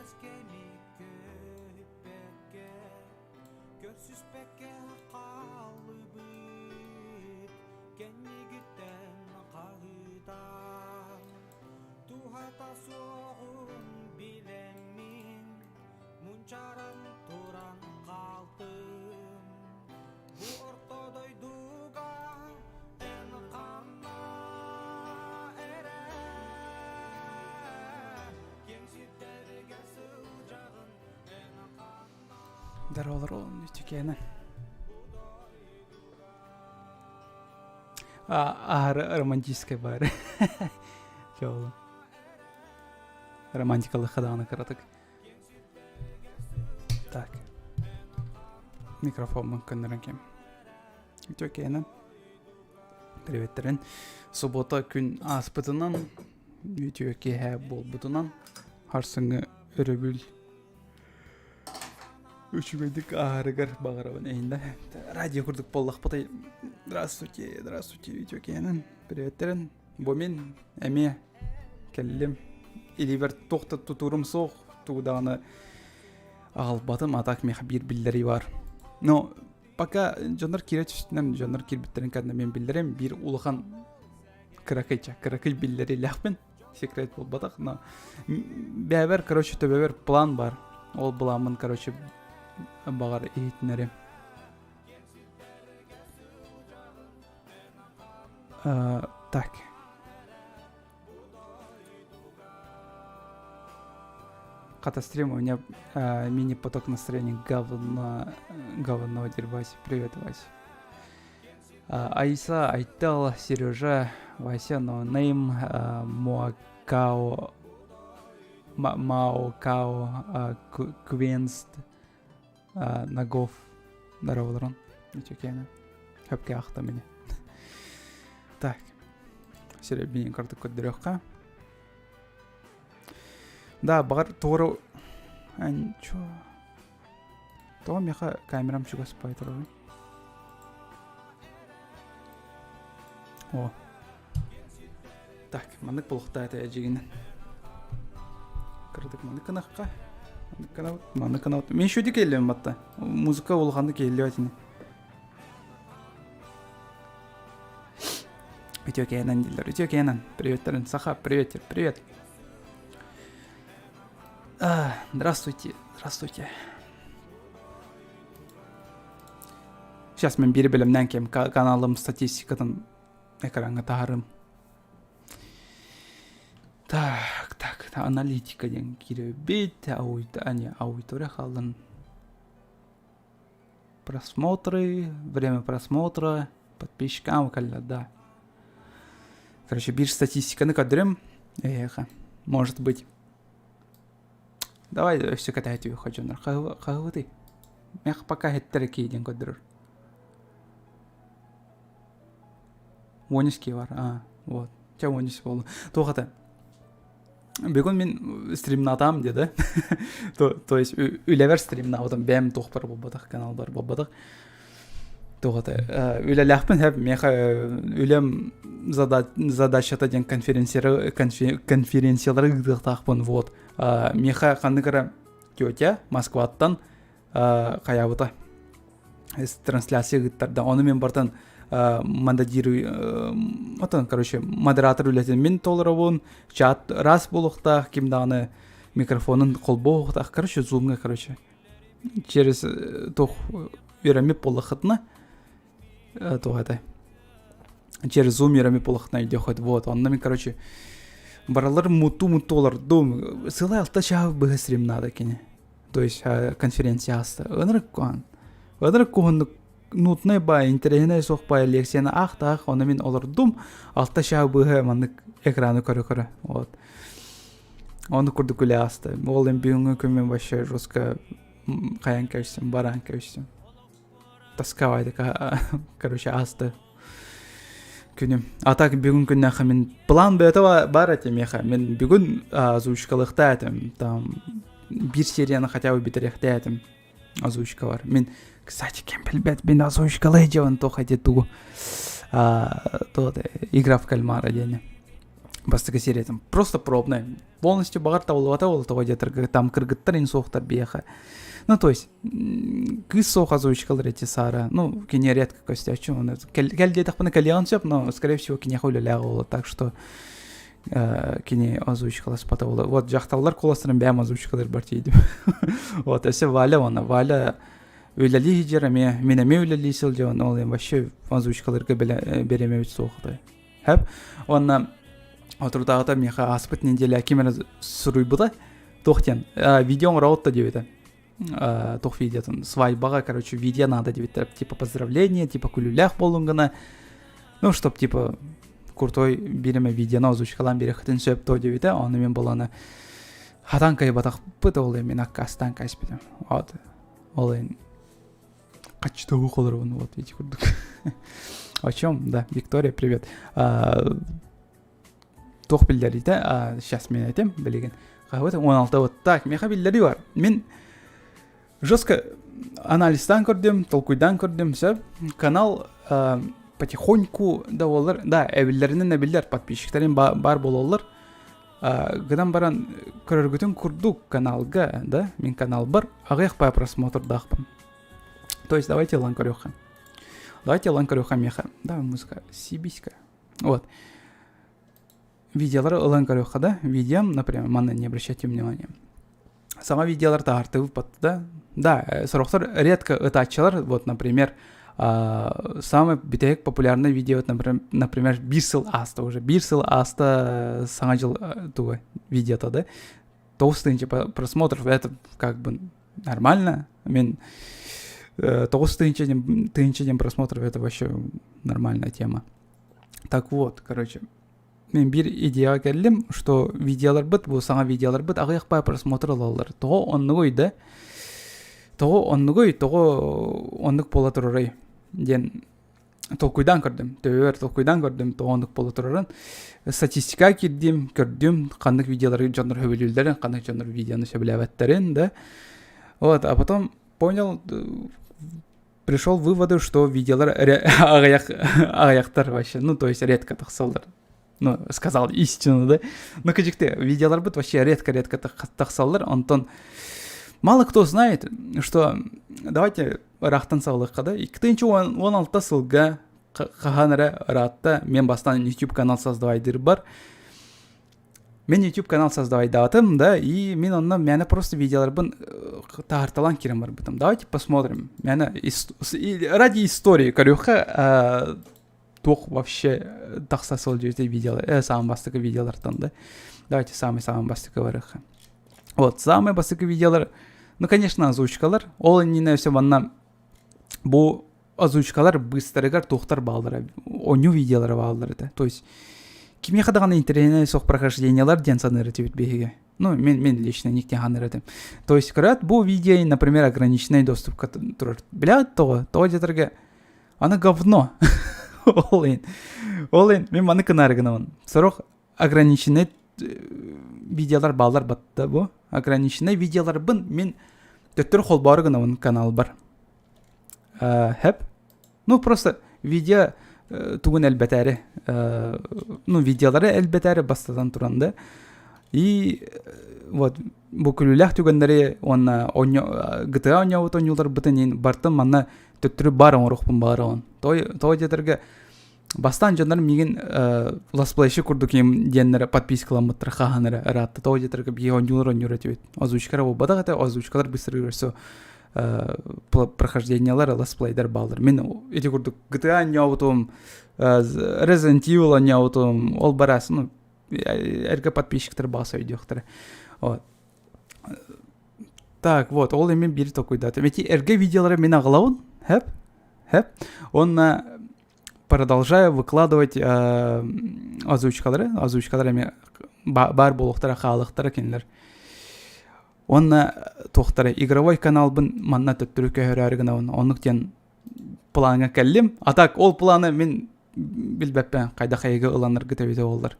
Кэми көһүппэккэ, көрсүспэккэ хааллыбыт, кэннигиттэн хаһыытаан, туһата суоҕун билэммин, мунчааран туран хаалтым. Бу орто дойдуга эн ханна эрэ киэҥ сирдэргэ сылдьаҕын эн ханна Здорово, үтүкээнэ. Аһары романтическай баар. Чоолу. Романтикалы хадааны кыратык. Так. Микрофоммун көннөрөн кем. Үтүөкээнэ. Приветтерин. Суббота күн ааспытынан, үтүө киэһэ буолбутунан, харсыҥҥы өрөбүл үчүгэйдик ааһарыгар баҕарабын эһиннэ. Радио курдук буоллахпытай. Здравствуйте, здравствуйте, үтүөкээнэн. Приветтерин. Бу мин эмиэ кэллим. Илиибэр туох да тутуурум суох, тугу даҕаны аҕалбатым, а так миэхэ биир биллэрии баар. Но пока дьоннор киирэ түстүнэн, дьоннор киирбиттэрин кэннэ мин биллэрим биир улахан кыракыйча, кыракый биллэриилээхпин. Секрет буолбатах, но бэйэбэр, короче, төбөбөр план бар. Ол былааммын, короче, баҕар иһитинэрим. Так. Хата стрим, у меня мини-поток настроения говно, говно Вася. Привет, Вася. Айса, Айтел, Сережа, Вася, No Name, Муакао, Мао Као, Квенст, Нагов Здорово, Үчүкээнэ. Хөпкө ахта мини. Так. Сирэбиин картык көрдөрүөххэ. Да, баҕар туору Анчо. Тоҕо миэхэ камерам чугас байтарабын? О. Так, маннык булуохтаа этэ эдьигинэн. Кыратык маннык гынахха. Маннык гынабыт, маннык гынабыт. Мен шүдү келлем батта. Музыка улаханнык иһиллибэт ини. Үтүө кээнэн дииллэр. Үтүө кээнэн. Приветтерин. Саха, привет, привет. А, здравствуйте, здравствуйте. Сейчас мен бири бэлэмнээн кем каналым статистикатын экраҥҥа таһарым. Так, так, аналитика диэн киирэбит, не, аудитория хааллын. Просмотры, время просмотра, подписчикам кэллэ, да. Короче, биир статистиканы көрдөрөм. Эһиэхэ, может быть. Давай өссө кэтэһэ түһүөххэ дьоннор. Хаһыбытый? Мэх пока иһиттэр киидин көрдөрөр. Уонүс бар. А, вот. Чэ уонүс буолла. Туох это? Бүгүн мин стримнатам деді. то, то есть үлэбэр стримнаабытым бэйэм туохпар буолбатах, каналбар буолбатах. Туох это? Үлэлээхпин хэп миэхэ үлэм задачата диэн конференциялары конференциялары ыытыахтаахпын вот. Миэхэ ханнык эрэ тетя Москваттан хайаабыта трансляция ыыттарда ону мен бартан мандадирую отон короче модератор үлэтин мин толоробун чат раз буолуохтаах ким даҕаны микрофонун холбоохтаах короче зумҥа короче через туох үөрэммит буоллаххытына туох этэй через зум үөрэммит буоллаххытына өйдүөххүт вот онно мин короче баралар муту муту олордум сылай алта чааһы быһа стрим надо кини То есть конференция ааста. Ынырык куһан. Ынырык куһуннук нутнай баай, интэриэһинэй суох баай лекцияны аахтаах, ону мин олордум. Алта чаа быыһа маннык экраны көрө-көрө. Вот. Ону курдук үлэ ааста. Ол эм бүгүҥҥү күммүн вообще жестко хайан кэбистим, бараан кэбистим. Тосковать, короче, ааста күнүм. А так бүгүн күннээххэ мин план бэйэтэ баар этэ миэхэ. Мин бүгүн озвучкалыахтаа этим. Там биир серияны хотя бы бүтэриэхтээ этим. Озвучка бар. Мин, кстати, ким билбэт, мин озвучкалай дьон туох эти тугу то игра в кальмара диэни. Бастакы сериятын просто пробная. Полностью баҕар табыллыбата ол тоҕо диэтэргэ там кыргыттар ин суохтар биһиэхэ. Ну, то есть, кыыс суох озвучкалар эти Сара. Ну, кини редко көстөөччү. Оны кэл диэтэхпинэ кэлиэҕин сөп, но, скорее всего, киниэхэ үлэлээх буолуо. Так что кини озвучкаласпата буолуо. Вот дьахталлар куоластарын бэйэм озвучкалар бар тиийдим. Вот, өссө Валя уонна Валя үлэлии сылдьар эмиэ, мин эмиэ үлэлии сылдьабын, ол вообще озвучкаларга бириэмэбит суох. Хэп. Уонна соторутааҕыта миэхэ ааспыт неделя ким эрэ суруйбута. Туох диэн видео оҥороҕут да диэбитэ. Туох видеотун свадьбаҕа, короче, видео надо диэбиттэр. Типа поздравление, типа күлүүлээх буоллун гына. Ну, чтоб типа крутой биир эмэ видеоны озвучкалаан биэриэххитин сөп дуо диэбитэ. Ону мин буоланы хатан кыайбатахпыт ол мин аккаастаан кээспитим. Вот. Ол Хаччытыгы холоробун вот эти курдук. О чем? Да, Виктория, привет. Туох биллэриитэ? Сейчас мен этим билигин. Хаһыбыт 16 вот так, меха биллэри бар. Мин жестко анализтан көрдүм, толкуйдан көрдүм, сөп. Канал потихоньку да болар, да, эбиллеринен эбиллер, подписчиктерин бар бололлар. Гынан баран көрөргүтүн курдук каналга, да, мин канал бар, аҕыйах паа просмотрдаахпын. То есть давайте ылан көрүөххэ. Давайте ылан көрүөххэ миэхэ. Да, музыка сибиська. Вот. Видеолары ылан көрүөххэ да. Видеом, например, манна не обращайте внимания. Саҥа видеолар таһаартыбыт да. Да, сорохтор редко ытааччылар, вот, например, самый бүтэһик популярный видео, вот, например, например, биир сыл ааста уже. Биир сыл ааста саҥа дьыл туга видеота, да. 9 тысяча просмотров, это как бы нормально. Мен 9 тысяча день просмотров, это вообще нормальная тема. Так вот, короче, мен биир идеяҕа кэллим, что видеоларбыт, бу саҥа видеоларбыт аҕыйах баай просмотр ылаллар. Тоҕо оннугуй да? Тоҕо оннугуй, тоҕо оннук буола турарый диэн толкуйдаан көрдүм. Төбөбөр толкуйдаан көрдүм, тоҕо оннук буола турарын. Статистика киирдим, көрдүм, ханнык видеолары дьоннор сөбүлүүллэрин, ханнык дьоннор видеону сөбүлээбэттэрин, да. Вот, а потом понял, пришел к выводу, что видеолар аҕыйахтар вообще, ну, то есть редко тахсаллар. Ну, сказал истину, да? Ну, кырдьык видеоларбыт вообще редко-редко тахсаллар. Онтон мало кто знает, что давайте ыраахтан саҕалыахха да 2016 сылга хаһан эрэ ыраатта мен бастаан YouTube канал создавайдыырбар мен YouTube канал создавайдаатым да и мен онно мээнэ просто видеоларбын таһарталаан киирэн барбытым давайте посмотрим мээнэ ради истории көрүөххэ туох вообще тахса сылдьыбыт видеолар самый бастакы видеолартан да давайте самый самый бастакы барыахха вот самый бастакы видеолар ну конечно озвучкалар ол иннинэ все манна бу озвучкалар быыстарыгар туохтар бааллара оонньуу видеолара бааллар этэ то есть кимиэхэ даҕаны интэриэһинэй суох прохождениялар диэн саныыр этибит биһиги ну мен мен лично никте саныыр этим то есть көрөөт бу видео например ограниченный доступка турар билэҕит тоҕо тоҕо диэтэргэ аны говно ол иһин ол иһин мин маны кынаары гынабын сорох ограниченный видеолар бааллар батта бу ограниченный видеоларбын мин төттөрү холбоору гынабын каналбар хэп ну просто видео тугун элбэтээри ну видеолары элбэтээри бастатан туран да и вот бу күлүүлээх түгэннэри уонна GTA оонньообут оонньууларбытын иин бартын манна төттөрү баар оҥоруохпун баҕарабын тоҕо диэтэргэ бастаан дьоннор миигин летсплейщик курдук диэннэрэ подпискаламмыттара хаһан эрэ ыраатта тоҕо диэтэргэ биһиги оонньуулар оонньуур этибит озвучкара буолбатах этэ озвучкалар быстро все прохождениялар летсплейдер бааллар мин ити курдук GTA оонньообутум Resident Evil оонньообутум ол барас ну эргэ подписчиктар бааса өйдүөхтэрэ вот так вот ол эмин биир толкуйдаатым эти эргэ видеолары мин аҕалабын хэп хэп уонна продолжаю выкладывать озвучкалары озвучкалар эми баар буолуохтара хаалыахтара кинилэр уонна туохтара игровой каналбын манна төттөрү көһөрөөрү гынабын оннук диэн плаҥҥа кэллим а так ол планы мин билбэппин хайдах эйгэ ыланаргыт эбитэ буоллар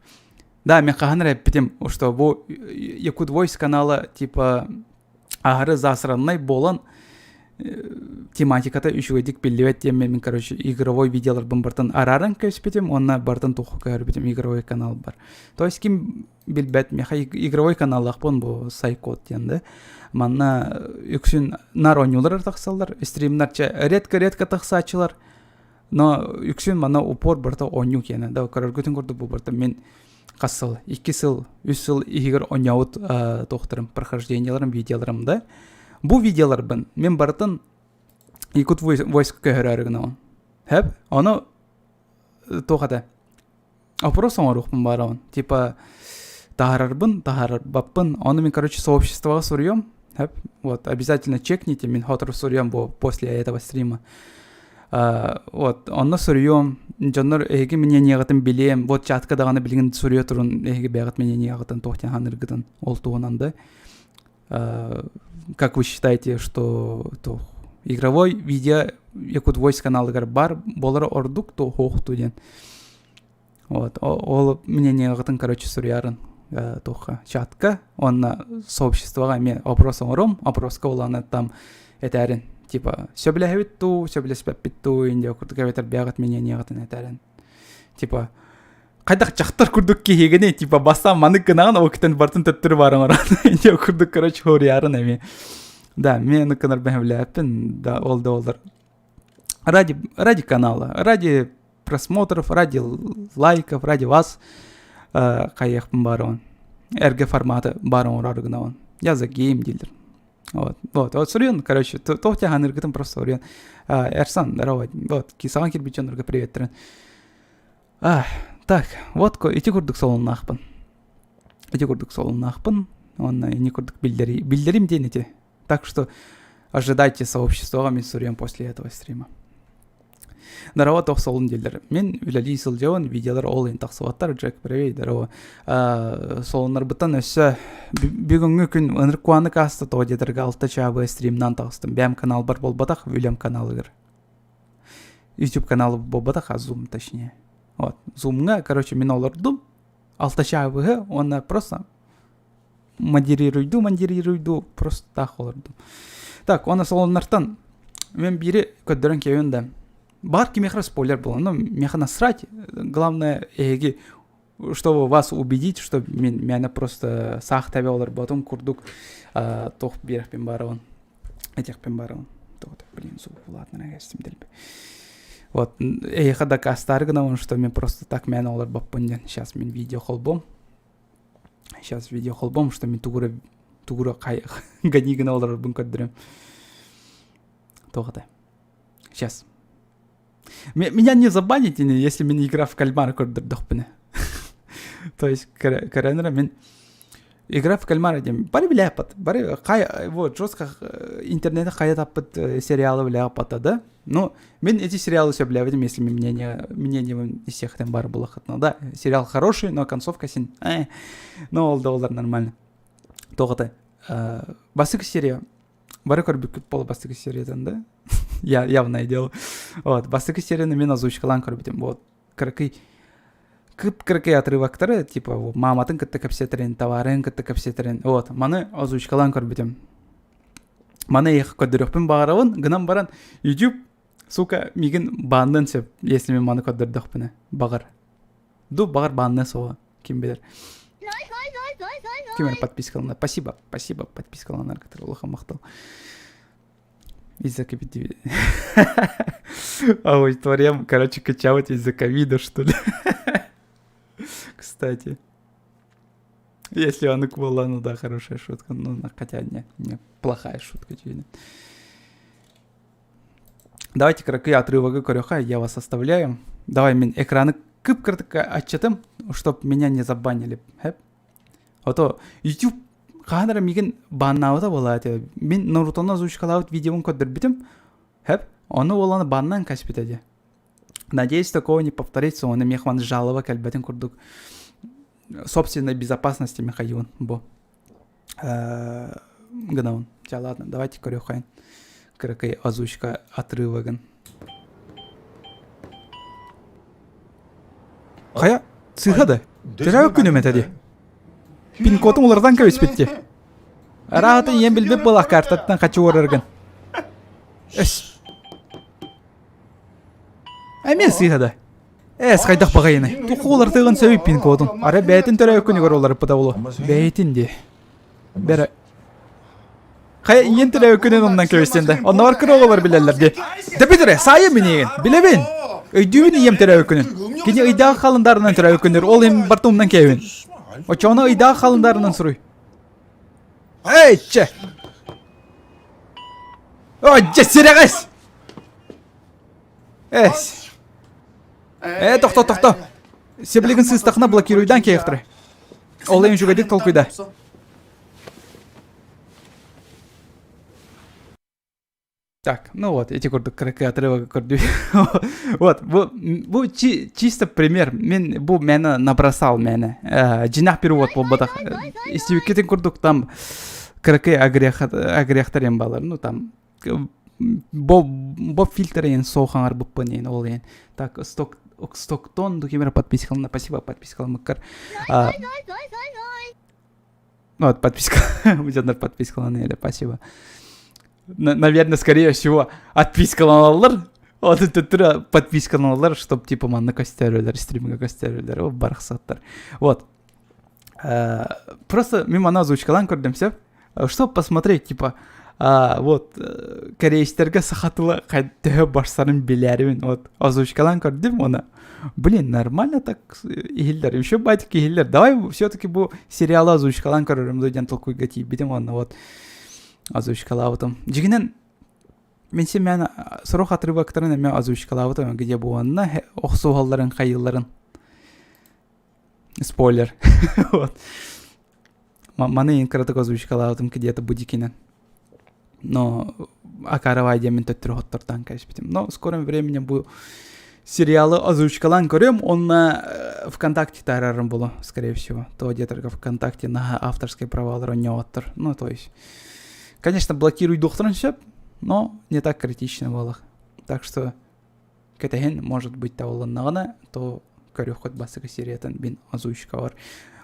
да мен хаһан эрэ эппитим что бу Якут Voice канала типа аһары засраннай буолан. Тематиката үчүгэйдик биллибэт диэн мин, короче, игровой видеоларбын бартан арааран кэбиспитим уонна бартан туохха көһөрбүтүм игровой канал бар. То есть ким билбэт, миэхэ игровой каналлаахпын бу Сайкод диэн да. Манна үксүн нар оонньуулар тахсаллар, стримнар редко-редко тахсааччылар. Но үксүн манна упор барыта оонньуу киэнэ. Да, көрөргүтүн курдук бу барыта мин хас сыл, 2 сыл, 3 сыл иһигэр оонньообут туохтарым, прохожденияларым, видеоларым да. Бу видеоларбын мен барытын Якут войск көһөрөөрү гынабын. Хэп, ону туох этэ? Опрос оҥоруохпун баарабын. Типа таһаарарбын, таһаарарбаппын. Ону мин, короче, сообществоҕа суруйуом. Хэп, вот, обязательно чекните, мин сотору суруйуом бу после этого стрима. Вот, онно суруйуом. Дьоннор эһиги мнениеҕытын билиэм. Вот чатка даҕаны билигин суруйа турун эһиги бэйэҕит мнениеҕытын туох диэн хааныргытын ол туһунан да. Как вы считаете, что то игровой видео Якут Voice каналыгар бар болара ордук то хоохту диэн. Вот, ол мнениеҕытын, короче, суруйарын туохха чатка, уонна сообществоҕа эмиэ опрос оҥором, опроска улаана там этээрин, типа, сөбүлэһэбит дуу, сөбүлэспэппит дуу, индия курдук эбэтэр бэйэҕит мнениеҕытын этээрин. Типа, хайдах дьахтар курдук киһигини, типа, бастаан маннык гынаҕын, ол кытын бартын төттөрү баар оҥорон, индия курдук, короче, хоруйарын эмиэ. Да, мен ыккынар бэһэбилээппин, да, ол да олар. Ради канала, ради просмотров, ради лайков, ради вас хайыахпын баарабын. Эргэ форматы баар оҥорор гынабын. Я за гейм дииллэр. Вот, вот, вот суруйун, короче, туох тяханыргытын просто суруйун. Эрсан, здорово. Вот, саҥа кирбит дьоннорго приветтерин. Так, вот ити курдук солуннаахпын. Ити курдук солуннаахпын. Уонна ини курдук биллэрим диэн ити. Так что ожидайте сообществоҕа мин суруйам после этого стрима. Здорово, туох солун дииллэр. Мин үлэлии сылдьабын, видеолар ол иһин тахсыбаттар. Джек, привет, здорово. Солуннарбыттан өссө бүгүҥҥү күн ынырык куаннык ааста тоҕо диэтэргэ 6 чаабы стримнан таҕыстым. Бэйэм каналбар буолбатах, үлэм каналыгар. YouTube каналы буолбатах, а Zoom точнее. Вот, Zoom-ҥа, короче, мин олордум. 6 чаабыһы уонна просто модерируйду, модерируйду, просто таах олордум. Так, уонна солоннартан мен биири көрдөрөн киэбин да баар кимиэхэ спойлер буолла, ну миэхэ насрать, главное эһиги чтобы вас убедить, что мен мээнэ просто саах тэбэ олорботум курдук туох биэрэхпин баарабын этиэхпин баарабын блин звук ладно дэлби вот эһиэхэ дакаастаары гынабын что мен просто так мээнэ олорбоппун диэн сейчас мин видео холбуом Сейчас видео холбом, что мен тугура тугура гони гына олорорбун көрдөрөм. Туох это? Сейчас. Меня не забаните, если мен игра в кальмара көрдөрдөхпүнэ. То есть көрөнөрө мен игра в кальмара диэн бары билээппат бары хай вот жестко интернете хайа таппыт сериалы билээппата да Ну, мен эти сериалы сөбүлээбэтим, если мнение, мнение из всех там бар булахытна. Да, сериал хороший, но концовка син. Ну, ол да олар нормально. Тоҕото. Бастакы серия. Бары көрбүккүт буола бастакы сериятын, да? Я явное дело. Вот, бастакы серияны мен озвучкалаан көрбүтүм. Вот, кыракый кып-кыракый отрывоктары, типа, мааматын кытта кэпсэтэрин, товарын кытта кэпсэтэрин. Вот, маны озвучкалаан көрбүтүм. Маны эйиэхэ көрдөрүөхпүн баҕарабын, гынан баран YouTube, сука, миигин баанныан сөп, если мин маны көрдөрдөхпүнэ, баҕар. Ду, баҕар баанныа суоҕа, ким билэр. Ким эрэ подпискаланар. Спасибо, спасибо, подпискаланаргытыр улахан махтал. Из-за ковида. Аудиториям, короче, качалать из-за ковида, что ли? Кстати. Если он была, ну да, хорошая шутка. Ну, хотя не, не, плохая шутка, очевидно. Давайте кыракый отрывогы көрүөххэ, я вас оставляю. Давай мин экраны кып-кыртык аччатым, чтоб меня не забанили. Хэп. А то YouTube хаһан эрэ миигин баннаабыта буолаа этэ. Мин Нарутоны озвучкалаабыт видеобун көрдөрбүтүм. Хэп. Ону буолан баннан каспит дии. Надеюсь, такого не повторится, он эмиэ жалоба кэлбэтин курдук собственной безопасности Михаил бу гынабын. Ча ладно, давайте көрүөххэйин. Кыракый озвучка отрывогын. Хайа, сыыһа да? Төрөөбүт күнүм этэ дии. Пин-кодун уларытан кэбиспит дии. Араата ийэм билбит буолах картаттан хачы уораргын. Эс. Эмиэ сыыһа да. Эс хайдах баҕайыный? Туохха уларытыаҕын сөбүй пин-кодун? Арай бэйэтин төрөөбүт күнүгэр уларыппыта буолуо. Бэйэтин дии. Бэрэ. Хайа ийэн төрөөбүт күнүн оннан кэбистин да. Онноор кыра оҕолор билэллэр дии. Дэбидэрэ, саайа миниигин. Билэбин. Өйдүүбүн ийэм төрөөбүт күнүн. Кини ыйдаах халындарынан төрөөбүт күнүр. Ол иһин барта умнан кээбин. Оччоҕуна ыйдаах халындарынан суруй. Эй, чэ! Ой, дьэ, сирэҕэс! Эс. Э, тохто, тохто. Сиблигин сыыстахына блокируйдан киэхтэрэ. Ол иһин үчүгэйдик толкуйда. Так, ну вот, эти курдук кыракый отрывок көрдүү. Вот, бу, бу чисто пример. Мен бу мээнэ набросал мээнэ. Дьинах перевод буолбатах. Истибиккитин курдук там кыракый огрехтар эм балар. Ну там бо бо фильтр ен соохаҥар буппун ен ол ен. Так, сток Стоктон дукимера подпискалана. Спасибо, подпискаламыккар. Вот, подписка. Дьоннор подпискалана спасибо. Наверное, скорее всего, отпискаланаллар. Вот это подпискаланаллар, чтоб типа манна көстөрөлөр, стримге көстөрөлөр, о барахсаттар. Вот. Просто мимо аны озвучкалаан көрдүм сөп. Чтоб посмотреть, типа, вот, корейстерге саха тыла төһө барсарын билэрибин. Вот, озвучкалаан көрдүм оны. Блин, нормально так иһиллэр. Еще батик иһиллэр. Давай все-таки бу сериалы озвучкалаан көрөрүм диэн толкуйга тиийбитим уонна вот озвучкалаабытым. Дьигинэн мин син сорох отрывоктарын эмиэ озвучкалаабытым где буонна охсуһалларын хайыылларын спойлер вот маны иин кыратык озвучкалаабытым где-то будикинен но акаровай диэмин төттөрү хоттортон кэбиспитим но в скором времени бу сериалы озвучкалаан көрүөм уонна ВКонтакте таарарым буолуо скорее всего то где-то ВКонтакте наһаа авторские правалар онньооттор ну то есть конечно блокируйдуохтарын сөп но не так критично буолах так что кэтэһин может быть табылыннаҕына то көрүөххүт бастакы сериятын мин озвучкабар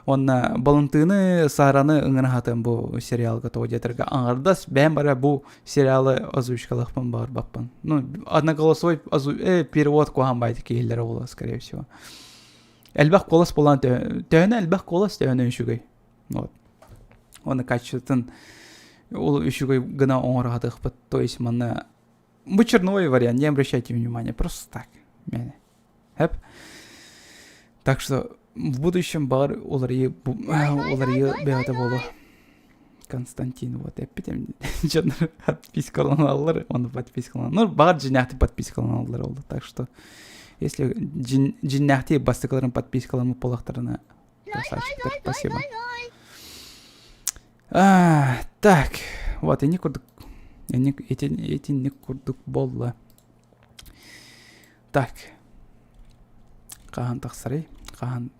уонна Балантыыны Сараны ыҥыра сатыам бу сериалга тоҕо диэтэргэ аҥардас бэйэм бара бу сериалы озвучкалыахпын баҕарбаппын ну одноголосовой перевод куһаҕан баайдык киһилэрэ буолуо скорее всего элбэх куолас буолан төһөнө элбэх куолас төһөнө үчүгэй вот уонна качествотын ол үчүгэй гына оҥоро сатыахпыт то есть манна бу черновой вариант не обращайте внимания просто так Хэп. Так что в будущем баҕар уларыйыы уларыйыы бэйэтэ буолуо. Константин вот эппитим дьоннор подпискаланаллар, оны подпискаланар. Ну, баҕар дьиҥнээхтик подпискаланаллар ол. Так что если дьиҥнээхтик бастакыларын подпискаламмыт буоллахтарына красавчиктар, спасибо. А, так, вот ини курдук итинник курдук буолла. Так. Хаһан тахсарый? Хаһан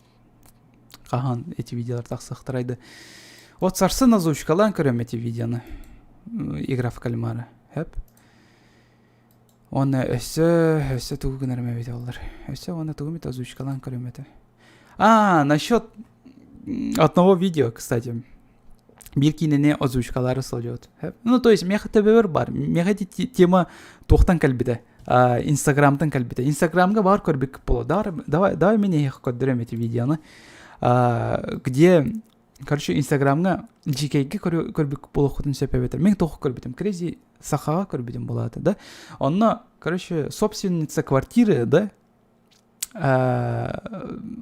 хаһан эти видеолар тахсыахтарай да. Вот сарсын озвучкалаан көрөм эти видеоны. Игра в кальмара. Хөп. Уонна өссө өссө тугу гынарым эбит оллар. Өссө уонна тугу эмит озвучкалаан көрөм этэ. А, насчет одного видео, кстати. Биир киинэни озвучкалары сылдьыбыт. Ну, то есть, миэхэ төбөбөр бар. Миэхэ тема туохтан кэлбитэ. Инстаграмтан кэлбитэ. Инстаграмга бар көрбүк буолуо. Давай, давай, давай мен эһиэхэ көрдөрөм эти видеоны. Где, короче, Инстаграмҥа дьиикэйгэ көрбүк буолуоххутун сөп эбэтэр. Мен туох көрбүтүм. Crazy сахаҕа көрбүтүм буолаата, да. Онно, короче, собственница квартиры, да,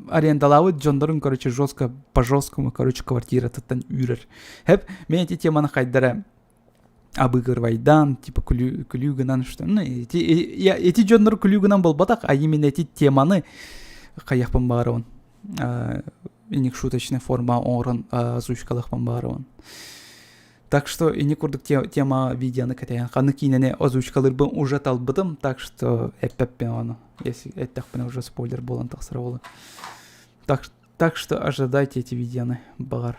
арендалаабыт дьоннорун короче жестко по жесткому короче квартиратыттан үүрэр хэп мен эти теманы хайдара обыгрывайдан типа күлүү гынан что ну эти я эти дьоннор күлүү гынан буолбатах а именно эти теманы хайахпын баарабын иник шуточный форма оҥорон озвучкалыахпын баарабын Так что ини курдук тема видеоны кэтэһэн ханнык киинэни озвучкалыырбын уже талбытым, так что эппэппин ону. Если эттэхпинэ уже спойлер буолан тахсара буолуо. Так, так что ожидайте эти видеоны, баҕар.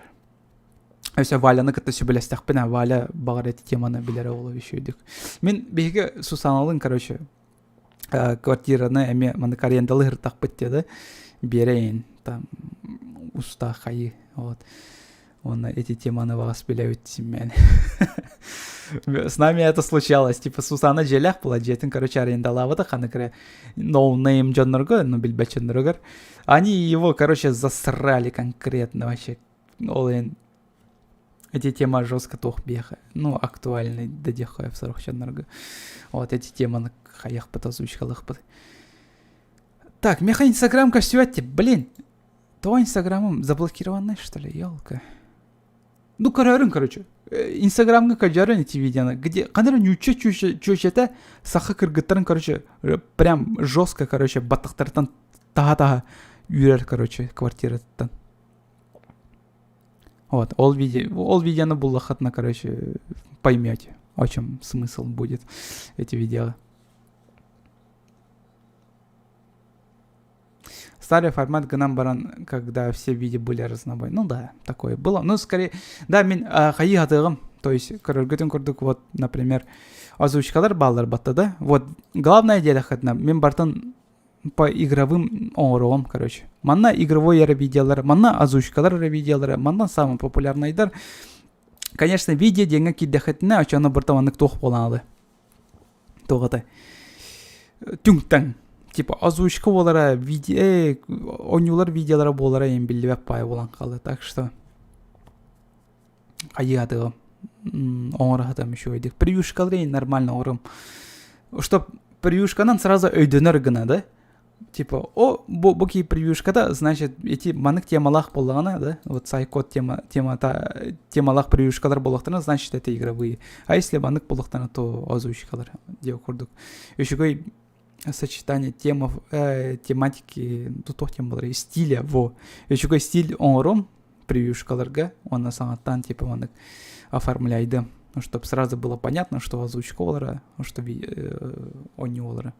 Өссө Валяны кытта сүбэлэстэхпинэ, Валя баҕар эти теманы билэрэ буолуо үчүгэйдик. Мин биһиги Сусаналыын, короче, квартираны эмиэ маннык арендалыы сырыттахпыт диэ да биэрэйин там устаах хайыы вот. Уонна ити теманы баҕас билэбит симмээн. С нами это случалось. Типа Сусана дьиэлээх була дьиэтин, короче, арендалаабыта ханнык эрэ ноунейм дьоннорго, ну билбэт дьонноругар. Они его, короче, засрали конкретно вообще. Ол иһин эти тема жестко туох биэхэ, ну, актуальный да диэххэ сорох дьоннорго. Вот эти теманы хайахпыт, озвучкалыахпыт. Так, меха Инстаграм көстүбэт, блин. Твой Инстаграмым заблокированный, что ли, елка? Ну, көрөрүн, короче. Инстаграмга көрөрүн эти видеоны, где ханна ньучча чүөчэтэ саха кыргыттарын, короче, прям жестко, короче, баттахтарыттан таһа-таһа үүрэр, короче, квартираттан. Вот, ол, видео, ол видеоны буллахатына, короче, поймете, о чем смысл будет эти видео. Старый формат гынан баран, когда все видео были разнобой. Ну да, такое было. Ну, скорее, да, мин хайыы хатыгым. То есть, көрөргүтүн курдук, вот, например, озвучкалар бааллар батта да. Вот, главное дело хатна, мин бартын по игровым оҥоруом, короче. Манна игровой эрэ видеолар, манна озвучкалар эрэ видеолара, манна самый популярныйдар. Конечно, видео диэҥҥэ киирдэххитинэ, оччону барыта маннык туох буолаалы. Туох этэй? Түҥ-таҥ. Типа озвучка буолара, видео, оонньуулар видеолара буолара иһин биллибэт паай буолан хаалла. Так что хайыатыгым оҥоро сатыам үчүгэйдик. Превьюшкалары нормально оҥорум. Чтоб превьюшканан сразу өйдөнөр гына да. Типа, о, бу, бу кии превьюшката, значит, эти маннык темалаах буоллаҕына, да, вот сайкод тема, темата, темалаах превьюшкалар буоллахтарына, значит, это игровые. А если маннык буоллахтарына, то озвучкалар диэ курдук. Үчүгэй сочетание темов, тематики, туох темалары, стиля, во. Үчүгэй стиль оҥорум превьюшкаларга, уонна саҥаттан типа маннык оформляйдым, ну, чтобы сразу было понятно, что озвучка олара, что оонньуу олара.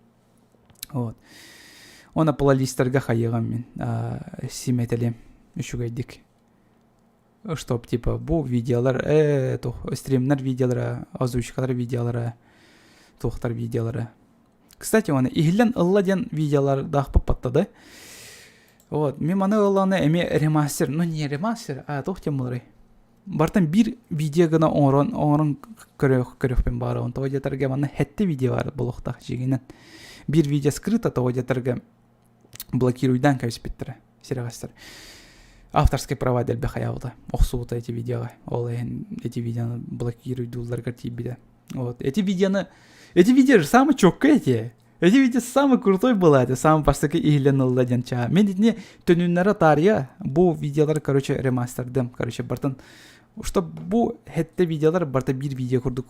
Вот. Уонна плейлистерга хайыаҕым мин симэтэлиэм үчүгэйдик. Чтоб типа бу видеолар туох стримнэр видеолара, озвучкалар видеолара, туохтар видеолара. Кстати, оны иһиллэн ылла диэн видеолардаахпыт паттады. Вот, мин маны ылланы эмиэ ремастер, ну не ремастер, а туох диэн буоларый? Бартан биир видео гына оҥорон оҥорон көрүөхпүн баҕарабын. Тоҕо диэтэргэ манна сэттэ видео баар буолуохтаах дьиҥинэн. Биир видео скрыто, тоҕо диэтэргэ блокируйдаан кэбиспиттэрэ сирэҕэстэр. Авторскай права дэлби хайаабыта, охсубута эти видеоҕа. Ол иһин эти видеоны блокируйдуулларыгар тиийбитэ. Вот эти видеоны... Эти видео же самые четкие эти. Эти видео самый крутой была, это самый бастакы иһиллэн ылла диэн чаа. Мин итини төнүннэрэ таарыйа бу видеолар, короче, ремастердым. Короче, бартан, что бу хетте видеолар барта биир видео курдук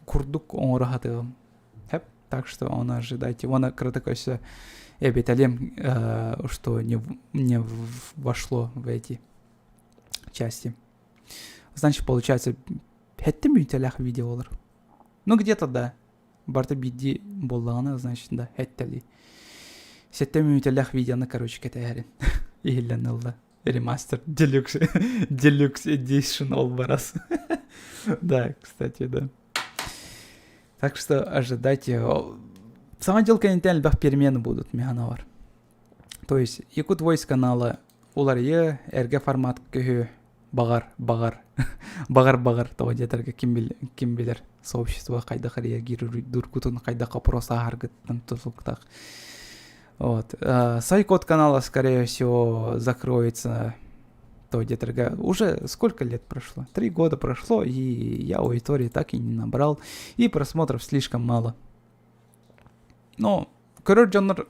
курдук оҥоро хатыгым. Хэп. Так что он ожидайте. Вон кратко все эбиталем, что не вошло в эти части. Значит, получается, хетте мүнүүтэлээх видеолар. Ну, где-то да. Барыта биирдии буоллаҕына, значит, да, эттэлии. Сэттэ мүнүүтэлээх видеоны, короче, кэтэһэрин. Иһиллэн ылла. Ремастер Deluxe, Deluxe Edition ол барас. Да, кстати, да. Так что ожидайте. Сама дьыл кэнниттэн элбэх перемены будут, миһаналар. То есть Якут Voice канала уларыйы, эргэ формат көһү баҕар, баҕар, баҕар, баҕар, тоҕо диэтэргэ ким, бил, ким билэр сообщество хайдах реагируйдуургутун, хайдах опрос ааһаргыттан тутулуктаах. Вот. Сайкод канала, скорее всего, закроется то где-то уже сколько лет прошло? 3 года прошло, и я аудитории так и не набрал, и просмотров слишком мало. Но, көрөр дьоннор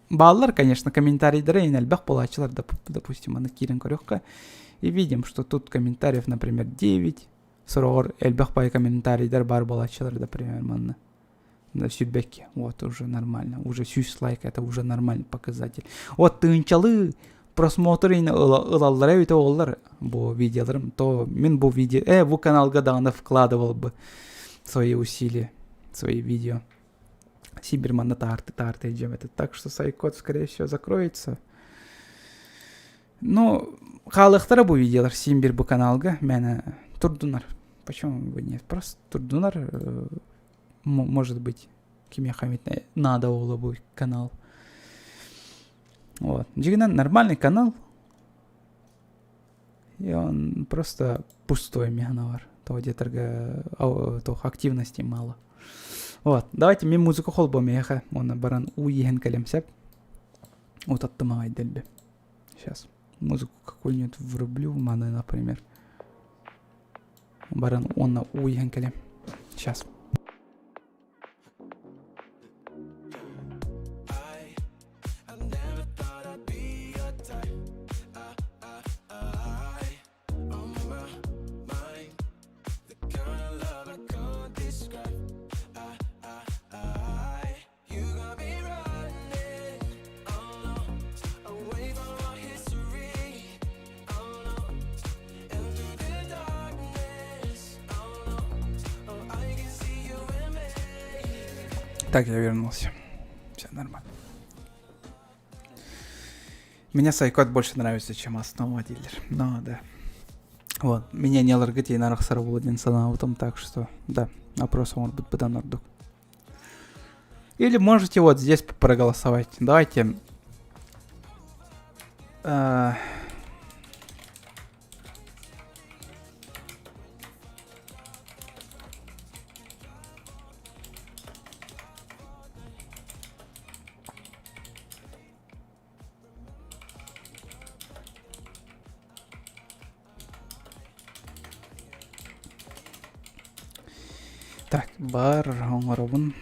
бааллар, конечно, комментарийдары элбэх буолааччылар, допустим, аны киирэн көрүөххэ. И видим, что тут комментариев, например, 9, сороҕор элбэх бай комментарийдар баар буолааччылар, например, манна. Сүүрбэккэ, вот уже нормально, уже 100 лайк, это уже нормальный показатель. Вот тыһыынчалыы просмотр ылаллара эбитэ буоллар бу видеоларым, то мин бу видео, бу каналга даҕаны вкладывал бы свои усилия, свои видео. Сибирь манна таарты таарты идем это. Так что Сайкод, скорее всего, закроется. Ну, хаалыахтара бу видеолар син биир бу каналга мээнэ турдунар. Почему бы нет? Просто турдунар, может быть, кимиэхэ эмит надо было бы канал. Вот. Дьиҥинэн нормальный канал. И он просто пустой механавар. Того диэтэргэ туох активности мало. Вот, давайте мен музыка холбо меха, оны баран уу иһэн кэлем сеп. Утаттым аҕай дэлби. Сейчас музыку какую-нибудь врублю, маны, например. Баран уонна уу иһэн кэлем. Сейчас. Так, я вернулся. Все нормально. Мне Сайкот больше нравится, чем основа дилер. Ну, да. Вот. Меня не ларгать и нарахсар диэн санаабытым, так что, да, опрос может быть быдан ордук. Или можете вот здесь проголосовать. Давайте. Э, Так, бар оҥоробун.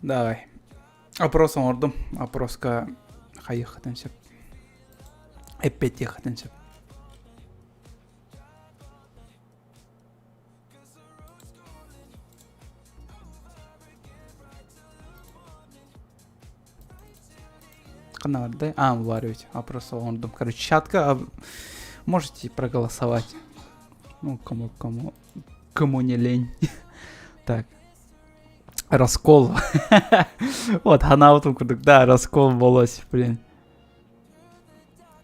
Давай. Опрос оҥордум. Опроска хайыаххытын сөп. Эппиэттиэххитин сөп. Ханна А, ведь опрос оҥордум. Короче, чатка можете проголосовать. Ну, кому, кому, кому не лень. Так. Раскол. Вот, ханаутум курдук. Да, раскол болос, блин.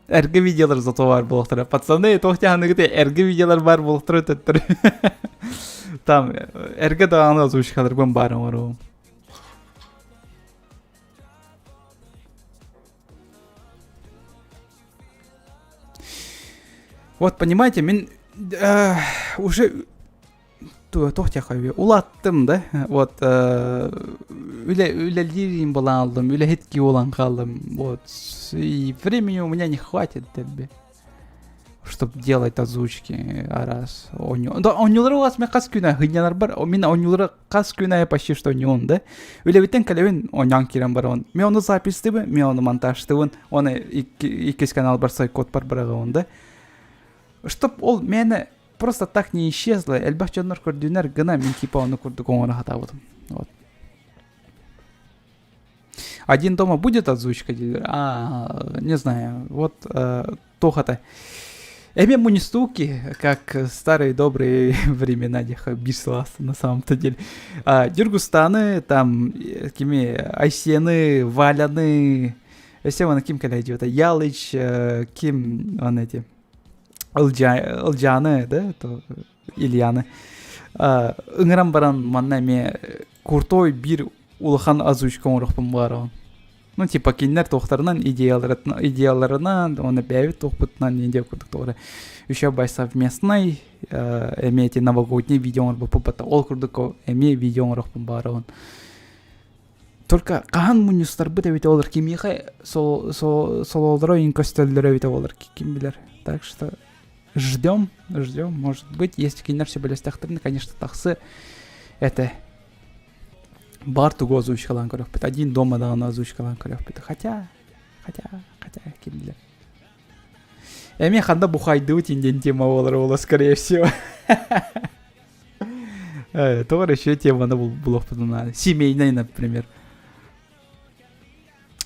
Эргэ видеолар зато бар буолуохтара. Пацаны, туох тяханыгыт эргэ видеолар бар буолуохтара өтөттөр. Там эргэ даҕаны озвучкаларбын баар оҥоруум. Вот, понимаете, мин э, уже туох диэххэ улааттым да вот үлэ үлэлиирим буолан алдым үлэһит киһи буолан хааллым вот и времени у меня не хватит дэлби чтобы делать озвучки раз оонньуу да оонньуулары улаас мен хас күнэ хынньанарбар мин оонньуулары хас күнэ почти что оонньуун да үлэбиттэн кэлэбин оонньоон киирэн барабын мен ону записьтыбын мен ону монтажтыбын оны иккис каналбар сайкодпар быраҕабын да чтоб ол мээнэ просто так не исчезла элбэх дьоннор көрдүнэр гына мин типа ону курдук оҥоро сатаабытым вот один дома будет озвучка дииллэр а не знаю вот туох это Эми мунистуки, как старые добрые времена, бислас на самом-то деле. А, Дюргустаны, там, кими, Айсены, Валяны, все вон ким кэлэ Ялыч, ким, он эти, Ылдьааны, да, то Ильяны. Ыҥыран баран манна эмиэ крутой биир улахан озвучка оҥоруохпун баҕарабын. Ну, типа кинилэр туохтарынан идеяларынан, уонна бэйэбит туохпутунан идея курдук тоҕо еще бай совместный эмиэ эти новогодний видео оҥорбуппут ол курдук эмиэ видео оҥоруохпун баҕарабын. Только хаһан мунньустарбыт эбитэ буолар, кимиэхэ сололоро иҥ көстөллөрө эбитэ буолар, ким билэр. Так что ждем, ждем, может быть, если кинилэр сөбүлэстэхтэринэ, конечно, тахсы это бар тугу озвучкалаан көрүөхпүт. Один дома даҕаны озвучкалаан көрүөхпүт. Хотя, хотя, хотя, ким билэр. Эмиэ ханна бухайдыбыт диэн тема буолар буолуо, скорее всего. Тоҕо эрэ еще теманы булуохпутун наада. Семейный, например.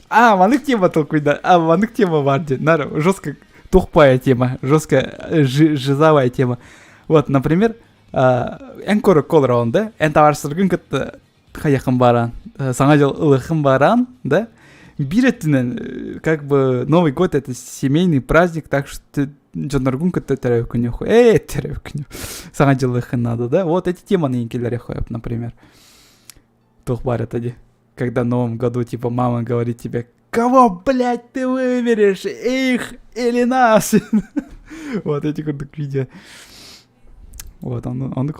А, маннык тема толкуйда. А, маннык тема бар диэн. Нар, жестко тухпая тема, жестко жизовая тема. Вот, например, эн куруук олороҕун да, эн табаарыстаргын кытта Хайахын баран, Саҥа дьыл ылыахын баран, да? Биир өттүнэн, как бы Новый год это семейный праздник, так что дьонноргун кытта төрөөкүнү э төрөөкүнү саҥа дьылыахын надо, да? Вот эти теманы киллэриэх например. Туох баар это ди. Когда в Новом году, типа, мама говорит тебе, кого, блядь, ты выберешь, их или нас? Вот эти курдук видео. Вот, он, он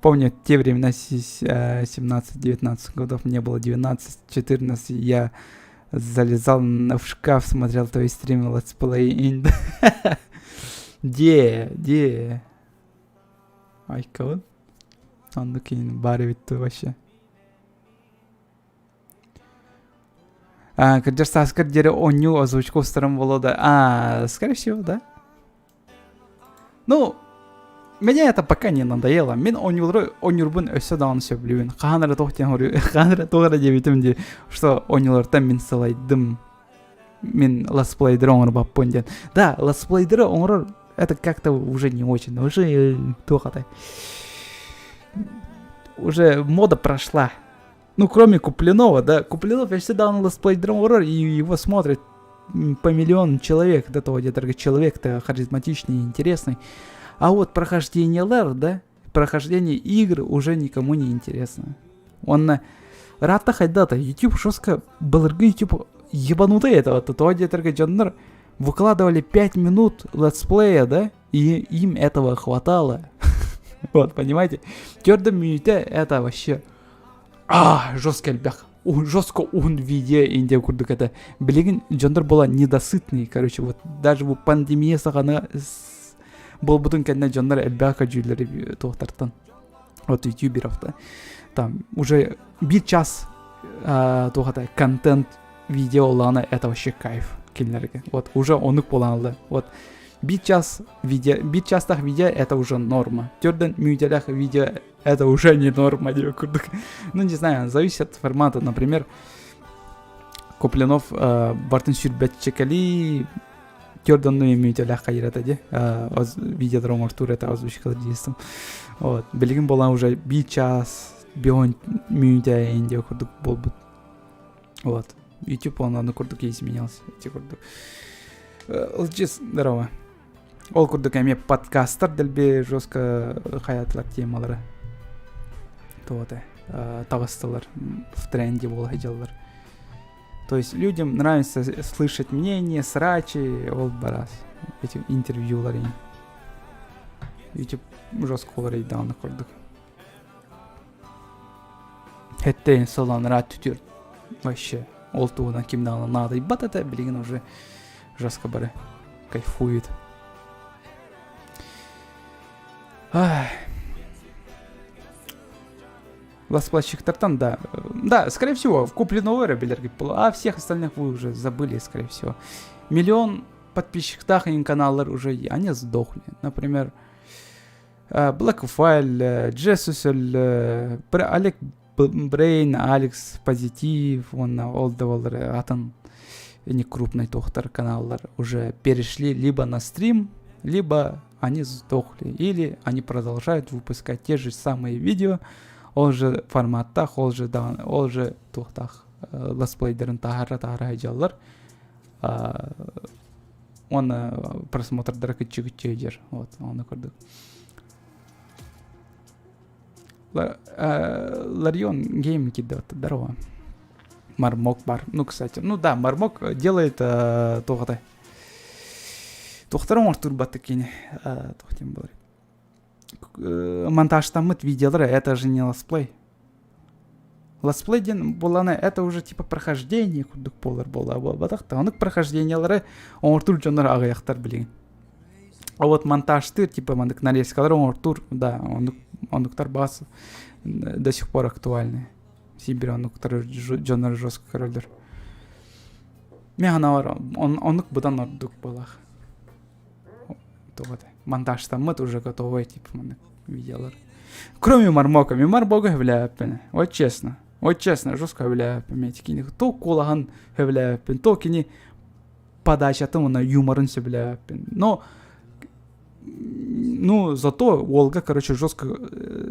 Помню, те времена 17-19 годов, мне было 12-14, я залезал в шкаф, смотрел твои стримы, летсплей. Де, де. Айкабын. Оннук киин баар эбит вообще. А, кырдьар сааскар диэри оонньуу озвучка устарым буолуо да? А, скорее всего, да. Ну, мне это пока не надоело. Мин оонньуулары оонньуурбун өссө даҕаны сөбүлүүбүн. Хаһан эрэ туох диэн хаһан эрэ туох эрэ диэбитим дии, что оонньуулартан мин сылайдым. Мин летсплейдеры оҥорбоппун диэн. Да, летсплейдеры оҥорор это как-то уже не очень. Уже туох атай. Уже мода прошла. Ну, кроме Куплинова, да. Куплинов я всегда он летсплейдер оҥорор, и его смотрит по миллиону человек. До того где-то человек-то харизматичный и интересный. А вот прохождение лэр, да, прохождение игр уже никому не интересно. Он ыраатта хайдата YouTube жестко былыргы YouTube ебанутый это вот то где-то дьоннор выкладывали 5 минут летсплея, да, и им этого хватало. Вот, понимаете? Түөрт мүнүүтэ это вообще а жестко элбэх жестко уһун видео инде курдук это билигин дьоннор была недосытный короче вот даже бу пандемия саҕана буолбутун кэннэ дьоннор элбэх көдьүүллэри туохтартан вот ютуберов да там уже биир час туох контент видео олаана это вообще кайф кинилэргэ вот уже оннук буолан вот биир час видео биир чаастаах видео это уже норма түөрт мүнүүтэлээх видео это уже не норма диэн курдук. Ну, не знаю, зависит от формата. Например, Куплинов э, барытын сүүрбэччэкэлии түөрт онну мүнүүтэлээх хайырата дии видеолар оҥортуур это озвучкалар диэстим вот билигин буолан уже биир час бион мүнүүтэ индия курдук буолбут вот YouTube он аны курдук изменялся эти курдук ылдьыс здорово Ол курдук эмиэ подкастар дэлби жестко хайаатылар темалары. Туота таҕыстылар в тренде буола сылдьаллар. То есть людям нравится слышать мнение, срачи, ол барас. Эти интервьюлары. YouTube жестко уларыйдаҕына курдук. Хэттэ сыланра түтүр вообще ол туһунан ким даҕаны наадыйбат этэ билигин уже жестко бары кайфует. Ай. Летсплейщиктартан, да. Да, скорее всего, в купленного билэргит а всех остальных вы уже забыли, скорее всего. Миллион подписчиктаах каналлар уже, они сдохли. Например, Black File, Jesus, Олег Брейн, Алекс Позитив, уонна ол да буоллар атын не крупный туохтар каналлар уже перешли либо на стрим, либо они сдохли, или они продолжают выпускать те же самые видео, ол же форматтах, ол же, ол же туохтаах летсплейдерин таһара таһара сылдьаллар уонна просмотрдара кыччы кыччы вот ону курдук Ларион Гейм кидет, здорово. Мармок бар. Ну, кстати, ну да, Мармок делает туохата. Туохтары оҥортуурбат кини. Туох диэн буолар. Монтажтаммыт видеолары, это же не летсплей. Летсплей диэн буоллаҕына, это уже типа прохождение курдук буолар буолла буолбатах да. Оннук прохождениялары оҥортуур дьоннор аҕыйахтар билигин. А вот монтажтыыр, типа маннык нарезкалары оҥортуур, да, оннук, оннуктар баас до сих пор актуальны. Сибирь оннуктары дьоннор жестко көрөллөр. Мен санаабар оннук быдан ордук буолах. Туох монтажтаммыт уже готовый типа маннык видеолар. Кроме Мармока. Мин Мармога сөбүлээбэппин. Вот честно. Вот честно, жестко сөбүлээбэппин. Мен кини то куолаһын сөбүлээбэппин, то кини подачатын уонна юморын сөбүлээбэппин. Но. Ну, зато уолга, короче, жестко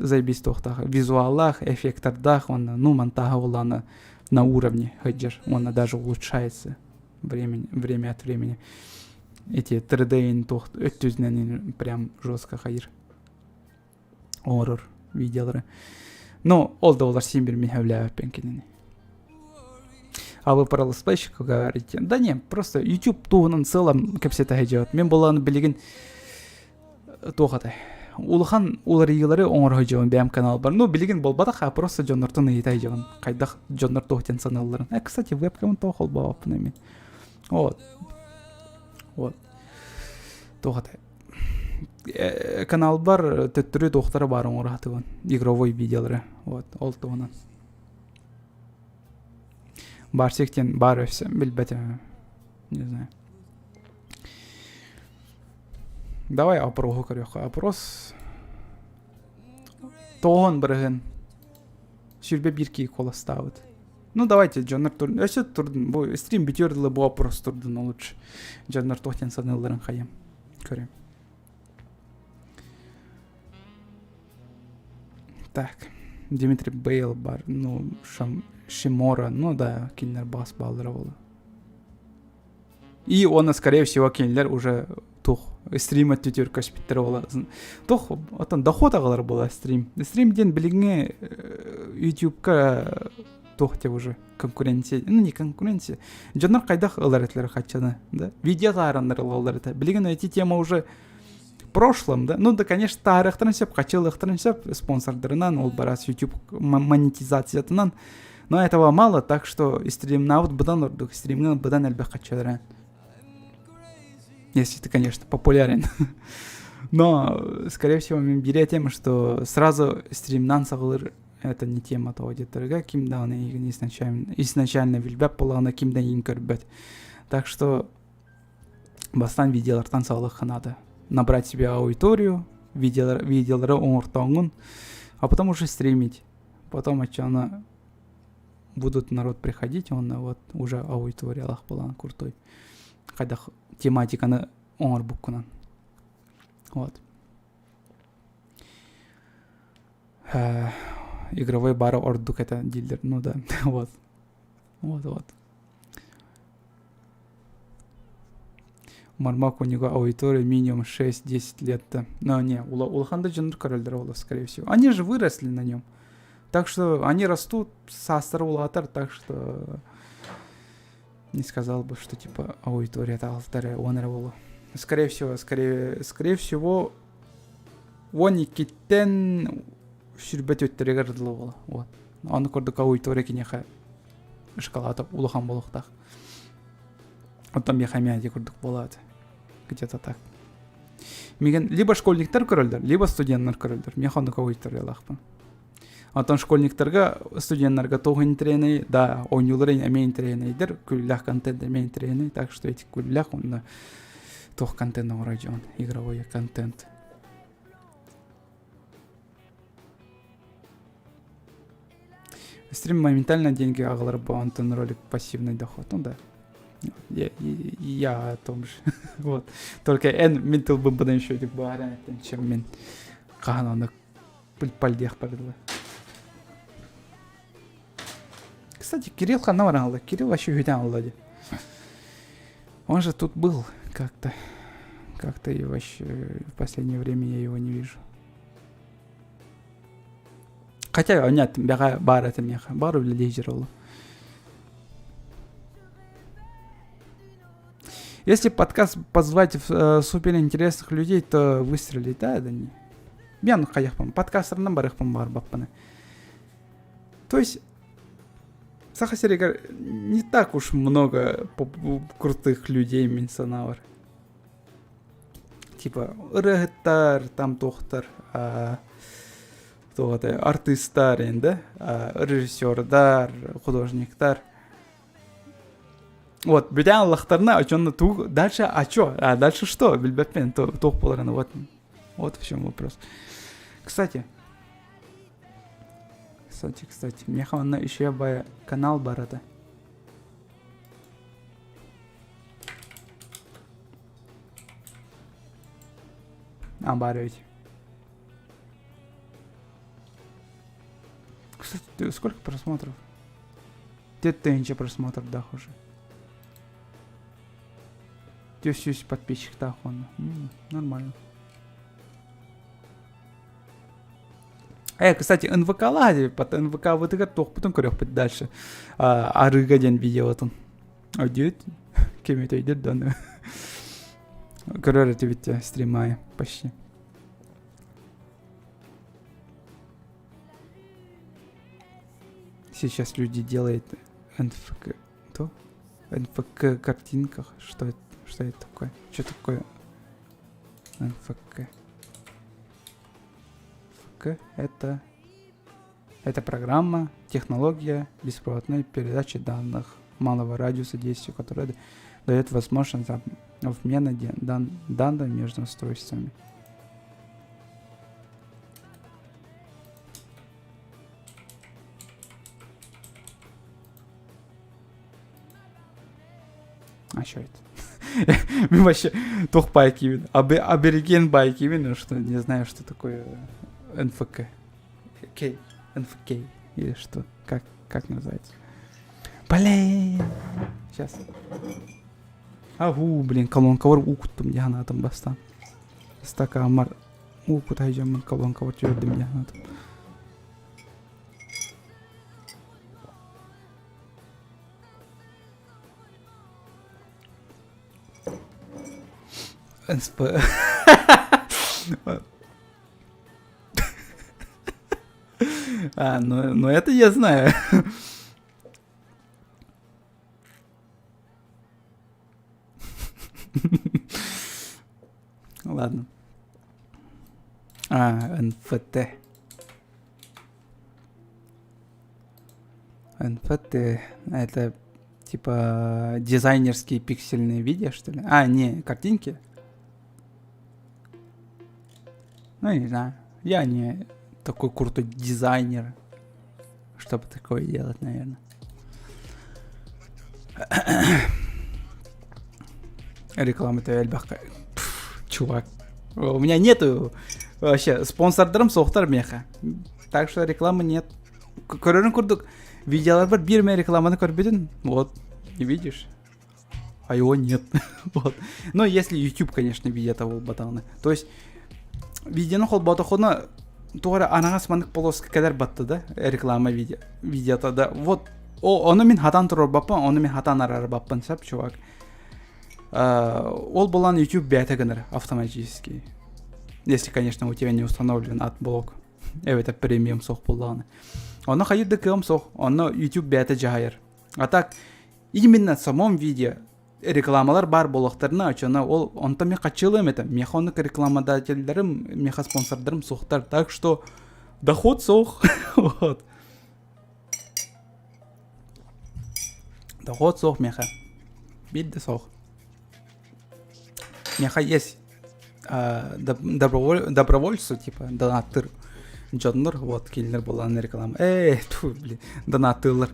заебись туохтаах. Визуаллаах, эффектордаах, он, ну, монтажа улана на уровне сылдьар. Он даже улучшается времени, время от времени. Эти 3D туох өттүнэн прям жестко хайыр. Оҥорор видеолары. Но ол да олар син бир мин сөбүлээбэппин кинини. А вы про летсплейщика говорите? Да не, просто YouTube туһунан целом кэпсэтэ сылдьабыт. Мин буолан билигин туох атай улахан уларыйыылары оҥоро сылдьабын бэйэм каналбар. Ну, билигин буолбатах, а просто дьоннортон ыйыта сылдьабын. Хайдах дьоннор туох диэн саныылларын. Э, кстати, вебкамын тоҕо холбообоппун эми. Вот. Вот. Туох атай каналбар төттөрү туохтара баар оҥоро сатыыбын. Игровой видеолары. Вот, ол туһунан. Барсик диэн баар өссө билбэтим. Не знаю. Давай опроһу көрүөххэ. Опрос тоҕон бырыһын 21 киһи куоластаабыт. Ну давайте дьоннор турдун. Өссө турдун. Бу стрим бүтүөр дылы бу опрос турдун лучше. Дьоннор туох диэн саныылларын хайым. Көрөм. Так. Дмитрий Бейл бар. Ну, Шам... Шимора. Ну да, кинилэр бас бааллара буолуо. И он, скорее всего, кинилэр уже тух стрим өттүтүгэр көспүттэр буола. Тух, оттон доход аҕалар буола стрим. Стрим диэн билиҥҥи YouTube-ка туох деп уже конкуренция, ну не конкуренция. Дьоннор хайдах ылар этилэр хаччаны, да? Видео таараннар ылаллар этэ. Билигин эти тема уже в прошлом, да? Ну да, конечно, таарыахтарын сөп, хачылыахтарын сөп спонсордарынан, ол барас YouTube монетизациятынан. Но этого мало, так что стримнаабыт быдан ордук, стримҥа быдан элбэх хаччылара. Если ты, конечно, популярен. Но, скорее всего, мен бире тем, что сразу стримнан саҕалыыр это не тема того диэттэргэ ким даҕаны эйигин изначально, изначально билбэт буоллаҕына ким да эйигин көрбөт. Так что бастаан видеолартан саҕалыахха наада. Набрать себе аудиторию, видеолары, видеолары оҥортооҥҥун, а потом уже стримить. Потом оччоно будут народ приходить, он вот уже аудиториялаах буолан крутой. Хайдах тематиканы оҥорбуккунан. Вот. Игровой бара ордук это дилер. Ну да, вот. Вот, вот. Мармак у него аудитория минимум 6-10 лет-то. Но не, улахан да дьоннор көрөллөр ол, скорее всего. Они же выросли на нем. Так что они растут, саастара улаатар, так что не сказал бы, что типа аудитория алтара он эрэ буолуо. Скорее всего, скорее, скорее всего, 12-тэн сүүрбэ түөттэригэр дылы буола. Вот. Ону курдук аудитория киниэхэ шоколада улахан буолуохтаах. Оттон миэхэ эмиэ курдук буолаат. Где-то так. Миигин либо школьниктар көрөллөр, либо студеннар көрөллөр. Миэхэ оннук аудиториялаахпын. Оттон школьниктарга, студеннарга туох интэриэһинэй, да, оонньуулар эмиэ интэриэһинэйдэр, күллээх контент эмиэ интэриэһинэй, так что эти күллээх уонна туох контент оҥорор дьон, игровой контент. Стрим моментально деньги аҕалар бу онтон ролик пассивный доход. Ну да. Я, я о том же. вот. Только эн мин тылбын быдан еще бааран чем мин хаһан оны пыль диэх бардылар. Кстати, Кирилл ханна баран Кирилл вообще үһүтэн алла дии. Он же тут был как-то. Как-то и вообще в последнее время я его не вижу. Хотя, нет, бэҕэ баар этэ миэхэ. Баар үлэлии ол. Если подкаст позвать э, суперинтересных людей, то выстрелит, да, это не. Мен хайахпын, подкастерынан барыахпын баҕарбаппын. То есть Саха сиригэр не так уж много крутых людей мин санаабар. Типа ырыаһыттар, там туохтар, туох артыыстар да, режиссердар, художниктар. Вот, бүтэн аллахтарына очонно туг дальше а чё? А дальше что? Билбэппин туох буоларын вот. Вот в чем вопрос. Кстати, кстати, кстати, миэхэ онно еще бая канал бар этэ. А, баар эбит. Кстати, сколько просмотров? 4000 просмотров да уже. 400 подписчик он. Нормально. Кстати, НВК лади, под НВК вытыгар туохпутун көрүөхпүт дальше. Арыга диэн видеотун. Өйдүүт? Ким өйдүүр да аны. Көрөр этибит стримая почти. Сейчас люди делают НФК. То? НФК картинках. Что это, что это такое? Что такое НФК? НФК это это программа, технология беспроводной передачи данных малого радиуса действия, которая дает возможность обмена дан данных между устройствами. А что это? Мен вообще туох баайкибин. Абориген баайкибин, что не знаю, что такое НФК. Кей. НФК. Или что? Как, как называется? Блин! Сейчас. Агу, блин, колонкалар уу куттум дии санаатым бастаан. Стакаммар уу кута сылдьаммын колонкабар түһэрдим дии санаатым. НСП. А, ну, ну это я знаю. Ладно. А, НФТ. НФТ. Это типа дизайнерские пиксельные видео, что ли? А, не, картинки. Ну, не знаю. Я не такой крутой дизайнер, чтобы такое делать, наверное. Реклама это Чувак. У меня нету вообще спонсордарым суохтар миэхэ. Так что рекламы нет. Көрөрүн курдук видеоларбар биир эмэ рекламаны көрбүтүн. Вот, не видишь? А его нет. вот. Но если YouTube, конечно, видео того батаны. То есть видеоны холботохуна туора анаҕас маннык полоска кэлэр батта да реклама видео видеота да вот о ону мин хатан туруорбаппын ону мин хатан араарбаппын сөп чувак ол булан YouTube бэйэтэ гынар автоматически если конечно у тебя не установлен адблок эбэтэр премиум суох буоллаҕына онно хайыр да кыам суох онно YouTube бэйэтэ дьаһайар а так именно в самом видео рекламалар баар буолуохтарына оччоно ол онтон мин хаччылыам этэ миэхэ оннук рекламодателлэрим миэхэ спонсордарым суохтар так что доход суох вот доход суох миэхэ биир да суох миэхэ есть добровольцы типа донаттыр дьоннор вот кинилэр буолан реклама ээ тьфу блин донаттыыллар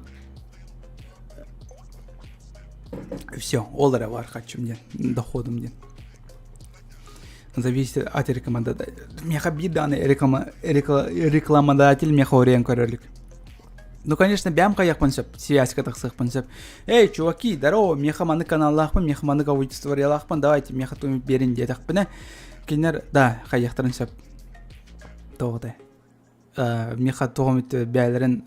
все ол эрэ баар хаччым диэн доходум диэн зависит от рекомендателя миэхэ биир даҕаны реклама рекламодатель миэхэ уруйан көрөлүк ну конечно бэйэм хайыахпын сөп связька тахсыахпын сөп эй чуваки здорово миэхэ маннык каналлаахпын миэхэ маннык аудиториялаахпын давайте миэхэ тумик биэрин диэтэхпинэ кинилэр да хайыахтарын сөп тоҕо миэхэ тоҕо эмит бэйэлэрин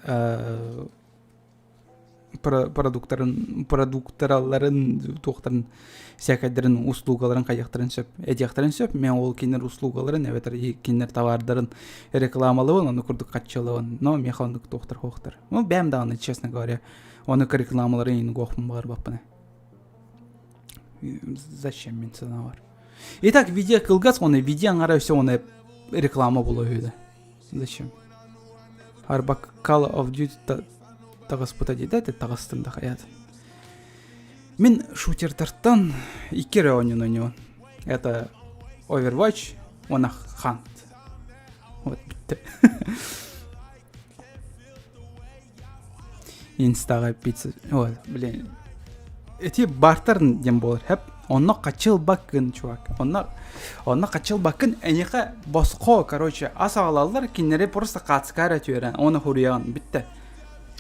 продуктарын продуктараларын туохтарын всякайдарын услугаларын хайыахтарын сөп этиэхтэрин сөп мен ол кинилэр услугаларын эбэтэр кинилэр товардарын рекламалабын ону курдук хаччылабын но миэхэ оннук туохтар хуохтар ну бэйэм даҕаны честно говоря онук рекламалары ингуохпун баҕарбаппын зачем мин санаабар итак видео кылгас оны видео аҥара все оны реклама була үһү зачем арба Call of Duty таҕыспыта дии да таҕыстым да хайаат мин шутердартан икки эрэ оонньууну оонньуубун это Overwatch уонна Hunt вот бүттэ инстаҕа пицца ой блин эти бартер диэн буолар хэп. Онно хачылбаккын, чувак. Онно, онно хачылбаккын, эйиэхэ босхо, короче, ас аҕалаллар, кинилэри просто хаацкаа эрэ түөрэн, уонна хуруйаҕын, бүттэ.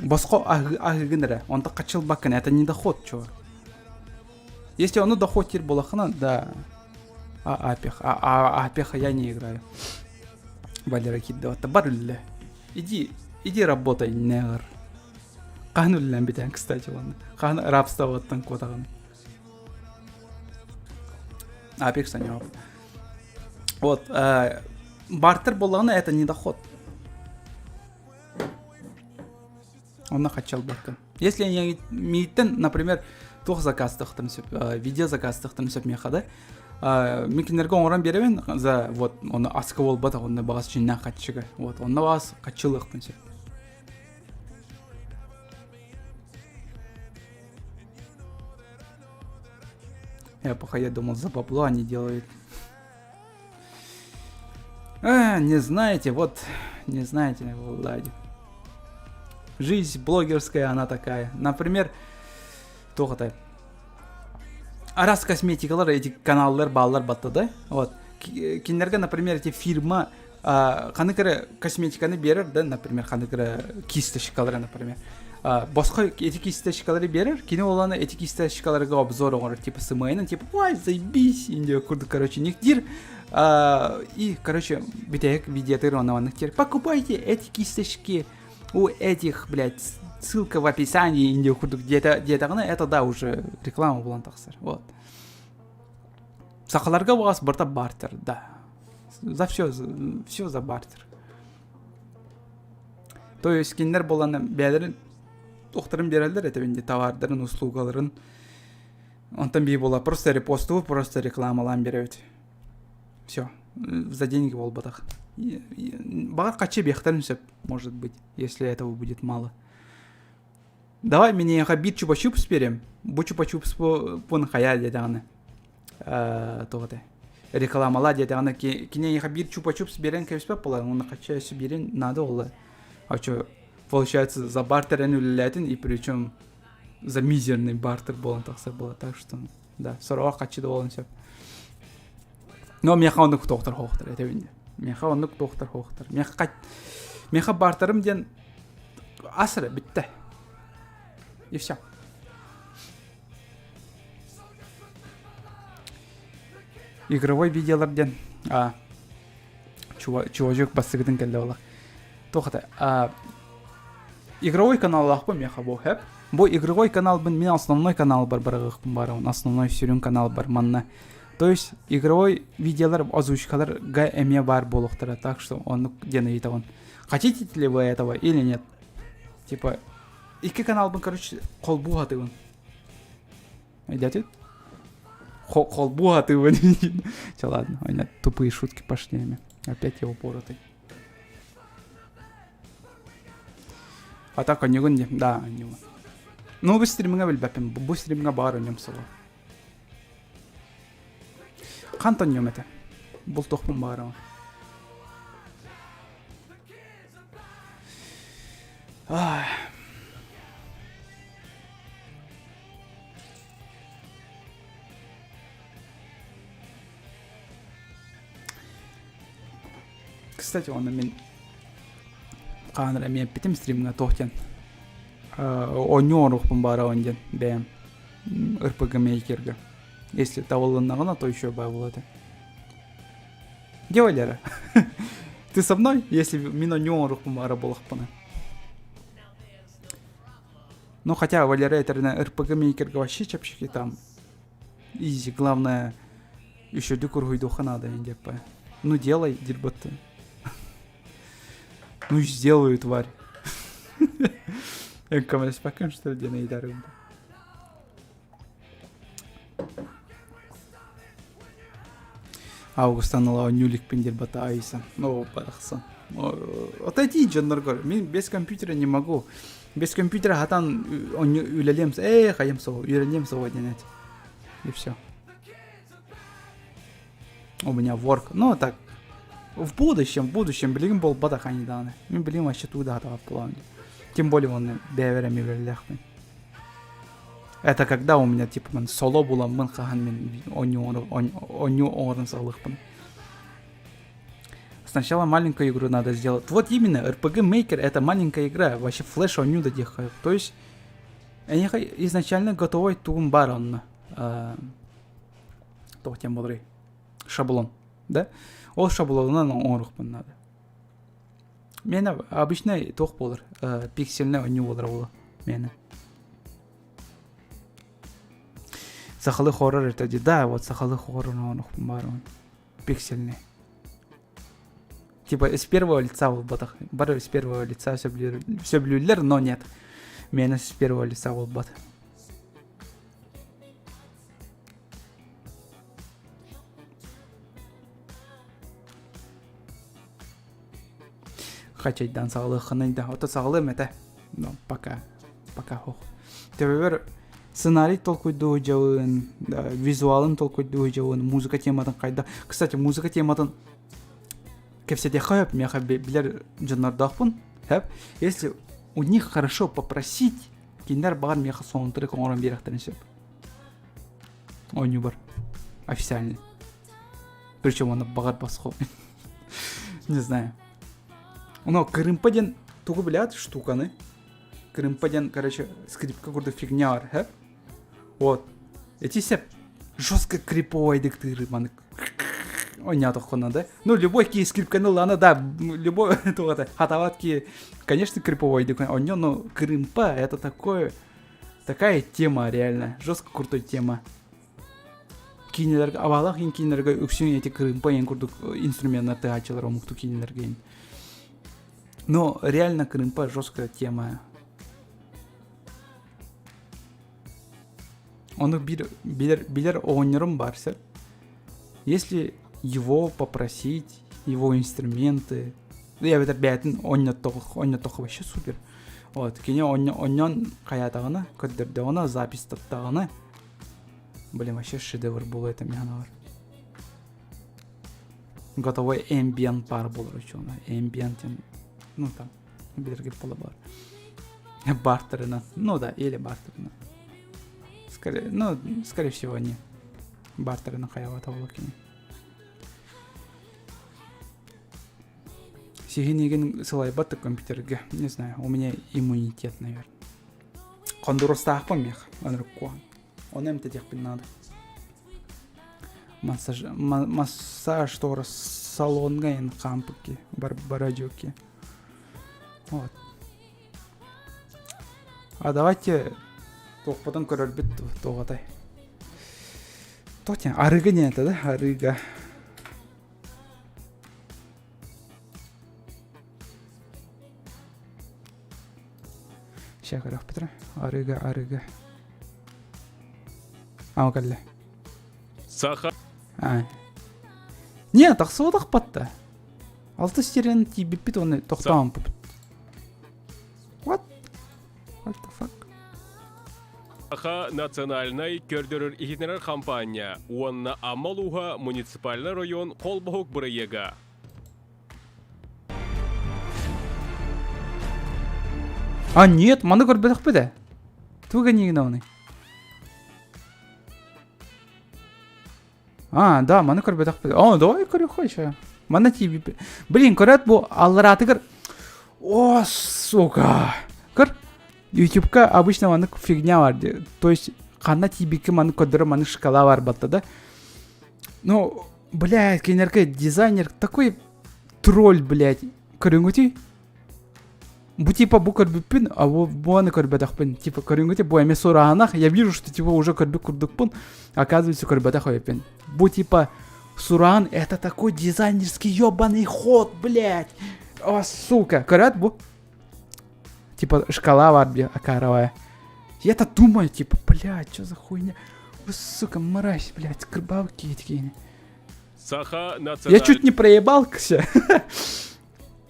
Босхо аһыыгын эрэ, онто хачылбаккын, это не доход, чувак. Если ону доход диир буоллаххына, да, а апех, а, а апеха я не играю. Валера киирдэ, бар үллэ. Иди, иди работай, негр. Хаһан үллэн бүтэн, кстати, ладно. Хаһан рабствоттан куотаҕын. Апех саньоп. Вот, э, бартер буоллаҕына это не доход. Онно хаччалбаккын. Если я мииттэн, например, туох заказтыахтарын сөп, видео заказтыахтарын сөп миэхэ да, мин кинилэргэ оҥорон биэрэбин за вот оны аска буолбатах, онно баҕас чиннээх хаччыга. Вот, онно баҕас хаччылыахпын сөп. Я пока я думал, за бабло они делают. А, не знаете, вот, не знаете, Владик. Жизнь блогерская, она такая. Например, туох Арас косметикалар эти каналлар бааллар батта да. Вот. Кинилэргэ, например, эти фирма ханнык эрэ косметиканы биэрэр да, например, ханнык эрэ кисточкалары, например. Босхо эти кисточкалары биэрэр, кини оланы эти кисточкаларга обзор оҥорор, типа сымайынан, типа, ой, заебись, индия курдук, короче, никдир. И, короче, бүтэһик видеотыр онно маннык покупайте эти кисточки у этих, блядь, ссылка в описании индия курдук диэтэҕинэ, это да, уже реклама буолан тахсар. Вот. Сахаларга баҕас барыта бартер, да. За все, все за бартер. То есть кинилэр буолан бэйэлэрин туохтарын биэрэллэр этэ бинди товардарын, услугаларын. Онтон бии буола просто репосту, просто рекламалаан биэрэбит. Все. За деньги буолбатах. Баҕар хаччы биэхтэрин сөп, может быть, если этого будет мало. Давай миниэхэ биир чупа-чупс биэриэм. Бу чупа-чупс пун хайа диэтэҕинэ. Туох этэй? Рекламала диэтэҕинэ киниэхэ биир чупа-чупс биэрэн кэбиспэт буолар, уонна хаччы өссө биэрин наада буолла. А что, получается, за бартерен үлэлээтин и причем за мизерный бартер буолан тахсар буолар. Так что, да, сороҕор хаччы да буолан сөп. Но миэхэ оннук туохтар хоохтар этэбин. Миэхэ оннук туохтар хоохтар. Миэхэ миэхэ бартерым диэн ас эрэ бүттэ. И все. Игровой видеолар диэн а чувачок бастыгытын кэллэ буолар. Туох это? А игровой каналлаахпын миэхэ бу хэп. Бу игровой каналбын мин основной канал бар барыгыхпын барабын основной сүрүн канал бар манна. То есть игровой видеолар озвучкаларга эмиэ баар буолуохтара так что оннук диэн ыйытабын. Хотите ли вы этого или нет? Типа икки каналбын короче холбуу хатыбын. Өйдөөтүт? Холбуу хатыбын. Че ладно, у меня тупые шутки пошли ими. Опять его упоротый. А так онньугун дии. Да, онньугун. Ну, бу стримҥа билбэппин. Бу стримҥа баар онньум суоҕа. Хантан онньуом этэ? Бултуохпун баҕарабын. Кстати, оны мин хаан эрэ эмиэ эппитим стримҥа туох диэн оонньуу оҥоруохпун баарабын диэн бэйэм РПГ мейкерга. Если табылыннаҕына, то еще баа буолуо этэ. Где Валера? Ты со мной? Если мин оонньуу оҥоруохпун баара буоллахпына. Ну, хотя Валера этэринэн РПГ мейкерга вообще чэпчэки там. Изи, главное, еще уруһуйдуохха наада диэппэ. Ну, делай, дирбатты. Ну, сделаю, тварь. Көмөлөспөккүн, что ли, диэн ыйытарым. Августан ыла оонньуу иликпин диир Айса. Оо, барахсан. Отойди дьонноргор. Мин без компьютера не могу. Без компьютера хатан үлэлиэм ээ хайым суох, үөрэниэм суоҕа диэн эт. И все. У меня work. Ну, так, в будущем, в будущем, билигин буолбатах они даҕаны. Мин билигин вообще тугу да хатаҕат буолаҕын. Тем более он бэйэбэр эмиэ үлэлээхпин. Это когда у меня типа мен соло буламмын хаһан мен оонньуу оҥорон саҕалыахпын. Сначала маленькую игру надо сделать. Вот именно, RPG Maker это маленькая игра, вообще флеш оонньуу да диэххэ. То есть эйиэхэ изначально готовой тугун баар онно. Туох диэн буоларый? Шаблон, да? Ол шаблонунан оҥоруохпун надо. Миэнэ обычный туох буолар, пиксельный оонньуу буолар буолуо миэнэ. Сахалыы хоррор это да, вот сахалыы хоррор оҥоруохпун баарбын. Пиксельный. Типа с первого лица буолбатах. Бары с первого лица сөбүлүүллэр, но нет. Миэнэ с первого лица буолбат. Хачайдаан саҕалыаххыный да, ото саҕалыам этэ. Но пока, пока ох. Төбөбөр сценарий толкуйдуу дьабын, визуалын толкуйдуу дьабын, музыка тематын хайда. Кстати, музыка тематын кэпсэтиэххэ сөп, миэхэ билэр дьоннордоохпун. Сөп. Если у них хорошо попросить, кинилэр баҕар миэхэ саундтрек оҥорон биэриэхтэрин сөп. Оонньуубар. Официальный. Причем он баҕар босхо. Не знаю. Но кырымпа диэн тугу билэт штуканы? Кырымпа диэн, короче, скрипка курдук фигня бар, хэп? Вот. Эти сеп жестко криповайдык тыыры манык ойнатоххуна да. Ну, любой ки скрипканы ылана, да, любой тугата хатават ки, конечно, криповайдык онньо, но кырымпа это такое такая тема реально, жестко крутой тема. Киинэлэргэ абаалаах иин киинэлэргэ үксүн эти кырыымпа иин курдук инструменнар тыаһааччылар омукту киинэлэргэ иин. Но реально кырыымпа жесткая тема. Ону биир билэр, билэр оҕонньорум баар сэр. Если его попросить, его инструменты, я эбэтэр бэйэтин оонньоттоҕо оонньоттоххо вообще супер. Вот, кини онньон хайаатаҕына, көрдөрдөҕүнэ, запись таттаҕына, блин, вообще шедевр буолуо этэ мин санаабар. Готовой эмбиент баар буолар учуона. Эмбиент ну там, билэргит буола баар. Бартерынан. Ну да, или бартерынан. Скорее, ну, скорее всего, не. Бартерынан хайаабата буолуо кини. Сиһин сылайбат да компьютерга. Не знаю, у меня иммунитет, наверное. Хондурустаахпын миэхэ, онруккуон. Ону эмтэтиэхпин наада. Массаж, массаж туора салонга эн хаампыкки, бар барадьуки. Вот. А давайте туохпутун көрөрбүт туоҕатай. Туох арыгы не это, да? Арыга. Ща көрөхпүт Арыга, арыга. Аа кэллэ. Саха. А. Не, тахсыбатахпат да. Алтыс сирин тиийбиппит уонна тохтоомпупут. What? What the fuck? Саха национальнай көрдөрөр иһитинэр хампаанньа уонна Амма улууһа муниципальнай район холбоһук бырайыага. А нет, маны көрбөтөхпүт ээ. Туга нигин А, да, маны көрбөтөхпүт. О, давай көрүөххэ еще. Манна тиийбиппит. Блин, көрөт бу аллараатыгар О, сука. Көр, Ютубка обычно маннык фигня бар. То есть ханна тиийбиккэ маннык көрдөрөр маннык шкала бар батта да. Ну, блядь, кинилэргэ дизайнер такой тролль, блядь. Көрүҥүтүй? Бу типа бу көрбүппүн, а бу буаны көрбөтөхпүн. Типа көрүҥүтүй бу эмиэ сурааһынах. Я вижу, что типа уже көрбүт курдукпун. Оказывается, көрбөтөх эбиппин. Бу типа сураан это такой дизайнерский ебаный ход, блядь. О, сука. Көрөт бу? Типа шкала бар акаровая. Я-то думаю, типа, блядь, что за хуйня? Вы, сука, мразь, блядь, крыбалки такие. Саха Я чуть не проебался.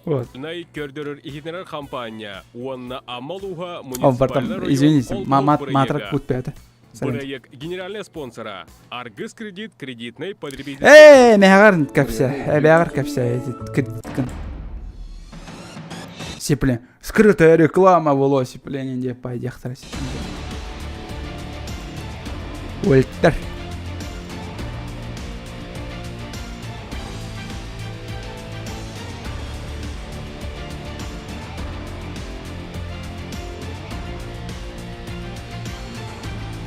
Вот. Көрдөрөр иһитинэр хампаанньа уонна Амма улууһа О, братан, извините, матрак пут пятый. Бырайыак генеральный спонсора Аргыс кредит кредитный потребитель. Ээ, мэҕэр кэпсэ, эбэҕэр кэпсэ кредиткин. Сипле. Скрытая реклама было сипление деп пайдехтар. Өлтөр.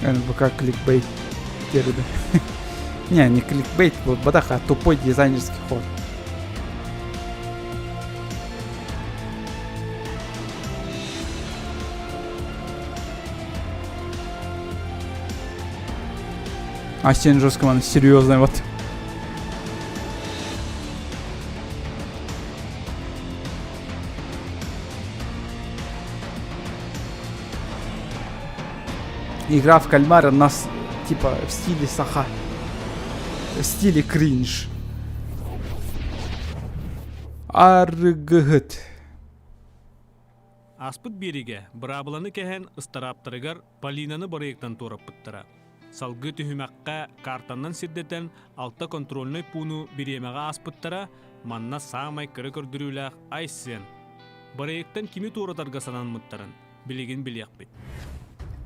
НВК кликбейт терді. Не, не кликбейт, вот бадаха, тупой дизайнерский ход. А сен жестко, он серьезный вот. Игра в кальмара нас типа в стиле саха. В стиле кринж. Аргыһыт. Ааспыт биэриигэ быраабыланы кэһэн ыстарааптарыгар Полинаны бырайыактан туораппыттара. Салгыы түһүмэххэ картаннан сирдэтэн алта контрольнай пууну бириэмэҕэ ааспыттара, манна саамай кыра көрдөрүүлээх Айсен. Бырайыактан кими туоратарга санаммыттарын билигин билиэхпит.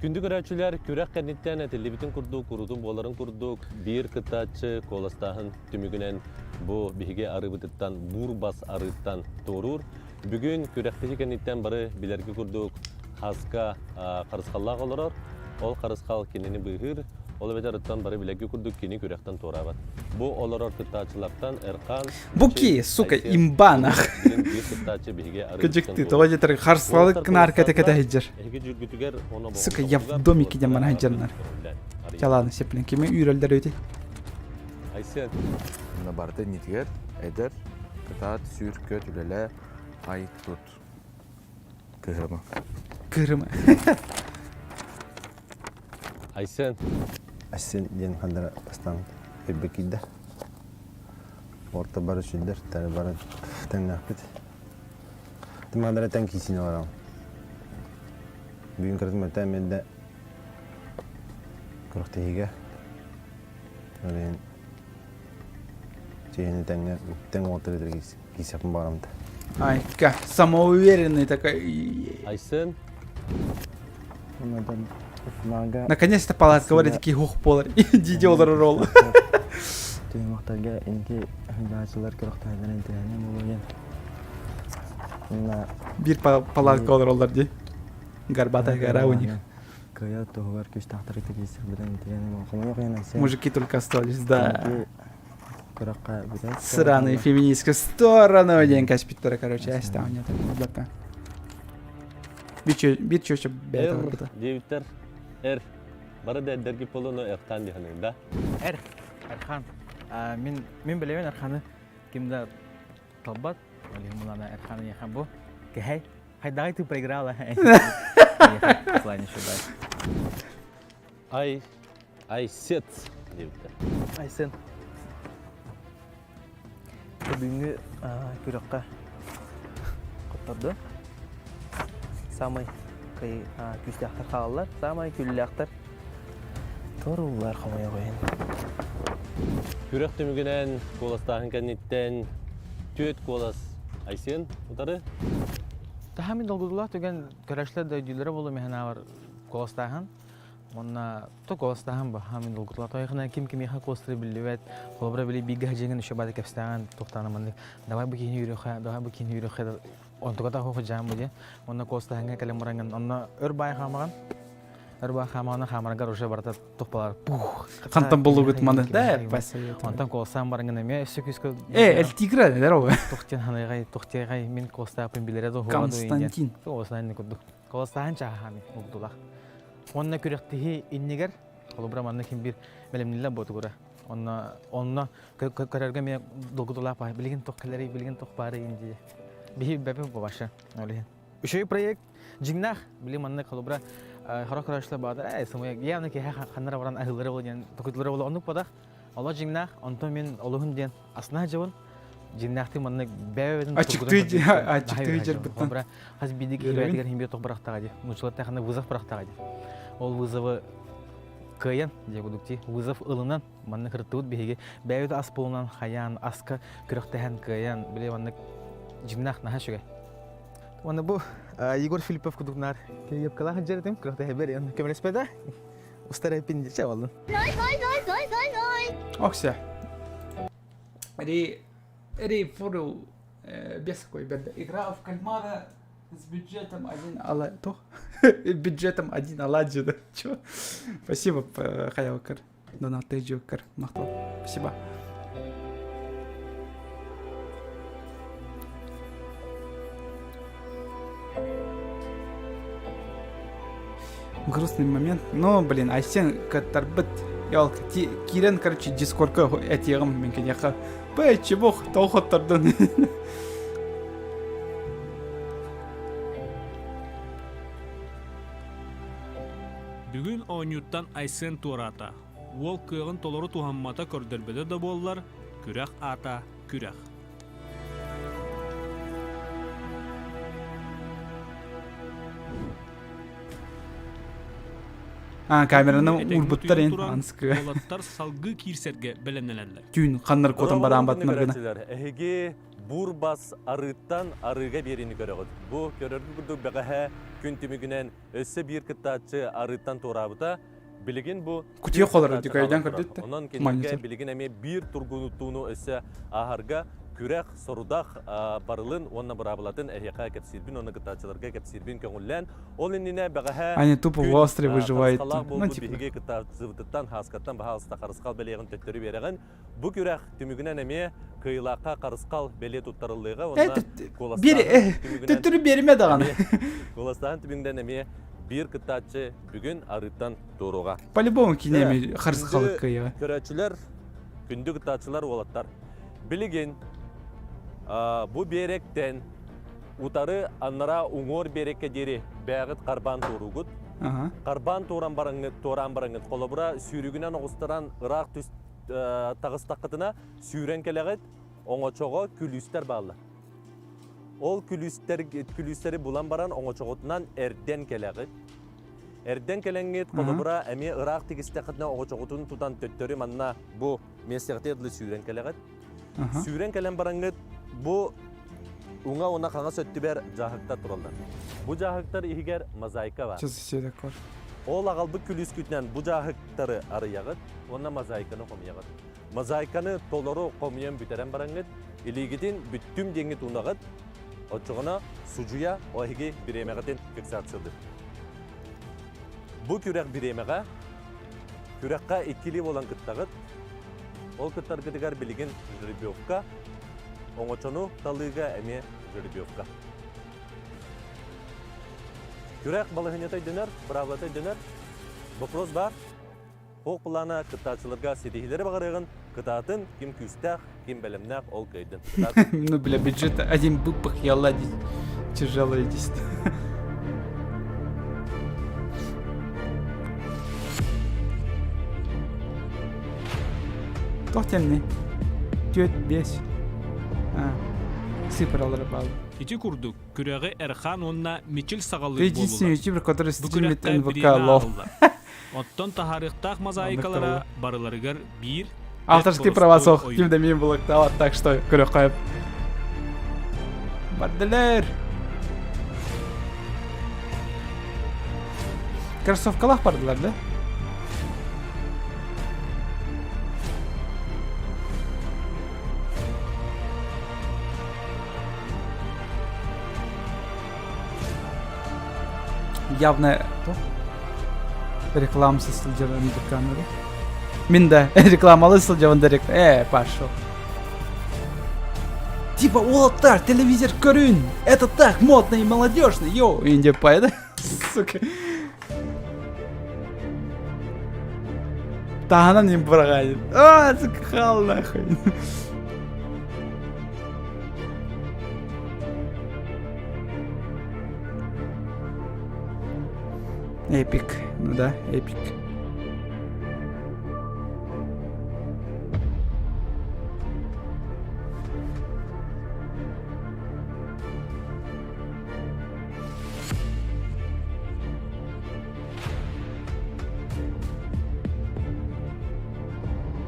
Күндү көрөөччүлэр, күрэх кэнниттэн этиллибитин курдук, куруутун буоларын курдук, биир кыттааччы куоластааһын түмүгүнэн бу биһиги арыыбытыттан буурбас арыыттан туоруур. Бүгүн күрэхтэһии кэнниттэн бары билэргэ курдук хаска харысхаллаах олорор. Ол харысхал кинини быыһыыр, ол эбэтэр ыттан бары билэргэ курдук кини күрэхтэн туораабат. Бу олорор кыттааччылартан Эрхан, Буки, сука, имба нах. Кыдьыкты, тоҕо диэтэр харсалык нарка текете сылдьар. Сука, я в домике дем мана сылдьарнар. Чаланы сеплин кими үүрэлдэр өти. Айсен. Мына барыта иннитигэр эдэр, кытаат, сүүр, көт, үлэлээ, ай, тут. Кыһырыма. Кыһырыма. Айсен. Айсен диэн ханнара бастаан өйбө киирдэ. Орто бары сүллэр, тары бары тэҥнээхпит. Тымаадара тэҥ киисин олорон. Бүгүн кырытым өтөөн биэрдэ күрэхтэһиигэ. Ол иһин чиэһини тэҥҥэ тэҥ уолаттары киирсэппин баҕарамта. Айка, самоуверенный такой. Айсен. Наконец-то палатка говорит, такие хух полар. Диди олорор ол. Түһүмэхтэргэ инки дьаачылар көрөхтөһөлөрүн интиһэнэ буолуо Биир палатка олороллор дии. Горбатая гора у них. Кыайар туһугар күстахтары киирсэхпитин Мужики только остались, да. Сраные феминистские стороны день каспиттера, короче, я стал нет, ребята. Бир чөчө Эр, диэбиттэр. Эр. Бары да эрдэрги полону Эрхан диһаныгын, да? Эр, Эрхан. Мин мин билэбин Эрханы ким да талбат. Ол мулана Эрханы яхан бу. Кэһэй. Хайдагай ты проиграла. Ай, Айсет диэбиттэр. Айсен. Бүгүҥҥү күрэххэ хотторду. Самый күүстээхтэр хаалаллар, самай күллээхтэр торуллар хомойуох иһин. Күрэх түмүгүнэн куоластааһын кэнниттэн түөрт куолас Айсен утары. Таһа мин долгутуулаах түгэн көрөөччүлэр да өйдүүллэрэ буолуо миэхэ аабар куоластааһын. Уонна то куоластааһын баха мин долгутуулаах тойхына ким кимиэхэ куоластыра биллибэт. Холобура били бииргэ садьыҥын еще баада кэпсээҕин туохтаана маннык давай бу киһини үүрүөххэ, давай бу киһини үүрүөххэ онтуга да хоһу бу диэн. Онно куоластааһыҥҥа кэлэн бараҥҥын онно өр баай хаамаҕын. Өр баай хаамаҕына хаамаргар уже барыта тухпалар пух. Хантан булугут маны да Онтон куоластаан бараҥҥын эмиэ өссө күүскэ Э, Эль Тигра, здорово. Тухтен ханыгай, тухтегай мин куоластааппын билэрэ да Константин. Куоластаан курдук. Куоластааһын чааһаами угдулах. Онно күрэхтэһии иннигэр, холобура манна ким биир бэлэмниллэр буотугура. Онно онно көрөргө эмиэ долгутулаах баай. Билигин туох кэлэрий, билигин туох баарый дии. Биһи бэпи бабаша. Ол иһин. Үчүгэй проект дьиҥнээх. Били маннык холобура хорох көрөөччүлэр баатар, ээ сымыйа явно киһи ханнара баран аһыыллара буолуо диэн токуйдулара буолуо оннук буотах. Оло дьиҥнээх, онтон мин олуһун диэн асна дьыбын дьиҥнээхтик маннык бэйэ-бэйэтин Аччыктыы аччыктыы дьарбыттан. Хас биирдии киһи бэйэтигэр иһин биир тох бырахтаҕа дии. Нууччалар тэхэнэ вызов бырахтаҕа дии. Ол вызовы кыайан, дии курдук дии, вызов ылынан маннык кырыттыбыт биһиги бэйэбит ас булунан хайаан, аска күрэхтэһэн кыайан, били маннык дьиҥнээх наһаа үчүгэй. Уонна бу Егор Филиппов курдук наар киһи кылаах дьэрэтим күрэхтэһэбэр көмөлөспөтө. Устар эпин дичэ болун. Окся. Ри Ри фуру без какой беда. Игра в кальмара с бюджетом один ала... То? Бюджетом один оладьи, да? Чё? Спасибо, Хаялкар. Донаты Джокер. Махтал. Спасибо. Грустный момент. Но, блин, Айсен каттарбыт. Ялка, киирэн, короче, дискордка этиэҕим мин киниэхэ. Пэ, чебох, тоҕо хоттордун. Бүгүн оонньууттан Айсен туораата. Уол кыаҕын толору туһаммата көрдөрбөтө да буоллар, күрэх аата күрэх. А, камераны уурбуттар эн анскы. Уолаттар салгыы киирсэргэ бэлэмнэнэллэр. Түүн ханнар куотан бараан батынар гына. Эһиги бур-бас арыыттан арыыга биэриини көрөҕүт. Бу көрөргү курдук бэҕэһээ күн түмүгүнэн өссө биир кыттааччы арыыттан туораабыта. Билигин бу Кутуйа холорор дикайдан көрдүт. Онон кинилэргэ билигин эмиэ биир тургутууну өссө ааһарга күрэх, сорудах барылын уонна быраабылатын эһиэхэ кэпсиирбин уонна кыттааччыларга кэпсиирбин көҥүллээн, ол иннинэ бэҕэһээ Они тупо в острове выживают. Ну, типа. Биһиги кыттааччыбытыттан Хааскаттан баһаалыста харысхал бэлиэҕин төттөрү биэрэҕин. Бу күрэх түмүгүнэн эмиэ кыайыылаахха харысхал бэлиэ туттарыллыаҕа уонна куоластааһын Төттөрү биэримэ даҕаны. Куоластааһын түмүгүнэн эмиэ биир кыттааччы бүгүн арыыттан туоруоҕа. По-любому кинеми харысхалы кыайыаҕа. Көрөөччүлэр, күндү кыттааччылар уолаттар. Билигин бу биэрэктэн утары аннараа уҥуор биэрэккэ диэри бээҕит харбаан туоруугут. Харбаан туоран бараҥҥыт, туораан бараҥҥыт холобура сүүрүгүнэн оҕустаран ыраах түс таҕыстаххытына сүүрэн кэлэҕит, оҥочоҕо күлүүстэр бааллар. Ол күлүүстэр, күлүүстэри булан баран оҥочоҕутунан эрдэн кэлэҕит. Эрдэн кэлэҥҥит, холобура, эмиэ ыраах тигистэххитинэ оҕочоҕутун тутан төттөрү манна бу миэстэҕитигэр дылы сүүрэн кэлэҕит. Сүүрэн кэлэн бараҥҥыт бу уҥа уонна хаҥас өттүбэр дьааһыктар тураллар. Бу дьааһыктар иһигэр мозаика баар. Ол аҕалбыт күлүүскүтүнэн бу дьааһыктары арыйаҕыт уонна мозаиканы хомуйаҕыт. Мозаиканы толору хомуйан бүтэрэн бараҥҥыт, илиигитин бүттүм диэҥҥит уунаҕыт, оччоҕуна судьуйа ол эһиги бириэмэҕитин фиксациялыыр. Бу күрэх бириэмэҕэ, күрэххэ иккилии буолан кыттаҕыт. Ол кыттаргытыгар билигин жеребьевка, оҥочону талыыга эмиэ жеребьевка. Күрэх балаһыанньата өйдөнөр, быраабылата өйдөнөр. Вопрос баар. Туох былаана кыттааччыларга ситиһиилэри баҕарыаҕын, кытаатын, ким күүстээх, ким бэлэмнээх, ол кыайдын. Ну, бля, бюджет один выпах я ладить тяжело здесь. Туох темный? Түөрт, биэс. Цифралары баал. Ити курдук, күрэҕи Эрхан уонна Мичил саҕалыыр Ты единственный буоллулар. ютубер, который Бу стримит күрэххэ НВК бириэмэ лол. ааҕыллар. Оттон таһаарыахтаах мозаикалара барыларыгар биир Авторский права суох, ким да мин блоктаабат, так что көрөххө Бардылар. Кроссовкалаах бардылар да? Явно реклама сылдьар камеру. Мин да рекламалы сылдьабын да Э, пошел. Типа, уолаттар, телевизор көрүн! Это так модно и молодежно, йоу! Индия пайда, сука. Таһынан им быраҕайын. А, сука, хал нахуй. Эпик. Ну да, эпик.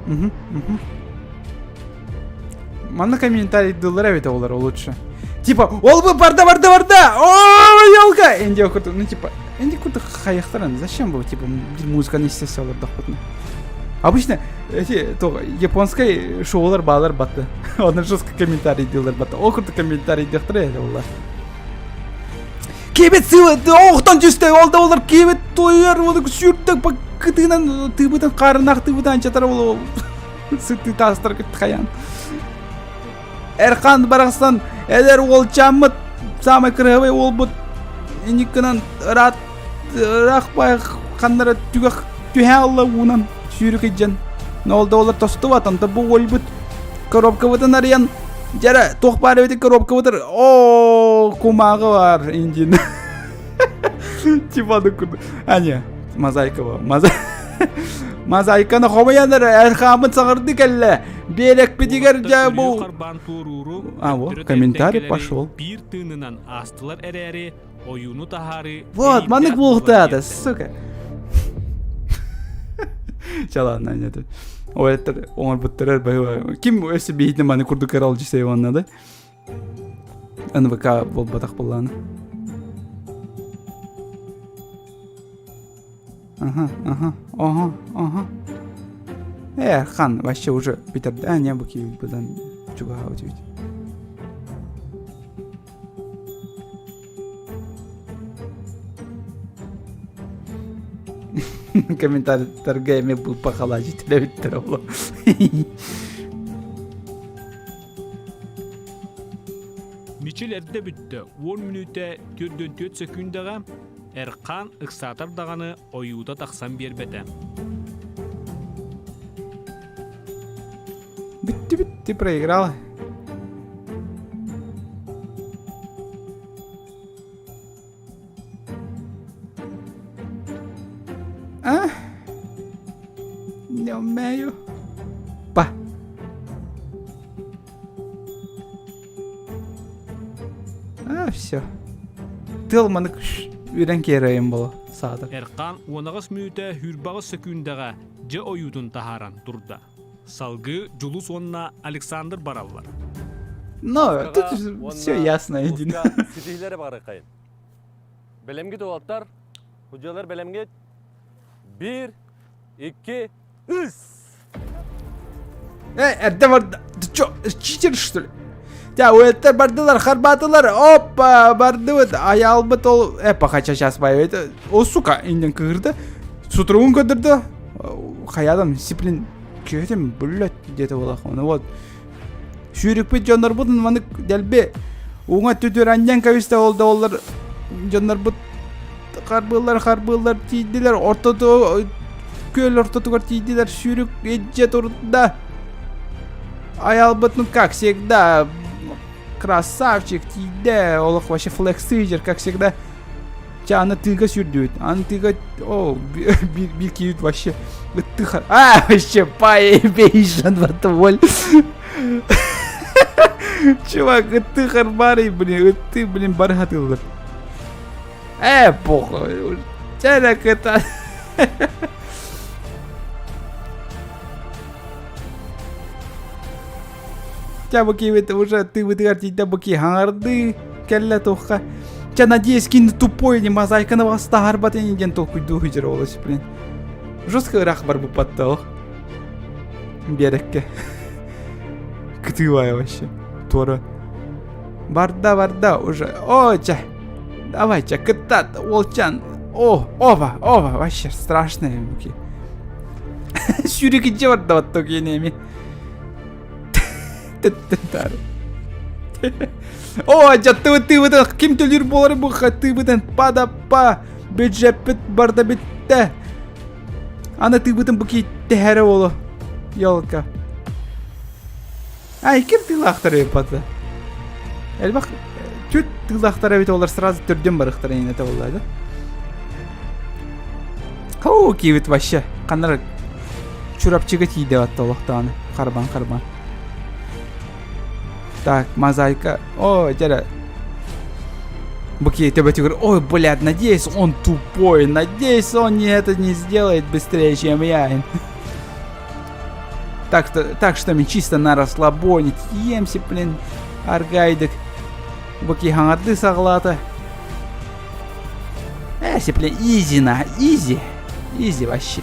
Угу, угу. Манна комментарийдыыллар эбит олар лучше. Типа, ол бы барда, барда, барда! О, елка! Энди курдук, ну типа, Энди курдук хайахтаран, зачем был, типа, музыканы истесе олордохпутуна. Обычно эти то японскай шоулар баалар батты. Онно жестко комментарий диылар батты. Ол курдук комментарий диэхтэрэ это буолла. Кибет сыла оохтон түстэ, ол да олар кибет тойар, ол сүүрдэ кытыынан тыыбытын хаарынаах тыыбытан чатар ол сыты таастар хайаан. Эрхан барахсан эдэр уолчааммыт саамай кыраһыбай уолбут инниккынан ыраат ыраах бай ханнара түгэх түһэ алла уунан сүүрүк илдьэн ол да олар тостубат онто бу уолбут коробкабытын арыйан дьэрэ туох баар эбит коробкабытыр оо кумааҕы бар индин типа а не мозаика Мозаиканы хомуйан эрэ Эрхааммыт саҥардыы кэллэ. Биэрэкпитигэр дьэ бу... харбаан туорууру А, вот, комментарий пошел. Биир тыынынан аастылар эрээри, ойууну таһаарыы... Вот, маннык буолуохтаата, сука. Чалаана нет. Ой, это оҥорбуттарар баһыба. Ким өссө биһитин маны курдук эрал дьисей онна да? НВК буолбатах буоллаана. Ага, ага, ага, ага. Э, хан, вообще уже бүтэрдэ. А, не, бу киһи быдан чугаһаабыт эбит. Комментарийтарга эмиэ быыппа халаачы төлөбүттэр оло. Мичил эрдэ бүттэ, 10 мүнүүтэ 44 сөкүүндэҕэ Эрхаан ыксаатар даҕаны ойуута тахсан биэрбэтэ. Бүттү бүттү проиграл. А? Не умею. Па. А, все. Тыл манык үрэн киэрэйим боло саатар. Эркан уонаҕас мүнүүтэ хүрбаҕыс сөкүүндэҕэ дьэ ойуутун таһааран турда. Салгыы Дьулус уонна Александр бараллар. Но тут все ясно един. Ситиһилere барыкайын. Бэлэмгит уолаттар, худьалар бэлэмгит. Бир, икки, үс! Э, эрдэ барда. Ты чё, читер, что ли? Тя, уэттер бардылар, харбатылар, опа, бардыбыт, аялбыт ол, э, хотя сейчас это, о, сука, инден кыырды, сутуругун көдүрдү, хаядам, дисциплин, күйетем, блядь, где-то была, ну вот, сүүрүкпүт дьоннорбутун манык дэлби уҥа түтүр анньан кэбистэ ол да оллар дьоннорбут харбыыллар харбыыллар тиийдилэр ортоту күөл ортотугар тиийдилэр сүүрүк илдьэ турда айалбыт ну как всегда красавчик тиийдэ олох вообще флексыжер как всегда Чэ, аны тыыга сүүрдүбүт. Аны тыыга... О, биир киһибит вообще... Ыттыха... А, вообще, поебейшен, вот Чувак, ытты харбарый, блин, ытты, блин, бархатыллар. Э, похуй. Чэрэ кыта. Чэ, бу киһибит уже тыыбытыгар тиийдэ бу киһи хаҥардыы кэллэ туохха. Чэ, надеюсь, кини тупой не мозаиканы бастаһарбат ини диэн толкуйдуу сылдьар олус, блин. Жестко ыраах барбыппат да ол. Биэрэккэ. Кытыыбай вообще. Туора. Барда, барда уже. О, чэ. Давай, чэ, кыттат, уолчан. О, оба, оба, вообще страшные буки. Сүүрүк барда батток енеми. О, дьаттыбыт тыыбытын ким төлүүр буолар бу тыыбытын падаппа бюджеппит барда бүттэ. Аны тыыбытын бу кииттэһэрэ боло. Елка. Ай, ким тыылаахтар эбит Элбэх түт тыылаахтар эбит олар сразу төрдүн барыхтар инете болла да. Хоу киибит вообще. Ханнар Чурапчыга тиийдэ батта олохтоон. Харбан харбан. Так, мозаика. О, дядя. Букей, ты говорю, ой, блядь, надеюсь, он тупой, надеюсь, он не это не сделает быстрее, чем я. Так что, так что мы чисто на расслабоне, емся, блин, аргайдык. Бу киһи хаҥардыы саҕалаата. Э, сепле изи на, изи. Изи вообще.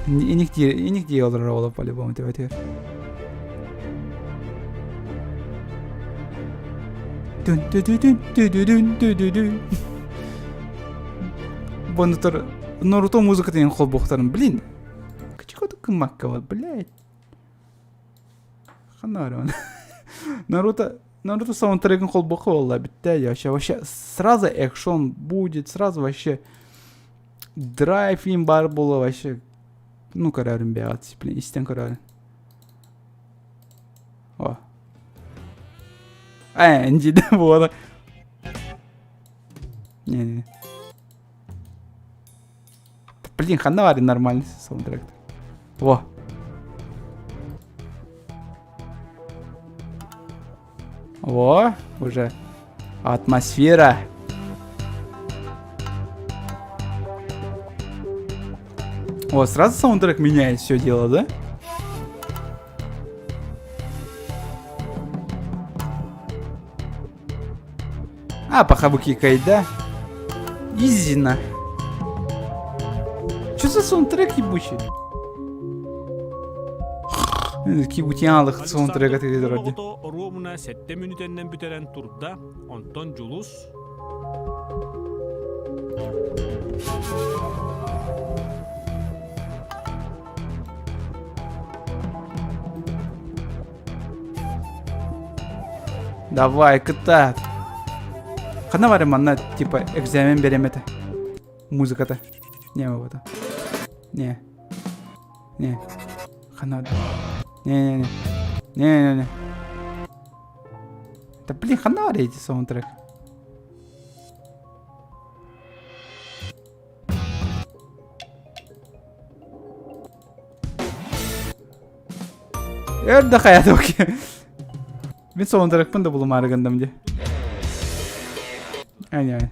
Иник дии, иник дии олорор оҕолор по-любому төбөтүгэр. Түн тү тү түн тү тү түн тү тү түн. Бонутар Наруто музыкатын холбуохтарын, блин. Кычыкоту кыммакка вот, блядь. Ханна Наруто Наруто саундтрегин холбуохха буолла бүттэ вообще вообще сразу экшон будет сразу вообще драйв им бар буола вообще ну көрөрүм бэҕэт блин истэн көрөрүм о э инди буола не не Блин, ханна баар нормальный саундтрек. Во. Во, уже атмосфера. О, сразу саундтрек меняет все дело, да? А, пахабуки кайда. Изина. Что за саундтрек ебучий? Кибутиалых саундтрек это вроде. Оруобуна сэттэ мүнүүтэннэн бүтэрэн турда, онтон Дьулус Давай, кытаат. Ханна бары манна типа экзамен берем это. Музыката. Не вот. Не. Не. Ханна. Не, не, не. Не, не, не. Да блин, ханна бары эти саундтрек. Өр да хайа окей. Мин саундтрекпын да булумаары гындым ди. Ай, ай.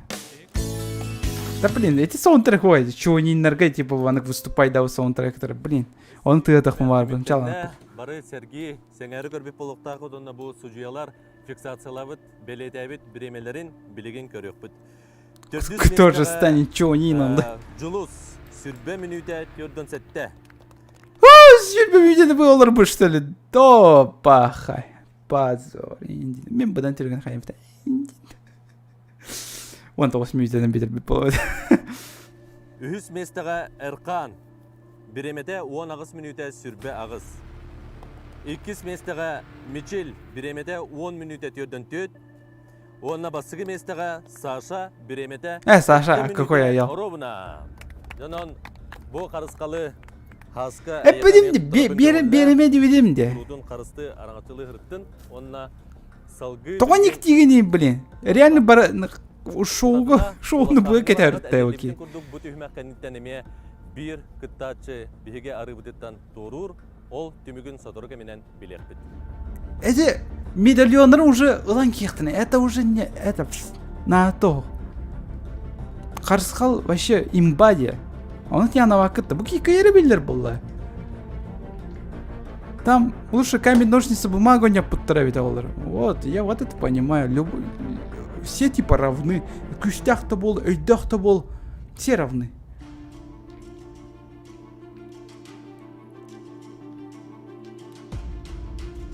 Да блин, эти саундтрек ой, чуониннарга типа ванак выступай да саундтректер, блин. Он тыатахпын бар блин, чалан. Бары Сергей сеңәри көрбүт болуктаах одонна бу судьялар фиксациялабыт, белетәбит биремелерин билигин көрүөхпүт. Кто же станет чуонином, да? Жулус, сүрбэ мүнүүтэ төрдөн сетте. Сүрбэ мүнүүтэ буолар бу что ли? Да, пахай. Позор. Мен быдан түрген хайымта. 19 мүнүүтэнэн бүтэрбит буолуо. Үһүс миэстэҕэ Эркан. Бириэмэтэ 18 мүнүүтэ сүрбэ аҕыс. Иккис миэстэҕэ Мичил. Бириэмэтэ 10 мүнүүтэ түөрдөн түөт. Уонна бастакы миэстэҕэ Саша бириэмэтэ Э, Саша, какой я ел? Оруобуна. Дьонон бу харысхалы Хаска Эппитим де, береме дибидим де. Курутун харысты араҥачылыы һырыттын уонна салгыы Тоҕо никтигини, блин. Реально бара шоуга шоуну быга кетерте окей. Курдук бу түһүмэх кэнниттэн эмиэ биир кыттааччы биһиги арыыбытыттан туоруур, ол түмүгүн сотору кэминэн билиэхпит. Эти медальоннары уже ылан киэхтэнэ. Это уже не это на то. Харысхал вообще имба диye. Оны тиянабаккытта. Бу кикайры биллер булла. Там лучше камень, ножницы, бумагу не подтравить олар. Вот, я вот это понимаю. Люб... Все типа равны. Күүстээх да бол, өйдөөх да бол. Все равны.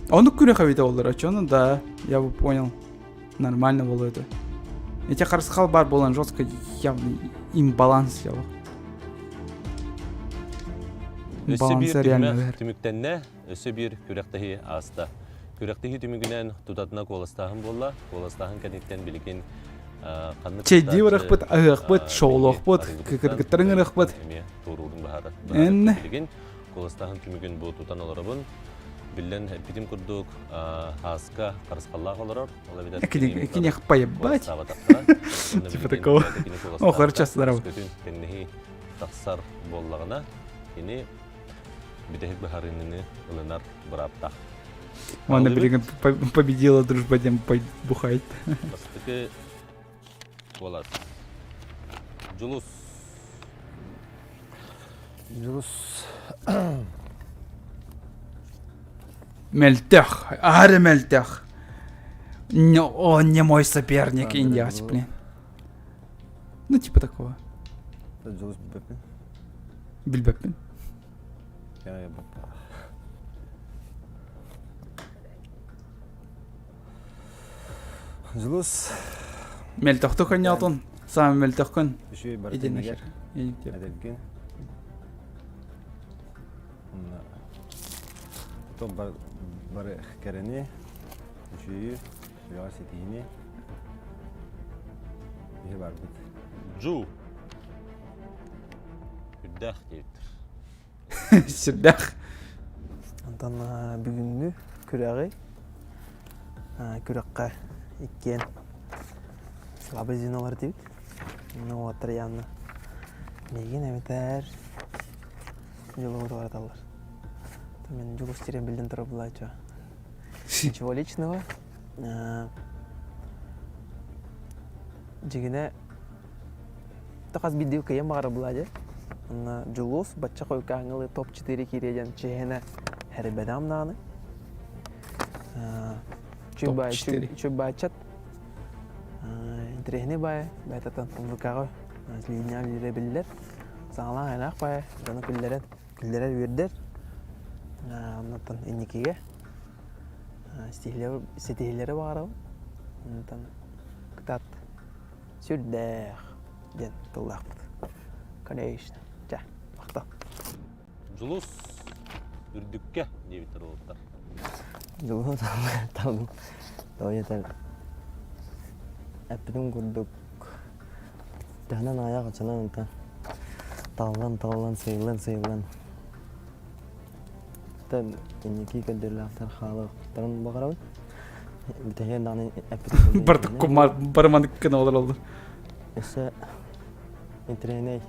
Ону күрэх эбитэ буоллар, оччону да, я бы понял. Нормально было это. Эти харысхал бар буолан жестко явный имбаланс я Өссө биир түһүмэх түмүктэннэ, өссө биир күрэхтэһии ааста. Күрэхтэһии түмүгүнэн тутатына куоластааһын буолла. Куоластааһын кэнниттэн билигин ханнык Чэйдии барахпыт, аһыахпыт, шоулуохпут, кыргыттарын ырыахпыт. Эмиэ туоруурун баһара. Эн Билигин куоластааһын түмүгүн бу тутан олоробун. Биллэн эппитим курдук, Хааска харысхаллаах олорор. Ол эбэтэр Кини поебать. Типа такого. О, хорошо, здорово. Кэнниһи тахсар буоллаҕына, кини бүтэһик быһаарыныыны ылынар бырааптаах. Ладно, билигин победила дружба диэн бухает. Бастакы куолас. Дьулус. Дьулус. Мөлтөх, аһары мөлтөх. Не, он не мой соперник, индиач, блин. Ну, типа такого. Дьулус билбэппин. Билбэппин. Дьулус. Мөлтөхтүк оонньоотун. Саамай мөлтөхкүн. Үчүгэй Иди барытын нахер. Эдэргин. То бары кэрэни, үчүгүйү, үлэҕэ ситиһини биһи барбыт. Джу. Үрдээх диэбиттэр. Сүрдээх. Онтон бүгүҥҥү күрэҕи күрэххэ иккиэн слабый звенолар диибит. Ну вот Троянна миигин эбэтэр Дьулуһу туораталлар. Мен Дьулус тирен билден турар булааччы. Ничего личного. Дьигинэ хас биирдии кыйан баҕара булаа Онно Дьулус бачча хойукааҥҥылы топ-4 киириэ диэн чиэһинэ хэрбэдэҕим даҕаны. Чубаачат интэриэһинэй баайа бэйэтэ ВК-ҕа линия үлэлиирэ биллэр. Саҥалаах айанаах баайа дьону күллэрэн күллэрэр үөрдэр. Оннуттан инникигэ ситиһиилэри баҕарабын. Онтон кытаат сүрдээх диэн тыллаахпыт. Конечно. Чэ, махтал. Дьулус үрдүккэ диэбиттэр уолаттар. Дьулуһу талын тоҕо эппитим курдук төһөнөн аҕыйах оччонон онтон таллан таллан сыыллан сыыллан инники көрдөрүүлээхтэр хаалыахтарын баҕарабын бүтэһигэр даҕаны эппитим Бардык кумар барыманык гына олороллор. Өссө интэриэһинэй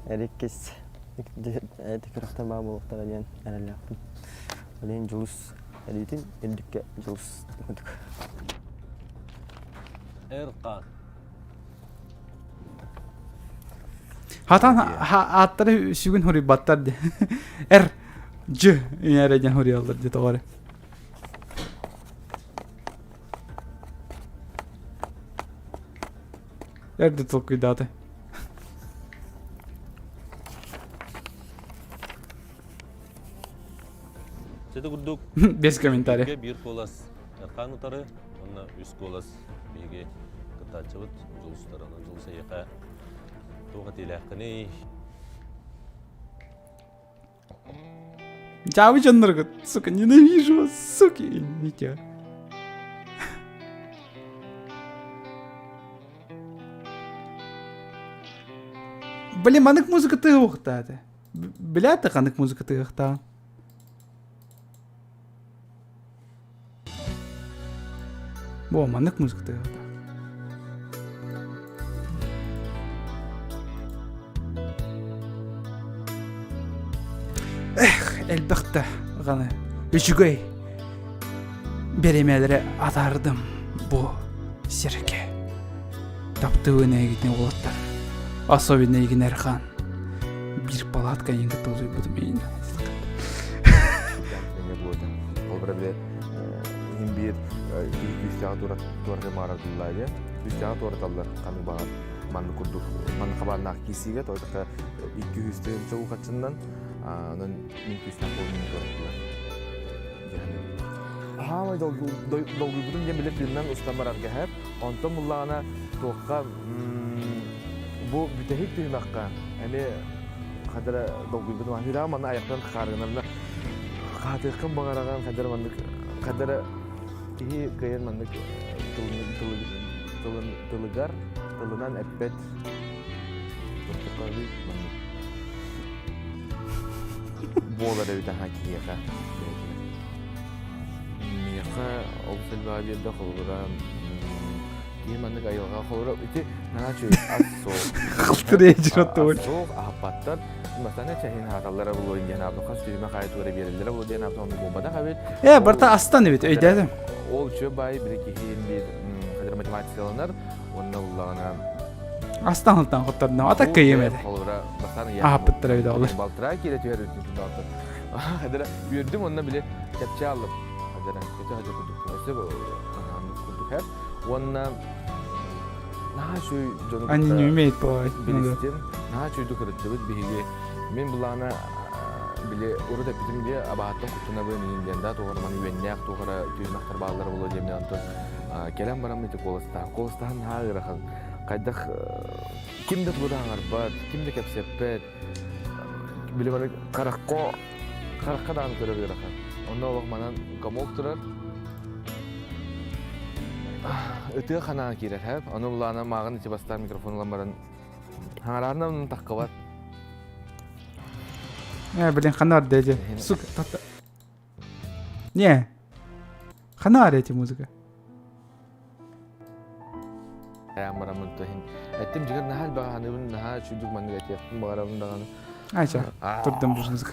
эриккис Эти күрэхтэр баар буолуохтара диэн эрэллээхпин. Билигин Дьулус эриитин үрдүккэ Дьулус курдук. Эркан. Хатан ааттары сүгүн хоруйбаттар ди. Эр Ж эрэ диэн хоруйаллар ди тоҕо эрэ. Эрдэ толкуйдаата. Сити курдук Без комментариев. биир куолас Эрхан утары, уонна үс куолас биһиги кыттааччыбыт Дьулустар. Онон Дьулус эйиэхэ туох этиилээххиний? Дьаабы дьонноргут, сука, ненавижу вас, суки, Митя. Блин, манык музыка тыһыахтаата. Билээт ханык музыка тыһыахтаа. Бо, маннык музыка тыһыахтаа. Эх, элбэхтэ ҕаны үчүгэй бириэмэлэри атаардым бу сиргэ. Таптыыбын эйигитин уолаттар. Особенно эйигин Эрхан. Биир палатка эйигин кытта утуйбутум эйигин. Ол бile иһин биир киһи күүстээх туораты мааратыллаа диэн. Күүстээх туораталлар ханнык баҕар маннык курдук маннык хабааннаах киирсиигэ тойтока 200 чоу хаччыннан онон мин күүстээх буолуун туораттылар. Хаамай долгуйбутум диэн билэ тыыннан устан барарга һэп. Онтон буллаҕына туохха бу бүтэһик түһүмэххэ эмиэ хадара долгуйбутум. Хүрэҕим манна аяқтан хаарыгынарна хаатыаххын баҕараҕын хадара маннык хадара киһи кыайан маннык тылын тылыгар тылынан эппэт маннык буолар эбит аха киһиэхэ Миэхэ олус элбэҕи биэрдэ холобура киһи маннык айылҕа холобура ити наһаа үчүгэй ас суох суох аһаппаттар бастаан чэһин аһаталлара буолуо диэн аабы хас түһүмэх аайы туора биэрэллэрэ буолуо диэн аабы оннук буолбатах эбит Э, барта астан эбит, өйдөөтүм. Ол үчүгэй баай били киһи биир хадыр математикаланар уонна буллаҕына Астан алтан хоттордум. Ата кыйым этэ. Холобура бастаан Аһаппыттара эбит олор. Балтараа киирэ түһэр Хадара үөрдүм онно били чэпчэ аллым. Хадара көтө хадьа курдук. Өссө курдук. Уонна наһаа үчүгэй дьону Они не умеют плавать. Билистим. Наһаа үчүгэйдик ырыттыбыт биһиги. Мин былаана били урут эппитим дии абаһаттан куттанабын иин диэн да туох эрэ маны үөннээх туох эрэ түһүмэхтэр бааллара буолуо диэммин онтон кэлэн бараммын ити куоластаһан куоластаһан наһаа ыарахан хайдах ким да тугу да аҥарбат ким да кэпсэппэт били маны харахха харахха даҕаны көрөр ыарахан онно олох манан комок турар ытыа ханаан киирэр һэп ону булаана мааҕын ити бастаан микрофон ылан баран хаҥараарынан таххыбат Э, блин, ханар дядя. Сука, тата. Не. Ханар эти музыка. Барамын туһин. Эттим дьигэр наһаа элбэҕи наһаа үчүгдүк маннык этиэхпин баҕарабын даҕаны. Айча, турдум бу музыка.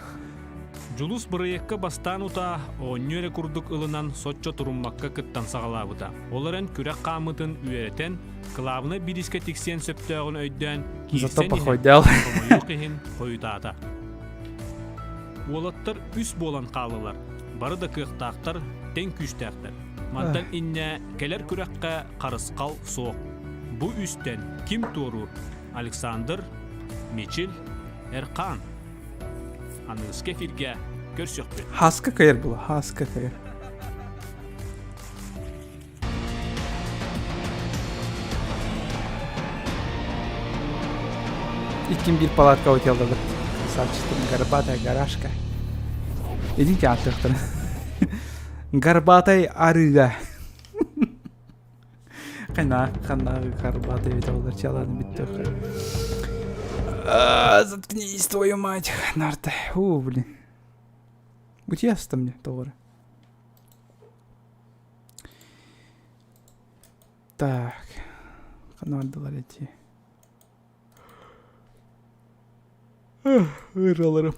Дьулус бырайыакка бастаан утаа оонньуу эрэ курдук ылынан соччо туруммакка кыттан саҕалаабыта. Ол эрэн күрэх хаамыытын үөрэтэн, кылаабынай бириискэ тиксиэн сөптөөҕүн өйдөөн, Зато киирсэн иһэн, похудел. хомойуох иһин хойутаата. Уолаттар үс буолан хааллылар. Бары да кыахтаахтар, тэҥ күүстээхтэр. Мантан иннэ кэлэр күрэххэ харысхал суох. Бу үстэн ким туоруур? Александр, Мичил, Эрхан. Аныгыскы эфиргэ көрсөхпүт. Хаска кайыр була, хаска кайыр. Иккин биир палатка утеллабыт. Красавчиктым, горбатая гаражка. Идите ааттыахтара. Горбатай арыга. Ханна ханна горбатай ведь олар чаланы бүттөх. Заткнись, твою мать, нарта. У, блин. Утьяста мне, товары. Так, ханна бардылар эти? Ыраларым.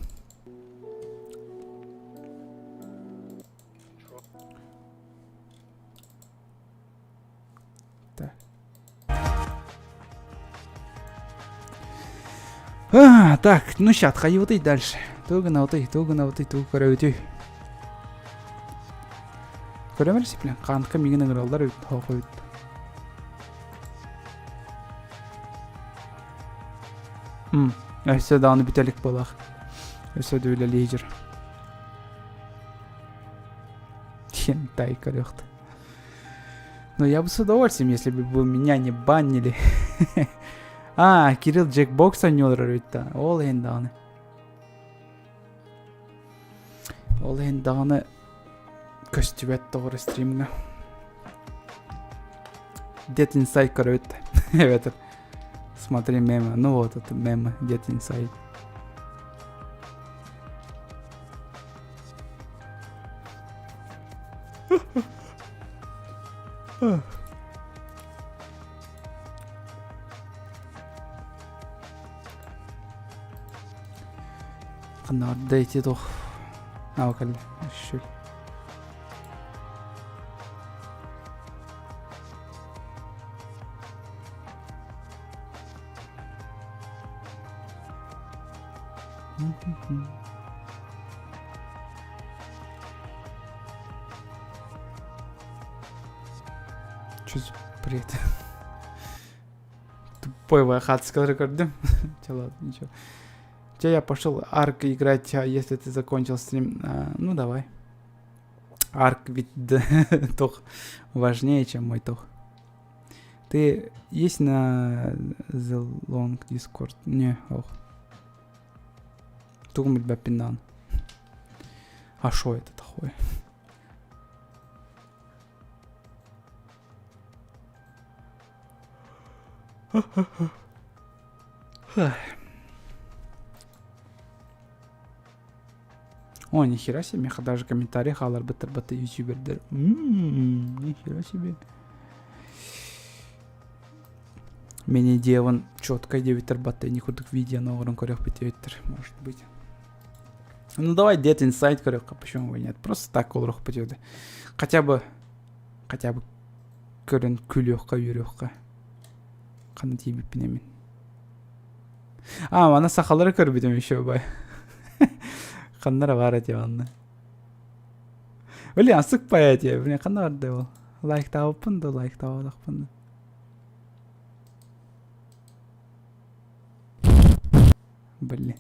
Так. А, так, ну сейчас, хайыбытый дальше. Тугунабытый, тугунабытый, тугу көрөбүтүй. Көрөмөр сиплен, қантқа мигин ыҥыраллар эбит, хоох эбит. М, өссө даҕаны бүтэлик буолах. Өссө да үлэлии Хентай көрүөхт. Но я бы с удовольствием, если бы вы меня не баннили. А, Кирилл Джекбокс оонньуулар эбит да. Ол иһин даҕаны. Ол иһин даҕаны көстүбэт тоҕор стримҥа. Dead Inside көрөбүт. Эбэтэр смотри мемы. Ну вот это мемы Dead Inside. Ханна ити туох аа кэллэ шүл Чё за бред? Тупой хаатыскалары көрдүм. Чэ ладно, ничего. Че я пошел Арк играть, а если ты закончил стрим? А, ну давай. Арк ведь тох важнее, чем мой тох. Ты есть на The Long Discord? Не, ох. Тугум билбэппин А шо это такое? О, нихера себе, меха даже комментарий хаалар быттар батта ютубердер. Нихера себе. Мени деван четко диэбиттэр батта не курдук видео оҥорон көрүөхпүт диэбиттэр, может быть. Ну давай Dead Inside көрүөххэ, почему бы нет? Просто так олоруохпут диэбитэ. Хотя бы, хотя бы көрөн күлүөххэ, үөрүөххэ. Ханна тиийбиппин эмин. А, мана сахалары көрбүтүм еще бай. Ханнара бар эти манна. Блин, асык пая эти. Блин, ханна барды ол. Лайктаабыппын да, лайктаабатахпын да. Блин.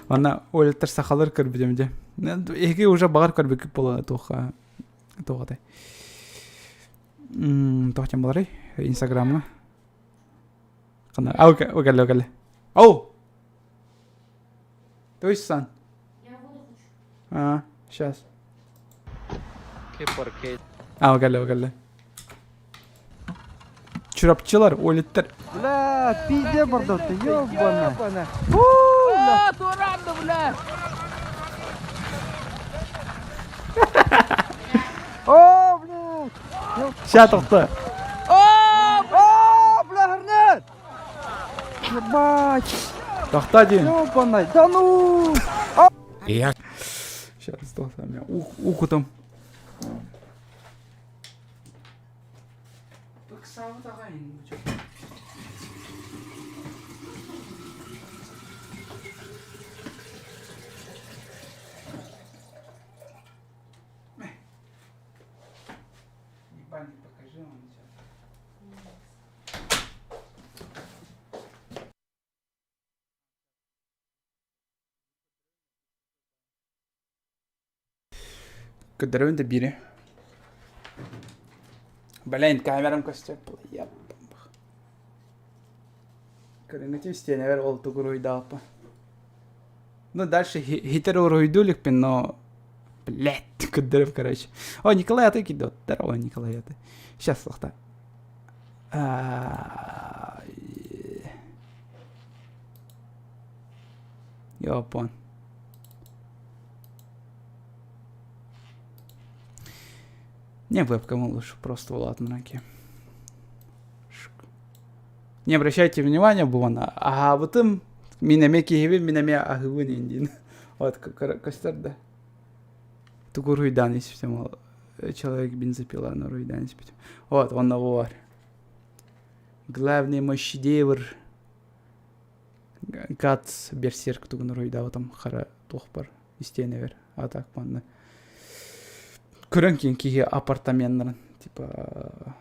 Манна Олеттар сахалар көрбүтүм дьэ. Эһиги уже баҕар көрбүккүт буолуо туохха туох этэй. Туох диэн буоларый? Инстаграмҥа. Ханна? А, окей, окей, окей. Оу! То есть сан? А, сейчас. А, окей, окей. Чурапчылар, Олиттар. Бля, пизде барда ты, ёбана. Туранды, бля. О, бля. Ща тохто. О, о, бля, Арнет. Ебать. Тохто один. Ёбана, да ну. Я. Сейчас, тохто, меня уху там. Ебальник покажи, он сейчас. Көрдөрөбүн да биири. Блин, камерам көстөр. Көрүҥҥүтүн истиэнэбэр ол тугуруйдааппын. Ну, дальше хитер уруйдуу иликпин, но... Блядь, көрдөрөм, короче. О, Николай аты кидот. Здорово, Николай аты. Сейчас, лохта. Япон. Не вебкам лучше, просто улаатыннаран Не обращайте внимания, буона. Аһаабытым, мин эмиэ киһибин, мин эмиэ аһыыбын индин. Вот, көстөр да. Тугу уруйдаан испитим ол человек бензопила уруйдаан испитим. Вот, онно бар. Главный мой шедевр Гатс Берсерк тугун уруйдаабытым хара туох бар истиэнэбэр. А так манна көрөн киин киһи апартаменнарын типа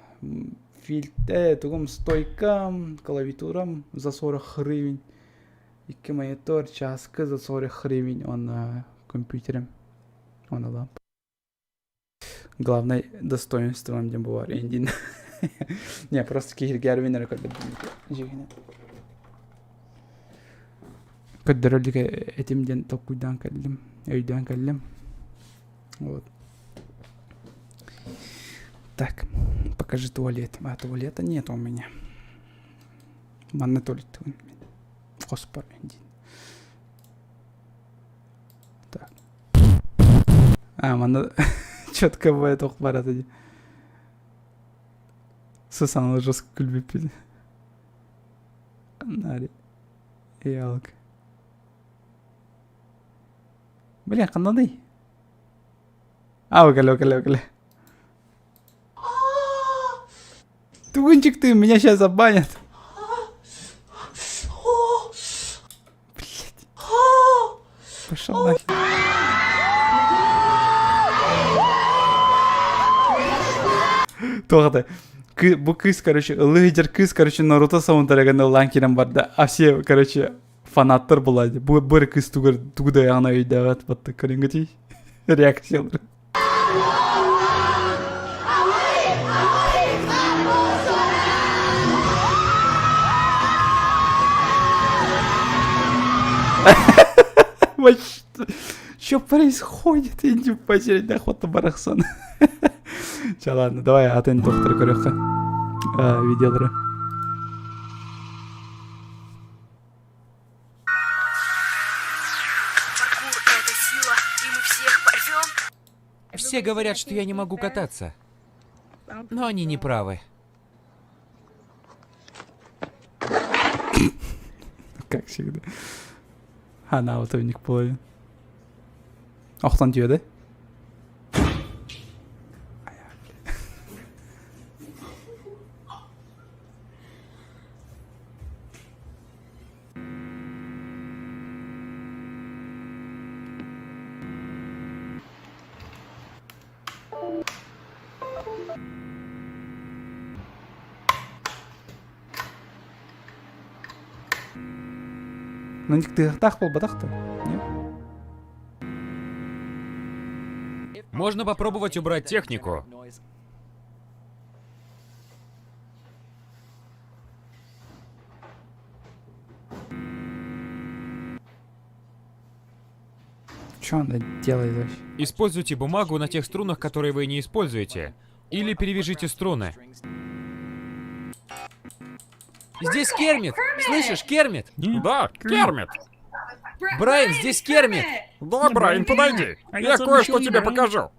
фильтр тугум стойкам клавиатурам за 40 гривень икки монитор чааскы за 40 гривень уонна компьютерим уонна лампа главное достоинством диэн бу бар индин не просто киһиргээрбин эрэ көрдөрдүм көрдөрөлүк этим диэн толкуйдаан кэллим өйдөөн кэллим вот так покажи туалет а туалета нет у меня манна туалет хоспор диин так а манна четко бывает ох барата дии сысаҥы жестко күлбүппүт Нари. Ялк. Блин, ханнаный? А, окей, окей, окей. Тугунчик ты, меня сейчас забанят. Блять. Пошел нахер. Туох бу кыыс, короче, ыллыы кыыс, короче, Наруто саундтрегын ыллаан киирэн барда. А все, короче, фанаттар буолла. Бу бу эрэ кыыс тугу тугу да аяҕына өйдөөбөт батта көрүҥҥүтүй реакциялары. Что происходит? Иди потерять охота барахсан. Ча, ладно, давай атын доктор көрүөххэ. Видеолары. Все говорят, что я не могу кататься. Но они не правы. Как всегда. Она вот у них половина. Охтон тиөдө. Ну, тыһахтаах буолбатах да? Нет? Можно попробовать убрать технику. Что она делает вообще? Используйте бумагу на тех струнах, которые вы не используете. Или перевяжите струны. Здесь Кермит! Слышишь, Кермит? Да, Кермит! Брайан, здесь Кермит! Да, Брайан, подойди! Я кое-что тебе покажу!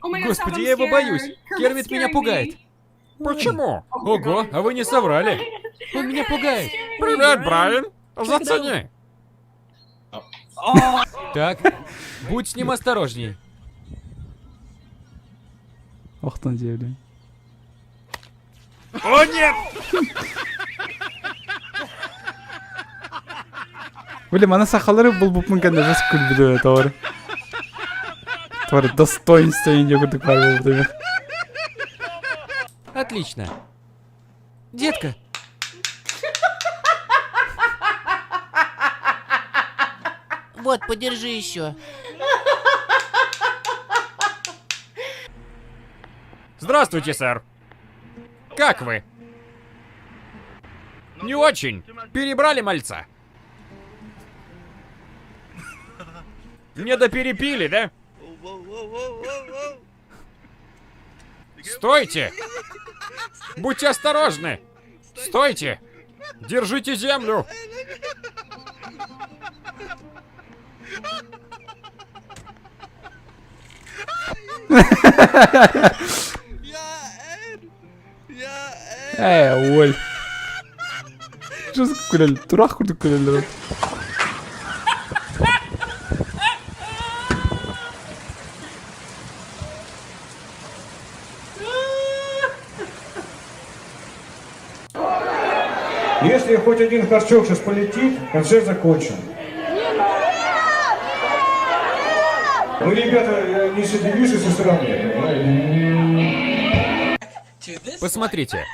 Господи, я его боюсь! Кермит меня пугает! Почему? Ого, а вы не соврали! Он меня пугает! Привет, Брайан! Зацени! Так, будь с ним осторожней. Охтон диэбилин. О, нет! Били мана сахалары булбуппун кэннэ жас күлбүтү тоҕор. Тоҕор достоинство инде курдук баар буолбут Отлично. Детка. Вот, подержи еще. Здравствуйте, сэр. Как вы? Не очень. Перебрали мальца. Не доперепили, да? Стойте! Будьте осторожны! Стойте! Держите землю! Ээ, уоль. Жестко күлэл, тураах курдук күлэллэр. Если хоть один харчок сейчас полетит, концерт закончен. Ну, ребята, не сидишь со стороны. Посмотрите.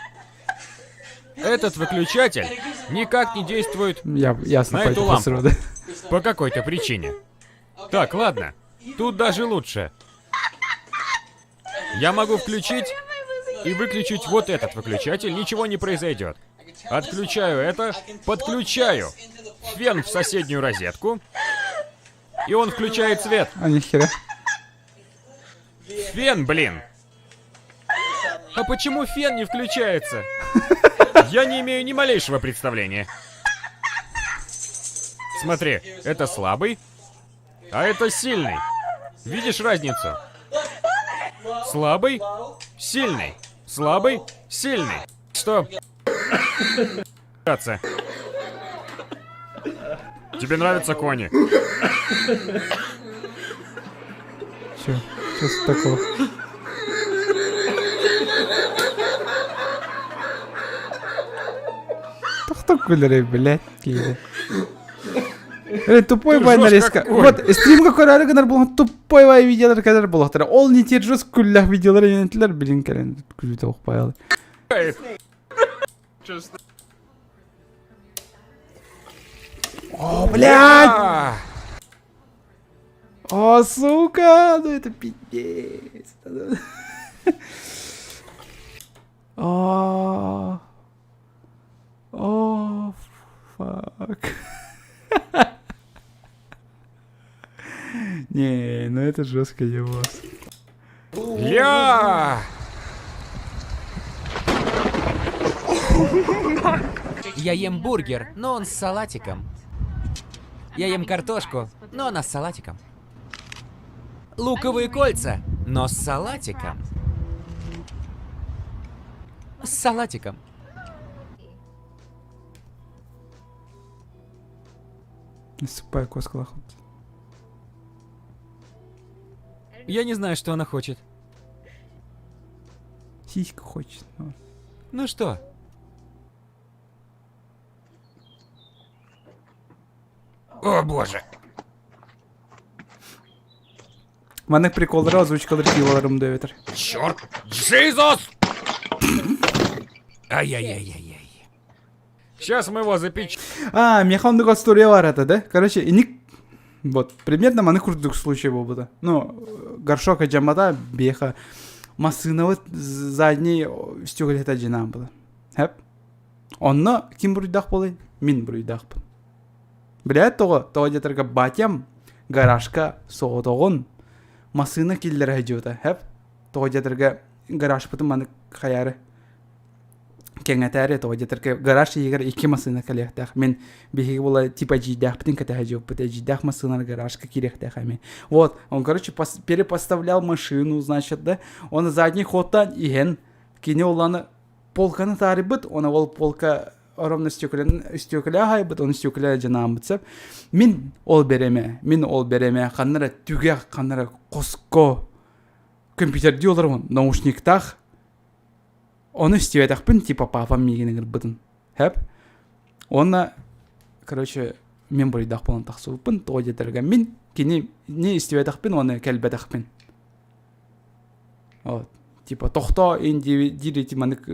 Этот выключатель никак не действует Я ясно на эту пойду лампу. сразу. По какой-то причине. Так, ладно. Тут даже лучше. Я могу включить и выключить вот этот выключатель, ничего не произойдет. Отключаю это, подключаю фен в соседнюю розетку, и он включает свет. А нихера. Фен, блин! А почему фен не включается? Я не имею ни малейшего представления. Смотри, это слабый, а это сильный. Видишь разницу? Слабый, сильный. Слабый, сильный. Что? Тебе нравятся кони? Че? Что такого? Тохто күлэрэй, блядь, киһи. Э, тупой Ты бай ржёшь, нарезка. как конь. Вот, стримга көрөрү гынар булган тупой бай видеолар кэлэр буолуохтара. Ол не те жест күллэх видеолар инентилер билин кэлэн күлүтэ охпайалы. О, блядь! О, сука! Ну это пиздец. О, о, fuck. Не, ну это жестко ебас. Я! Я ем бургер, но он с салатиком. Я ем картошку, но она с салатиком. Луковые кольца, но с салатиком. С салатиком. Сыпай коскалах. Я не знаю, что она хочет. Сиська хочет. Ну. Ну что? О боже. Маннык приколлары озвучкалар киилаларым да эбэтэр. Черт! Джизус! Ай-яй-яй-яй-яй. Сейчас мы его запечем. А, миэхэ оннук история бар этэ, да? Короче, иник вот, примерно маны курдук случай буолбута. Ну, горшок дьамата биэхэ массыынабыт задний стеклета дьинаан была. Хэп. Онно ким буруйдаах буолай? Мин буруйдаахпын. Билээт тоҕо? Тоҕо диэтэргэ батям гаражка соҕотоҕун массыына киллэрэ сылдьыбыта. Хэп. Тоҕо диэтэргэ гаражпытын маннык хайаары кэҥэтээри тоҕо диэтэргэ гараж иһигэр икки массыына кэлиэхтээх. Мин биһиги була типа эдьиийдээхпитин кэтэһэ дьиэппит. Эдьиийдээх массыыналар гаражка киириэхтээх эми. Вот, он, короче, перепоставлял машину, значит, да. Он задний ходтан иһэн кини уланы полканы таарыйбыт, оны ол полка ровно стекле аһайбыт, оны стекле дьанааммыт сөп. Мин ол береме, мин ол береме ханнара түгэх, ханнара коско компьютердии олоромун, наушниктаах Ону истибэтэхпин, типа папам миигин ыҥырбытын. Хэп. Уонна, короче, мен буруйдаах буолан тахсыбыппын, тоҕо диэтэргэ мин кини не истибэтэхпин уонна кэлбэтэхпин. Вот. Типа тохтоо ин диир ити маннык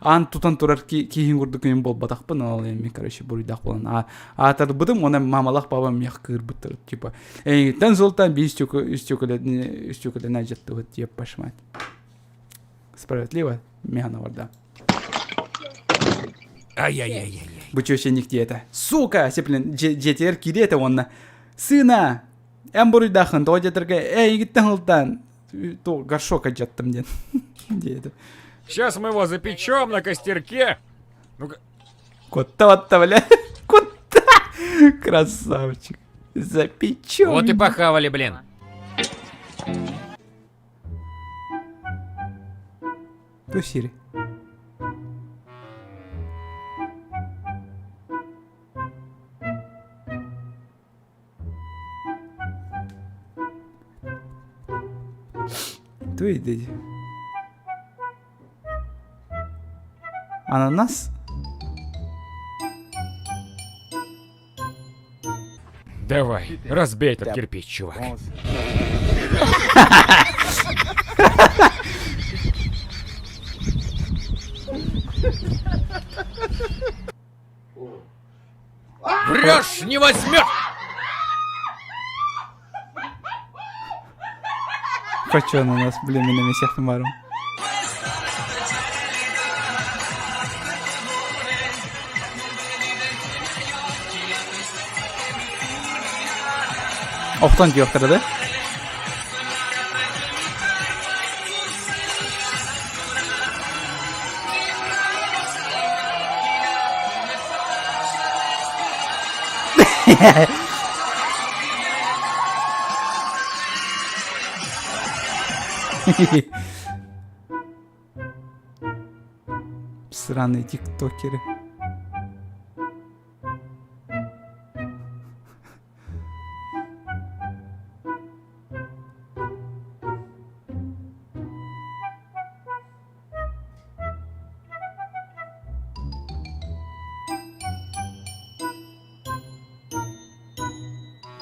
аан тутан турар киһин курдук мин буолбатахпын, ол мен короче буруйдаах буолан аатырбытым уонна мамалах папам миэх кыырбыттар типа эйигиттэн сылтаан биир стеклени дьаттыбыт диэп пашмать. Справедливо, Механа да. Ай-яй-яй-яй. Бу чөченик диэтэ. Сука, сеплин дьиэтигэр киириэ этэ уонна сына эн буруйдааххын тоҕо диэтэргэ эйигиттэн ылтаан то горшок дьаттым диэн диэтэ. Сейчас мы его запечем на костерке. Ну-ка. Кутта ватта, бля. Кутта. Красавчик. Запечем. Вот и похавали, блин. Ту сири. Ту иди. Ананас? Давай, разбей этот кирпич, чувак. Врешь, не возьмешь! Хочу ананас, блин, мин эмиэ сиэхпин баарым. Охтон диэхтэрэ да? Сраные тиктокеры.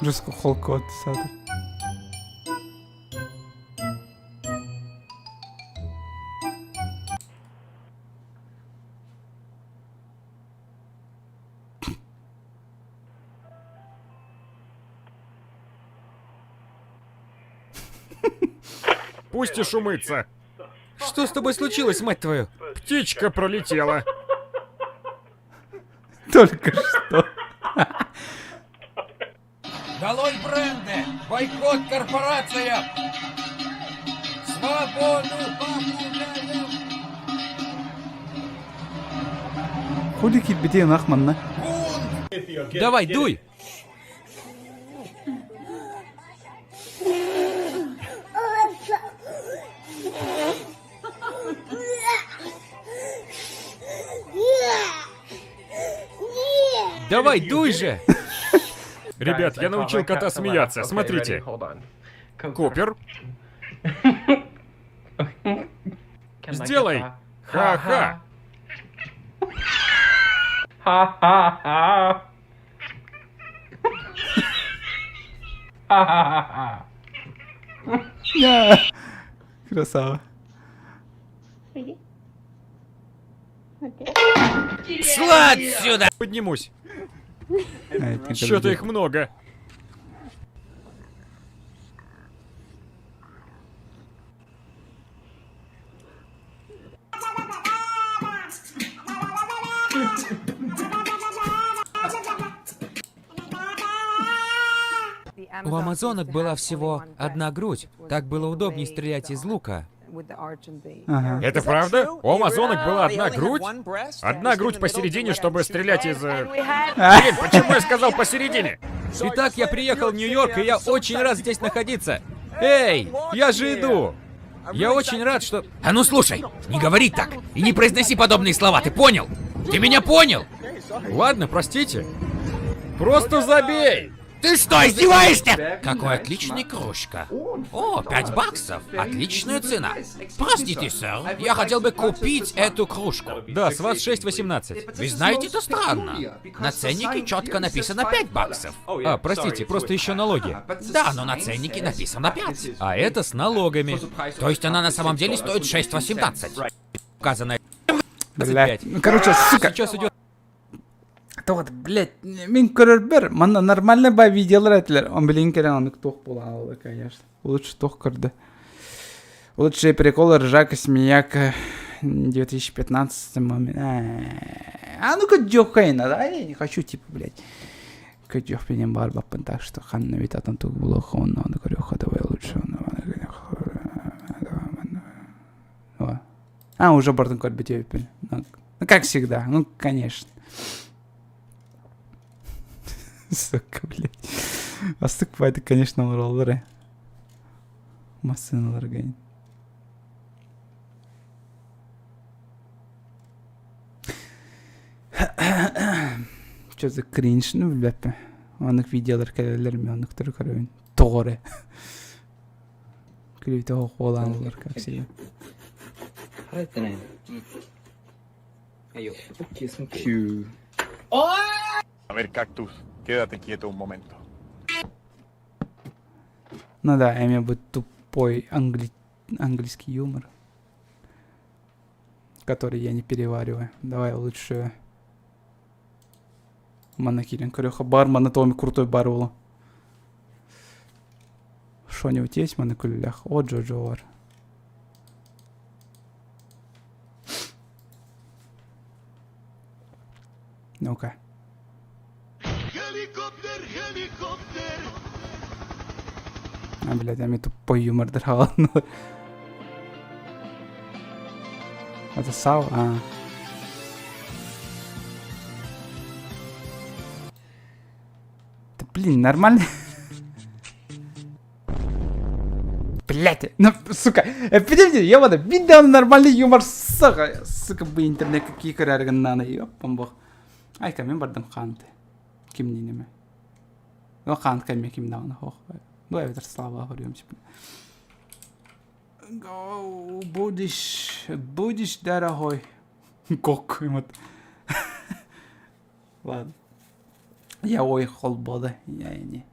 Жестко холку сады. Пусть и шумится. Что с тобой случилось, мать твою? Птичка пролетела. Только что. Долой бренды! Бойкот корпорациям! Свободу попугаям! Хули киирбитий ынах манна. Давай, дуй! Давай, дуй же! Ребят, я научил кота смеяться. Смотрите. Купер. Сделай. Ха-ха. Ха-ха-ха. Ха-ха-ха. Красава. Шла отсюда! Поднимусь. Что-то их много. У амазонок была всего одна грудь. Так было удобнее стрелять из лука. Ага. Это правда? У амазонок была одна грудь? Одна грудь посередине, чтобы стрелять из... Блин, почему я сказал посередине? Итак, я приехал в Нью-Йорк, и я очень рад здесь находиться. Эй, я же иду! Я очень рад, что... А ну слушай, не говори так и не произноси подобные слова, ты понял? Ты меня понял? Ладно, простите. Просто забей! Ты что, издеваешься? Какой отличный кружка. О, 5 баксов. Отличная цена. Простите, сэр, я хотел бы купить эту кружку. Да, с вас 6.18. Вы знаете, это странно. На ценнике четко написано 5 баксов. А, простите, просто еще налоги. Да, но на ценнике написано 5. А это с налогами. То есть она на самом деле стоит 6.18. Указанная Блядь. Ну, короче, сука. Сейчас идет Тоҕо, блядь, мин көрөрбөр, манна нормально ба видеолар этилэр. Он билин кэлэн оннук туох буолан конечно. Лучше туох көрдө. Лучшие приколы Ржака Смеяка 2015 момент. А ну-ка дёхай надо, а я не хочу, типа, блядь. Көдьөх пенен бар баппын, так что ханна ведь атан туг булох, он он көрөхө давай лучше. А, уже бардын көрбүт Ну, как всегда, ну, конечно. Сука, блядь. Астык это, конечно, роллеры. Массыналар гайын. Что за кринж, ну, билбэппин. Оннук видеолар кэлэллэр мен оннуктары көрөбүн. Тоҕо эрэ. Күлүүтэ оҕолаан как всегда. A ver, Cactus, quédate quieto un momento. Ну да, я имею в виду тупой английский юмор, который я не перевариваю. Давай лучше Манакилин. Корюха бар, монотоми крутой бар было. Что-нибудь есть монокулях? О, Джоджо бар. Ну-ка. А, блядь, я тупой юмор драл. Это сал? А. Да блин, нормально. Блять, ну, сука, подожди, ебаный, видел нормальный юмор, сука, сука, бы интернет какие көрәргін ёппан бог. Айка, мен бардым қанты. Ким неме. Ну, қант кәме ким дағына хох. Ну, я слава говорю, типа. Будешь, будешь, дорогой. Кок, вот. Ладно. Я ой холбода, я не.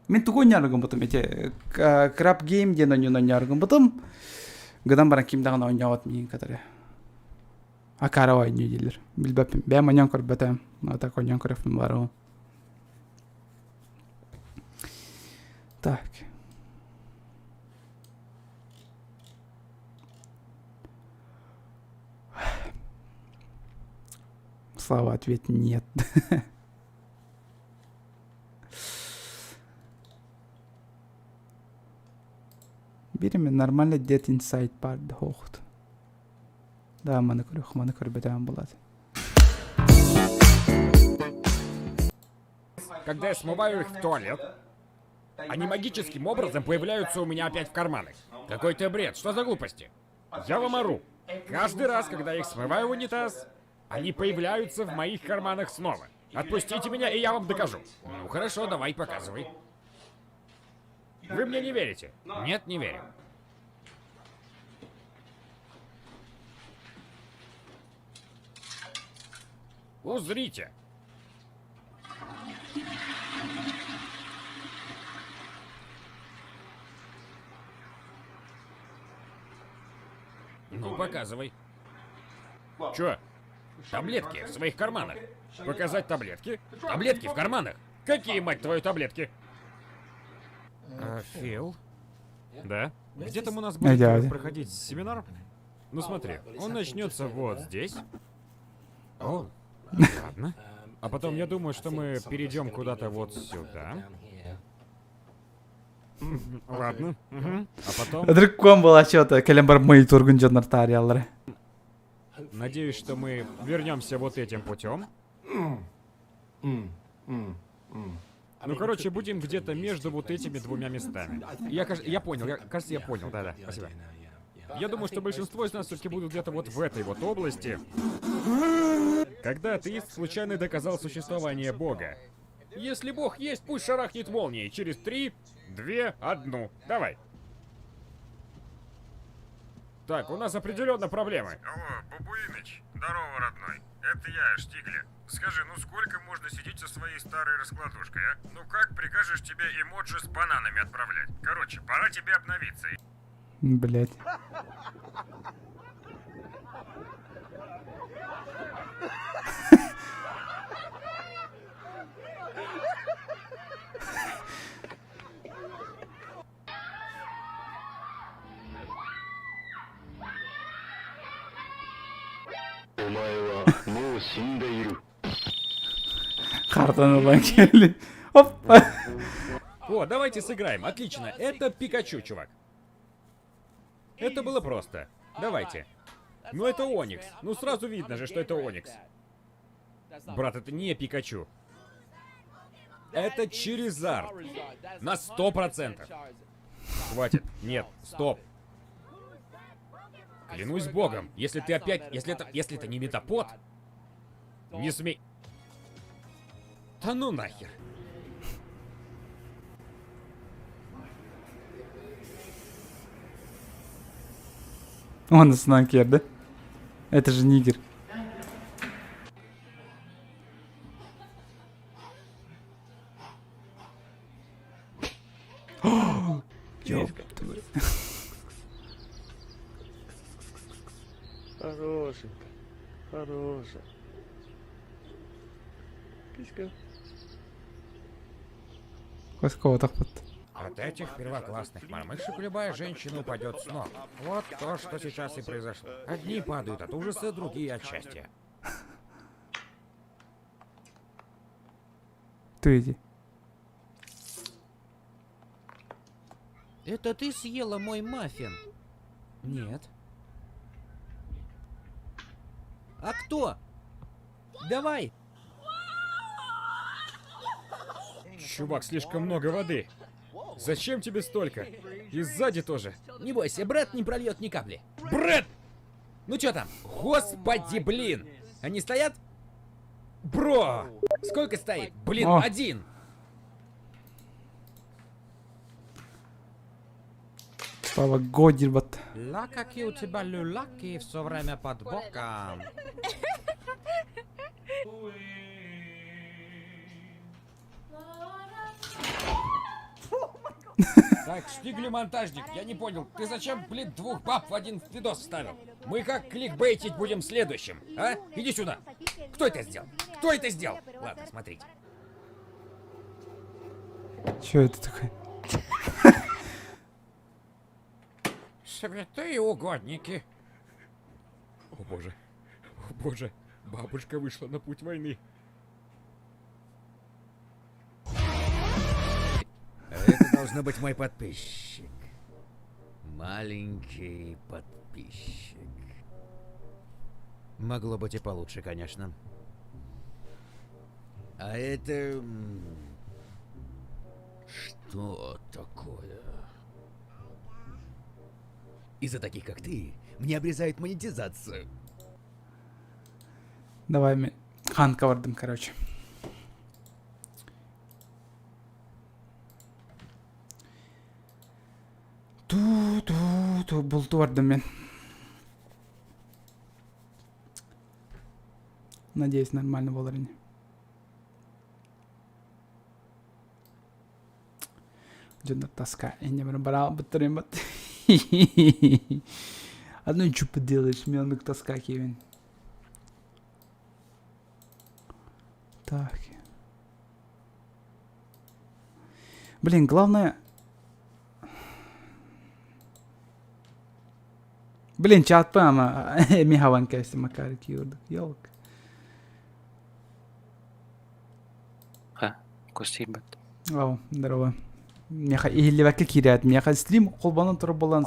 Мин тугу оонньооргуммутум эти Crab Game диэн оонньууну оонньооргуммутум. Гынан баран ким даҕаны оонньообот миигин кытары. Акара оонньуу дииллэр. Билбэппин. Бэйэм оонньоон көрбөтөм. Так оонньоон көрөппүн баарым. Так. Слава, ответ нет. Биир нормально Dead Inside баар хоохт. Да, маны көрөх, маны көрбөтөөн булат. Когда я смываю их в туалет, они магическим образом появляются у меня опять в карманах. Какой-то бред, что за глупости? Я вам ору. Каждый раз, когда я их смываю в унитаз, они появляются в моих карманах снова. Отпустите меня, и я вам докажу. Ну хорошо, давай, показывай. Вы мне не верите? Нет, не верю. Узрите. Ну, показывай. Чё? Таблетки в своих карманах. Показать таблетки? Таблетки в карманах. Какие, мать твою, таблетки? А, Фил? Да? Где там у нас будет Дядя. проходить семинар? Ну смотри, он начнется вот здесь. О, ладно. А потом я думаю, что мы перейдем куда-то вот сюда. Ладно. Мгм. А потом... Дрыккон была что-то, кэлэн бар мониторгун дьоннор таарыйаллара. Надеюсь, что мы вернемся вот этим путем. Ну, короче, будем где-то между вот этими двумя местами. Я, я понял, я, кажется, я понял, да-да, спасибо. Я думаю, что большинство из нас все-таки будут где-то вот в этой вот области. Когда атеист случайно доказал существование Бога. Если Бог есть, пусть шарахнет молнией через три, две, одну. Давай. Так, у нас определенно проблемы. Алло, Бабуиныч, здорово, родной. Это я, Штигля. Скажи, ну сколько можно сидеть со своей старой раскладушкой, а? Ну как прикажешь тебе эмоджи с бананами отправлять? Короче, пора тебе обновиться. Блять. Хартан ылан кэлли. Оп. О, давайте сыграем. Отлично. Это Пикачу, чувак. Это было просто. Давайте. Ну это Оникс. Ну сразу видно же, что это Оникс. Брат, это не Пикачу. Это Чаризард. На 100%. Хватит. Нет, стоп. Клянусь богом, если ты опять... Если это... Если это не Метапод... Не смей... Да ну нахер. Он снакер, да? Это же нигер. Ёб твою. Хорошенькая, хорошая. Киська. Коскова тахпыт. От этих первоклассных мормышек любая женщина упадет с ног. Вот то, что сейчас и произошло. Одни падают от ужаса, другие от счастья. Ты иди. Это ты съела мой маффин? Нет. А кто? Давай. Чувак, слишком много воды. Зачем тебе столько? И сзади тоже. Не бойся, брат не прольет ни капли. Брэд! Ну чё там? Господи, блин! Они стоят? Бро! Сколько стоит? Блин, О. один! Слава Годирбат. Ла, какие у тебя люлаки все время под боком. Так, Штигли-монтажник, я не понял, ты зачем, блин, двух баб в один видос вставил? Мы как кликбейтить будем следующим, а? Иди сюда. Кто это сделал? Кто это сделал? Ладно, смотрите. Че это такое? Святые угодники. О боже. О боже. Бабушка вышла на путь войны. Это должно быть мой подписчик. Маленький подписчик. Могло быть и получше, конечно. А это... Что такое? Из-за таких, как ты, мне обрезают монетизацию. Давай мен ханка бардым, короче. Ту-ту-ту, булту бардым мен. Надеюсь, нормально буолар ини. Дьоннор тоска. Инне баран бараалбыттар бат. Одну что поделаешь, мен тоска кевин. Так. Блин, главное... Блин, чатпа ама эми хаван кэсти макар киурдук. Ёлк. Ха, костирбат. Ау, здорово. Меха иһиллибэккэ киирээт. Меха стрим холбонон турар буолан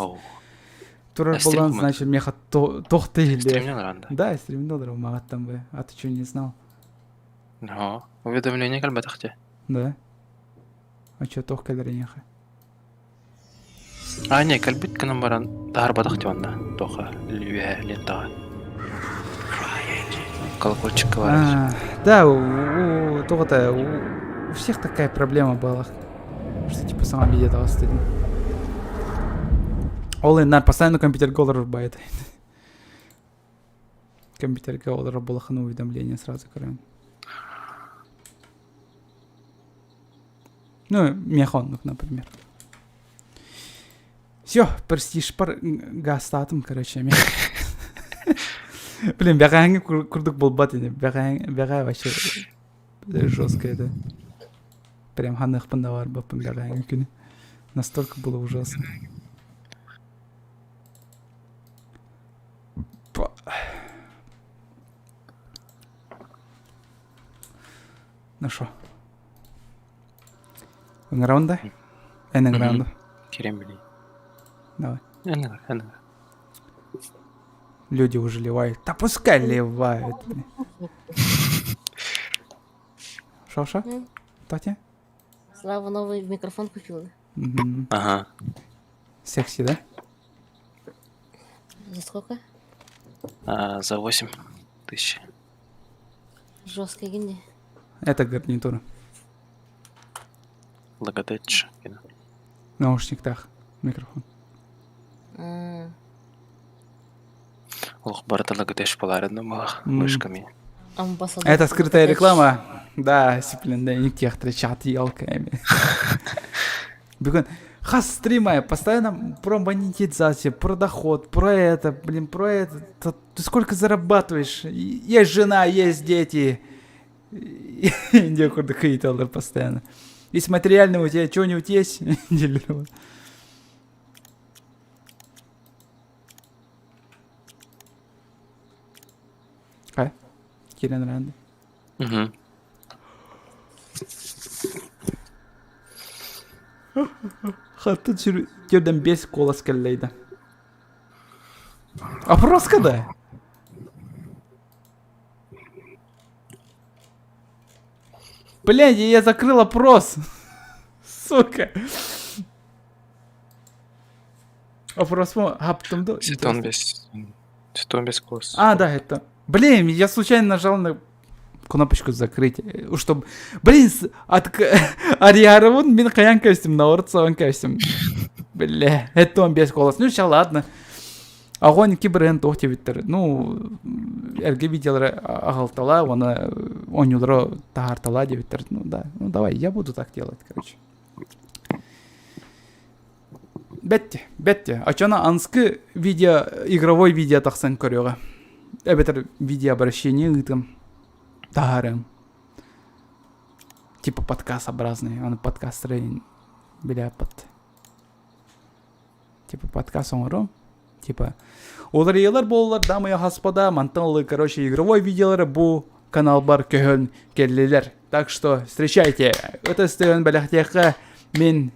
турар буолан, значит, меха тохта иһиллибэт. Стримнен ранда. Да, стримнен олорор мағаттан бы. А ты что, не знал? Но, уведомление кэлбэтэх дии. Да. А что, тох кэлэр эйиэхэ? А, не, кэлбит гынан баран таһаарбатах дии онно туохха үөһэ лентаҕа. Колокольчикка баар А, да, у, у, это, у, у всех такая проблема была, что типа сама видео стыдно. Ол иннар постоянно компьютер голор рубает. Компьютер голор было уведомление сразу көрөн. Ну, мехоннук, например. Все, престиж пар гастатым, короче. Блин, бәҕэһээҥҥи курдук буолбат ини. Бэҕээ вообще жестко это. Прям ханыахпын да барбаппын бэҕэһээҥҥи күнү. Настолько было ужасно. Ну что? Ыҥыраунда? Эн ыҥыраунда. Кирем билий. Давай. Эн ыҥыр, эн ыҥыр. Люди уже ливают. Да пускай ливают. Шо-шо? Татя? Слава новый микрофон купил. Ага. Секси, да? За сколько? А, за 8 тысяч. Жесткая гинди. Это гарнитура. Логотеч. Наушниктах микрофон. Олох барыта логотеч болар малах мышками. Это скрытая реклама. Да, сиплен, да, никаких тречат елками. Бүгүн хас стримая постоянно про монетизацию, про доход, про это, блин, про это. Ты сколько зарабатываешь? Есть жена, есть дети. Где курдук постоянно. Если материального у тебя что-нибудь есть? Хай. Кирен Ранды. Угу. Хаты жерден бес голос келлейді. Опрос когда? Блядь, я закрыл опрос. Сука. Опрос хаптымды. Ситон без... Ситон без голос. А, да, это... Блин, я случайно нажал на кнопочку закрыть, чтобы... Блин, от... Ариаровун мин каян костюм, на орцован костюм. Бля, это он без голос. Ну, сейчас ладно. Огонь киберен туох диэбиттэр. Ну, эргэ видеолары аҕалтала, уонна оонньуулары таһаартала диэбиттэр. Ну да, ну давай, я буду так делать, короче. Бетте, бетте. Очона анскы видео, игровой видео тахсан көрүөҕэ. Эбэтэр видеообращение ыытым. Таһаарыам. Типа подкаст-образный. Аны подкастеры билээппит. Типа подкаст оҥором. Типа уларыйалар буоллар дамы и господа, мантан ылы, короче, игровой видеолары бу каналбар көһөн кэллилэр. Так что встречайте. Это стыгын бэлэхтиэххэ мин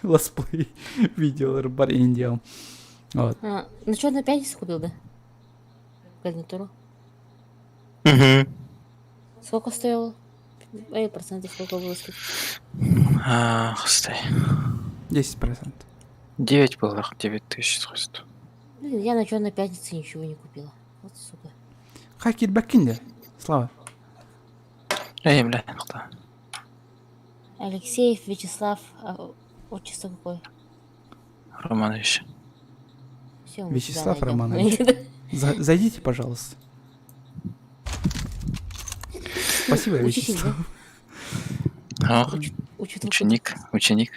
лесплей видеолар бар индиям. Вот. А, ну что, на пятницу купил, да? Гарнитуру. Угу. Сколько стоило? Эй, процентов сколько было скидки? А, стой. 10%. 9 было, 9 тысяч стоит. Блин, я на черной пятнице ничего не купила. Вот сука. Хакир бакинде. Слава. Эй, бля, кто? Алексеев Вячеслав, а, отчество какое? Романович. Все, мы тебя Вячеслав найдем. Романович. За- зайдите, пожалуйста. Спасибо, Учитель, Вячеслав. А, Учит ученик, ученик.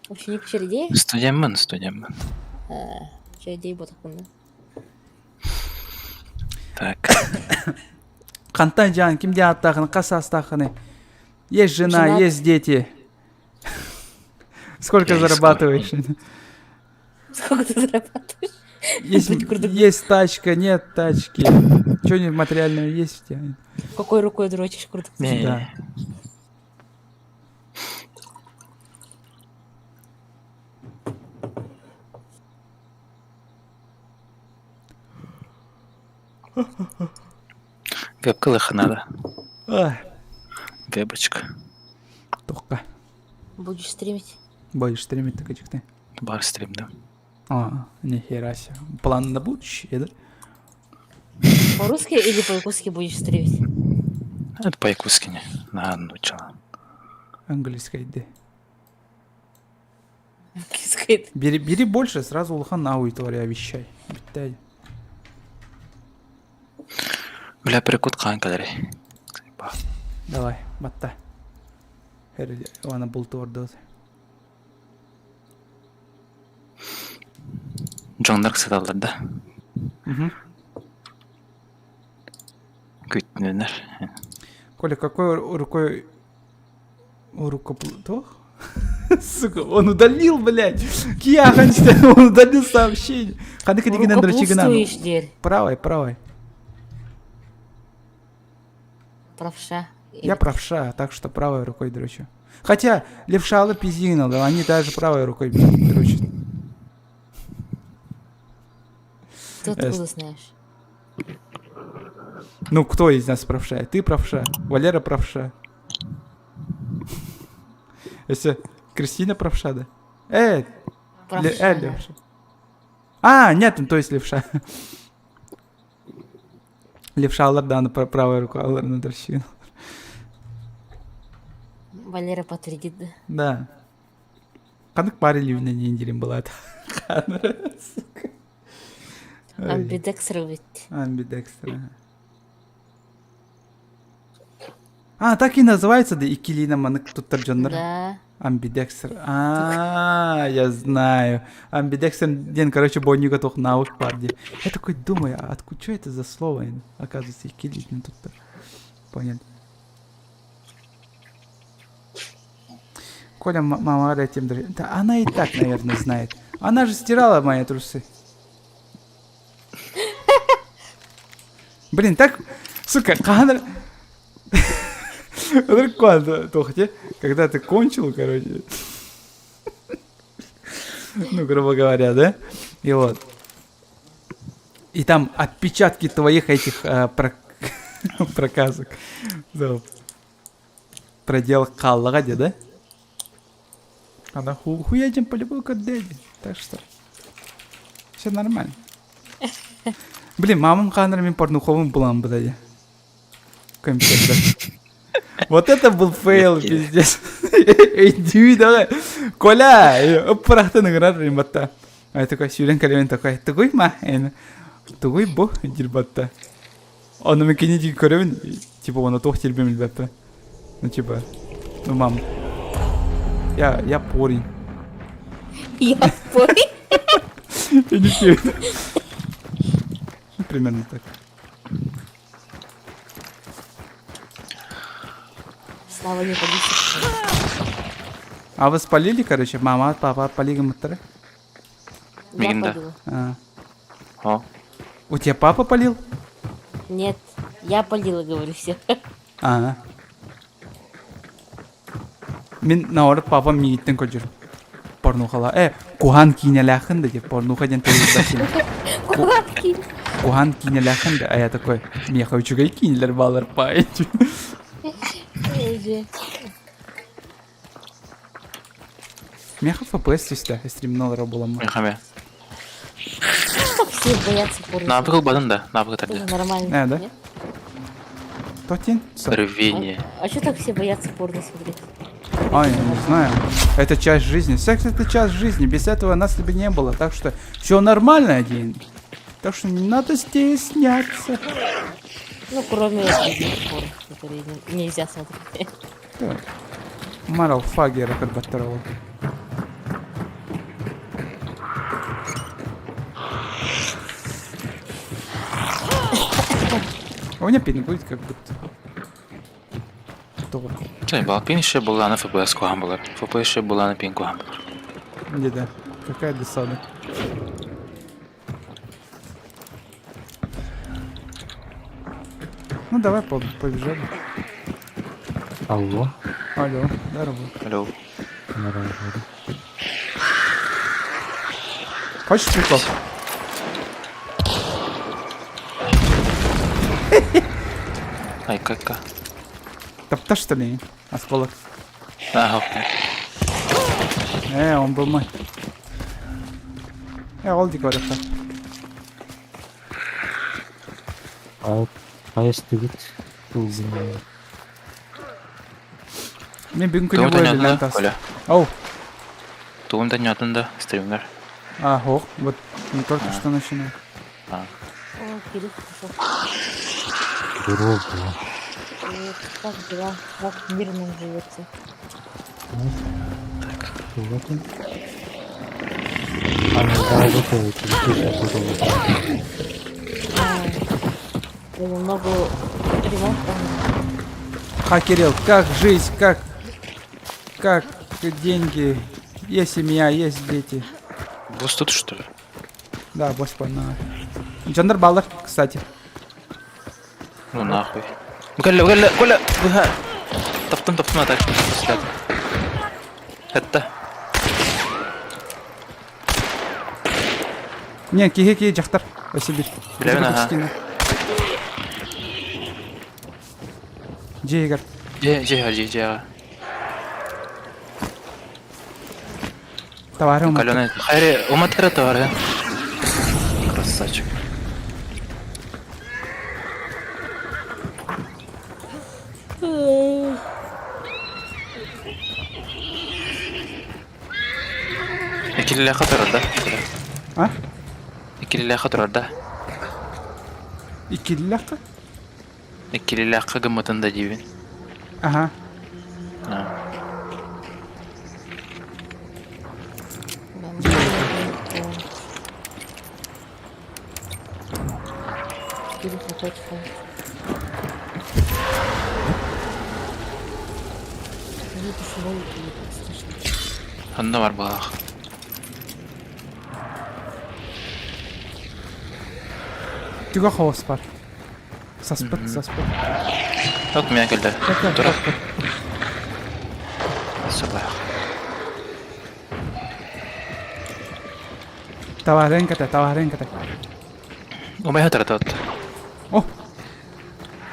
Ученик Чередеев? Студентмын, студентмын. Э. Чэ, дей ботахпын. Так. Хантан Жан, ким диэн ааттаахыны, хас саастаахыны? Есть жена, Женат. есть дети. Сколько Я искал. зарабатываешь? Сколько ты зарабатываешь? Есть, есть тачка, нет тачки. Что-нибудь материальное есть у тебя? Какой рукой дрочишь, круто. Не. Да. Вебка лыха надо. Ах, Вебочка. Тоққа. Будешь стримить? Будешь стримить так ты. Бар стрим, да. А, нихера себе. План на будущее, да? По-русски или по-якутски будешь стримить? Это по-якутски не. На нучала. Английская идея. Английская. Бери, бери больше, сразу улахан на аудитория вещай. Биттай. Бля, перекут хаан кэлэрий. Давай, батта. Ана булту ордот. Дьоннор сыталлар да. Мгм. Күттүнүнэр. Коля, какой рукой... Рукоплотох? Сука, он удалил, блядь! Кияхан, он удалил сообщение. Ханы кадигинен дрочигинан. Рукоплотствуешь, дерь. Правой, правой. Правша. Я правша, так что правой рукой дрочу. Хотя левшалы пиздина, да, они даже правой рукой дрочат. Ты откуда знаешь? Ну, кто из нас правша? Ты правша, Валера правша. Если Кристина правша, да? Э, Правша, ле- э, да. левша. А, нет, ну, то есть левша. Левша алар, да, правая рука алар на дрочи. Валера подтвердит, да? Да. Ханнык пары ливнен индирим была это. Сука. Ой. Амбидекстер ведь. Амбидекстер, ага. А, так и называется, да, икилина манык туттар дьоннор. Да. Амбидекстер. А, я знаю. Амбидекстер, ден, короче, бойника тух навык парди. Я такой думаю, а откуда, что это за слово? Оказывается, икилина туттар. Понял. Коля, м- мама этим др- Да она и так, наверное, знает. Она же стирала мои трусы. Блин, так, сука, хаһан Когда ты кончил, короче. Ну, грубо говоря, да? И вот. И там отпечатки твоих этих э, проказок. Да. Продел хааллаҕа дии, да? Ана ху хуядем по-любому көрдөөдү. Так что все нормально. Блин, мамам хаанар мин порнуховым булан быдайы. Компьютер. Вот это был фейл, пиздец. Иди давай. Коля, ыппырахтан ыҥырар римбатта. А я такой, сүүрэн кэлэбин такой, тугуй ма? Тугуй бу дирбатта. Ону мин кини диэки көрөбүн, типа уонна туох диирбин билбэппин. Ну типа, ну мам, я, я парень. Я парень? Я не пью. Примерно так. Слава не полиция. А вы спалили, короче, мама, папа полигаматтары? Я палила. А. О. У тебя папа полил? Нет, я полила, говорю, все. А. Мин наоборот папам миигиттэн көрдүр. Порнухала. Э, куһаан киинэлээххин да дип порнуха диэн тылы Куһаан киинэ. Куһаан киинэлээххин да, а я такой, миэхэ үчүгэй киинэлэр баалар паай. Меха FPS түстэ, стримналара буламмын. Меха Что все боятся порно? Навык ылбатын да, навык Тоже этэрдэ. нормально. Э, да? нет? Тотин? Рвение. А что так все боятся порно смотреть? Ай, я не знаю. Это часть жизни. Секс это часть жизни. Без этого нас бы не было. Так что все нормально один. Так что не надо стесняться. Ну, кроме этих порно, которые нельзя смотреть. Так. Марал фагера көрбөттөр ол. А у меня пингует как будто. Тоҕо? Чай, бал пин еще была на ФПС куһаҕан буолар. ФПС еще была на пин куһаҕан буолар. Где-то. Какая досада. Ну давай побежали. Алло. Алло, здорово. Алло. Здорово. Хочешь прикол? Ай, кака. Топта что ли? Осколок. Ага. Э, он был мой. Э, ол дик барыхта. А хайастыгыт Мен бүгін күні бойы лән тас. Оу. Тугун да нятын да стримнер. А, ох, вот не только что начинал. А. О, Кирилл пришел. Здорово. Привет, как дела? Как мирно живется? Так, вот он. А, ну да, вот это, Немного ремонт Ха, Кирилл, как жизнь, как, как деньги, есть семья, есть дети. Босс тут что ли? Да, босс на. Джандер Баллар, кстати. Ну нахуй. Кэллэ, кэллэ, кэллэ, быһа. Таптым, таптым, а так. Это. Не, киһи киһи дьахтар. Өссө Билэбин, аха. Дьиэгэр. Дьиэ, дьиэ, дьиэ, дьиэ. Товары уматты. Каленый. Хайре, уматыра товары. Красавчик. Иккилилээххэ турар да? А? Иккилилээххэ турар да? Иккилилээххэ? Иккилилээххэ гыммытын да диибин. Ага. Ханна бар баах. Түгэ хаос бар. Саспыт, саспыт. От меня кэллэ. Тура. Сылаах. Табаарыҥ кэтэ, табаарыҥ кэтэ. Умайа таратат. О!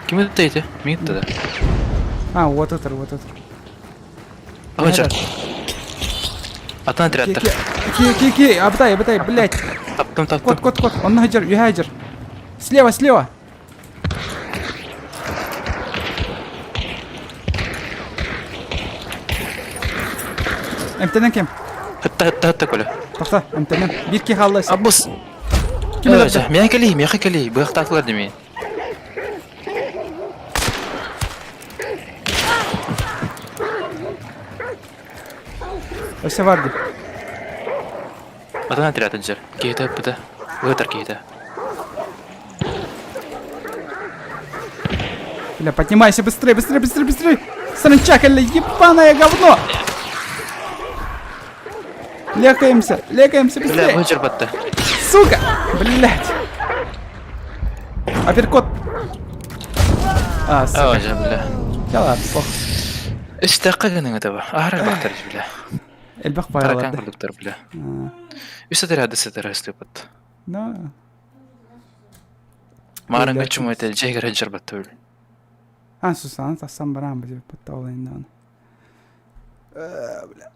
Ким это эти? Мин да. А, вот это, вот это. Ага, Атын отрядтар. Ки, ки, ки, абытай, абытай, блядь. Таптым, таптым. Кот, кот, кот, он нахаджар, юхаджар. Слева, слева. Эмтэнэн ким? Хытта, хытта, хытта, Коля. Тохта, эмтэнэн. Биир ки хаалла. Аббус. Ким өлөрдө? Миэхэ кэлий, миэхэ кэлий. Быахтаатылар димии. Өссө бар дии. Атын отряд ыдьар. Киһитэ ыппыта. Ыытар киһитэ. Бля, поднимайся быстрее, быстрее, быстрее, быстрее! Саранча, ебаное говно! Лекаемся, лекаемся Бля, быстрее! бу Сука! Блять! Апперкот! А, сука. Оо, дьэ, бля. Да ладно, плохо. Үстэххэ гыныҥ этэ Аһара элбэхтэр бля. Элбэх Таракан баайалар. курдуктар бля. Үс отряды сытара слепот. Да. Маарыҥҥа чумуйта дьиэгэр дьарбатта үл. А, Сусана тахсан бараан бу диэбиппит ол иһин бля.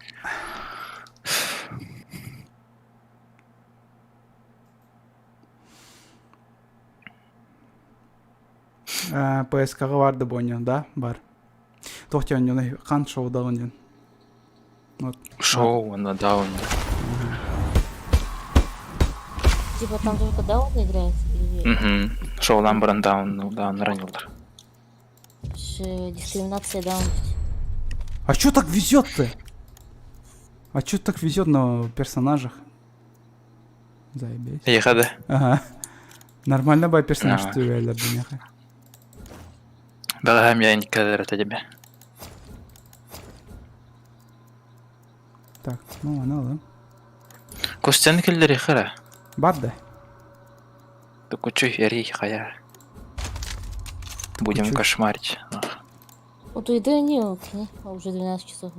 ПСК-ҕа бар да буонньу, да, бар. Туох диэн оонньууну хан шоудаҕын диэн. Вот. Шоу уонна даун. Типа там только даун играет? Или... Угу. Шоулаан баран даун, дауннар оонньууллар. Ш, дискриминация даун. А чё так везет-то? А чё так везет на персонажах? Заебись. Эйиэхэ да? Ага. Нормально бай персонаж Ага. түбэлэр диниэхэ. Бэҕэһээ эмиэ инниккэлэр этэ дебе. Так, ну аны алым. Костяны киллэриэххэ эрэ. Бар да. Тукучуй, эрий, хайа. Будем кошмарить. Утуйда не, уже 12 часов.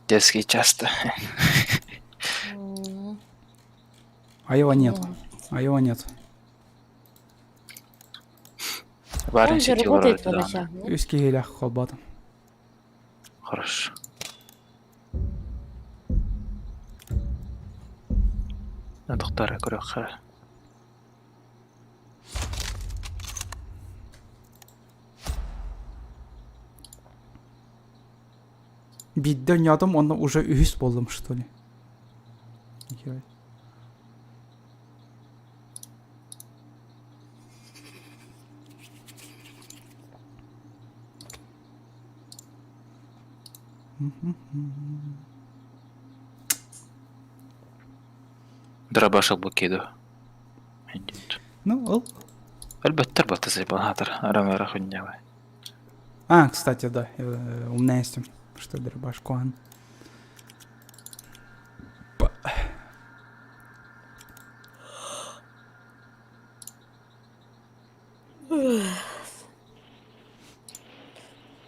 Детский часто. А его нет. А его нет. Барын Он же работает по ночам, нет? Үс киһилээх холбоотум. Хорошо. Тохтара көрөххө. Биирдэ ойнотум онно уже үһүс буоллум что ли. Нихера. Дробаш албакиду. Ну, ол. Әлбәттер бата сайбанатыр. Арамара хуйня. А, кстати, да, э, умная есть, что дробаш куан.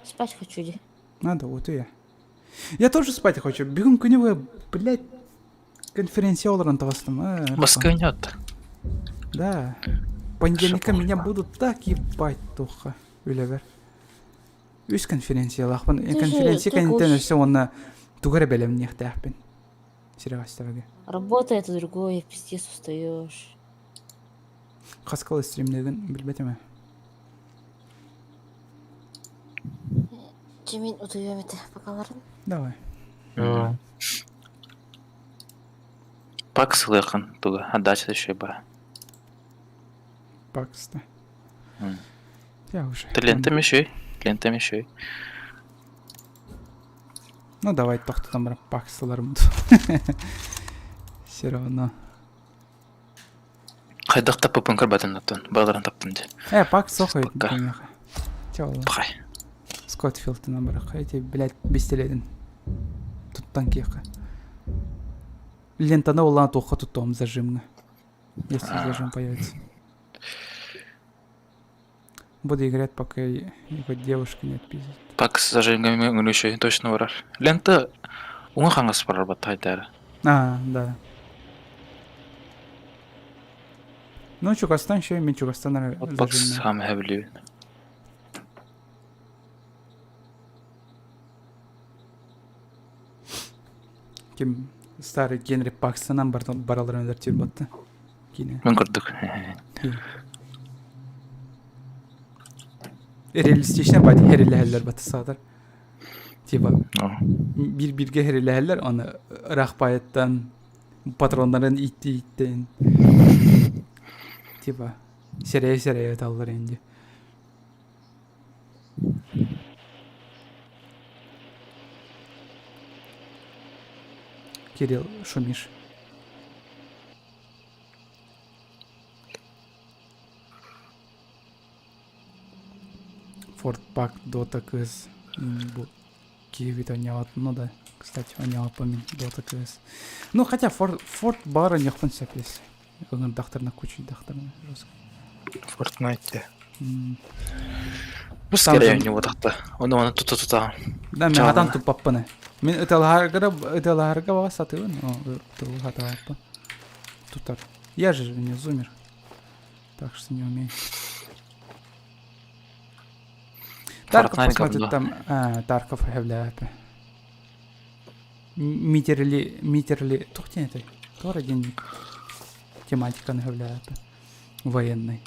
Спать хочу, иди. Надо, вот и я. Я тоже спать хочу. Бегун күнү блядь, конференция олорон таҕыстым. Москва нет. Да. Понедельника меня будут так ебать туха. Үлэбэр. Үс конференциялаахпын. Конференция кэнниттэн өссө уонна тугу эрэ бэлэмниэхтээхпин. Сирэҕэстэбэгэ. Работа это другое, пиздец устаешь. Хаскал стримнегин билбэтим ээ. Чимин утуйуом этэ, покаларын. Давай. Пакс ылыаххын туга, отдача еще ба. Пакс, да. Я уже. Ты лентами еще, лентами еще. Ну давай тохтотон баран паксыларым. Все равно. Хайдах таппыппын көрбөтүм оттон, баҕаларын таптым дии. Э, пак сох Пахай. Скотфилдтан барах. Эти, блядь, бестеледин. Туттан киэхэ. Лентаны улаан туохха туттуом зажимҥа. Если зажим появится. Буду играть, пока его девушка не отпиздит. Пак с зажимами еще точно барар. Лента уҥа хаҥас барар баттайдара. А, да. Ну, Чугастан еще мен Чугастан Пак сам хэвлүү. Ким старый Генри Паксонан бараларын өлөр батты. Кине. Мен көрдүк. Реалистичный бат херилэһэллэр баты саатар. Типа бир бирге херилэһэллэр аны ыраах байыттан патроннарын итти иттен типа серeye серeye таллар инди. Кирилл, шумишь. Форт Пак Дота кыз бу киһибит оонньообот ну да кстати оонньообоппун мин Дота кыз ну хотя Форт Форт баҕар оонньуохпун сөп если ыҥырдахтарына кучуйдахтарына жестко Fortnite. Бу скорее у него так-то. Он оны тута тута. Да, мен хатан туппаппын. Мин ыталаһарга ыталаһарга баҕа сатыыбын. Ыталаһарга Тутар. Я же не зумер. Так что не умею. Тарков посмотрит там... А, Тарков хэвляпе. Митерли... Митерли... Тух это? Тора день тематика хэвляпе. Военный.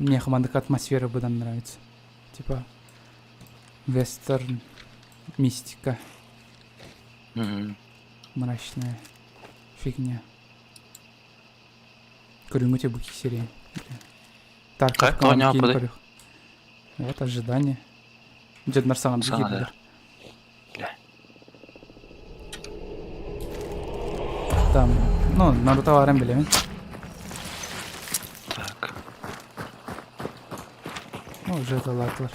Мне хамандык атмосфера быдан нравится. Типа вестерн, мистика. Mm-hmm. Мрачная фигня. Көрүҥҥү бу серия. Тарков команда Вот ожидание. Дьоннор саҥа киирдилэр. Там, ну, Наруто баарын билэбин. Уже ыталаатылар.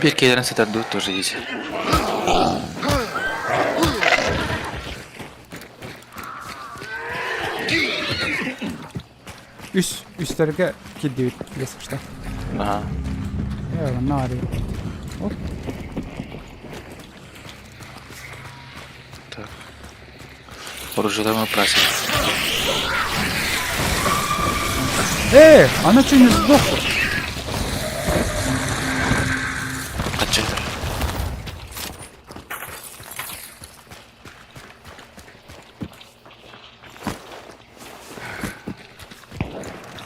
Биир киһилэрин сытардыбыт тоже изи. Үс, үстэргэ киирдибит, если что. Ага. Э, онно арый. Оп. Так. Оружие просим. Э, она что не сдохла? Качайдар.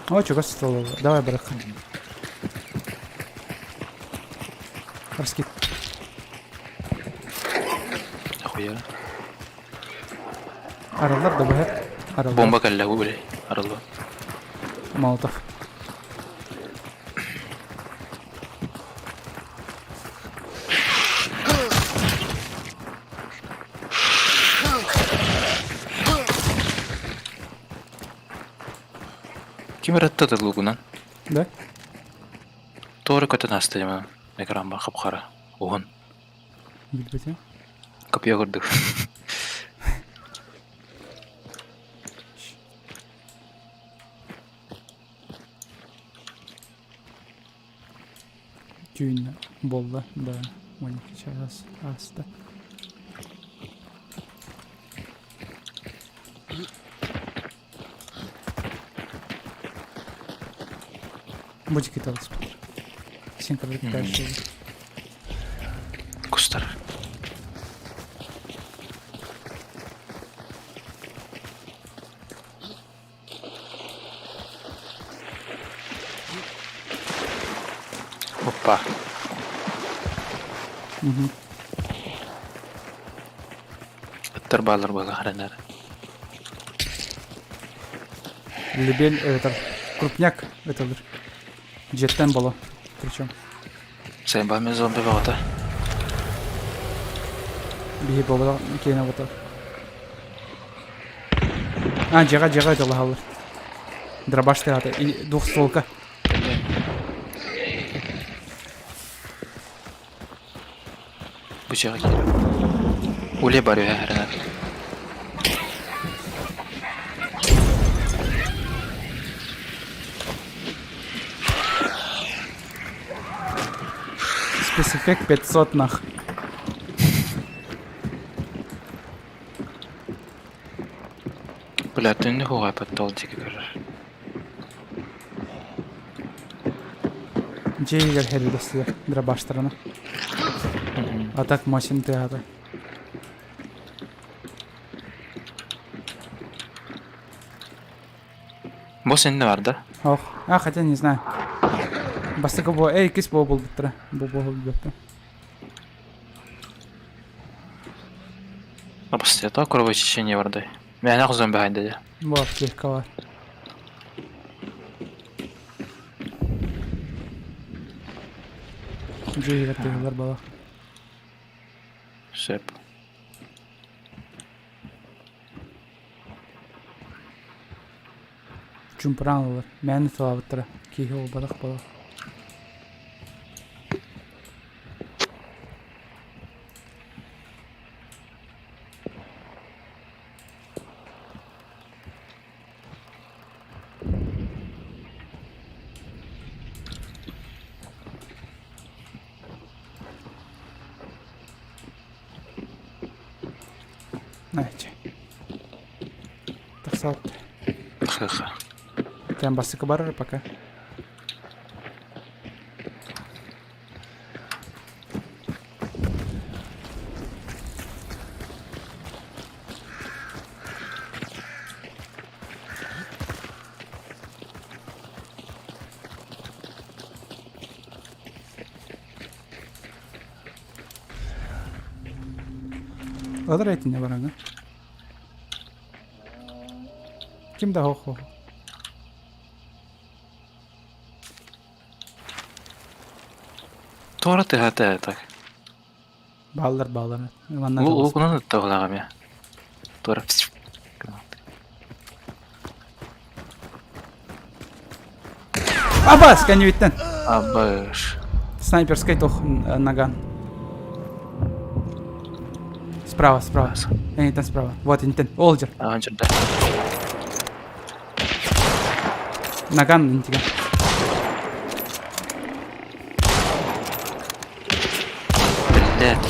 О, чего стало? Давай, брат. Раскид. Охуя. Араллар да быһар. Араллар. Бомба кэллэ бу били. Аралла. Молотов. Ким ыратта да лугунан? Да? Туора көтөн аста дьэ экран бар хап-хара. Уһун. Билбэтим. Копье курдук. Түүн буолла, да, 12 чаас ааста. Бутики таласпыттар. Сен кырдык дальше. Кустар. Опа. Угу. Ыттар баалар буола харанар. Лебель это крупняк это Дьиэттэн боло причем. Сайбами зомби баҕата. Биһи буолбатах киэнэ буолбатах. А, дьиэҕэ дьиэҕэ дьалаһаллар. Дробаш тыаһата двухстволка. Бу дьиэҕэ киирэр. Уле бар үһэ эрэнэр. Спецэффект 500 нах. Бля, түннүк уҕааппат ол диэки көрөр. Дьиэ иһигэр хэрилэстилэр дробаштарына. А так Мосин тыаһата. Босс иннэ бар да? Ох, а хотя не знаю. Бастакы бу, эй, иккис бу булбуттара. Бу бу булбуттара. Обстоятельства кровотечение бардай. Мээнэ хозон бэһайда дьэ. Бу аптека бар. Дьиэ тыһылар балах. Сөп. Чумпураан ылар. Мээнэ тылаабыттара. Киһи буолбатах буолар. Найче. Тахсаат. Ха-ха. Прям бастакы барар пока. Алар этине бараҥа. Ким да хо-хо. Туора тыһата так. Бааллар бааллар. Манна Ол ол гынан ыттаҕылаах эмиэ. Туора. Абас, кэннибиттэн. Абаш. Снайперскай тох наган. Справа, справа. Энитен справа. Вот, интен. Ол жер. Ахан жерде. Наган интиген. Блядь.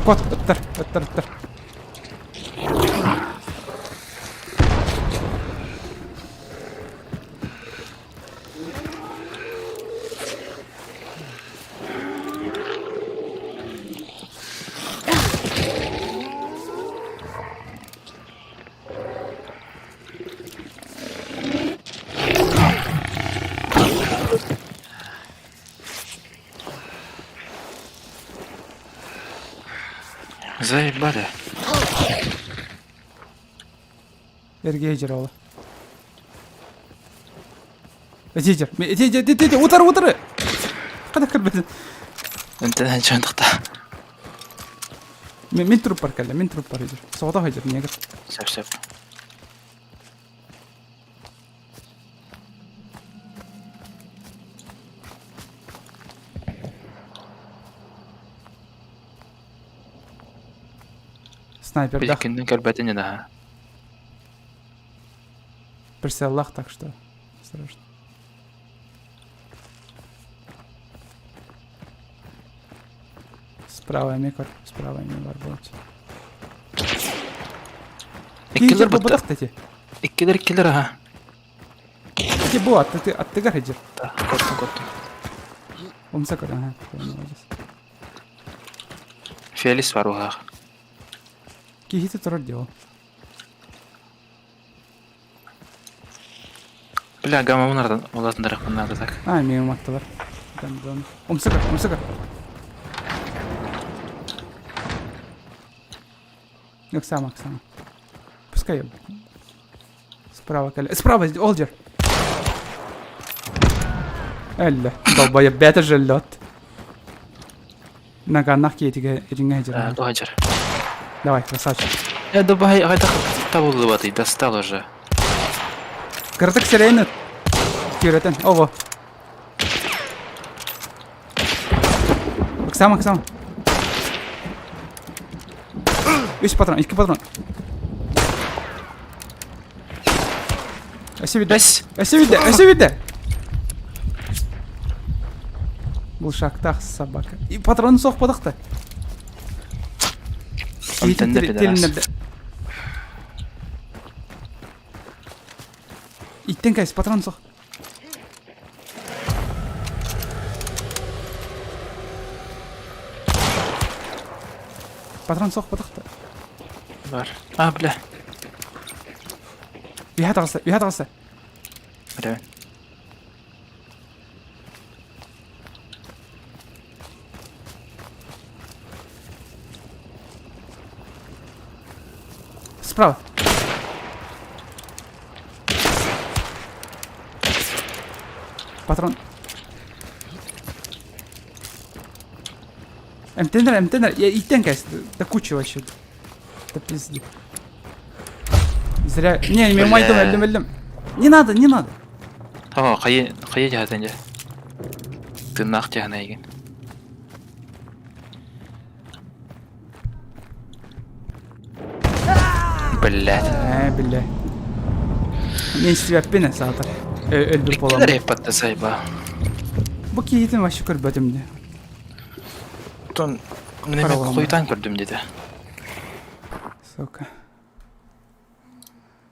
Кот, ыттар, ыттар, ыттар. Заебали. Эргиэ дьэр ола. Эти дьэр. Эти дьэр, эти дьэр, утары, утары! Қада кірбедin? Энтен чандықта. Мин труп бар кэллэ, мин труп бар дьэр. Соҕотох дьэр, негр. Сөп, сөп. Снайпердах. Биликкиннен көрбөтүн да. Прицеллах, так что осторожно. Справа эмиэ көр, справа эмиэ бар буолчу. Иккилер бутта. Кстати. Иккилер иккилер аха. Ити бу атты аттыгар хеджер. Да, көрдүм көрдүм. Умса көр, ага. Молодец. Фелис бар уһаах. Киһити турар дело. Бля, гамма ардан улатындарахпын наада так. А, мен уматтылар. Умса көр, умса көр. Оксана, Оксана. Пускай Справа кэлэ. Справа, Олдер. Эллэ. Долбоеб бэйэтэ жөллөт. Наганнах киэтигэ итиҥҥэ сылдьар. Туһаджар. Давай, красавчик. Я добавай, хайдах табыллыбатый, достал уже. Кыратык сирэйин күөрэтэн. Ово. Оксана, Оксана. Үс патрон, икки патрон. Өссө биирдэ. Өссө биирдэ, өссө биирдэ. Бұл шактах собака. И патрон соқпадық та. Иттен кәйс, патрон соқ. Патрон соқпадық та. Бар. А, бля. Үһэ таҕыста, үһэ таҕыста. Бля. Справа. Патрон. Эмтенер, эмтенер. Я иттен кэс. Да куча вообще. Да пизди. Зря. Не, мен майдым, өлдüm, өлдüm. Не надо, не надо. О, хайа, хайа дьаһатын дьэ. Тыыннаах дьаһана эйигин. Блядь. Ээ, биллэ. Мен истибэппин саатар. Өлбүт буоламмын. Иккилэр эппатта сайба. Бу киһитин вообще көрбөтүм дии. Тон мен эми хуйтан көрдүм диэтэ. Сука.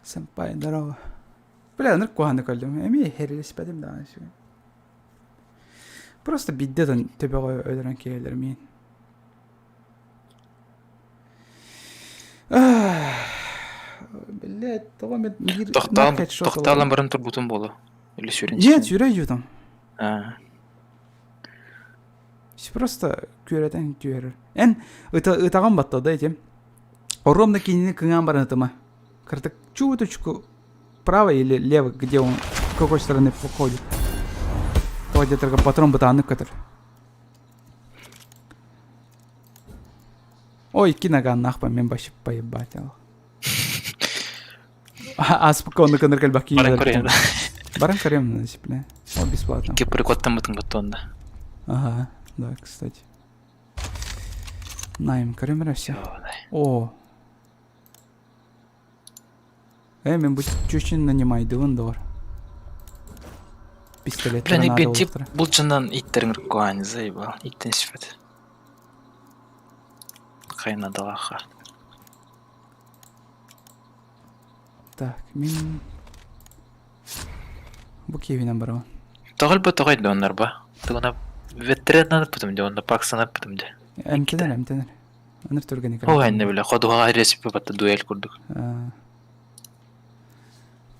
Сэмпай, здорово. Бля, ынырык куһаҕаны көрдүм. Эмиэ хэрилиспэтим даҕаны сүгүн. Просто бидде дон төбөҕө өлөрөн киирэллэр миин. Блядь, тоҕо мен биир Тохтоон тохтоолон баран турбутум буолуо. Или сүүрэн. Нет, сүүрэ идем. Аа. Просто күөрэтэн түһэрэр. Эн ытаҕын батта да этим. Ровно кинини кыҥаан баран ытыма. Кыртык чуточку право или лево, где он, с какой стороны входит. То где-то патрон бытааннык көтөр. Ой, киноганнаахпа мен вообще поебать. Аспыкка онну кыныр кэлбэх Баран көрөйүн. Баран көрөм, бля. Ол бесплатно. Икки прикоттаммытын баттонда. Ага, да, кстати. Найм, көрөм эрэ все. О. Э, мен бу чүчүн нанимайдыбын доор. Пистолет Бля, не тип булчунан иттерин руккуани заебал. Иттен сипет. Хайнадалаха. Так, мин бу киэбинэн барабын. Тоҕо элбэ тоҕо өйдөөннөр ба? Тугуна ветеринар бутум де, онно паксанар бутум де. Эмтэнэр, эмтэнэр. Аныр түргэни О, энне биле, ходуга рецепи батта дуэль курдук.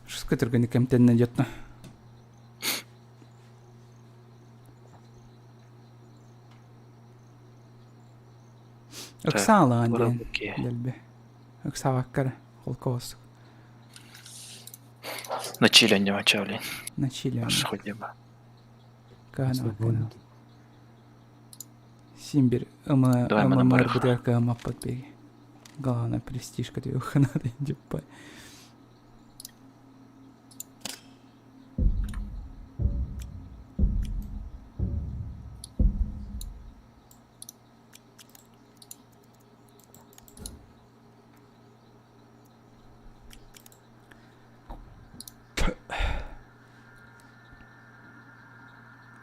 Шуска түргэни кемтенне дьотно. Ыксаалаан диэн дэлби. Ыксаабакка эрэ холкоос. На чили не мачали. На чили. Шходиба. Каана. Симбир ымы ымы бытыгар кыаммаппыт биги. Главное престижка түөх надо диппай.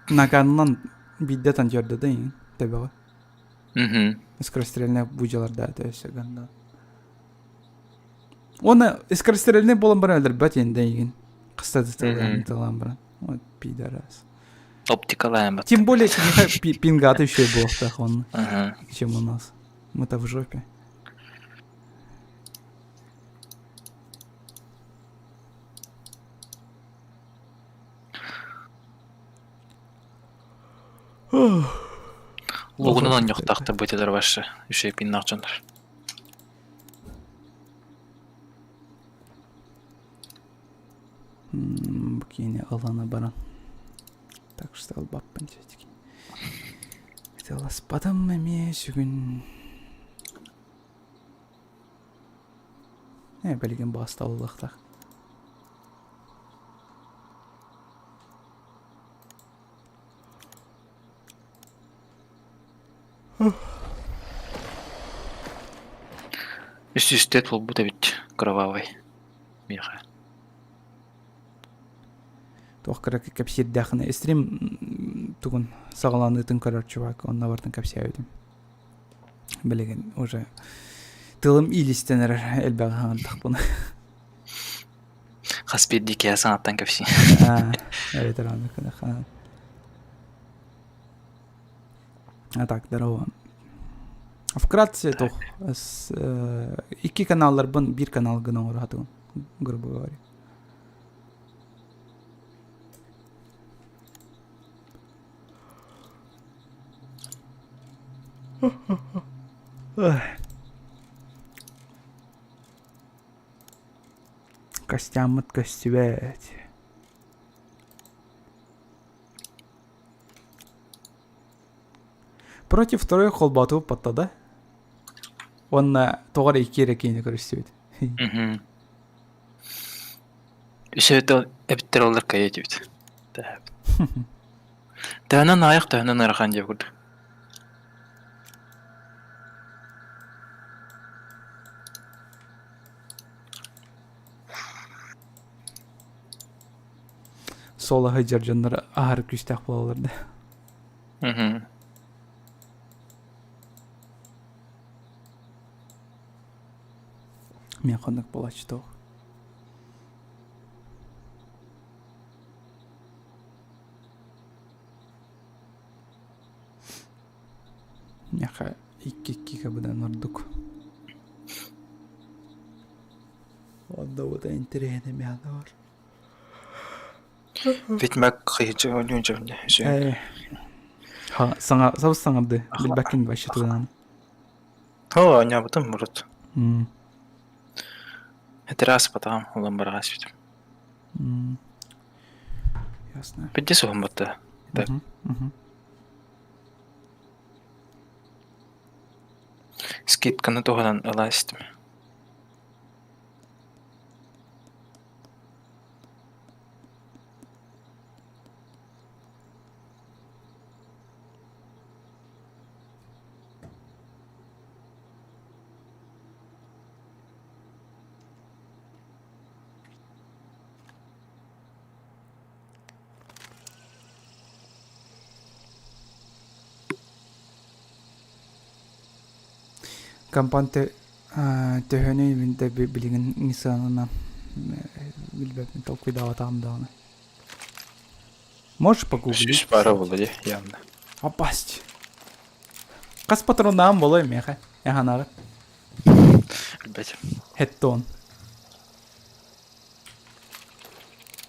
Наганнан биирдэ тантиорда да иҥин төбөҕө. Мгм. Скорострельная будьаларда то есть ганда. Уонна скорострельный буолан баран өлөрбөт иэнде игин. Кыста тылаан баран. Вот пидорас. Оптикалаем. Тем более киниха пингаты еще буолуохтаах он, чем у нас. Мы-то в жопе. Лугунан онньохтаахтар бытылар ваши, үчүгэй пиннаах дьоннор. Бу киини ылана баран. Так что ылбаппын все-таки. Ытыласпатым эмиэ сүгүн. Э, билигин баастабыллыахтаах. Үс үстэт буолбут эбит кровавый миэхэ. Туох кыра кэпсиирдээххинэ стрим тугун саҕаланыытын көрөр чувак онно бартын кэпсээбитим. Билигин уже тылым иилистэн эрэр элбэҕи хаҥардахпына. Хас биирдии киһи саҥаттан кэпсии. Эбэтэр А так, здорово. Вкратце туох икки каналларбын биир канал гына оҥоро грубо говоря. Костяммыт көстүбэт. Против второй холбоотубут баттада. Уонна тоҕо эрэ икки эрэ киһини көрүстүбүт. Үсөтө эбиттэр олар кайа этибит. Төһөнөн аайах төһөнөн ыарахан диэ курдук. Суола сылдьар дьоннор аһары күүстээх буолаллар да. Мгм. Мен ханнык буолааччы туох. Миэхэ икки-иккигэ быдан ордук. Онно быта интэриэһинэй миэхэ бар. Ведьмак хайычы ойнуун дьэбинэ. Э, Саҥа сабыс саҥарды билбэккин вообще тугунан. Оо, оонньообутум урут. Этэрэ ааспатаҕым, улам бараҕа испитим. Ясно. Пидде суһум батта. Так. Скидканы туһанан ыла истим. Компан төһөнүй мин да билигин сыанана билбэппин толкуйдаабатаҕым даҕаны. Можешь погуглить? Үс пара буолла дии явно. Попасть. Хас патроннаам болой миэхэ? Эханаҕыт? Билбэтим. Хеттон.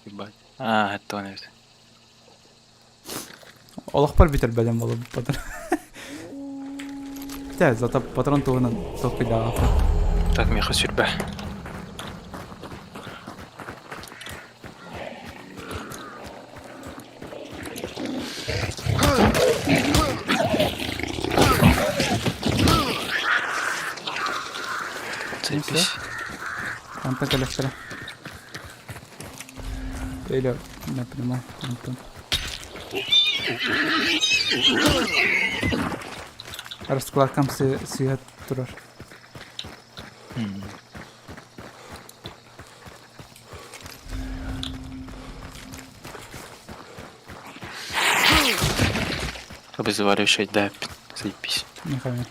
Ебать. А, хеттон эбит. Олохпор бүтэрбэтим боло патрон. Хотя зато патрон туһунан толкуйдаабаппын. Так, миэхэ сүрбэ. Заебись. Антон коллектора. Или напрямую, Антон. Раскладкам сыһа турар. Обеззаривающий, да, заебись. Михаил.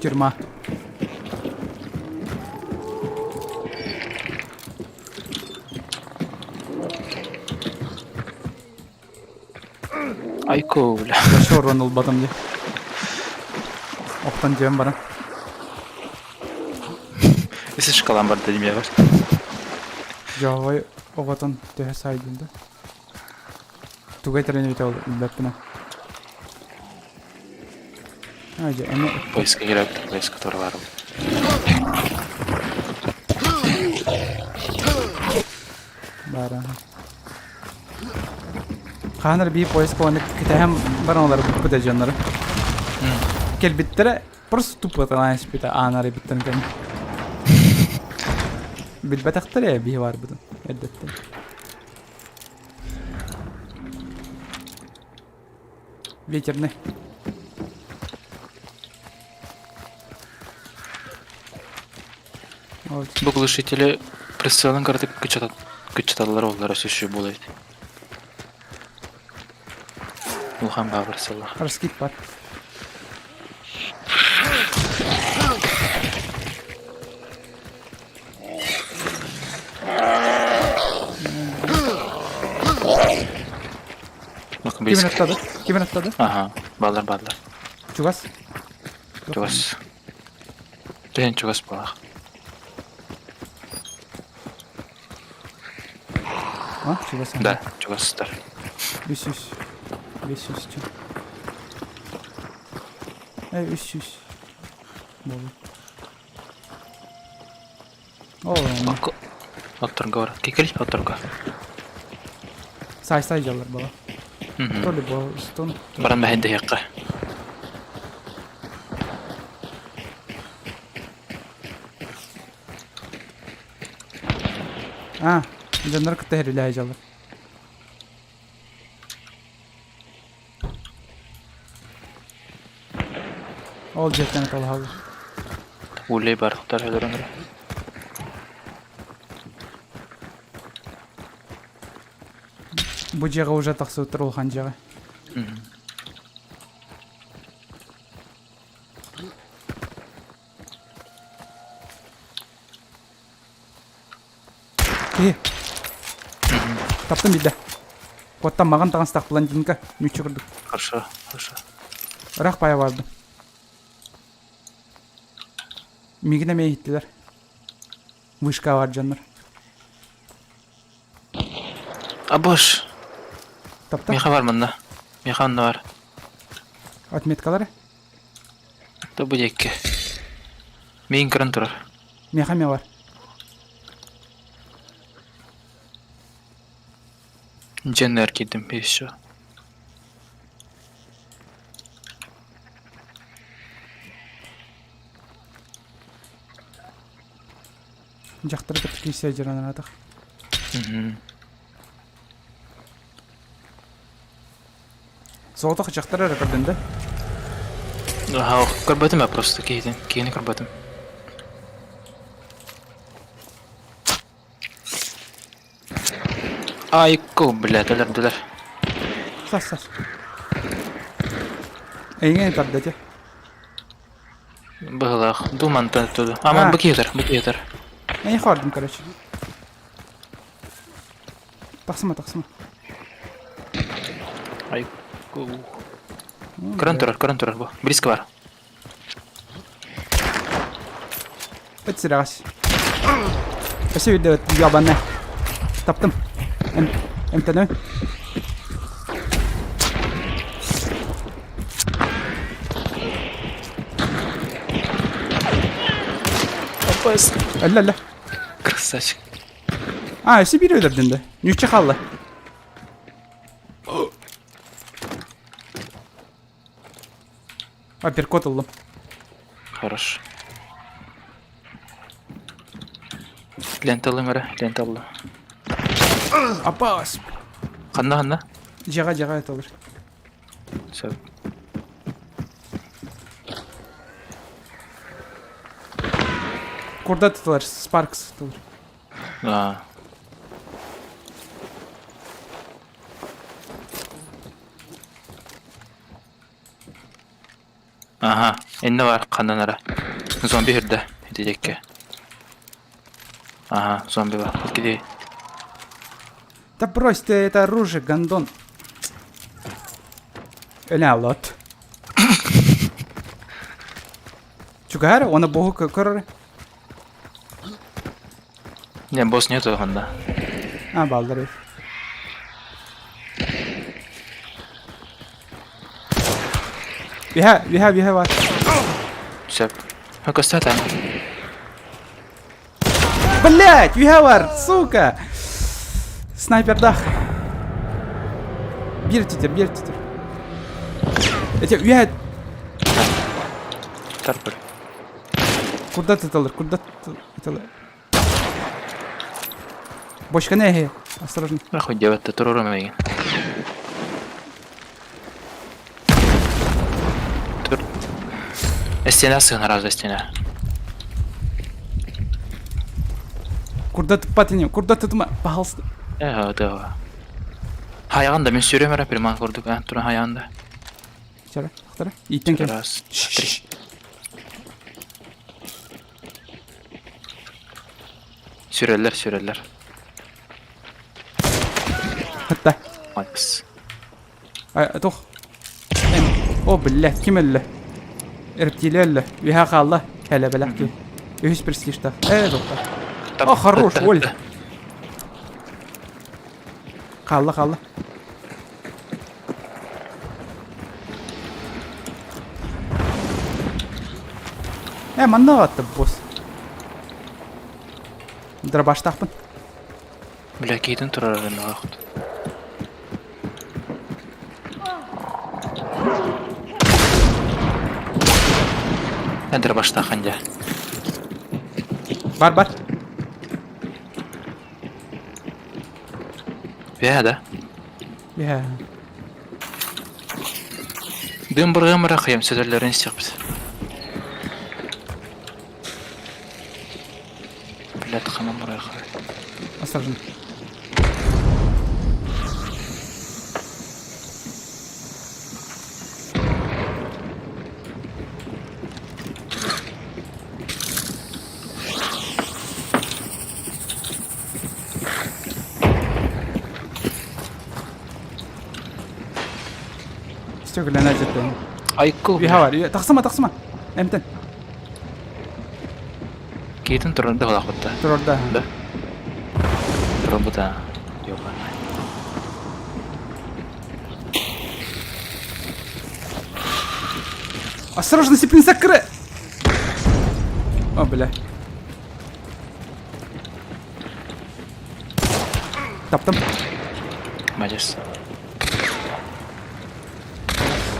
Тюрьма. Айко, бля. Большой урон ылбатым дии. Охтон дьиэм баран. Isi шкалан бар дедим я бар. Дьоһой оҕотун төһө сайдын да. Тугай тренировать ол билбэппин. А, дьэ, эми Поиска кирәк, поиска тура барым. Бара. Хаһан эрэ биир поезд буолан кэтэһэн баран олорбуппут да дьоннору. Кэлбиттэрэ просто тупо талаан испитэ аан арыйбыттарын кэннэ. Билбэтэхтэрэ биһи баарбытын эрдэттэн. Ветерный. Вот. Бу глушители прицелын кыратык кыччаталлар оллара сүшү буолайт. Улахан баа прицеллах. Раскид бар. Кимин аттады? Кимин аттады? Ага, баллар баллар. Чугас? Чугас. Түһэн чугас буолах. А, чугас. Да, чугастар. Үс үс. Бес үс чу. Э, үс үс. Болу. Отторго бар. Кикил отторго. Сай-сай дьаллар бала. То ли Бостон. Баран бэһэйдэһиэххэ. А, дьоннор кытта хэрилэһэ дьаллар. Ол дьиэттэн аталаһаллар. Улей барахтар өлөрөн эрэ. Бу дьиэҕэ уже тахсыбыттар улахан дьиэҕэ. Киһи. Таптым билдэ. Куоттан маҕан таҥастаах блондинка ньучча курдук. Хорошо, хорошо. Ыраах пая бардым. Миигин эмиэ иһиттилэр. Вышка бар дьоннор. Абыш. Тапта. Миэхэ бар манна. Миэхэ онно бар. Отметкалары? Да бу диэкки. Миин көрөн турар. Миэхэ эмиэ бар. Дьэннэр киирдим еще. Дьахтары кытта киирсэ дьаранаатах. Соҕотох дьахтар эрэ көрдүн да? Аха, көрбөтүм ээ просто киһитин, киһини көрбөтүм. Айку, блядь, өлөрдүлэр. Сас, сас. Эйиҥэ тарда те. Быһылаах. Ду мантан туду. Аман бу киһитер, бу киһитер. Эйи хардым, короче. Тахсыма, тахсыма. Айку. Көрөн турар, көрөн турар бу. Близко бар. Ыт сирэҕэс. Өссө биирдэ ыт ябанна. Таптым. Эм, эмтэнэбин. Попасть. Өллө, өллө. Красавчик. А, өссө биир өлөрдүн да. Нүүччэ хаалла. Апперкот ыллым. Хорош. Лента ылым эрэ, лента ыллым. Апас! Ханна ханна? Дьиэҕэ дьиэҕэ эталар. Сөп. Курдат ытылар, Спаркс ытылар. Аа. Аха, иннэ бар ханнан ара. Зомби үрдэ, ити диэкки. Ага, зомби бар. Иккилии. Да брось ты это оружие, гондон. Өлө лот. Чугар, оны богу көрөр. Не, босс нету ханна. А, балдыр. Биһэ, биһэ, биһэ бар. Сөп. Көстө Блять, биһэ бар, сука. Снайпердах. Биир титер, биир титер. Эти, үһэ. Тарпыр. Курдат ыталар, курдат ыталар. Бочканы эһи, осторожно. Нахуй делать-то турурум эйигин. Тур. Стена сыгын раза стена. Курдат туппат ини, курдат тутума, пожалуйста. Э, да. Хайаҕын да мин сүрүм эрэ приман курдук, а, туран хайаҕын да. Чара, ахтара. Ииттен кел. Раз, три. Сүрэллэр, сүрэллэр. Хатта. Макс. Тух. О, блядь, ким өллө? Рептилия өллө. Үһэ хаалла. Кэлэ бэлэх ки. Үһүс престижтах. Э, доктор. О, хорош, Оль. Хаалла, хаалла. Э, манна атты босс. Дробаштаахпын. Бля, киитин турар ыннаахт. Э, дробаштаахын дьэ. Бар, бар. Бээ да. Бээ. Дым быргым ырахыйым сөтөллөрүн истиэхпит. Блядь, ханан бырахай. Осторожно. Стеклянная жеттен. Айкыл. Үһэ бар. Тахсыма, тахсыма. Эмтен. Киитин турарда балахпытта. Турарда. Да. Турарбыта. Ёбаный. Осторожно, сипин закры! О, бля. Таптым. Молодец.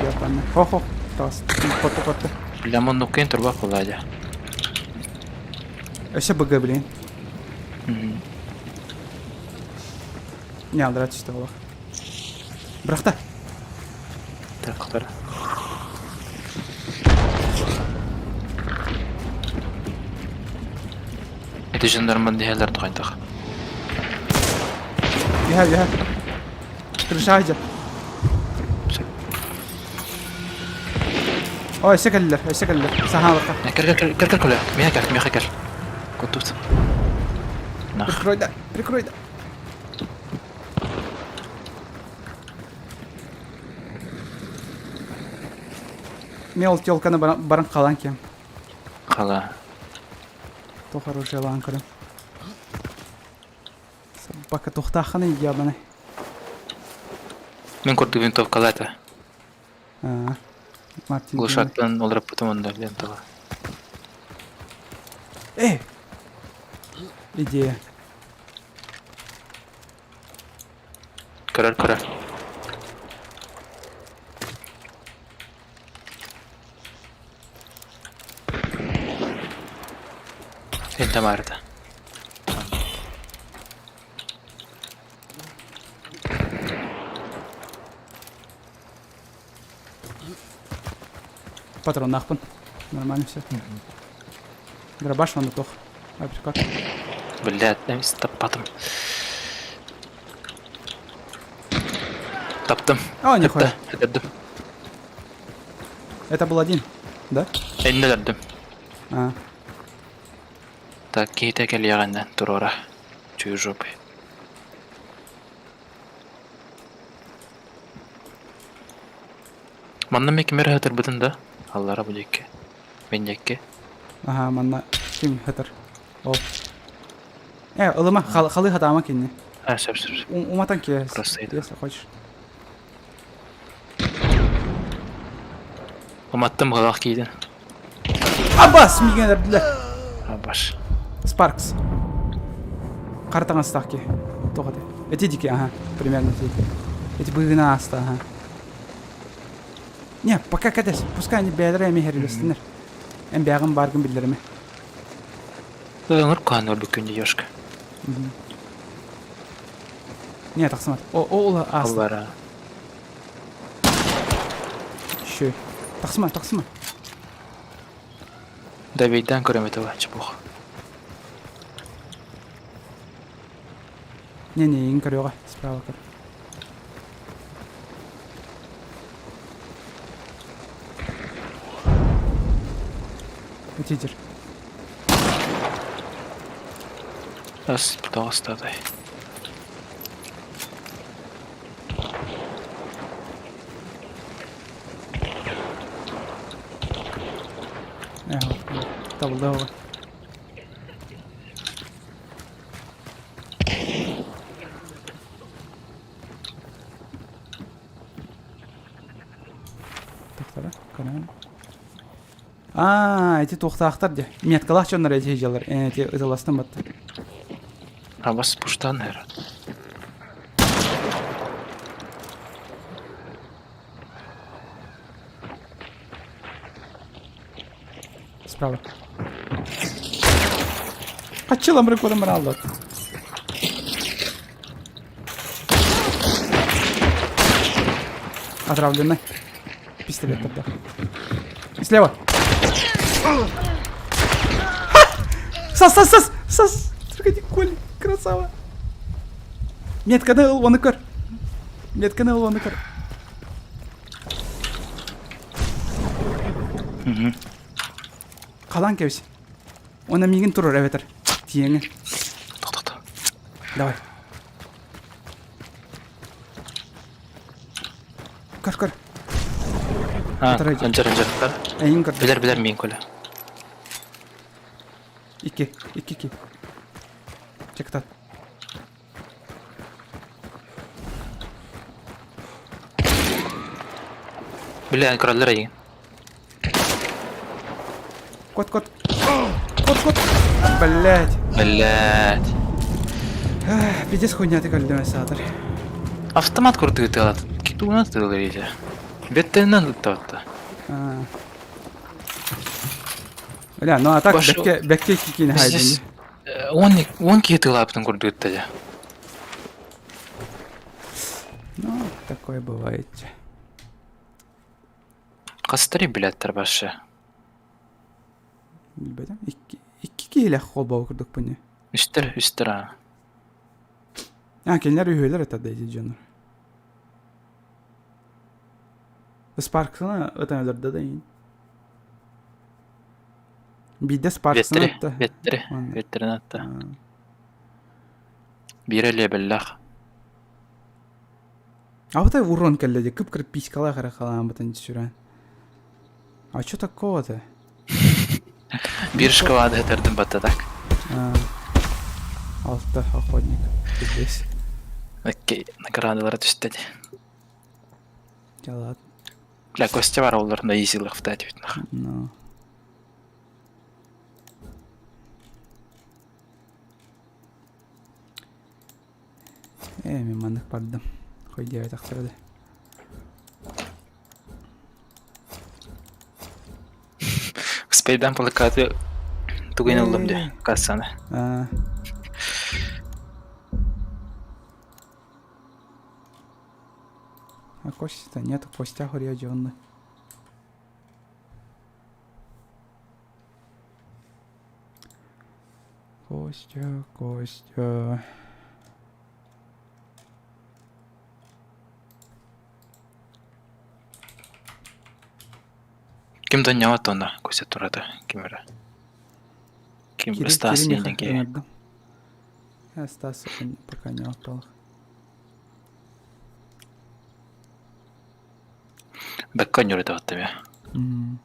Ёбаный. Хо-хо. Тас. Котты, котты. Бля, муннуккин турба кулайда. Өссө БГ, блин. Не, алдыра түсті олақ. Бырақта. Так, Ити жандарман диһэлэр тухайдах. Иһэ, иһэ. Крыша айдьа. Ой, өссө кэллилэр, өссө кэллилэр. Саһаалыкка. Кэр, кэр, кэр, кэр, көлө. Миэхэ кэл, миэхэ кэл. Куттут. Прикрой да, прикрой да. Мен ол телканы баран қалан кем. Қала. Туох оружиелаан көрөн. Собака тухтаахханы ебаный. Мин курдук винтовкалаата. Аа. Мартин. Глушактан олорпутум онда лентала. Эй! Идея. Көрөр көрөр. Инта маарда. Патроннаахпын. Нормально все. Дробаш онно туох. Априкот. Блядь, эмис таппатым. Таптым. О, нихуя. Өлөрдүм. Это был один, да? Энни өлөрдүм. А. Так, киһитэ кэлиэҕинэн туруора. Чую жопы. Манна мен кимэр ыһытырбытын да? Аллара бу диэки. Мен диэки. Аха, манна ким хатар? Ол. Э, ылыма, халы хатаама кинни. А, сөп, сөп, сөп. Уматан ки, Просто если хочешь. Уматтым гылах киидин. Абас, миген эрдилер. Абаш. Спаркс. Хара таҥастаах киһи. Туох этэй? Эти дики, ага, примерно эти. Эти быгына ааста, ага. Не, пока кэтэс, пускай они бэйэлэрэ эмиэ хэрилэстиннэр. Эн бэйэҕин бааргын биллэримэ. Өҥөр куһаан өлбүккүн дии Ёшка. Не, тахсымат. О, ол ааста. Аллара. Еще. Тахсыма, тахсыма. Добейдаан көрөм этэ чепух. Не-не, иҥ көрүөҕэ, справа көр. Итидир. Ас тоҕустаатай. Табылда оҕо. Тохтора, көрөм. Аа, эти туохтаахтар дии. Меткалаах дьоннор эти дьаллар. Эти ыталастан батта. Абас пуштан эр. Справа. Хаччылам рекордом бараллар. Отравленный. Пистолет тогда. Слева. Сас, сас, сас, сас. Түргәди Коль, красава. Метканы ыл, оны көр. Метканы ыл, оны көр. Халан кэбис. Она миигин турар эбэтэр. Тиэҥи. Давай. Көр, көр. А, анжар анжар. Эйин көрдө. Билер билер мин көлө. Икки, икки ки. Чектат. Биле көрөллөр эйин. Кот, кот. Кот, кот. Блять. Блять. Пиздец хуйня ты көрдүм саатар. Автомат курдук тыалат. Китуна тыалар ете. Беттеннен ыттабатта. Бля, ну а так бэкке бэкке кикини хайдын. Он он киһи тыалаабытын курдук ытта дьэ. Ну, такое бывает. Хастары билэттэр башы. Билбэтим. Икки икки киһилээх холбоо курдук буни. Үстэр, үстэр аа. А, кинилэр үһүөлэр это да эти дьоннор. Спарксына ытан өлөрдө да иин. Биирдэ Спарксына Веттере, ытта. веттере, веттерин атта. Биирэ лебеллээх. А вот урон кэллэ дии, кып-кыр писькалаах эрэ халааммытын сүрэн. А чё такого-то? Биир шоколады этэрдим батта так. Алта охотник. Здесь. Окей, наградалара түстэ дии. Дьэ ладно. Бля, Костя бар олар на изи лахтать ведь нах. Ну. Ээ, мин маннык бардым. Хой диэбэтэхтэрэ да. Успейдан плакаты тугун ыллым дии, кассаны. А. А Костя-то нет, Костя хуруйа дьонно. Костя, Костя. Ким да ньаҕат онно Костя турата ким эрэ. Ким Кирилл, Стас Кирилл диэн киһи. ыҥырдым. Я Стас пока не отпал. Бэккэ онньур этэ баттым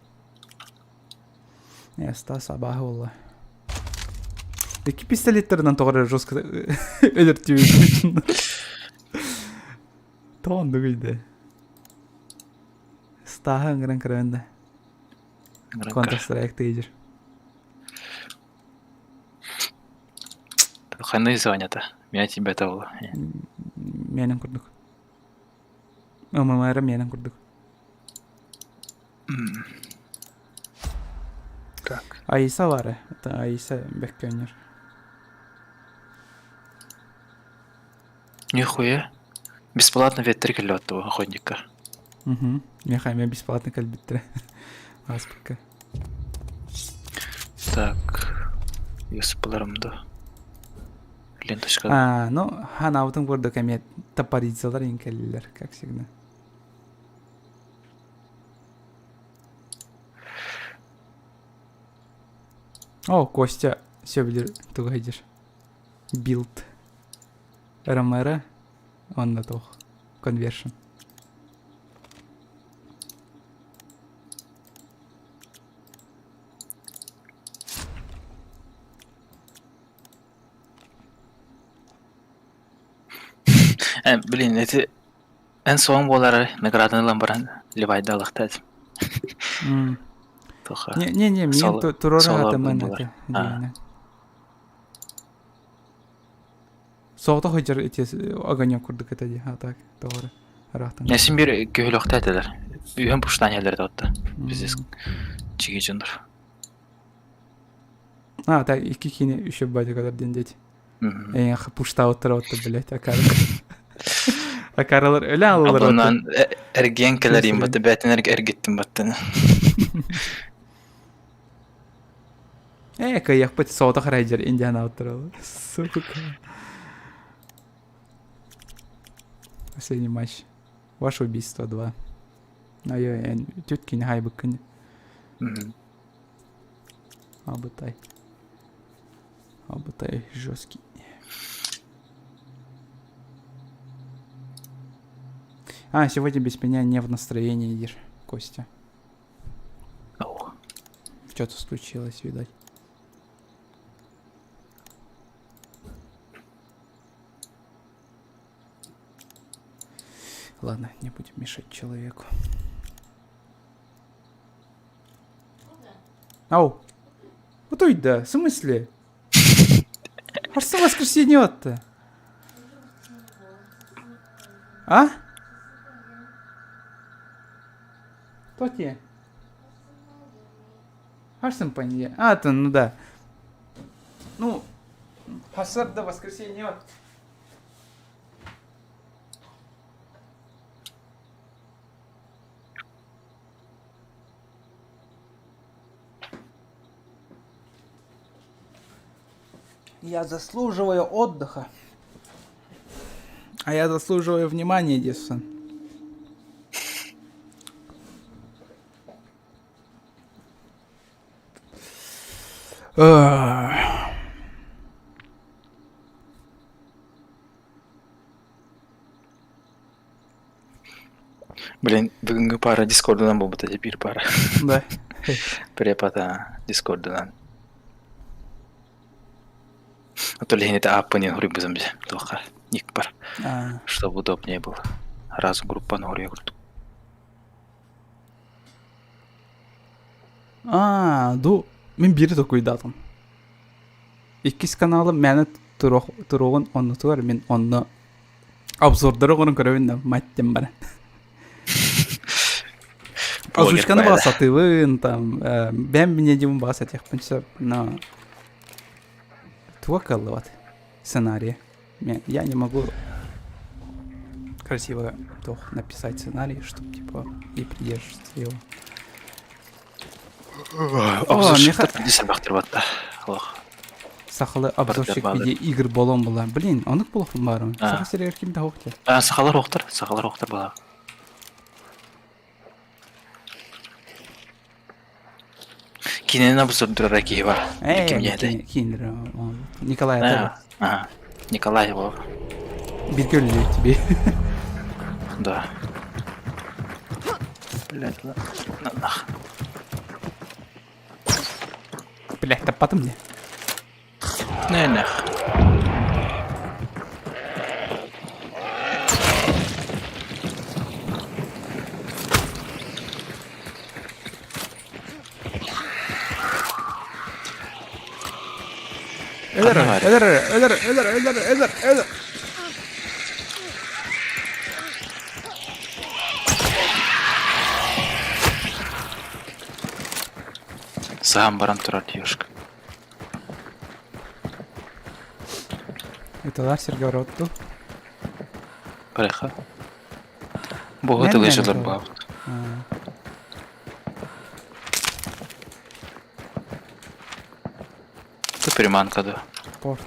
Я Стас абааһы буолла. Икки пистолеттеринэн тоҕо эрэ жестко өлөртүүбүт. Тоҕо оннук өйдө. Стаһы ыҥыран көрөбүн да. Counter Strike тыйдыр. Ханны звонята. Меня тебя того. Менен курдук. ММР менен курдук. Так. Аиса бар Это Аиса бэккөннөр. Нихуя. Бесплатно ветер келет охотника. Угу. Меха мен бесплатно кэлбиттэрэ. Ааспыкка. Так. Юсупаларым да. Ленточка. А, ну, ханаабытын курдук эмиэ топорицалар иҥ кэллилэр, как всегда. О, Костя сөбүлүүр тугу сылдьар. Билд. РМР уонна туох конвершн. Э, блин, эти эн суон буолары награданы ылан баран Левайда ылахта этим. Тоха. Не, не, не, мин туруора атымын это. Соҕотох сылдьар ити огонек курдук этэ дии, а так тоҕо ыраахтан. Син биир көһүлүөхтэ этилэр. Үһүн пуштаан иһэллэр этэ отта. Пиздец. Чиги дьоннор. А, так икки киини үчү батикалар диэн дети. Эйиэхэ пуштаабыттар отто, блять, акары. Акаралар өлө аллар Абынан эргиэн кэлэрим баты бээтин эргиттим баттын. Э, кыайыахпыт соҕотох райдер индианаабыттар ол. Сука. Последний матч. Ваше убийство 2. Ай-ай, түт кини хайбыккын. Абытай. Абытай жесткий. А, сегодня без меня не в настроении, Ир, Костя. Что-то случилось, видать. Ладно, не будем мешать человеку. Ау. Вот да, в смысле? А что воскресенье-то? А? Кто те? Арсен понедельник. А, то, ну да. Ну, Хасар до воскресенья. Я заслуживаю отдыха. А я заслуживаю внимания, Дессон. Блин, бүгүҥҥү пара Дискордунан буолбута дии биир пара. Да. Препода Дискордунан. А то лень это аппы не хуруйбутум дьэ туохха никпар. Чтобы удобнее было. Раз группаны хоруйа курдук. Аа, ду мин биири токуйдаатым. Иккис каналым мээнэ туруоҕун оннутугар мин онно обзордары оҥорон көрөбүн да мать диэн баран. Озвучканы баҕа сатыыбын там бэйэм минедимин баҕа сатыахпын сөп но туга кыаллыбат сценарий я не могу красиво туох написать сценарий чтобы типа и придерживаться его Обзорщиктар дисербахтыр батта. Ох. Сахалы обзорщик виде игр болон була. Блин, онук болохун баарым. Саха сиригэр ким да хоох А, сахалар охтар, сахалар охтар була. Кинени обзордурара киһи бар. Ким диэтэй? Кинилер Николай Ага. Николай его. Бирге өлүлү тебе. Да. Блядь, нах. Блядь, таппатым не. Не, нах. Өлөр, өлөр, өлөр, өлөр, өлөр, өлөр, өлөр. Саам баран турар девушка. Ыталар сиргэ оротту. Барыха. Бу тылы жылыр баабыт. Это приманка, да. Порт.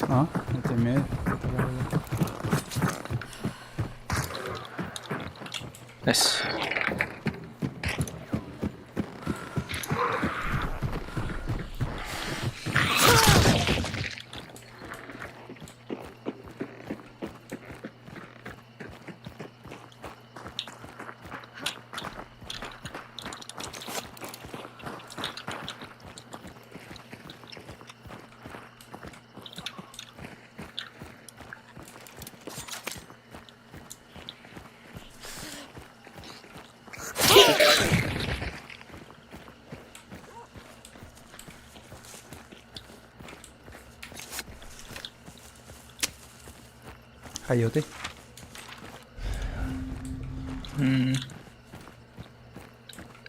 А, это имеет. Nice. Хайоты.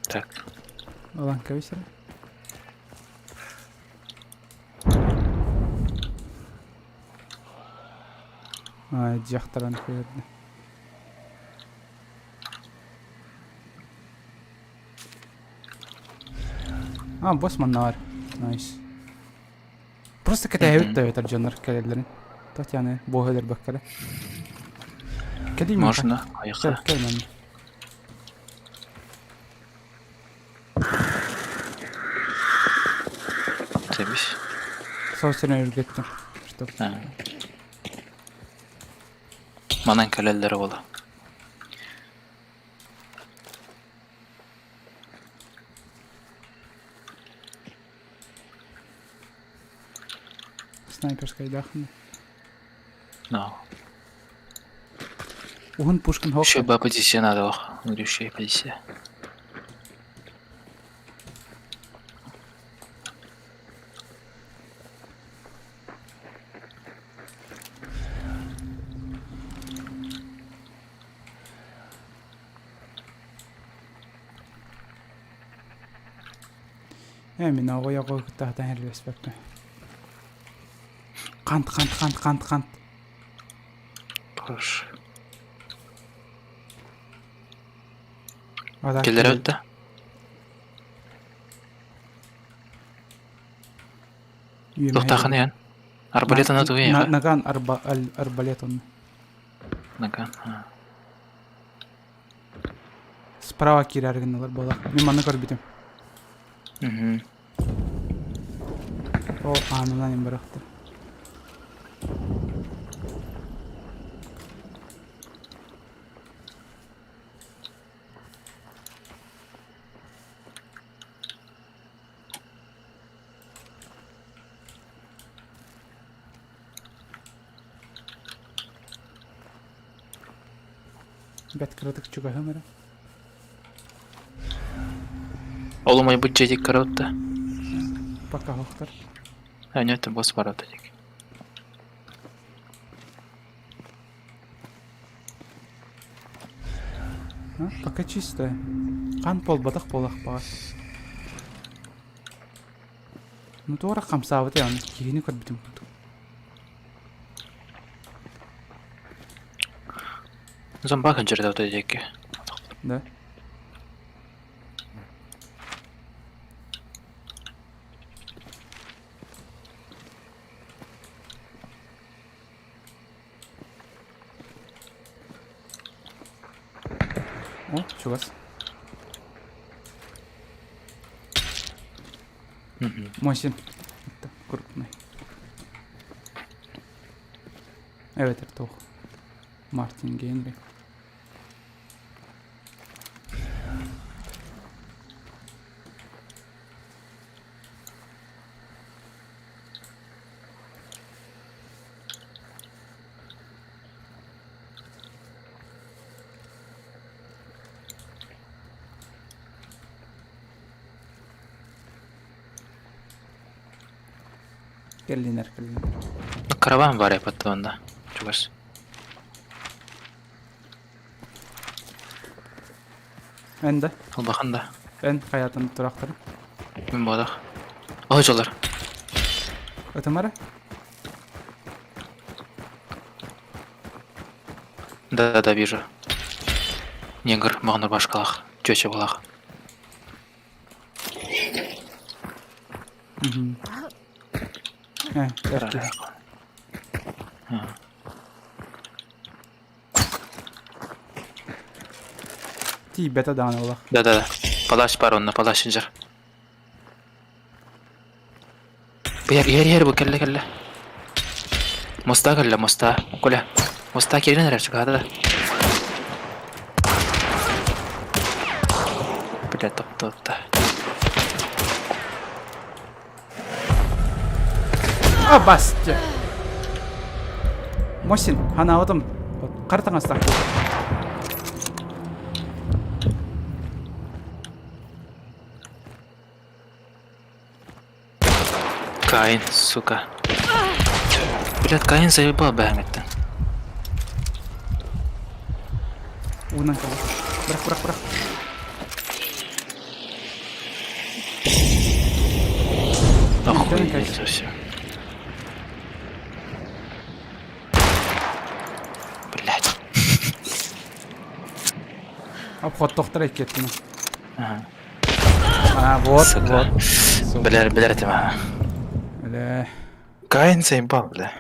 Так. Ылан кэбисэрэ. Дьахтаран көрдө. А, босс манна бар. Найс. Просто кэтэһэбит да эбэтэр дьоннор кэлэллэрин. Татьяна, буоһа өлөрбөккө эрэ. Кэлиим Можно, айха. Кэл, кэл манна. Тэбис. Соус үргэттим. Чтоб. Манан кэлэллэрэ буола. Снайперскайдаахын. No. Уһун пушкин хоқ. Еще бы позиция надо, ох. Еще позиция. Ээ мин оҕо кытта хатан эрэлэспэппин. Хант, хант, хант, хант, хант. Хорош. Кэллэрэ да? Туохтаахын иһэн? Арбалет аны тугу иһэ? Наган арбалет онно. Наган. Справа киирэр гынналар буолар. Мин манна көрбүтүм. О, аанынан им бырахтым. Бэт кыратык чугаһым эрэ. Ол умайбыт дьиэтик караутта. Пока хохтор. А нет, босс ворота дик. А, пока чистая. Қан полбатах полах баҕас. Ну туора хамсаабыт яны киһини көрбүтүм курдук. Зомбак жерде диэки. Да. О, чугас. Мосин. Это крупный. Эбэтэр туох. Мартин Генри. Кэллинэр кэллинэр. Караван бар эпаттыбанда. Чугас. Эн да? Улахан да. Эн хайатын турахтары? Мин буолах. Ой, жолар. Ытымара? Да, да, вижу. Негр, мағнур башкалах. Чөчө булах. Э, эрки. Тиийбэтэ даҕаны олох. Да, да, да. Палаш бар онно, палаш сылдьар. Быйар, иһэр, иһэр, бу кэллэ, кэллэ. Моста кэллэ, моста. Коля, моста киирэн эрэр, чугаһата да. Бля, топтоотта. А, бастя. Мосин, ханаабытым. Хара таҥастаах Каин, сука. Блядь, Каин заебал бэһэҥиттэн. Уунан кэлэр. Бырах, бырах, бырах. Охуеть совсем. Блядь. Обход тохтор иккиэттин. А, вот, Сука. вот. Билэр, билэр этим, ага. Бля. Каин заебал, бля.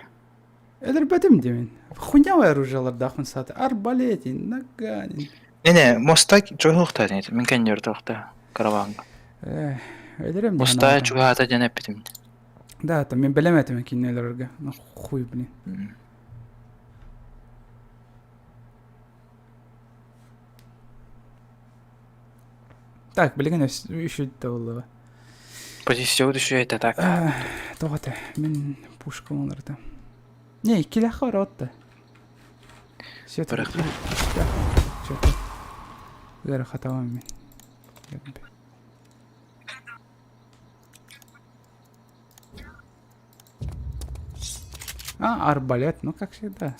Өлөрбөтүм диэмин. Хуйнявай оружиелардаахпын сааты. Арбалетин, наганин. Не-не, моста чугаһыахтаа диэн мин кэнньөртөөхтө караванга. Э, өлөрөм диэн Моста чугаһаата диэн эппитим. Да, там мен билем этим кинини өлөрөргө. Ну хуй, блин. Так, билигин үчүгэй да буоллаҕа. Позиция үчүгэй это так. Тоҕо этэ? Мин пушка оҥордум. Не, иккилээх барабат да. Все Что-то. Ыарахатабын мин. А, арбалет, ну как всегда.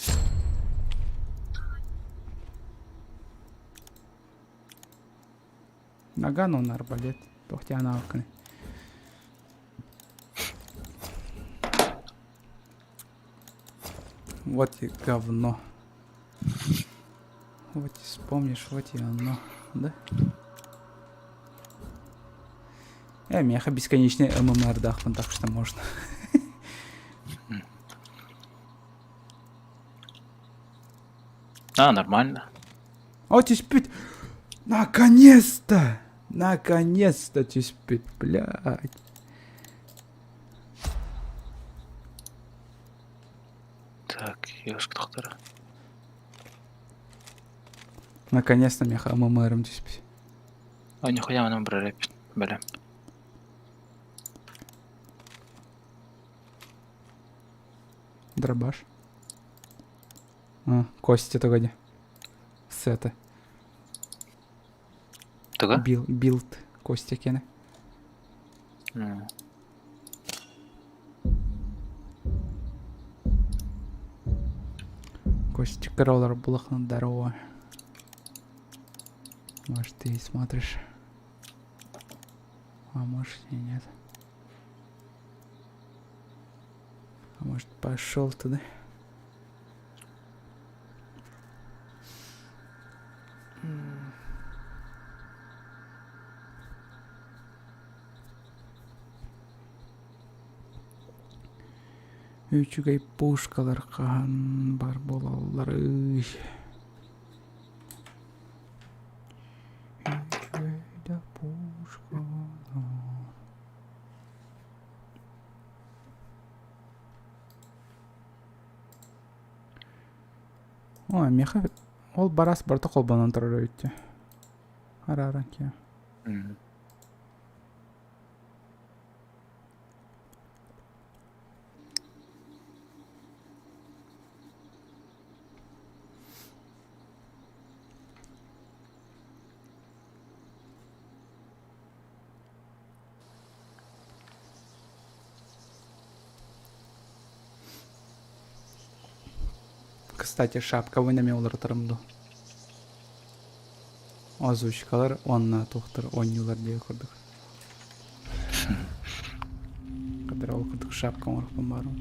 Наган он арбалет. Тохтянааккын. Вот и говно. Вот и вспомнишь, вот и оно, да? Э, меха бесконечный ММР дахпын, так что можно. А, нормально. О, түспүт! Наконец-то! Наконец-то түспүт, блядь. Так, ёшка тохтора. Наконец-то меха ММР-ым түспүт. А нихуя манан барар эппит, бэлэм. Дробаш. А, Костя тоҕо Сета. Туга? Бил, билд Костя кene. М. Костя Кроллер Блохна, здорово. Может, ты и смотришь. А может и нет. А может пошел туда. Үчүгэй пушкалар хаһан бар буолалларый? Үчүгэй да пушкалар. Ой, миэхэ ол барас барыта холбонон турар эбит дии. Арааран киһи. Кстати, шапкабын эмиэ уларытарым дуу? Озвучкалар уонна туохтар оонньуулар диэки курдук. Кадыр ол курдук шапка оҥоруохпун баарым.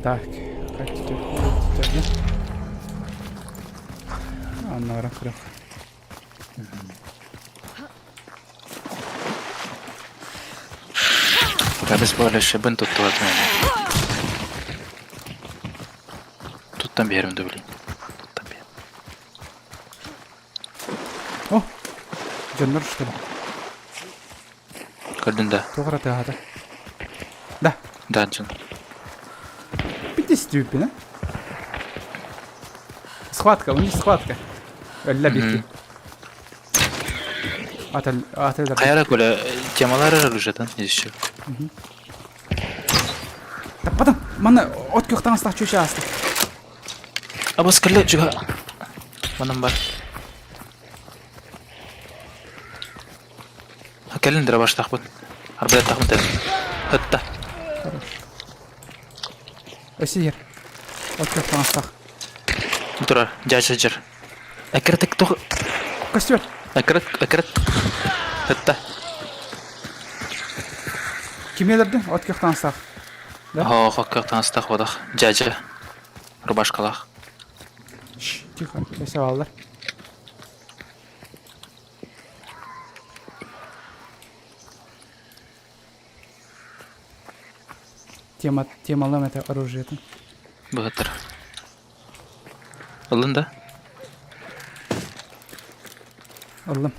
Так, хотите, хотите, Анна крых. Обезболивающий тут туат Туттан биэрим да блин. Туттан биэр. О! Дьоннор что ли? Көрдүн да. Туох эрэ тыаһаата. Да. Да, дьон. Пятиступина. Схватка, у них схватка. Өллө бихти. Ател, ател. Хайара көлө темалар оружиетын еще. Таппатым. Манна от күөх таҥастаах чүчэ ааста. Абас кэллэ чуга. Манан бар. Кэлин дробаштахпын. Арбалеттахпын тэн. Хытта. Хорош. Өссө От күөх таҥастаах. Турар, дьаача жыр. Аккыратык тух... Костер! Аккырат, аккырат. Хытта. Кими өлөрдүң? От күөх таҥастаах. Да? Оо, от күөх таҥастаах бодох. Дьаача. Рубашкалаах. Тихо, рисоваллар. Тема, темалам это оружие. Быһытыр. Ылын да? Ыллым.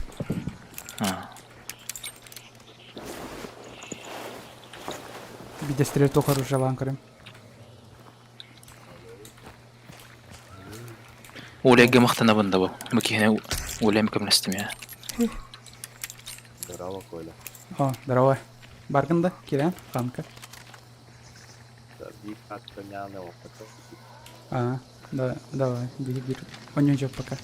Бидэстэрэ туох оружиелаан көрөм. Олега махтанабын да бу. Бу киһини Олям көмөлөстүм я. Здорово, Коля. О, здорово. Баргын да, Кирен, Ханка. Биир хатта няны опыта. А, да, давай, бери, бери. Он не идет пока.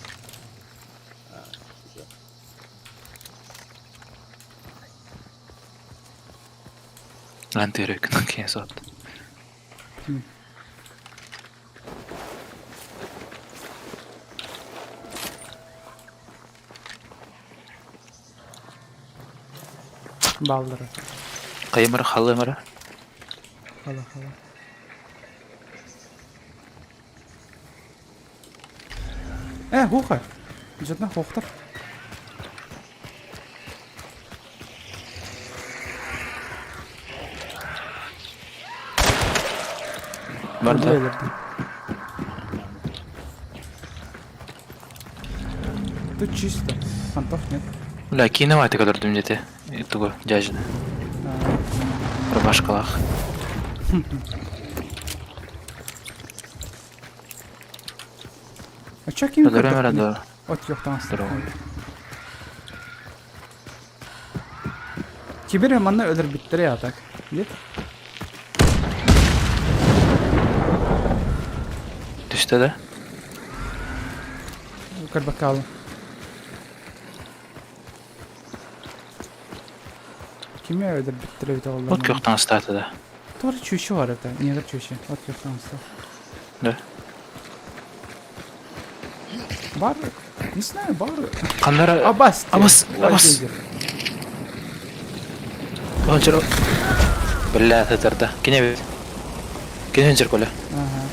Lan terök киһи сот. Баллары. Хайымара халымара. Хала, хала. Э, хуха. Жадна хохтар. Бар да. Тут чисто. Фантов нет. Бля, киинэ көрдүм дете. Тугу дяжина. Рубашкалах. А чё ким Здорово, здорово. От ёхтан Здорово. Кибер манна өлөр биттер я так. Нет? Түстэ да? Карбакалы. Кими өлөр биттер бит олар. Вот көхтан астааты да. Тоже чүші бар это. Не чүші. Вот көхтан аста. Да. Бар. Не знаю, бар. Кандара... Абас. Абас. Абас. Ончор... Бля, тытырда. Кине бит. Кине өнчөр Коля. Ага.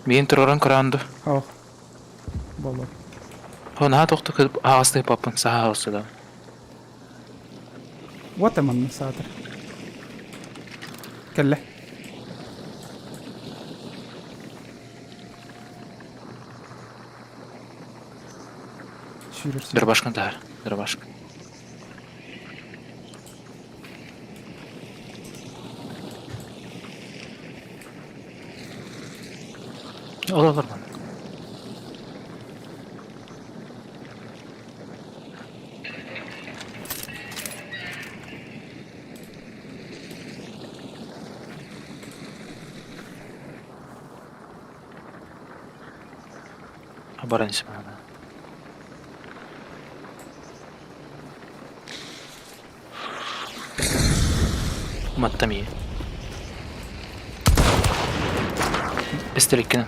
Миин тураран көраанду. Ох. Боло. Хо наһаа тохту аҕасты паппын саха аҕыста да. Вот манна саатар. Кэллэ. Сүүрэр сүүрэр. Дробашкын таһар. Дробашка. Ол олор манна. Баран исмана. Маттами. Бестериккин.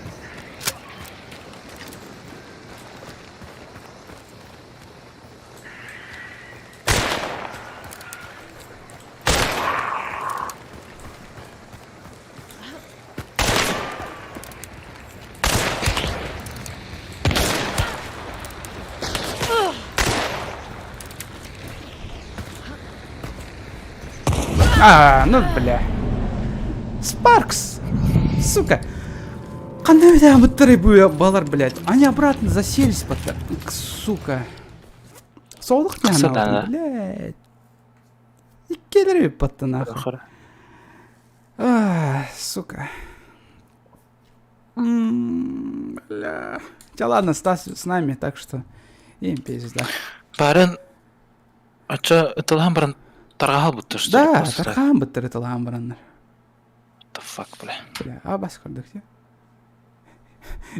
А, ну бля. Спаркс! Сука! Қандай балар, блядь. Они обратно заселись потом. Сука. Солдық не Қысы да. блядь. Иккелер батты нахуй. А, сука. М, Бля. Да ладно, Стас с нами, так что им пизда. Барын Ача ытылхан баран таргаал бутты что ли, Да, просто так. тархан быттыр ытылхан бараннар. What the fuck, бля. Бля, а бас көрдік те.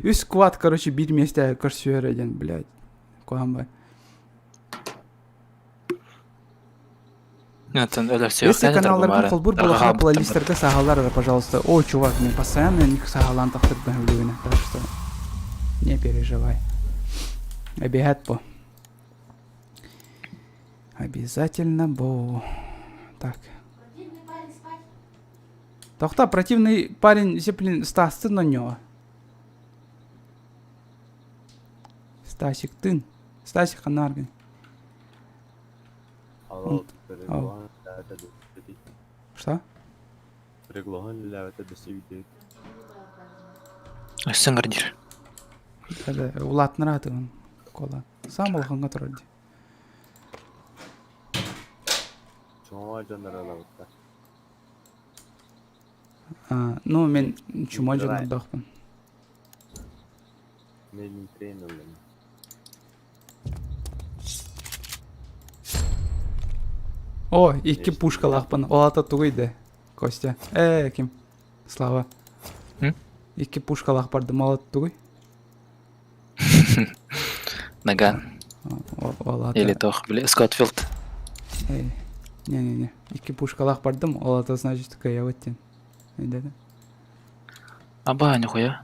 Үс квад, короче, бир месте көрсүйер один, блядь. Куамбай. Нэтен өлөрсө Если каналларга холбур булаха плейлистерге сагалар, пожалуйста. О, чувак, мен постоянно них сагалан тахтыр бәһүлүгүнэ, так что не переживай. Эбиһэт по. Обязательно бо. Так. Тохта, противный парень, блин, Стас на него. Стасик тын. Стасик ханаргын. Алло, Что? Приглаһын үлэлээбэтэ дөссө биирдэ Өссө гардир. Улаатынара Кола. Сам улахаҥҥа турар дии. Чума дьоннор ылабыттар. Ну, мен чума дьоннордоохпун. Мен трен ыллым. О, икки пушкалаахпын. Ол ата тугуй да, Костя. Э, ким? Слава. Икки пушкалаах бардым, ол ата тугуй? Наган. Или тох, били, Скотфилд. Эй, не-не-не. Икки пушкалаах бардым, ол ата значит кыайабыт диэн. Өйдөтө. Аба, нихуя.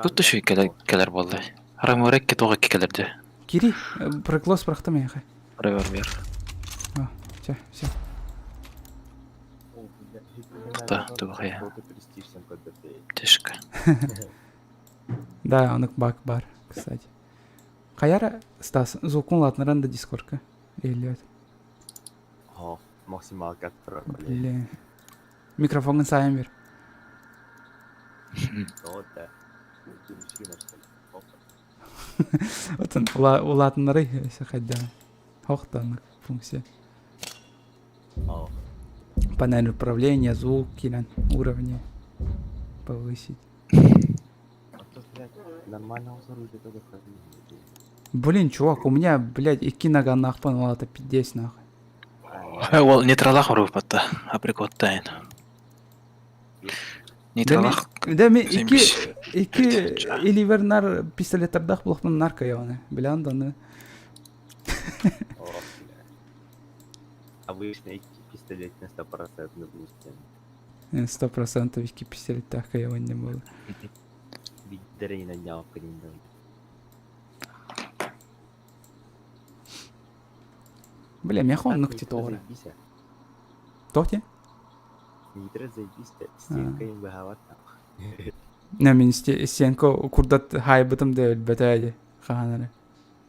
Тут еще кэлэр буолла. Рамурекке тоҕо икки кэлэр дии. Кири, проклос бырахтым эйиэхэ. Ревер бер. А, все, все. Да, тугая. Тишка. Да, онук баг бар, кстати. Хайара, Стас, звукун латнаран да дискорка. Или О, максималка Блин. Микрофоҥҥун саайан бер. Отон улаатыннарый өссө хайдах Хохтаннык функция. Панель управления, звук киирэн уровни повысить. Блин, чувак, у меня, блядь, икки наганнаахпын, ол это пиздец нахуй. Ол нейтралах уруйбатта, абрикоттайын. Нейтралах Да ми икки икки иливернар пистолеттардаах булахпын нарко яваны. Билан даны. Обычно икки пистолет на стопроцентный бустен. 100% икки пистолеттаах кайаван было. Биддерейна нялканин. Бля, миэхэ оннук титоҕура. Туох диэн? Нитро заебись, стенка им быһаабат Не, мин стенка курдат хаайбытым да өлбөтөө дии хаһан эрэ.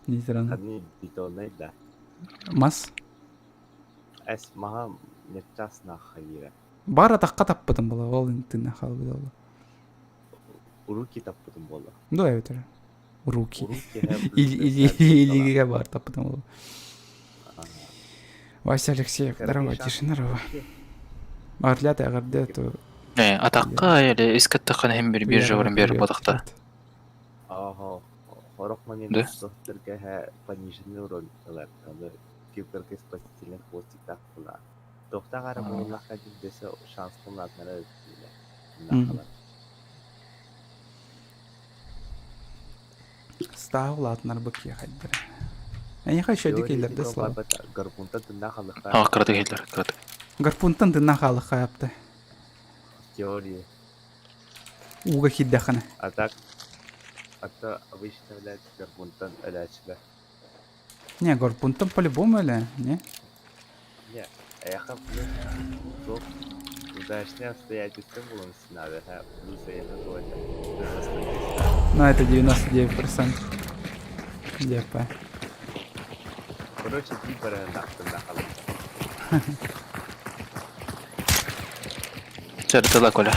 Нитроны. Одни бетонный, да. Мас? Эс маһа неччас нахайыра. Бар атахха таппытым була, ол тыына хаалбыта була. Уруки таппытым буолла. Да, эбэтэр. Руки. Илиигэ бар таппытым була. Вася Алексеев, здорово, тишина здорово. Орлят эҕэрдэ то Э, атахха или искаттахха иһин бир биржа баран биэр буолахта. Ааһа, хорох момент сохтырга пониженный урон ылар. Аны киберге спасительный хвостиктаах була. Тохтах ара буоллахха десе шанс улаатнара өттүлэ. Стаа улаатынар быккия хайдара. Эйиэхэ еще дикейлерде слава. Гарпунтан тынна халыха. А, кыратык иһиллэр, кыратык. Гарпунтан тынна хаалыха япты. Теория. Ууга киирдэххинэ. А так, а то обычно, блядь, гарпунтан өлөөччүлэр. Не, гарпунтан по-любому эле, не? Не, эйиэхэ плюс туох удачные обстоятельства булан надо, плюс эйиэхэ туох Ну, это 99%. Депа. Короче, ти баранахтан Чэртыла Коля.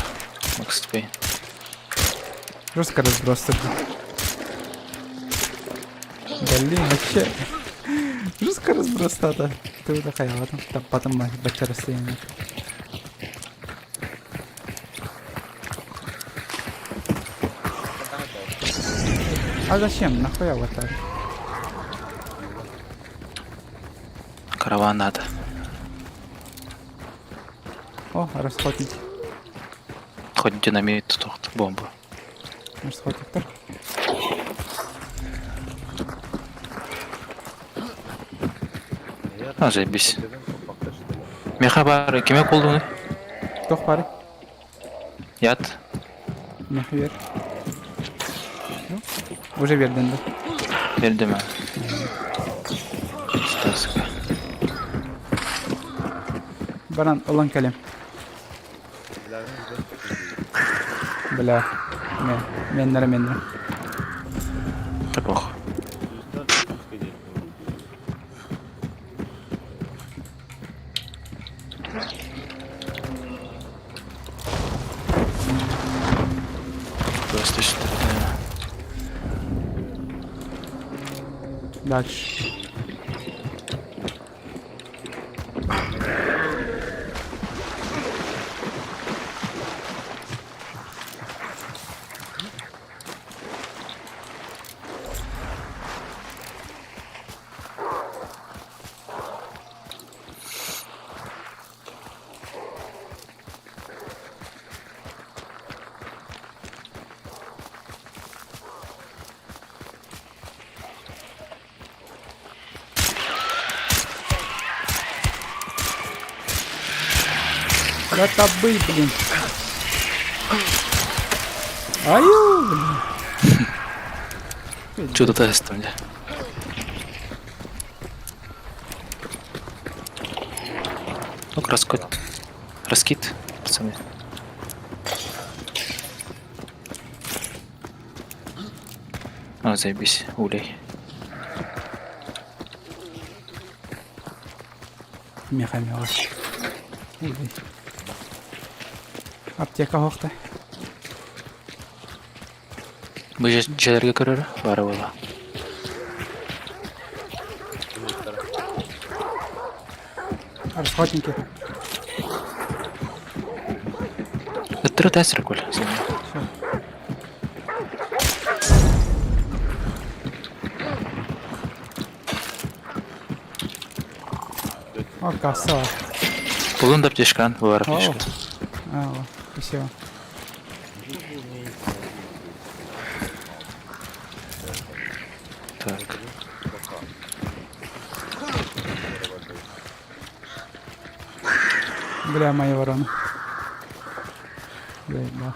Макс Пейн. Жестко разброс тогда. Блин, вообще. Жестко разброс тата. Ты такая, ладно. Там потом бача расстояние. А зачем? Нахуя вот так? Караван надо. О, расходник. Хоть динамит тут бомбу. Расходниктар. А, заебись. Меха баар, киме колдуну? Туох бары? Ят. Меха бер. Уже берден да. Бердим. Стасика. Баран ылан кэлим. Бля. Меннere меннere. Табах. Просто что Дальше. Да табы, блин. Аю, блин. Что-то тестом, да. Ну, раскид. Раскид, пацаны. А, заебись, улей. Меха меха. Улей. Аптека хохта. Бу дьиэлэргэ көрөрө баара буолла. Расходники. Ыттыры тәсір көл. О, касса. Булун да аптечкан, бар аптечка. А, спасибо. Так. Бля, моя ворона. Бля, да.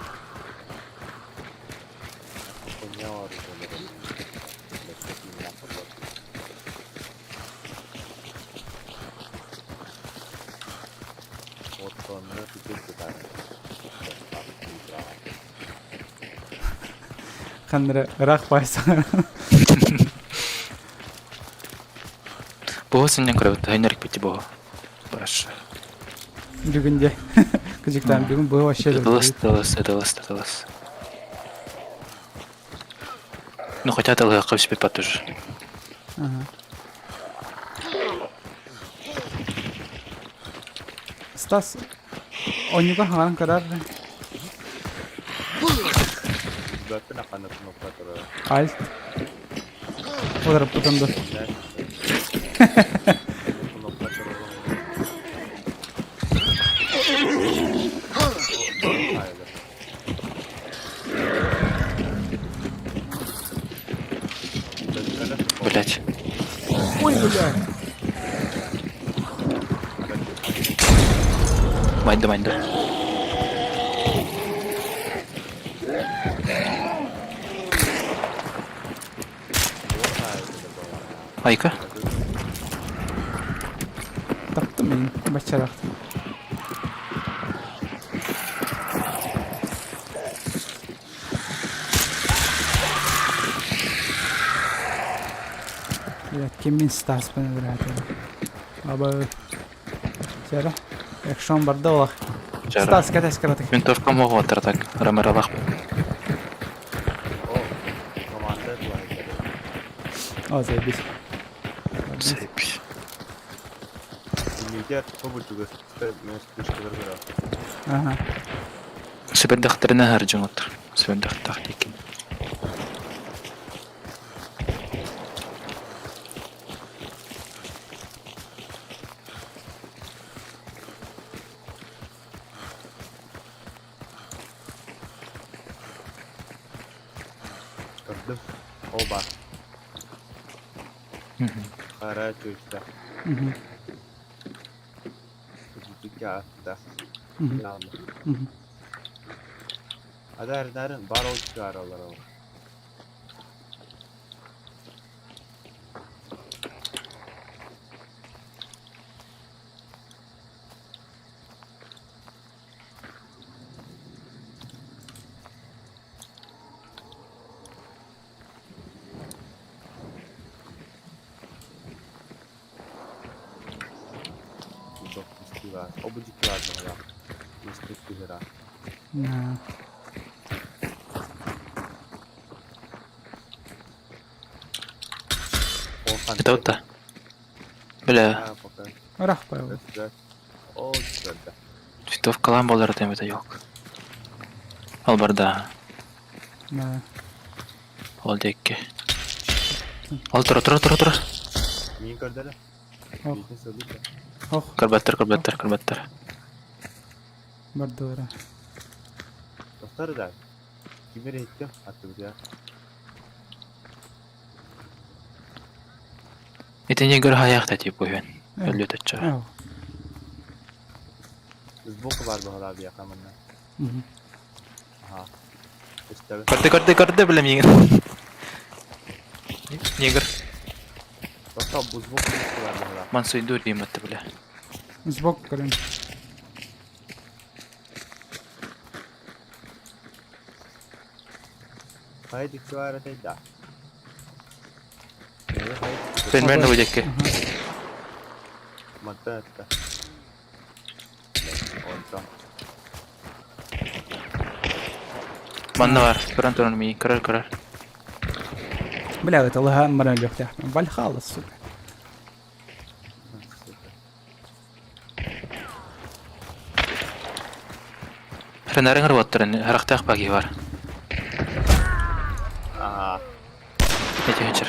Ханнары ыраах баайсаҥар. Буһу синнен көрөбүт, хайнар бити буһу. Бараша. Бүгүн де. Кыжыктаан бүгүн бу вообще Тылыс, тылыс, тылыс, тылыс. Ну хотя тылыһыкка түспүт бат уже. Ага. Стас, онньуга хаҥаран көрөр. Альт. Олоруппутун ду. Блять. Ой, бля. Майда, майда. Айка. Таптым мин баччараахтым. Блядь, ким мин Стаспын өлөрөөтө. Аба. Чара. Экшон барда олох. Стас кэтэс кыратык. Винтовка моҕу так Ромеролах. О, заебись. Заебись. Ага. Сүбэрдэхтэринэ аһар дьон оттор. Сүбэрдэхтээх диэкин. Көрдүм. Ол бар. Хара чүстэ. Икки атта. Адар бар ол чыгаралар ол. Дьикки баар. Ол бу дьикки баар быһыылаах. Мистик кыһыра. Ол Это вот та. Бля. А, пока. Ырах байыл. Ол көрдө. Винтовкалаан буолар этим это yok. Ол барда. Да. Ол диэкки. Ол тура тура тура тура. Миин көрдөрө. Ох. Биитин сылдьыта. Ох. Көрбөттөр көрбөттөр көрбөттөр. Бардыра. Тохтор да. Ким эрэ иһиттим аттыбытыгар. Итини көр хайаахта тип уһүөн. Өлүөт оччо. Сбоку баар быһыылаах биһиэхэ манна. Аха. Истэбин. Көрдө көрдө көрдө бля миигин. Негр. Тохтоо бу сбоку баар быһыылаах. Мансуйдуур диэн батта бля. Сбок көрөн. Хайа дикси баар этэй да. Примерно бу диэки. Мантан этте. Онтон. Манна бар. Көрөн туран миигин көрөр көрөр. Бля, это лыгаан баран өлүөхтээхпин. Вальхалла, сука. Ренарыҥ ырбаттарын харахтаах баги бар. Аа. Эти вечер.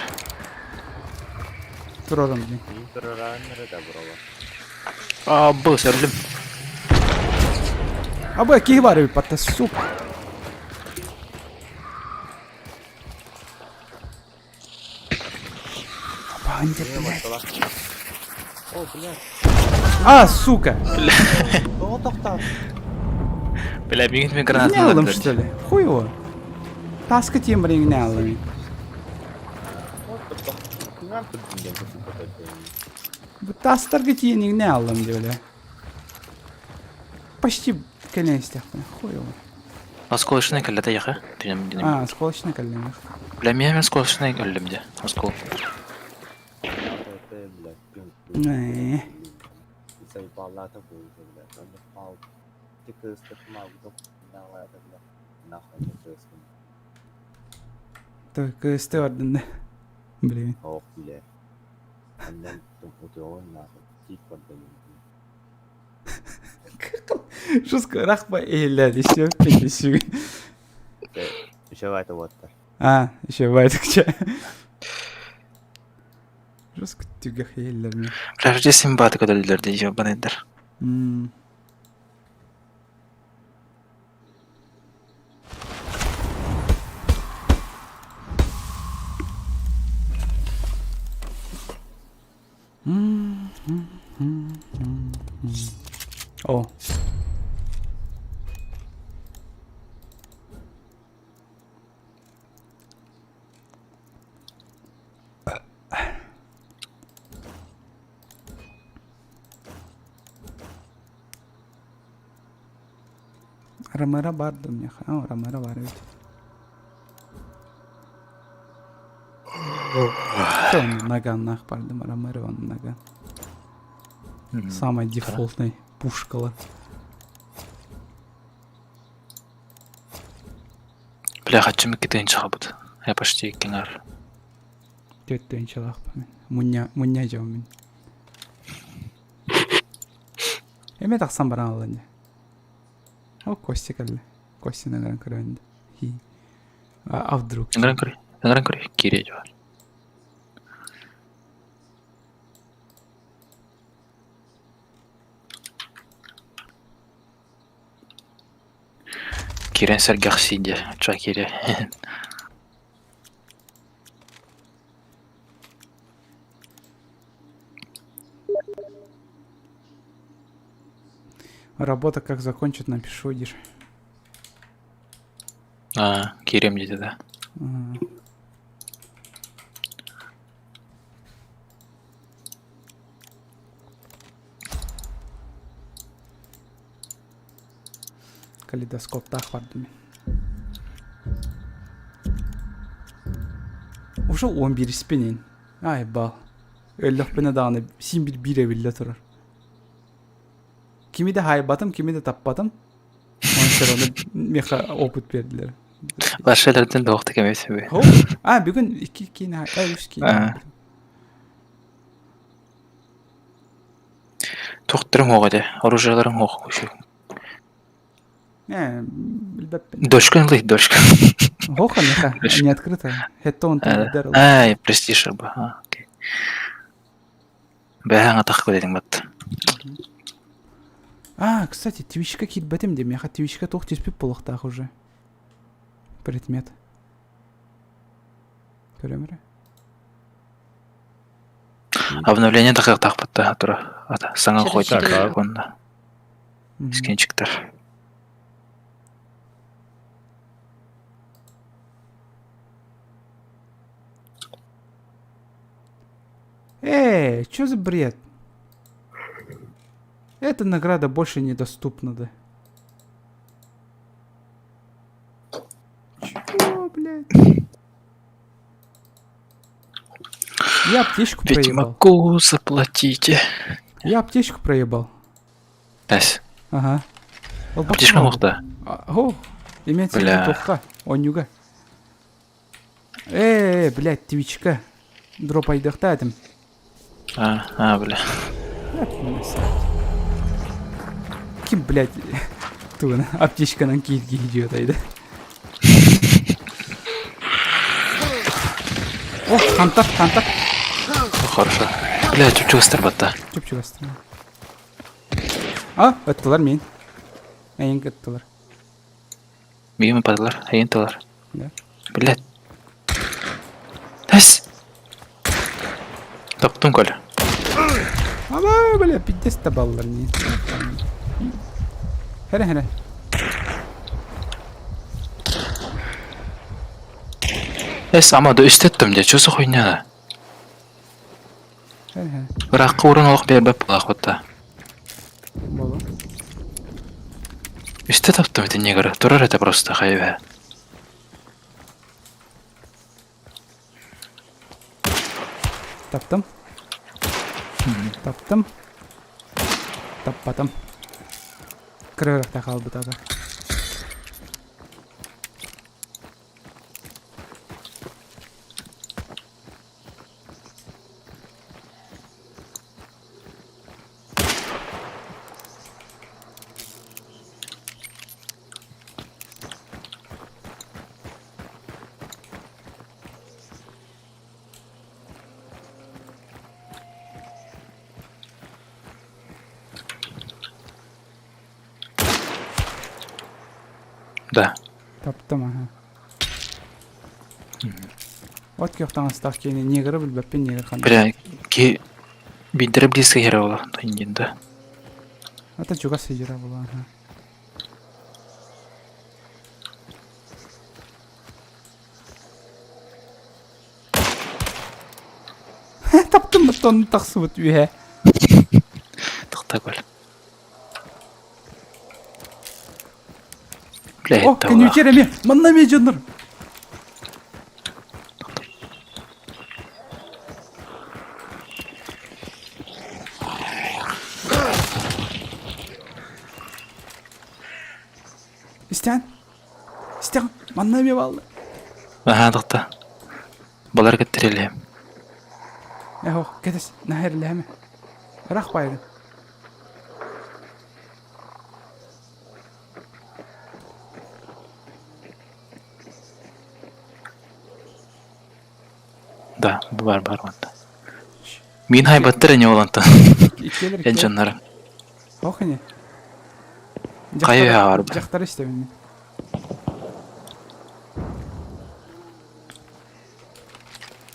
Турарым дии. Мин тураран эрэ да брола. А, был сөрүлүм. Абы киһи бар эбит батта, сука. Баня, блядь. О, блядь. А, сука! Тоҕо тохтоот? Бля, миигин мен гранат Не алым, что ли? Хуй его. Таска тием барин не алым. Бу тастарга тиен не алым диэбилэ. Почти кэлэн истэхпинэ. Хуй его. Осколочный кэллэ яха. А, осколочный кэллэ. Бля, мен осколочный өллүм дьэ. Оскол. Э. Так, кысты бардын да. Блин. Ох, бля. Жестко рахпа иһиллэр еще пендесүгүн. Еще баайта буоттар. А, еще баайтыкча. Жестко түгэх иһиллэр ми. Подожди, Симбаты көтөллөр дии ебаныйдар. М. О. Ромеро бар да миэхэ. О, Ромеро бар эбит. Наганнаах бардым, Ромеро он наган. Самая дефолтный пушкала. Бля, хаччым икки чахабыт. Я почти иккиңар. Төттөн чалаахпын. Муння, муння дьоммун. Эмэ тахсан баран аллан дьэ. О, Костя кэллэ. Костяны ыҥыран көрөбүн да. Хи. А, а вдруг? Ыҥыран көрүй. Ыҥыран көрүй. Киириэ дьуо. Киирэн сэргэхсий диэ. Оччоҕо киириэ. Работа как закончит, напишу, дишь. А, киириэм диэтэ да. Калейдоскоптаах бардым мин. Уже он бириспинин. Ай бал. Өллөхпүнэ даҕаны син бир биир эбиллэ турар. Кими да хаайбатым, кими да таппатым. Онон все равно миэхэ опыт биэрдилэр. Вашелерден доохтук эмиэ сөбүй. А, бүгүн икки киин, а, үс киин. Туохтарыҥ уоҕа этэ, оружиеларыҥ уох үчүгэй. Э, билбэппин. Дочкан ылый, дочка. Ох, меха, не открыто. Это он Ай, престиж арба. Окей. Бэһэҥ атах көрөтүҥ батта. А, кстати, твичка киирбэтим де, меха твичка туох түспүт буолуохтаах уже. Предмет. Көрөм эрэ. Обновление тахыахтаахпыт да тура. Ата саҥа хойдор уонна скинчиктар. Эй, что за бред? Эта награда больше недоступна, да? Чего, блядь? Я аптечку проебал. Ведьмаку заплатите. Я аптечку проебал. Тась. Ага. Аптечка мохта. О, имеется в виду тохха, онюга. Э, блядь, твичка. Дроп айдахта этим. А, а, бля. Ким, блядь, тугун аптечканан киирги идиот айда. О, хантар, хантар. Хорошо. Бля, чүпчүгастар батта. Чүпчүгастар. А, ыттылар мин. Эйин ыттылар. Миигин падалар, эйин тылар. Да. Блядь. Тас! Таптым Коля. Ама, бля, пиздец табаллар не. Хәрә, хәрә. Эс, ама да үстеттім де, чё за хуйня? Хәрә, хәрә. Ыракка урын олох бербеп булах бутта. Болу. Үстэ таптым ити негры. Турар это просто хайбэ. Таптым. Таптым. Таппатым. Кырырахта хаалбыт ага. Да. Таптым, ага. От көх таҥастаах киһини негры билбэппин негр ханна. Бля, ки биирдэрэ близко иһэрэ буолла диэн да. Ата чугас сидера була, ага. Таптым баттон тахсыбыт үһэ. Тохта көл. Бля, О, конючер эми, манна эми дьоннор. Истэн. Истэн, манна эми балды. Аха, тохта. Балар кеттирелиһим. Эхо, кэтес, наһэрлэһэме. Рах байрын. Да, бар бар онда. Мин хайбаттар эне олантан. Эн дьоннорум. Ох ини. Хайа бар ба. Дьахтар истэбин.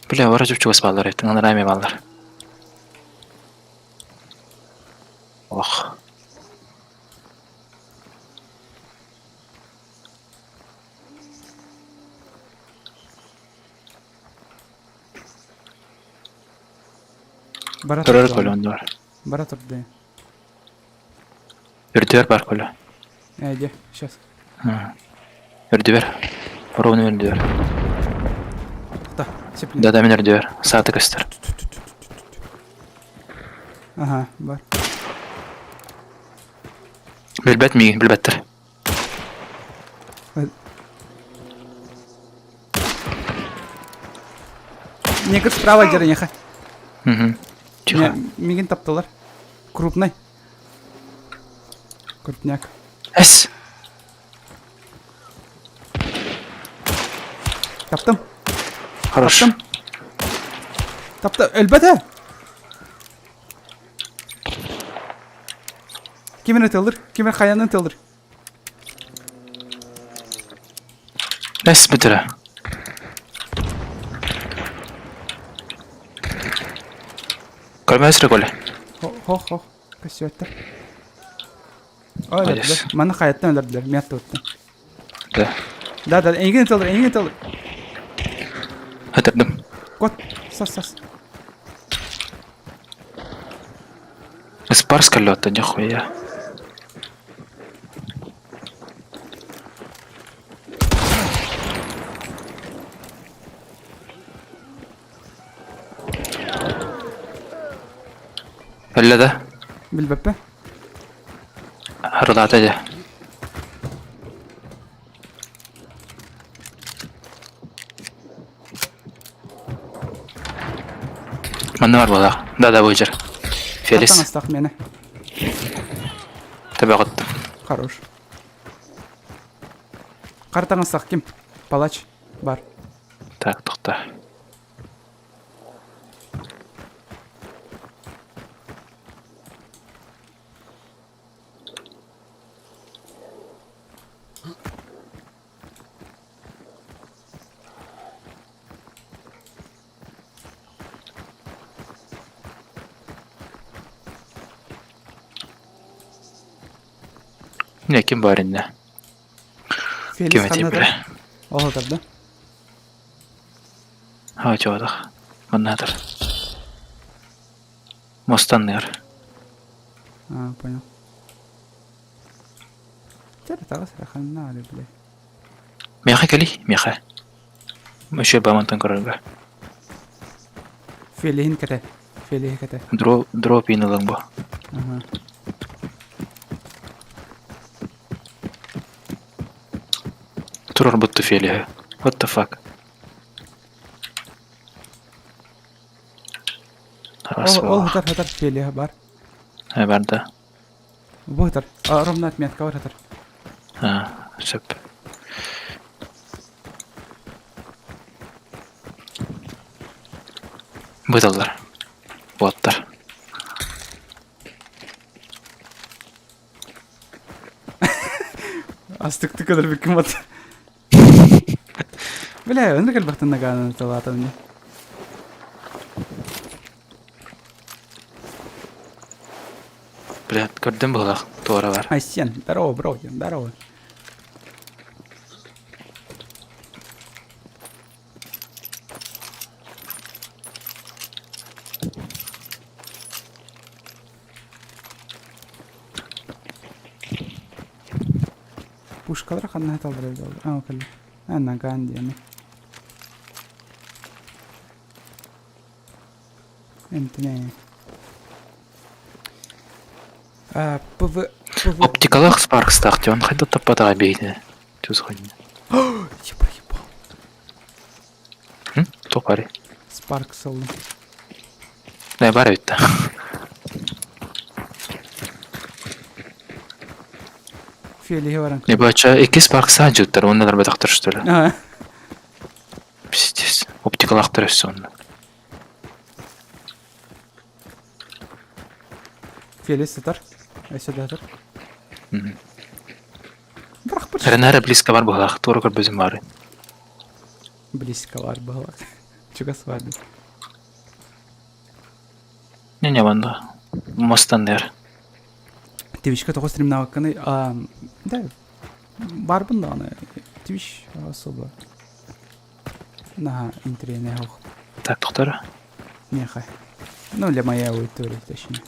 Бля, бара чуп-чугас бааллар эбит, анараа эмиэ бааллар. Ох. Бара Турар турда. көлө оннугар. Бара турда. Үрдүбэр бар көлө. Э, де, сейчас. Үрдүбэр. Ровно үрдүбэр. Да, сеплин. Да, да, мин үрдүбэр. Сааты көстөр. Ага, бар. Билбэт миигин, билбэттэр. Негр справа дьарыйаха. Угу. Тихо. Мигин таптылар. Крупный. Крупняк. Эс. Таптым. Хорош. Таптым. Тапты. Өлбөтө. Кимин ытылыр? Кимин хаянын ытылыр? Эс бүтүрэ. Көрмөс Коля. Хо хо. Көсүөттэр. Ой, Маны хайаттан өлөрдүлэр, мен аттыбыттан. Да. Да, да, эйигин ытылыр, эйигин ытылыр. Ытырдым. Кот, сас, сас. Спарс колета, нихуя. Өллө да? Билбэппэ. Харылаата дьэ. Манна бар буолаах. Да, да, быдьар. Фелис. Таҥастаах миэнэ. Төбөҕүттüm. Хорош. Хара таҥастаах ким? Палач бар. Так, тоқта. Не, ким бар инде? Фелис Ким этей ханна биле? Ол отарда. Ha, чуадах. Маннатыр. Мостанныр. А, понял. Теперь таҕыс эрэ ханна ары бile. Миэхэ кэлий, миэхэ. Еще бамантан көрөргө. Фелиһин кэтэ. Фелиһи кэтэ. Дро дроп ылыҥ бу. Ага. Турар бутты Фелиһи. What the fuck? Ол ол хатар хатар Фелиһи бар. Э, барда. Бу хатар. А, ровно отметка бар хатар. А, сөп. Быталлар. Буаттар. Астыкты кадр бикким бат. Бля, өнөр кэлбэхтэн нагааны талаатам не. Блядь, көрдüm быһылах туора бар. Айсен, здорово, бро, здорово. Пушкалар ханна талдырар А, окей. А, наган диэми. Эмтине. А, ПВ... ПВ... Оптикалах спаркстах, он хайда таппатаға бейді. Түз қойын. Еба, ебал. Топари. Спаркс алды. Не бар битті. Фелиге баран. Не бача, икки спаркса жуттар, ондан арбатақ тұрыштыры. А, Пиздец. Оптикалах тұрысы онда. Фелис сытар. Өсө да сытар. Ренара близко бар бұлақ, тура көр бізім бары. Близко бар была. Чугас бар. Не, не, банда. Мостан дер. Твичка тоҕо стримнаабакканы а, да барбын даҕаны Twitch особо наһаа интэриэһинэй суох Так, тоқтар. миэхэ ну для моей аудитории точнее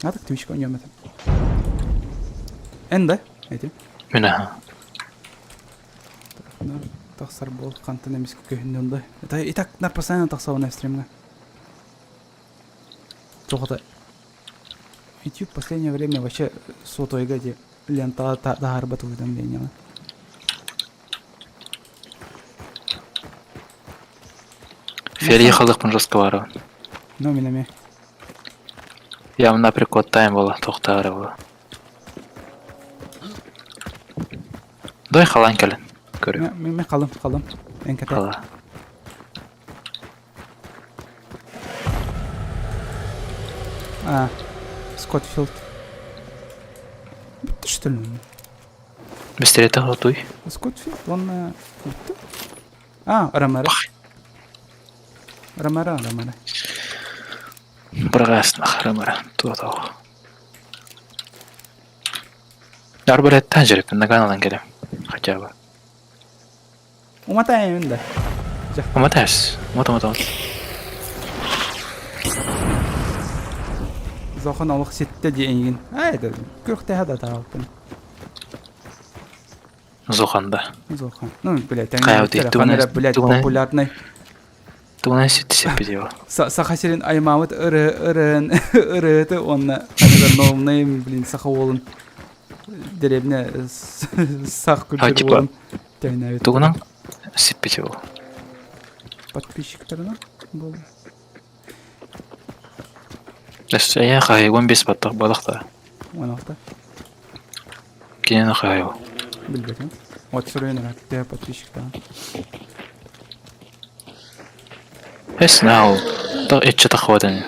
а так Twitchка оонньуом этим эн да эти Мин аха. тахсар буол хантан эмискэ көһүннүн да это и так нар постоянно тахсабын стримҥа тоҕото. YouTube последнее время вообще сотойга эти лентаҕа таһаарбат уведомлениялар. Ферия халыкпын разговаривал. Ну, мин эмиэ. Явно прикоттайм было, тохтаары было. Дой халан кэлин. Көрү. Мен мен халым, халым. Эн кэтэ. Хала. А, Скотфилд. Бүттү что ли? Быстрее туй. Скотфилд, он бүттү. А, Ромеро. Ромеро, Ромеро. Бырҕаасынах Ромеро. Туотоох. Арбалеттан жереппин наган алан кэлем. Хотя бы. Уматайын да. Уматайс. Умата умата. Зохан олох ситтэ диэҥин. Ай, да, күрхтэһэ да таалпын. Зохан да. Зохан. Ну, блядь, они, блядь, популярный. Тугунан ситтисеппит его. Саха сирин аймаабыт ырыын ырыаты уонна ноумнейм, блин, саха уолун деревня сах күлдүр уолун тэҥнээбит. Тугунан сиппит его. Подписчиктарына буолла. Өссө эйэ хаайыгын бес баттах балахта. 16. Кинини хаайыл. Билбэтим. Вот суруйан эрэ подписчиктаан. Эс нау. То иччи тахватан.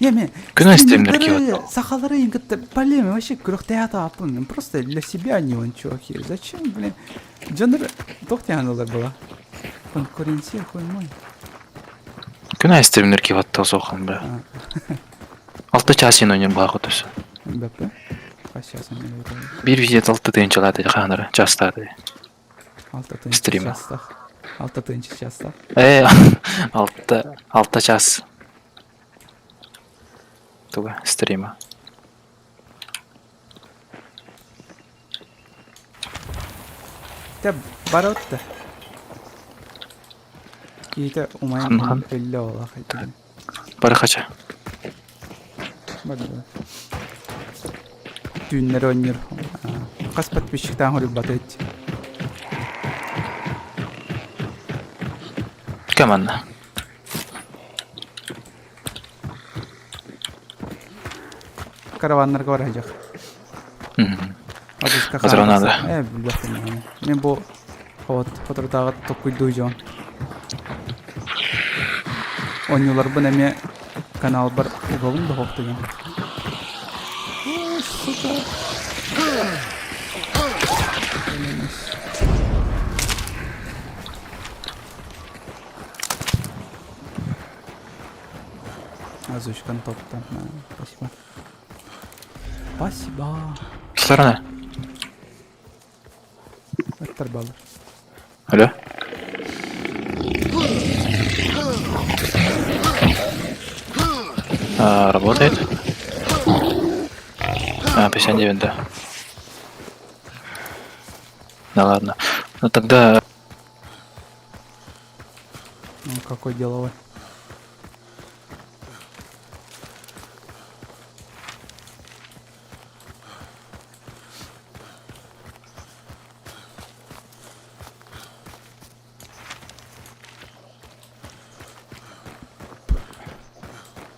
Не, мен Күнә стримдер киот. Сахалары им как-то полемя вообще күрөхтэ атааппын. Просто для себя не он чуваки. Зачем, блин? Дьоннор туох тиһаналар была? Конкуренция хуй мой. Күнә стримдер киот тосохан бля. Алты час ойныр баҕа төсө. Бэппэ. Хас час Биир видео алты тыһыынчалааты хаанара частааты. Алта тыһыынча Стрима. частах. Алта тыһыынча частах. Э, алта алта час. Туга стрима. Тэ баротта. Киитэ умайан Хан-хан. өллө олах этилин. Бары хача. Барды. Түүннэр оонньуур. Хас подписчиктаан хоруйбатыт. Кэманна. Караваннарга барайдьах. Азыр надо. Э, билбэппин. Мен бу вот соторутааҕы токкуйдуу дьон. Оонньууларбын эмиэ каналбар угабын да хоохтуйан. Сука. Азучкан топтан. Спасибо. Спасибо. Сторона. Өттөр баллар. Алло. А, работает? А, 59, да. Да ладно. Ну тогда Ну, какой деловой.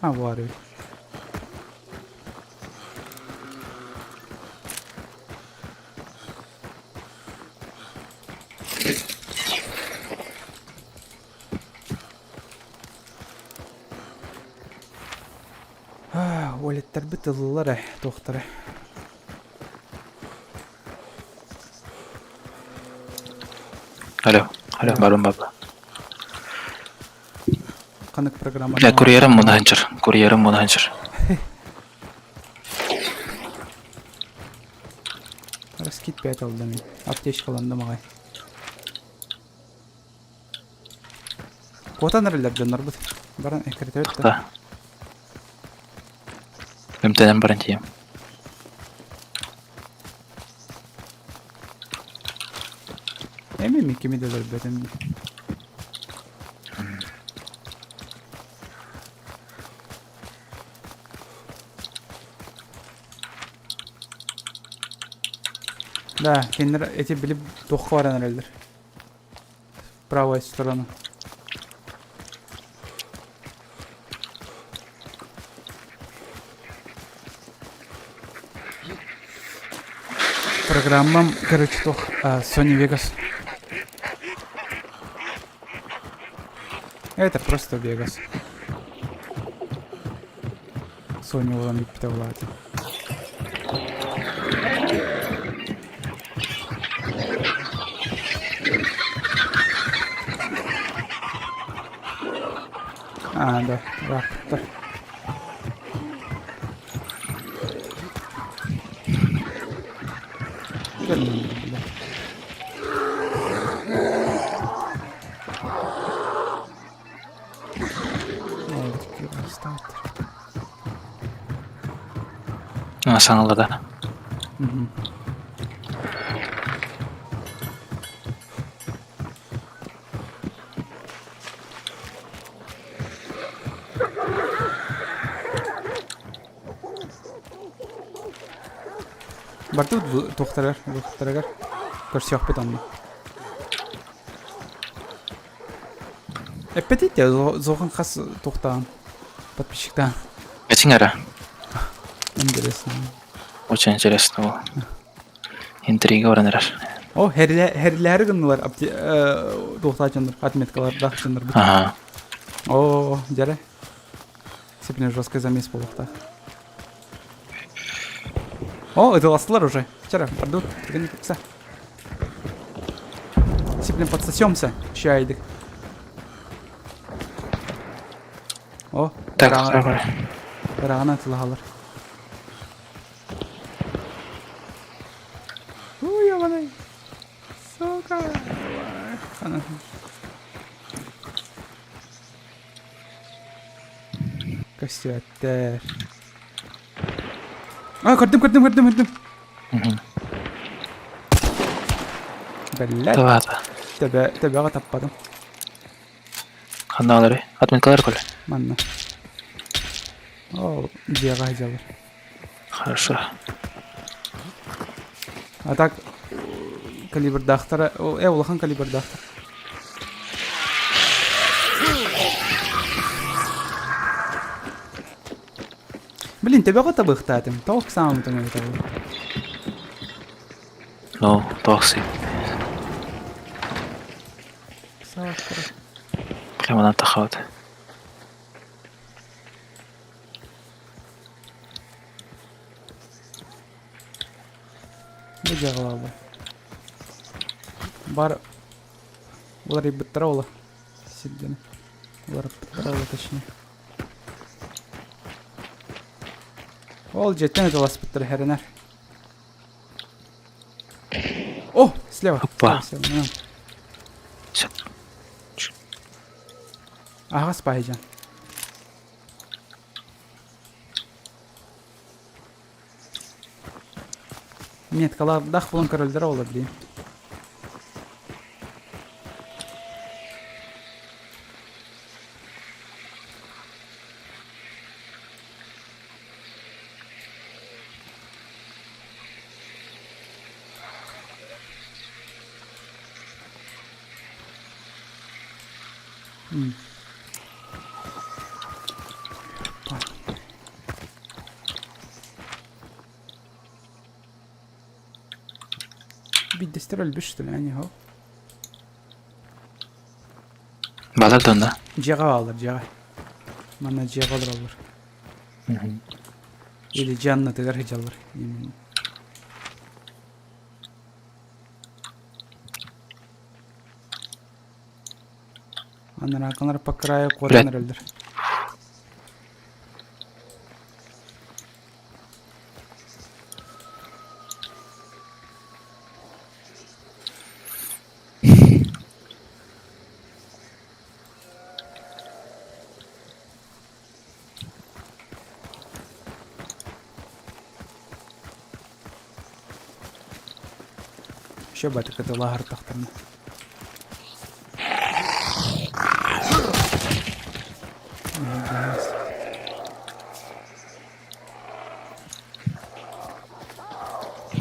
А, варю. Уолеттарбыт ыллылар э, туохтара. Алло, алло, барым бабла. Ханнык программа. Бля, курьерым мунаһынчыр, курьерым мунаһынчыр. Раскид 5 алдым мин. Аптечкаландым аҕай. Куотан эрэллэр дьоннорбут. Баран эккирэтэбит да. Да. Эмтэнэн баран тиийэм. Эми мин кими да өлөрбөтүм дии. Да, кинилэр эти били туохха баран эрэллэр. Правая сторона. Программам, короче, туох Sony Vegas. Это просто Vegas. Sony буолан бүппүтэ булаата. А, да, раппыттар. Саҥалада. Бардыбыт туохтарыгар, туохтарыгар көрсүөхпүт онно. Эппэтит зохан хас туохтаан подписчиктаан. Этиң эрэ. Интересно. Очень интересно было. Интрига баран эрэр. О, херлээри гыннылар туохтаачаннар, отметкалардаах дьоннор. Ага. О, дьэрэ. Сепне жесткий замес буолуохтаах. О, ытыластылар уже. Вчера, пардут, түргэнник Сиплем подсосемся, чайдык. О, Так, Ыраҕына ытылаһалар. Уй, ебаный. Сука. Көстүөттэр. А, көрдүм, көрдүм, көрдүм, көрдүм. Бэллэр. Тавата. Төбө, төбөҕө таппатым. Ханнаалары? Отметкалар көл. Манна. Ол дьиэҕэ сылдьаллар. Хорошо. А так калибрдаахтара, э улахан калибрдаахтар. Блин, төбөҕө табыахтаатым. Тоох саамытын эбит ол. Ну, тоох си. Прямо на тахат. Бу дьаҕалаабы. Бар уларыйбыттара ола. Сирден. Уларыппыттара ола точнее. Ол дьиэттэн ыталаспыттара хэрэнэр. О, слева. Опа. Аҕас баайдьан. Меткалаах булан көрөллөрө ол билим. Биирдэстэр өлбүш түлээн иһо. Балар да Дьиэҕэ бааллар, дьиэҕэ. Манна дьиэҕэ олороллор. Или дьиэ аннытыгар сылдьаллар. Анараакалар по краю куотан эрэллэр. Еще батыкы лаһыртахтарына.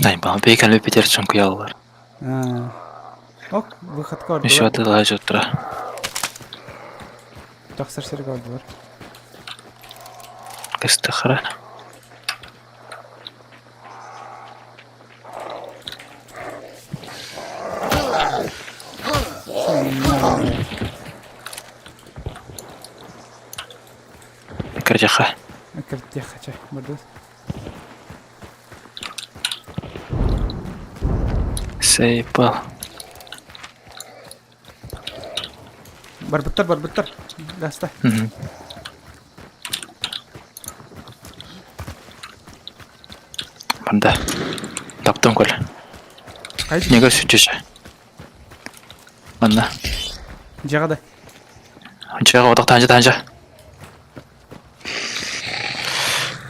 Дай. Баҕа бэйкэлэ Питер чуҥкуйаллар. Ок, выходка ордулар. Еще атыылаһа дьуттара. Тахсар сиргэ ордулар. Кыстахара. Кырдьаха. Кырдьаха, чэ, бардыбыт. Сейпал. Барбыттар, барбыттар. Гаста. Манда. Таптым көл. Негер сүтчүчү. Манна. Дьиэҕэ да. Дьиэҕэ отох таанжа таанжа.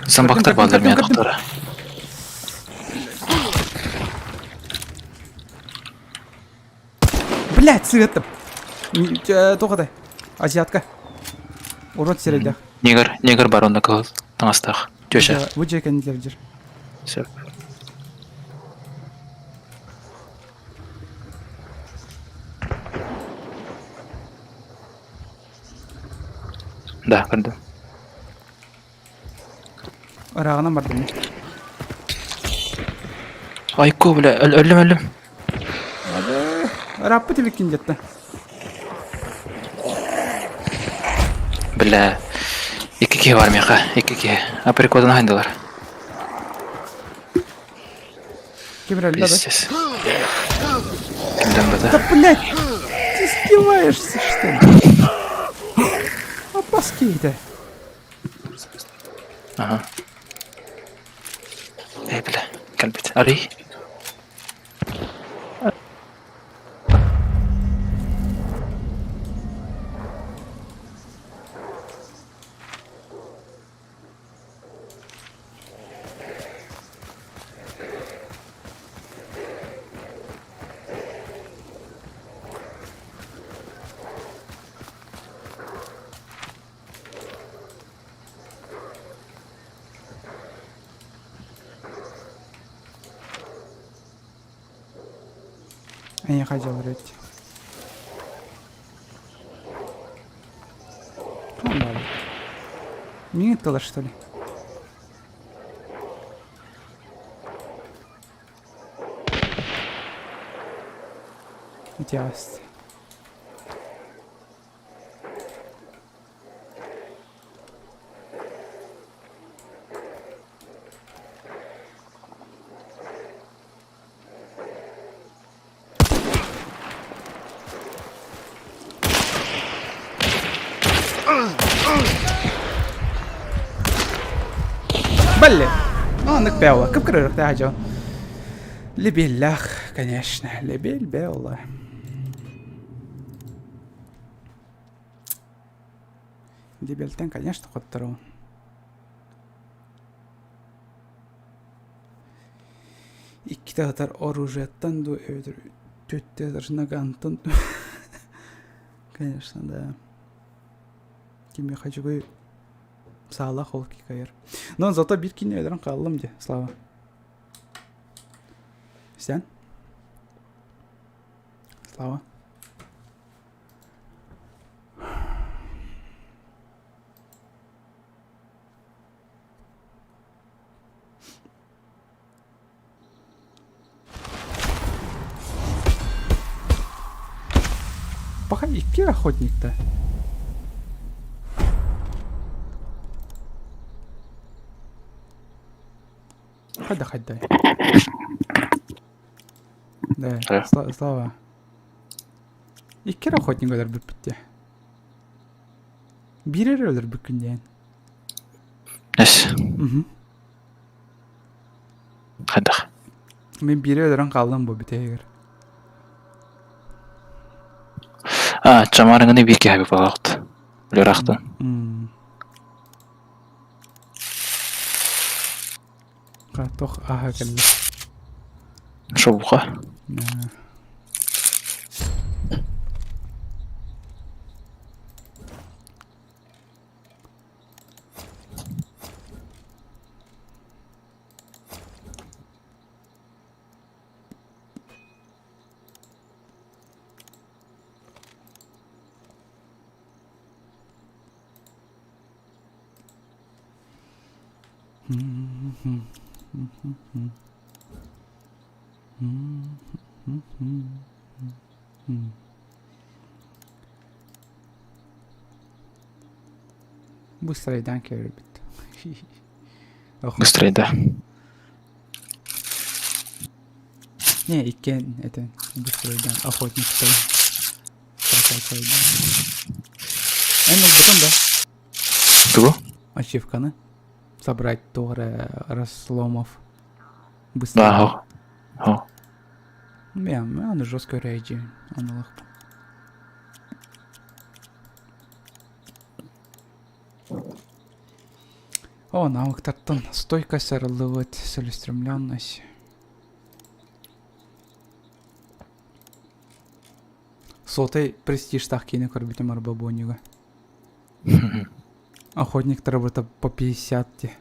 Зомбактар бааллар миэ тохтора. Блять, сыгыттым. Туох этэй? Азиатка. Урод сирэйдээх. Негр, негр бар онно кыһыл таҥастаах. Тёша. Бу дьиэ кэннигэр дьир. Сөп. Да, көрдүм. Ырааҕынан бардым. Айко, бля, өллүм, өллүм. Ырааппыт эбиккин дьэтте. Бля, икки киһи бар миэхэ, икки киһи. Априкодан хайдылар. Ким өллө да? Пиздец. Кимден бата? Да, блядь, ты издеваешься, что ли? Опаски это. Ага. Эй, бля, кэлбит. Арый. Эйиэхэ дьалар эбит. Миҥ ыттылар что ли? Итиэҕэс. Балли! Оннук бэйэ кып-кырырыктаах дьон. Лебеллээх, конечно, лебел бэйэ Лебелтэн, конечно, хотторобун. Иккитэ сытар оружиеттан дуу эбэтэр түөттэ сытар нагантан дуу конечно да кимиэхэ үчүгэй саалаах ол кикайар но зато биир киинэ өлөрөн хааллым дии Слава Сен Слава Пока икки охотник-то. Хайда хайда. Да, Слава. Икки охотник өлөрбүппүт дии. Биир эрэ өлөрбүккүн диэн. Эс. Хайдах? Мин биири өлөрөн хааллым бу бүтэһигэр. А, чамарыҥыны биир киһи буолаҕыт. Өлөрөхтөн. Тох аһа кэллэ. Шобуха. Быстрайдан кэлбит. Быстрай да. Не, иккиэн этэн быстрайдан охотниктар прокачайдан. Эн ылбытын да? Тугу? Ачивканы собрать туох эрэ разломов. Быстро. Да, хо. Мен, аны жестко рейджи, аналах. О, навыктартан стойкость арыллыбыт, целеустремленность. Сотай престижтаах киинэ көрбүтүм арбабонньуга. Охотниктара быта по 50 те.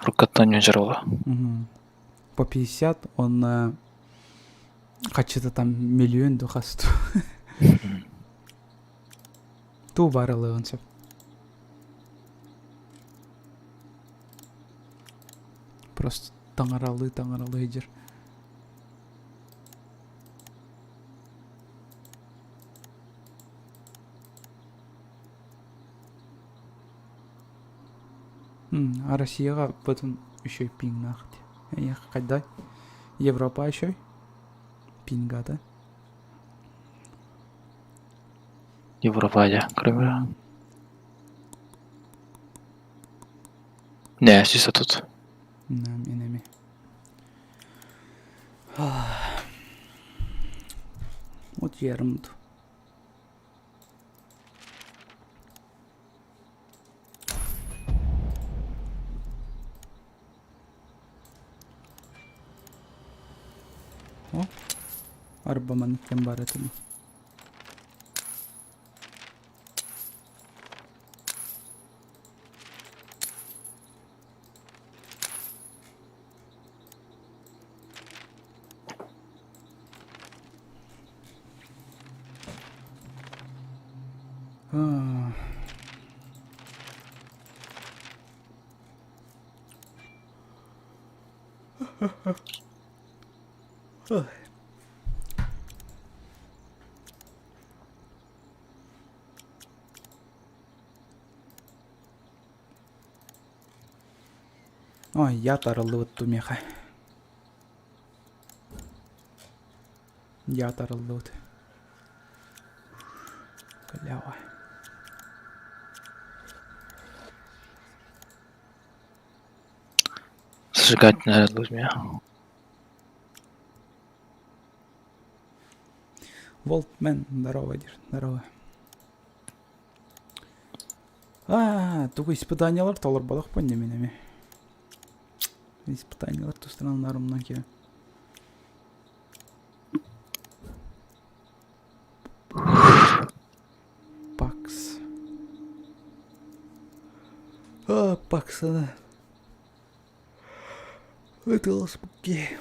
Рукаттан ньудьарула. По 50 он хачыта там миллион духасту. Туу барылыгын сөп. Просто таҥаралыы таҥаралыы дьир. А Россияҕа бытын үчүгэй пиҥнаах дии. Эйиэхэ хайдай? Европа үчүгэй пингата. Европа дьэ, кроме Не, сиса тут. Нам инеми. Вот ярымду. О, арба маннык кэм баар этим. Ой, я тарыллыбыт тумеха. Я тарыллыбыт. Клява. Сжигать наверное, меня. Волтмен, здорово, дир, здорово. А, тугу испытаниялар толорбатах неменеме. Испытаниялар тустараннарымнан киһи. Пакс. А, Паксана. Это спуки.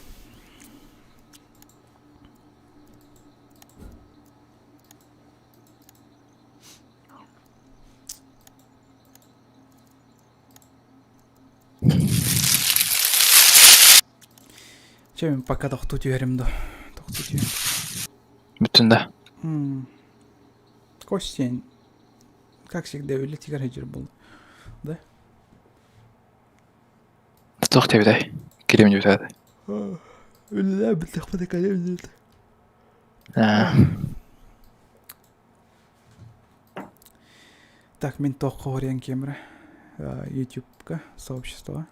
Чэ, мин пока тохтуу түһэрим да. Тохтуу түһэрим. Бүтүн да. Костень, как всегда, үлэтигэр сылдьар буолла. Да? Туох диэбитэй? Кирим диэбитэ. Үлэлээбит кэлэбит. Так, мин туохха хоруйан киэмрэ? Ютубка сообщество.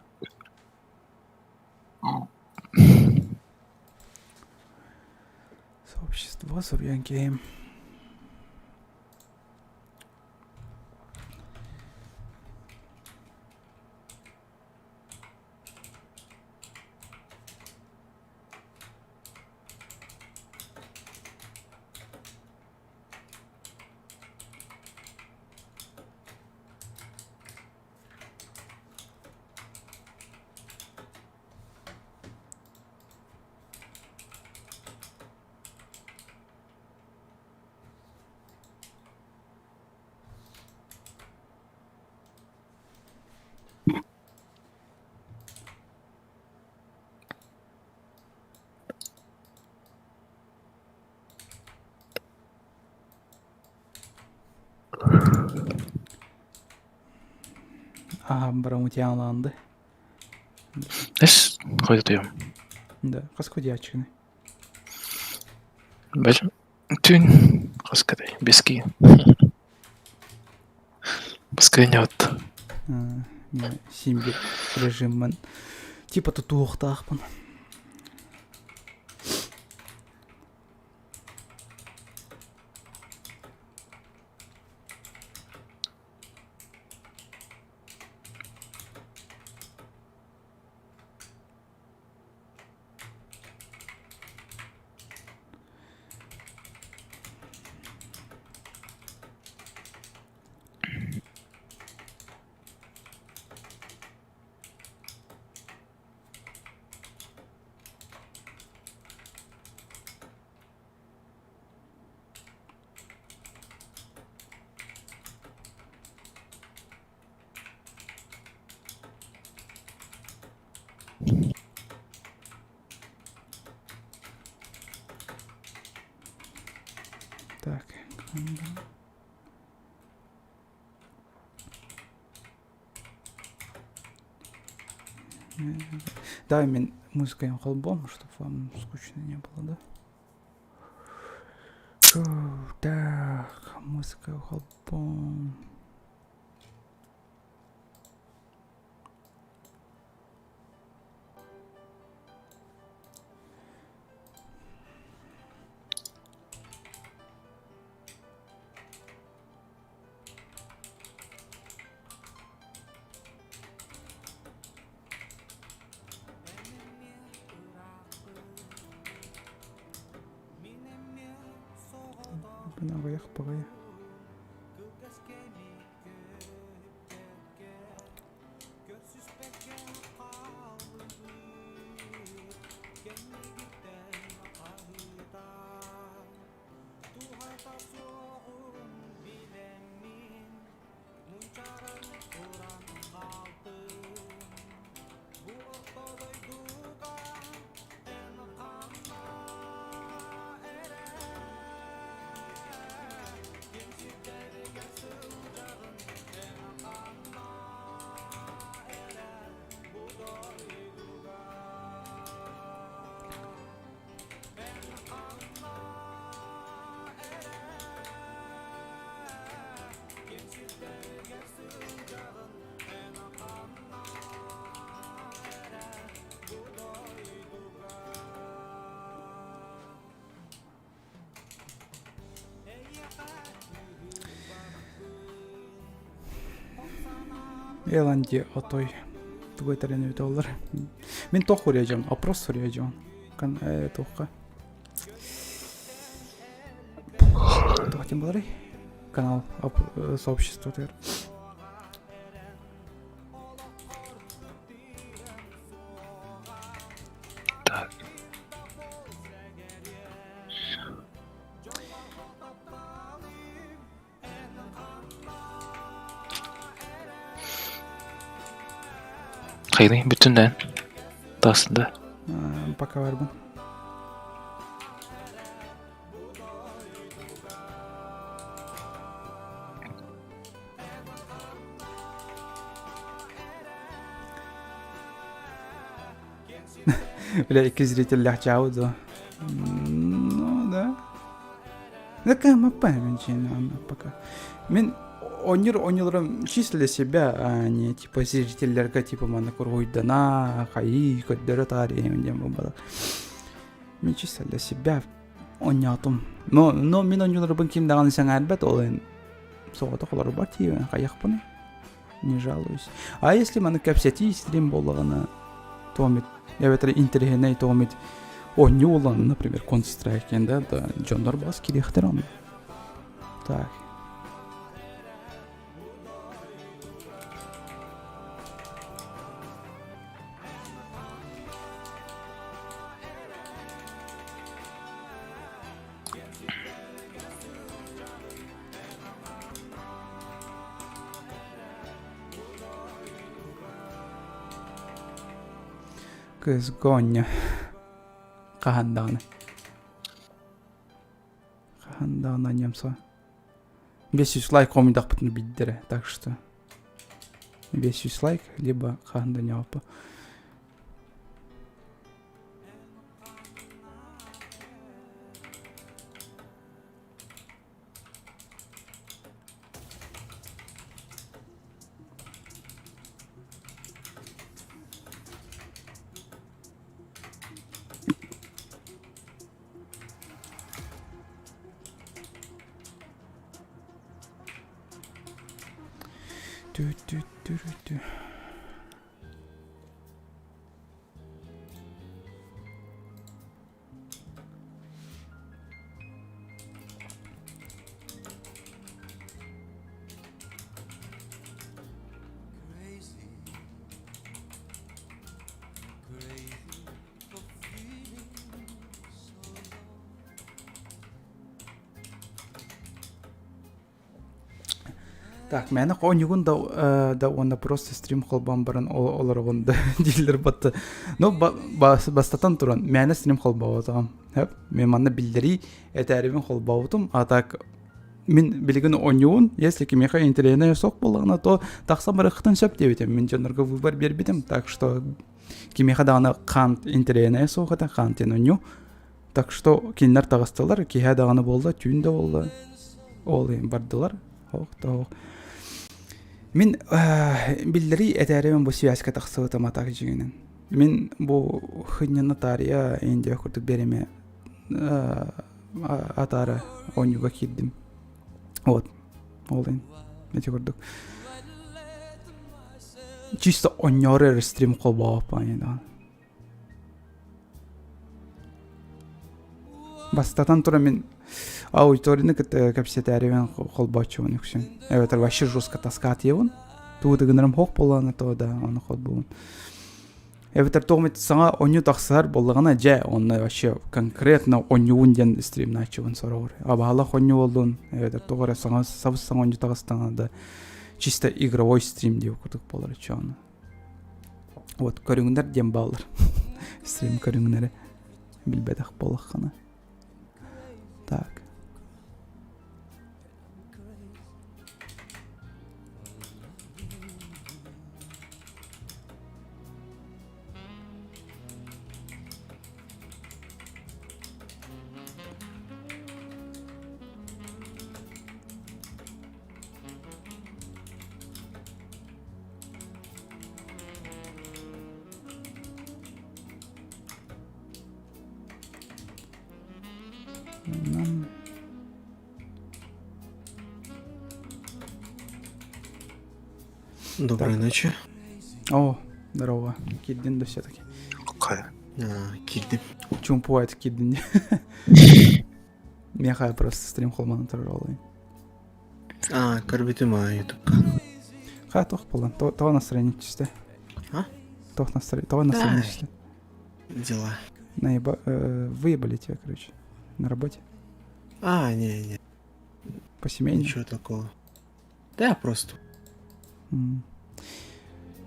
Сообщество суруйан киэм. Аһаан баран утуйаалаанды. Эс, хойутуйум. Да, хас кудьяччыгыный? Бэл, түүн хас кэтэй, бески. Баскыанньабыт. Симби режиммын типа тутуохтаахпын. Так, Давай мен музыкой холбом, чтобы вам скучно не было, да? Так, музыка холбом. Аҕыйах баҕайы. Эланди отой тугу этэрин эбитэ оллар. Мин туох суруйа опрос суруйа дьон. Кан туохха. Туох тем боларый? Канал сообщество тыгар. Так. Хайдый бүтүннэн тасында. Пока барбын. Бля, икки зрителлээх чаабы дуо? Ну, да. Такая маппа пока. Мин онньур онньуларым чисто для себя, а не типа зрителлэргэ типа манна куруһуйдана, хайыы, көрдөрө таарыйым диэн буолбатах. Мин чисто для себя оонньоотум. Но, но мин оонньууларбын ким даҕаны сэҥээрбэт, ол иһин соҕотох олорбор тиийэн хайыахпыный? Не жалуюсь. А если маны кэпсэтии стрим буоллаҕына, тоомит, эбэтэр интэриэһинэй тоомит оонньуу буоллаҕына, например, Counter-Strike диэн да, да дьоннор бас кириэхтэр онно. Так. Кызгоння. Хаһан даҕаны. Хаһан даҕаны анньамса. 500 лайк хомуйдахпытын билдэрэ, так что. 500 лайк, либо хаһан да ньооппа. Тü-тü-тü-тü. Так, мээнэ оонньугун да э, да уонна просто стрим холбоон баран олороҕун да дииллэр батта. Ну, бастатан туран, мээнэ стрим холбооботоҕум. Мен манна биллэрии этээрибин холбообутум, а так мин билигин оонньуубун, если кимиэхэ интэриэһинэй суох буоллаҕына, то тахсан барыаххытын сөп диэбитим. Мин дьоннорго выбор биэрбитим, так что кимиэхэ даҕаны хаан интэриэһинэйэ суох этэ, хаан диэн оонньуу. Так что кинилэр таҕыстылар, киэһэ даҕаны буолла, түүн да буолла, ол иһин бардылар. Ох, тоох. Мин биллэрии этээрибин бу связька тахсыбытым атак дьиҥинэн. Мин бу хынньана таарыйа Индия курдук биэримэ атаара оонньууга киирдим. Вот. Ол иһин ити курдук. Чисто оонньоору эрэ стрим холбооппун даҕаны. Бастатан туран мин аудиторияны кытта кэпсэтээрибин холбооччубун үксүн. Эбэтэр вообще жестко таскаатыйабын. Тугу да гынарым хоох буоллаҕына то да ону холбуубун. Эбэтэр тоҕо эмит саҥа оонньуу тахсар буоллаҕына дьэ онно вообще конкретно оонньуубун диэн стримнааччыбын сороҕор. Абаалах оонньуу буоллун, эбэтэр тоҕо эрэ саҥа сабыс-саҥа оонньуу таҕыстаҕына да чисто игровой стрим диэбит курдук буолар чону. Вот көрүҥнэр диэн бааллар. Стрим көрүҥнэрэ билбэтэх буоллаххына. Так. Доброй ночи. О, здорово. Кирдин да все-таки. Какая? А, кирдим. Чумпуайт кирдин. Меха просто стрим холманын турар А, көрбүтүм а ютубка. Ха, туох буолан? Тоҕо настроение түстэ? А? Туох настроение, тоҕо настроение түстэ? Дела. Наеба, э, выебали тебя, короче, на работе. А, не, не. По семейному? Ничего такого. Да, просто. Mm.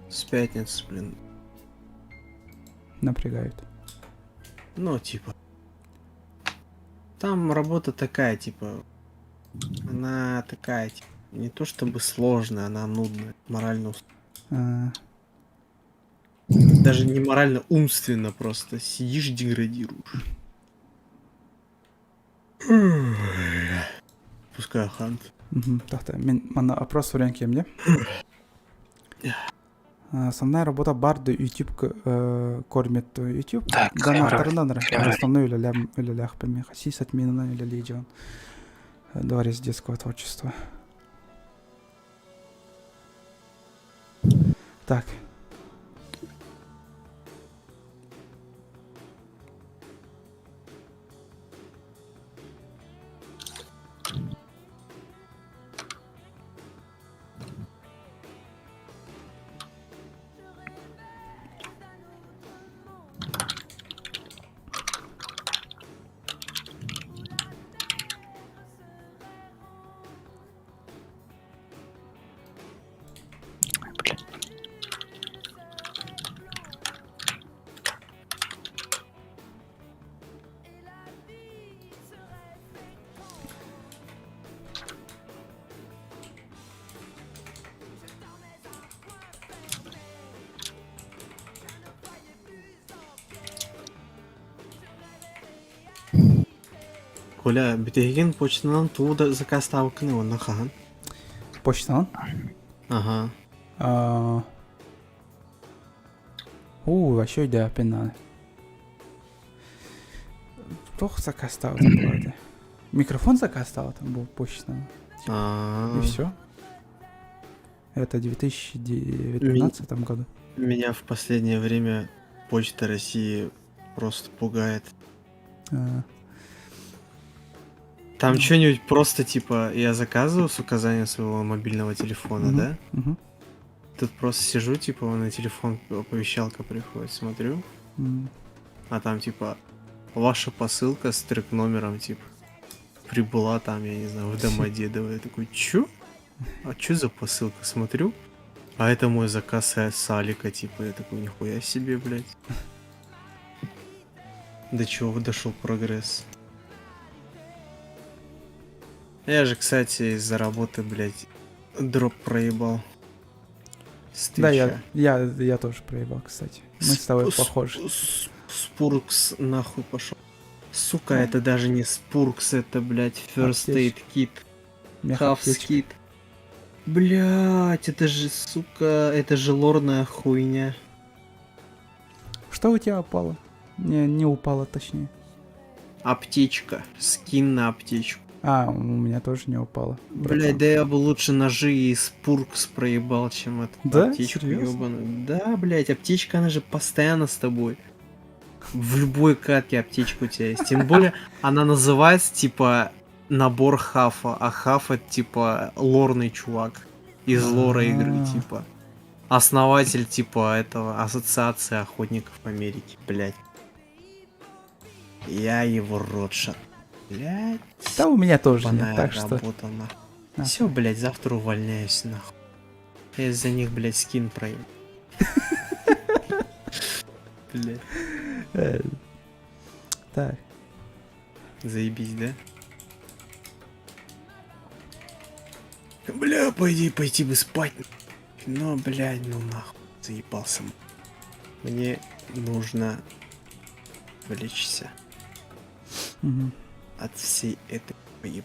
С пятницы, блин. Напрягают. Ну, типа. Там работа такая, типа, она такая, типа, не то чтобы сложная, она нудная, морально. А... Даже не морально, умственно просто сидишь, деградируешь. Пускай хант. Тахта, мен манна опрос суруйан киэмде. Основная работа барды YouTube кормит YouTube. Донатторынан основной үлэлээх мен хасис отменынан үлэлии дьон. Дворец детского творчества. Так. Коля, бүтэһигин почтанан тугу да заказтаабыккын уонна хаһан? Почтанан? Ага. А... У, вообще өйдөөппүн надо. Туох заказтаабытым буолла Микрофон заказтаабытым бу почтанан. И все. Это в 2019 году. Меня в последнее время Почта России просто пугает. А. Там что-нибудь просто типа я заказываю с указанием своего мобильного телефона, Мгм, да? мгм. Тут просто сижу, типа, на телефон оповещалка приходит, смотрю, М. а там типа ваша посылка с трек номером, типа, прибыла там, я не знаю, в Домодедово. Я такой, чё? А чё за посылка? Смотрю, а это мой заказ с Алика, типа, я такой, нихуя себе, блядь. До чего дошел прогресс? Я же, кстати, из-за работы, блядь, дроп проебал. С Да, я, Твича. я, я тоже проебал, кстати. Мы с тобой похожи. Спуркс нахуй пошел. Сука, это даже не Спуркс, это, блядь, First Aid Аптечка. Kit. Мех Half аптечка. Kit. Блядь, это же, сука, это же лорная хуйня. Что у тебя упало? Не, не упало, точнее. Аптечка. Скин на аптечку. А, у меня тоже не упало. Блядь, братан. да я бы лучше ножи и Спуркс проебал, чем эту Да? аптечку Серьезно? ёбаную. Да, блядь, аптечка, она же постоянно с тобой. В любой катке аптечка у тебя есть. Тем более, она называется, типа, набор Хафа, а Хаф это, типа, лорный чувак из лора игры, А. типа. Основатель, типа, этого, Ассоциации Охотников Америки, блядь. Я его рот шат. Блядь. Да у меня тоже нет, Ебаная так что... работа, нахуй. Все, блядь, завтра увольняюсь, нахуй. Я из-за них, блядь, скин проеб. Блядь. Э, Так. Заебись, да? Бля, по идее, пойти бы спать. Но, блядь, ну нахуй. Заебался. Мне нужно отвлечься Мгм. от всей этой поеб...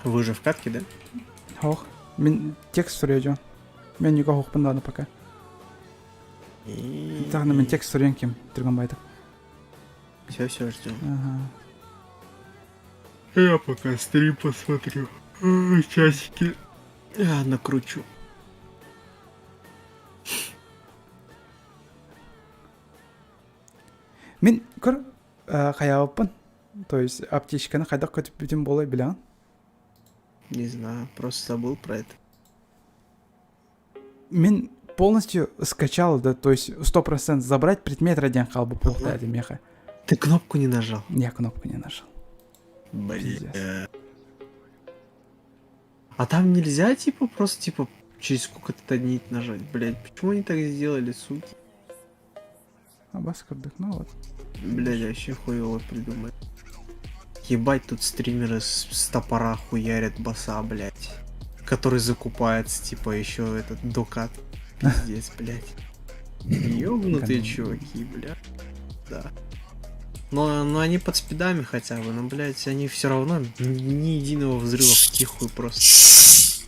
Вы же в катке, да? Ох, мин текст суруйдьон. Мен ника хохпын даҕаны пока. Тагына мин текст суруйан ким түргэн байтык. Все, все, ждем. Ага. Я пока стрим посмотрю. Ой, Часики. Я накручу. Мин көр хайаабыппын. То есть аптечканы хайдах көтүппүтүм буолай билэҕин? Не знаю, просто забыл про это. Мин полностью скачал, да, то есть 100% забрать предмет ради хаалбыт буолта меха. Ты кнопку не нажал? Я кнопку не нажал. Блин. А там нельзя, типа, просто, типа, через сколько-то дней нажать, блядь. Почему они так сделали, суки? Абас курдук, ну вот. Блядь, вообще хуево придумали. Ебать, тут стримеры с, с топора хуярят баса, блядь. Который закупается, типа, еще этот докат. Пиздец, блядь. Ёбнутые чуваки, блядь. Да. Но, но они под спидами хотя бы, но, блядь, они все равно ни, ни единого взрыва в тихую просто.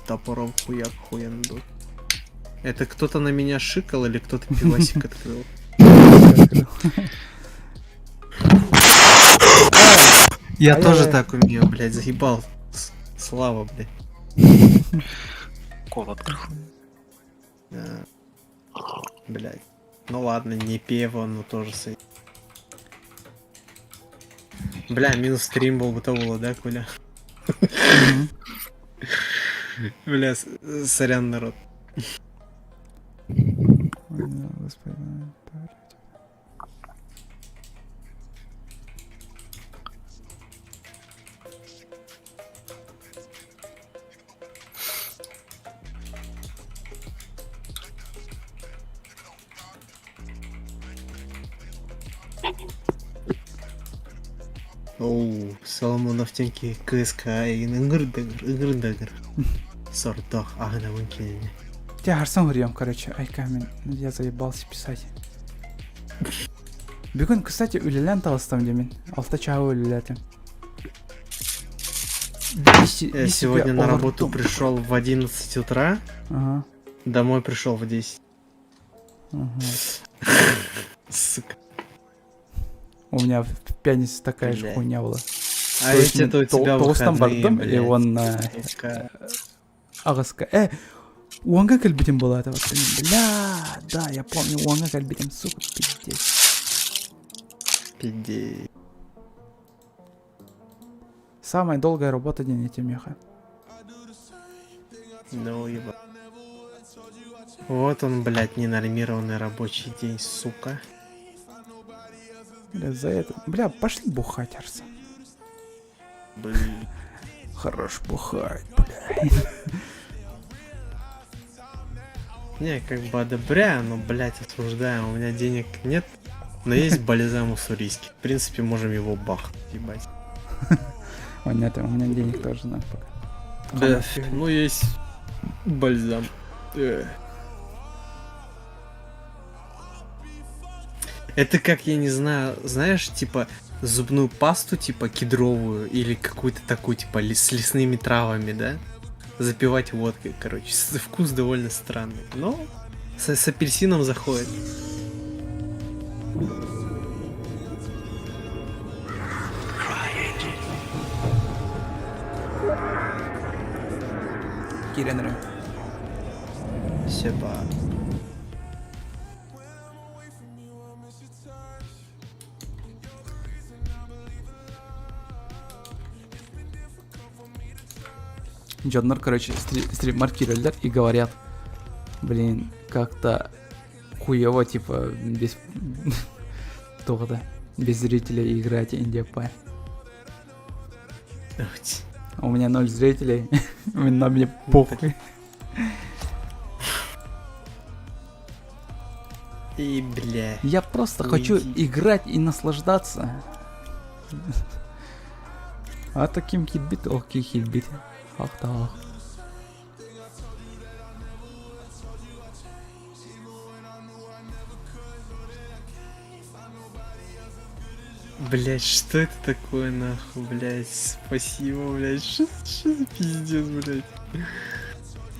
Топором хуяк хуяндут. Это кто-то на меня шикал или кто-то пивасик открыл? Я тоже так умею, блядь, заебал. Слава, блядь. Кол открыл. Да. Блядь. Ну ладно, не пиво, но тоже сой. Бля, минус стрим был бы то было, да, Коля? Бля, сорян, народ. Господи. Оу, Соломонов тенки КСК ыҥыр-дыгыр, ыҥыр-дыгыр. Сордох, аһынабын кинини. Я Арсен Гурьем, короче, ай камень, я заебался писать. Бүгүн, кстати, үлэлээн таҕыстым димин. Алта чааһы үлэлээтим. Я сегодня на работу пришел в 11 утра. Ага. Домой пришел в 10. Ага. Сука. У меня в пятницу такая же Бля. хуйня была. А То есть ведь это у мен тебя тоғыстан выходные, бардым, и блядь. он э, Сука. аҕыска. Э, уонга кэлбитим была это вот. Бля, да, я помню, уонга кэлбитим, сука, пиздец. Пиздец. Самая долгая работа день эти меха. Ну, еба. Вот он, блядь, ненормированный рабочий день, сука. Бля, за это. Бля, пошли бухать, Арсен. Блин. Хорош бухать, бля. Не, как бы одобряю, но, блядь, осуждаю. У меня денег нет, но есть бальзам уссурийский. В принципе, можем его бахнуть, ебать. Ой, нет, у меня денег тоже надо пока. Да, ну есть бальзам. Э. Это как, я не знаю, знаешь, типа зубную пасту, типа кедровую или какую-то такую, типа с лесными травами, да? Запивать водкой, короче. Вкус довольно странный, но с апельсином заходит. Киренры. Себа. Дьоннор, короче, стрим-маркировали и говорят, блин, как-то хуево, типа, без... Тоғда, без зрителей играть Индия Пай. У меня ноль зрителей, на мне похуй. И, бля. Я просто хочу Уйди. играть и наслаждаться. А таким хитбит, окей, хитбит. Ах так. Блять, что это такое нахуй, блять? Спасибо, блять. Что за пиздец, блять?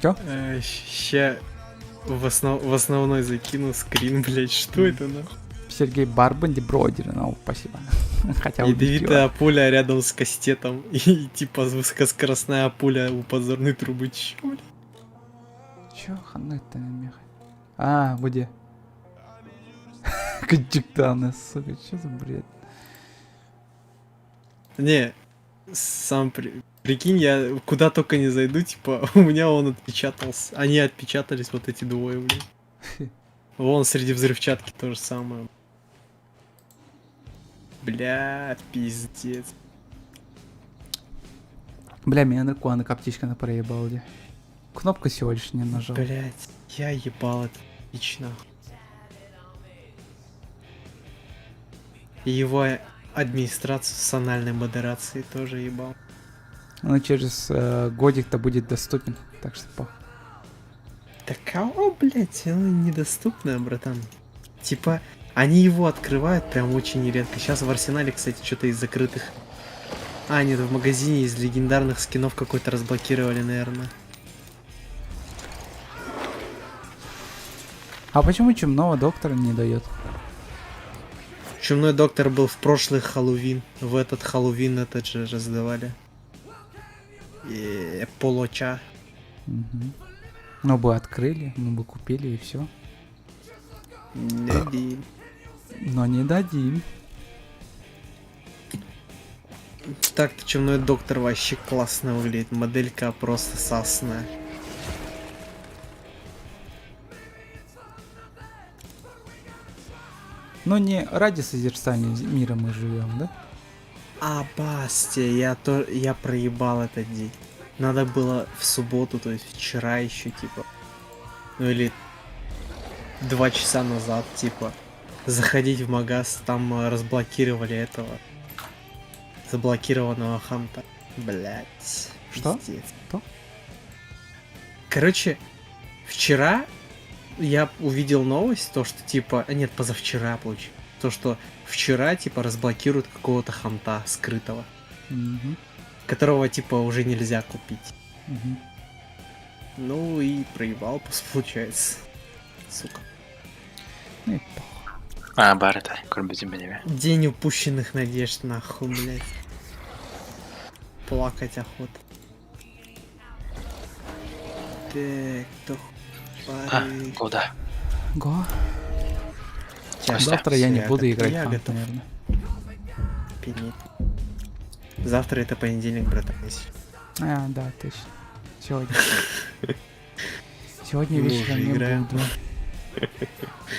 Чё? Ща в основной закину скрин, блять. Что это нахуй? Сергей Барбанди Бродер, ну, спасибо. Хотя бы Ядовитая пуля рядом с кастетом и типа высокоскоростная пуля у подзорной трубы. Чё, блядь? Чё, ханны-то меха? А, где? Кадиктаны, сука, чё за бред? Не, сам прикинь, я куда только не зайду, типа, у меня он отпечатался. Они отпечатались, вот эти двое, блин. Вон среди взрывчатки то же самое. Бля, пиздец. Бля, меня наркоана аптечка на проебал, где. Кнопку всего лишь не нажал. Блять, я ебал это лично. И его администрацию с анальной модерацией тоже ебал. Ну, через годик-то будет доступен, так что пох. Да кого, блять, оно недоступное, братан. Типа, они его открывают прям очень редко. Сейчас в арсенале, кстати, что-то из закрытых. А, нет, в магазине из легендарных скинов какой-то разблокировали, наверное. А почему чумного доктора не дает? Чумной доктор был в прошлый Хэллоуин. В этот Хэллоуин этот же раздавали. И полоча. Мгм. Ну бы открыли, мы бы купили и все. Не дадим. Но не дадим. Так-то чумной доктор вообще классно выглядит. Моделька просто сасная. Но не ради созерцания мира мы живем, да? А, Басти, я проебал этот день. Надо было в субботу, то есть вчера еще, типа. Ну или 2 часа назад, типа. Заходить в магаз, там разблокировали этого. Заблокированного ханта. Блять. Что? Пиздец. Что? Короче, вчера я увидел новость, то что типа... А нет, позавчера получил. То, что вчера, типа, разблокируют какого-то ханта скрытого, Мгм. которого, типа, уже нельзя купить. Мгм. Ну и проебал, получается. Сука. Ну и А, баар этэ, көрбүтүм мин эмиэ. День упущенных надежд, нахуй, блядь. Плакать охота. Так, то А, куда? Го. Сейчас. Завтра я не Всё, буду готов. играть Я в Hunt, готов. наверное. Пенеть. Завтра это понедельник, братан. если А, да, точно. Сегодня. Сегодня Мы вечером уже не играем. буду.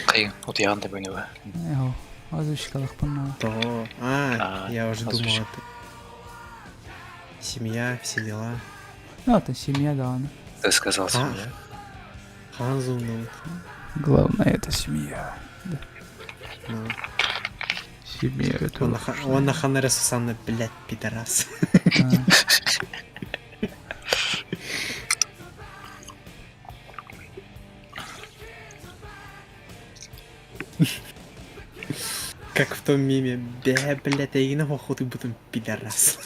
Кыйын, утуйаҕын да бүгүн Эho, озвучкалаах То. А, А, я уже думал, озвучка. это семья, все дела. Ну, это семья, да, она. Ты сказал А. семья. Ханзу, ну. Главное, это семья. Да. ну. Семья это... Он на, ха- он на Ханаре Сусанна, блядь, пидорас. Как в том меме, бля, блядь, я и охоту потом пидорас.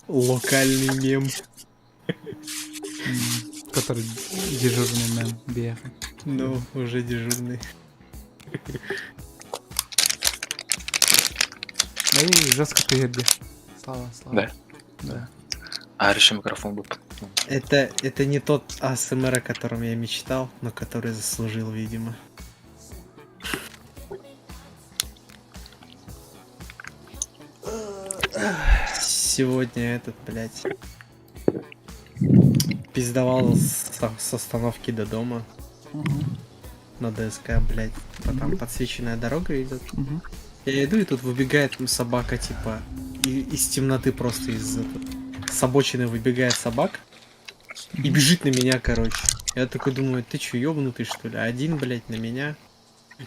Локальный мем. Который дежурный мем беха. Ну, уже дежурный. Да и жестко ты Слава, слава. Да. Да. А, реши микрофон был. Это, это не тот АСМР, о котором я мечтал, но который заслужил, видимо. Сегодня этот, блядь, пиздовал с, с остановки до дома Мгм. на ДСК, блядь. Там Мгм. подсвеченная дорога идет. Мгм. Я иду, и тут выбегает собака, типа, и, из темноты просто из этот, с обочины выбегает собака и бежит на меня, короче. Я такой думаю, ты чё, ёбнутый, что ли? Один, блядь, на меня.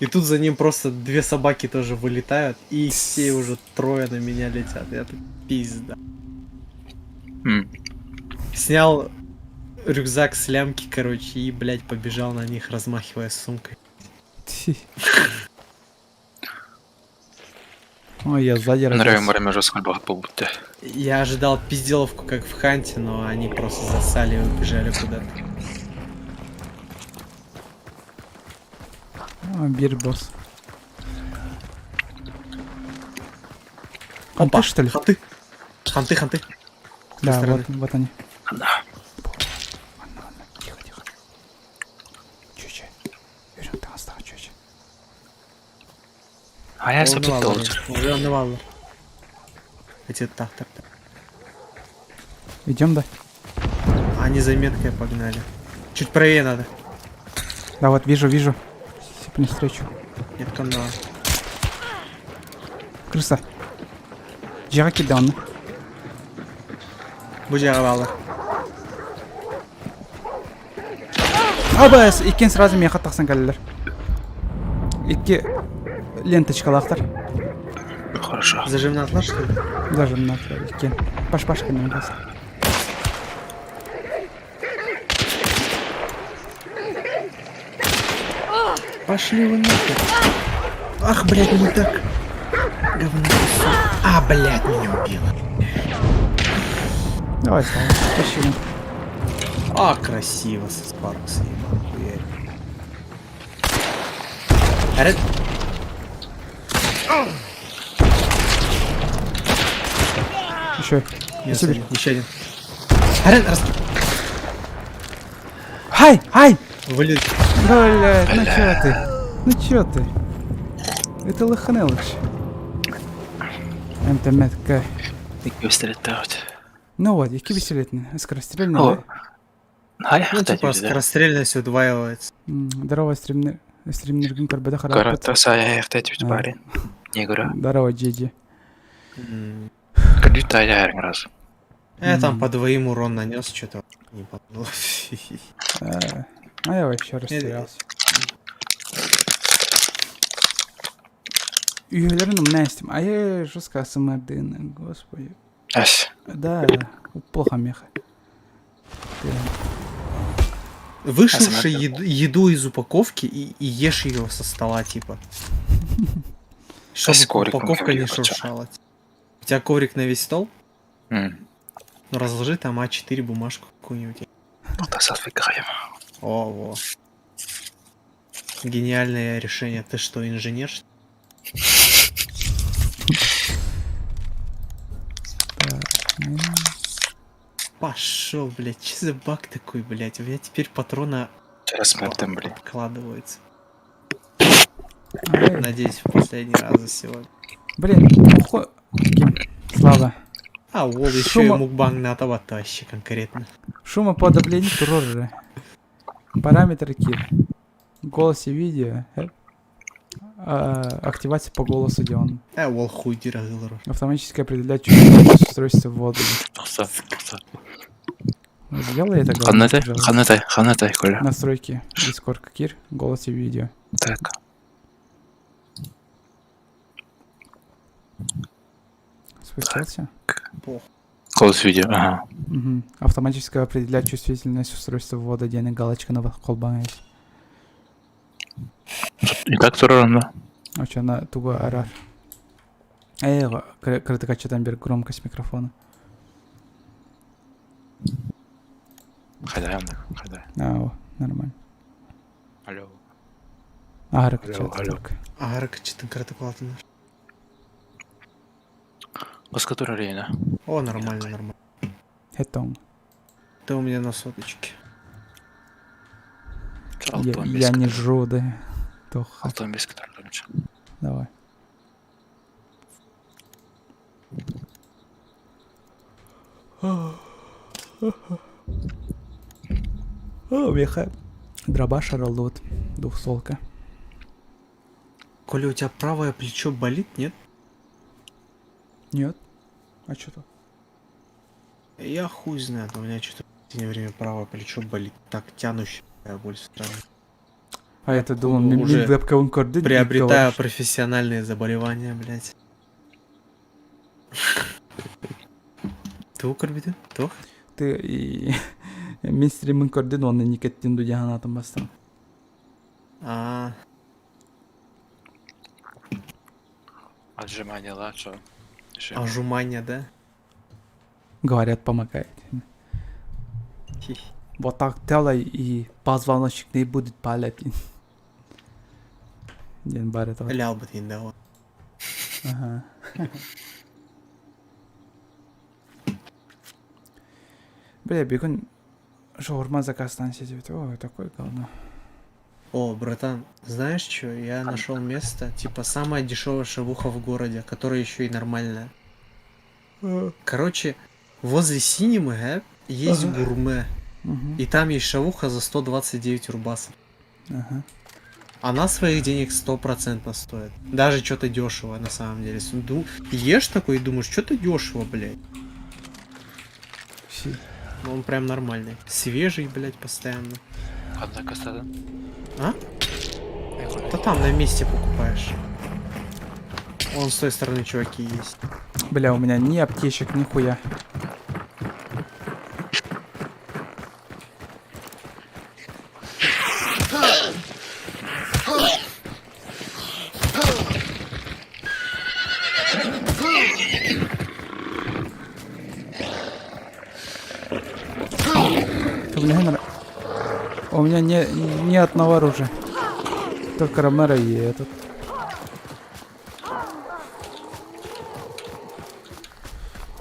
И тут за ним просто две собаки тоже вылетают, и все уже трое на меня летят. Я тут пизда. Снял рюкзак с лямки, короче, и, блядь, побежал на них, размахивая сумкой. Ой, я сзади Нравим родился. барами жестко был будто. Я ожидал пизделовку, как в Ханте, но они просто засали и убежали куда-то. А, Бир босс. Ханты, что ли? Ханты. Ханты, ханты. Да, стороны. вот, вот они. Да. Тихо, тихо. Чуть-чуть. Юрий, ты остал чуть-чуть. А я Он собственно навал, тоже. Уже он навал. Эти так, так, так. Идем, да? Они за меткой погнали. Чуть правее надо. Да, вот вижу, вижу. Сипни встречу. Метка на. Крыса. Джаки дан. Будя Абас, иккен сразу меха тахсан каллер. Икки ленточкалаахтар. Хорошо. Зажимнатлар, что ли? Зажимнатлар иккен. Паш-паш кэннин бас. Пошли вы нахер. Ах, блядь, не так. Говно кусок. А, блядь, меня убило. Давай, Слава, тащи. А, красиво со Спаркса, ебал, хуярь. Арет. Еще. Минус Себе. один, Еще один. Арет, раз. Хай, хай! Вылет. Блядь, ну чё ты? Ну чё ты? Это лохане лучше. МТМК. Выстрелит. Ну вот, які веселітні. Скорострельный, О. да? Ай, Ну, типа, скорострельность удваивается. М, Здорово, стримнер. Стримнер Гюнтер Беда Карата сая яхтать барин. Не говорю. Здорово, Джиджи. Кредит я раз. Я там по двоим урон нанес, что-то не подумал. Э, А я вообще растерялся. Үйелерин умнастим. А я жестко АСМР, господи. Ась. Да, плохо меха. Вышивший еду, еду из упаковки и, и ешь ее со стола, типа. Чтобы упаковка не шуршала. У тебя коврик на весь стол? Mm. Ну разложи там А4 бумажку какую-нибудь. Ну да, салфетка О, во. Гениальное решение. Ты что, инженер? Пошел, блядь, что за баг такой, блядь? У меня теперь патрона блин. откладываются. Надеюсь, в последний раз за сегодня. Блин, ухо... Слава. А, вот еще и мукбанг на вообще конкретно. Шумоподавление тоже. Параметры кир. Голос и видео. Э, активация по голосу, где он. Э, ол хуй Автоматически определять чувствительность устройства в воду. Сделай это, главное, Ханатай, ханатай, Коля. Настройки. Discord Кир, голос и видео. Так. Спустился? Голос видео, ага. Угу. Автоматически определять чувствительность устройства ввода денег галочка на колбан есть. И так тураранда. Оча на туго арар. Эй, кратыкача бер громкость микрофона. Хайда, хайда. А, о, нормально. Алло. Ара Алло, Ара качатын кратыкалатын. Баска турарена. О, нормально, нормально. Хетон. Ты у меня на соточке. Я, я не жру, да. Тоха. Давай. О, веха. Дробаш роллот. Двухсолка. Коля, у тебя правое плечо болит, нет? Нет. А что то? Я хуй знает, у меня что-то в последнее время правое плечо болит. Так тянущая боль странная. А я-то думал, мне Уже вебка приобретаю профессиональные заболевания, блядь. Туох көрбүтүн? Туох? Ты и мин стримин көрдүн, онно никеттин дудяханатын бастан. А, Отжимание лачо. Ажумания, да? Говорят, помогает. Вот так делай, и позвоночник не будет палять. Ден бар этого. Лял бы да. Ага. Бля, бегун шаурма заказдан сидит. Ой, такое говно. О, братан, знаешь что? Я нашел место, типа самая дешевая шавуха в городе, которая еще и нормальная. Короче, возле Синемы, э, есть Ага. гурме. Мгм. И там есть шавуха за 129 рубасов. Ага. Она своих денег стопроцентно стоит. Даже что-то дешево на самом деле. Ешь такой и думаешь, что-то дешево, блядь. Ну, он прям нормальный. Свежий, блядь, постоянно. Однако А? Да там на месте покупаешь. Вон с той стороны чуваки есть. Бля, у меня ни аптечек, ни хуя. У меня, наверное, у меня не, ни одного оружия. Только Ромеро и этот.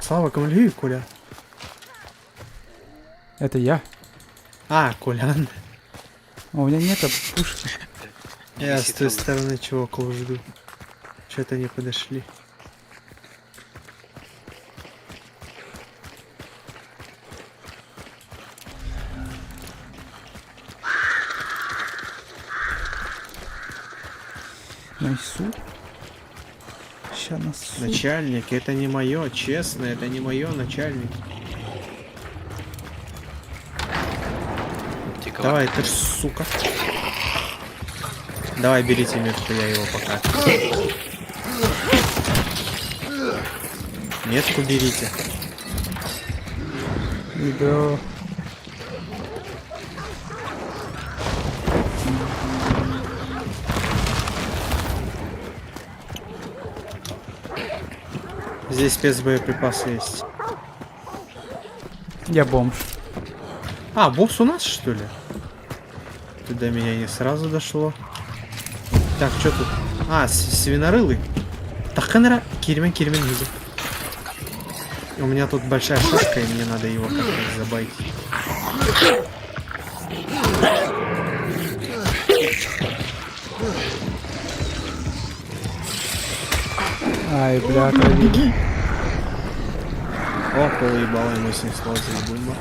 Слава, Камалью и Коля. Это я. А, Колян. А у меня нет пушки. Я с той стороны чуваков жду. Что-то не подошли. Найсу. Ща насу. Начальник, это не мое, честно, это не мое, начальник. Давай, ты ж сука. Давай, берите метку, я его пока. Метку берите. Иду. Здесь спецбоеприпасы есть. Я бомж. А, босс у нас, что ли? Ты до меня не сразу дошло. Так, что тут? А, свинорылый. Тахынра, кирмен, кирмен, низи. У меня тут большая шашка, и мне надо его как-то забайтить. Ай, бля, крови. Беги! О, полуебало ему снесло, заебумба.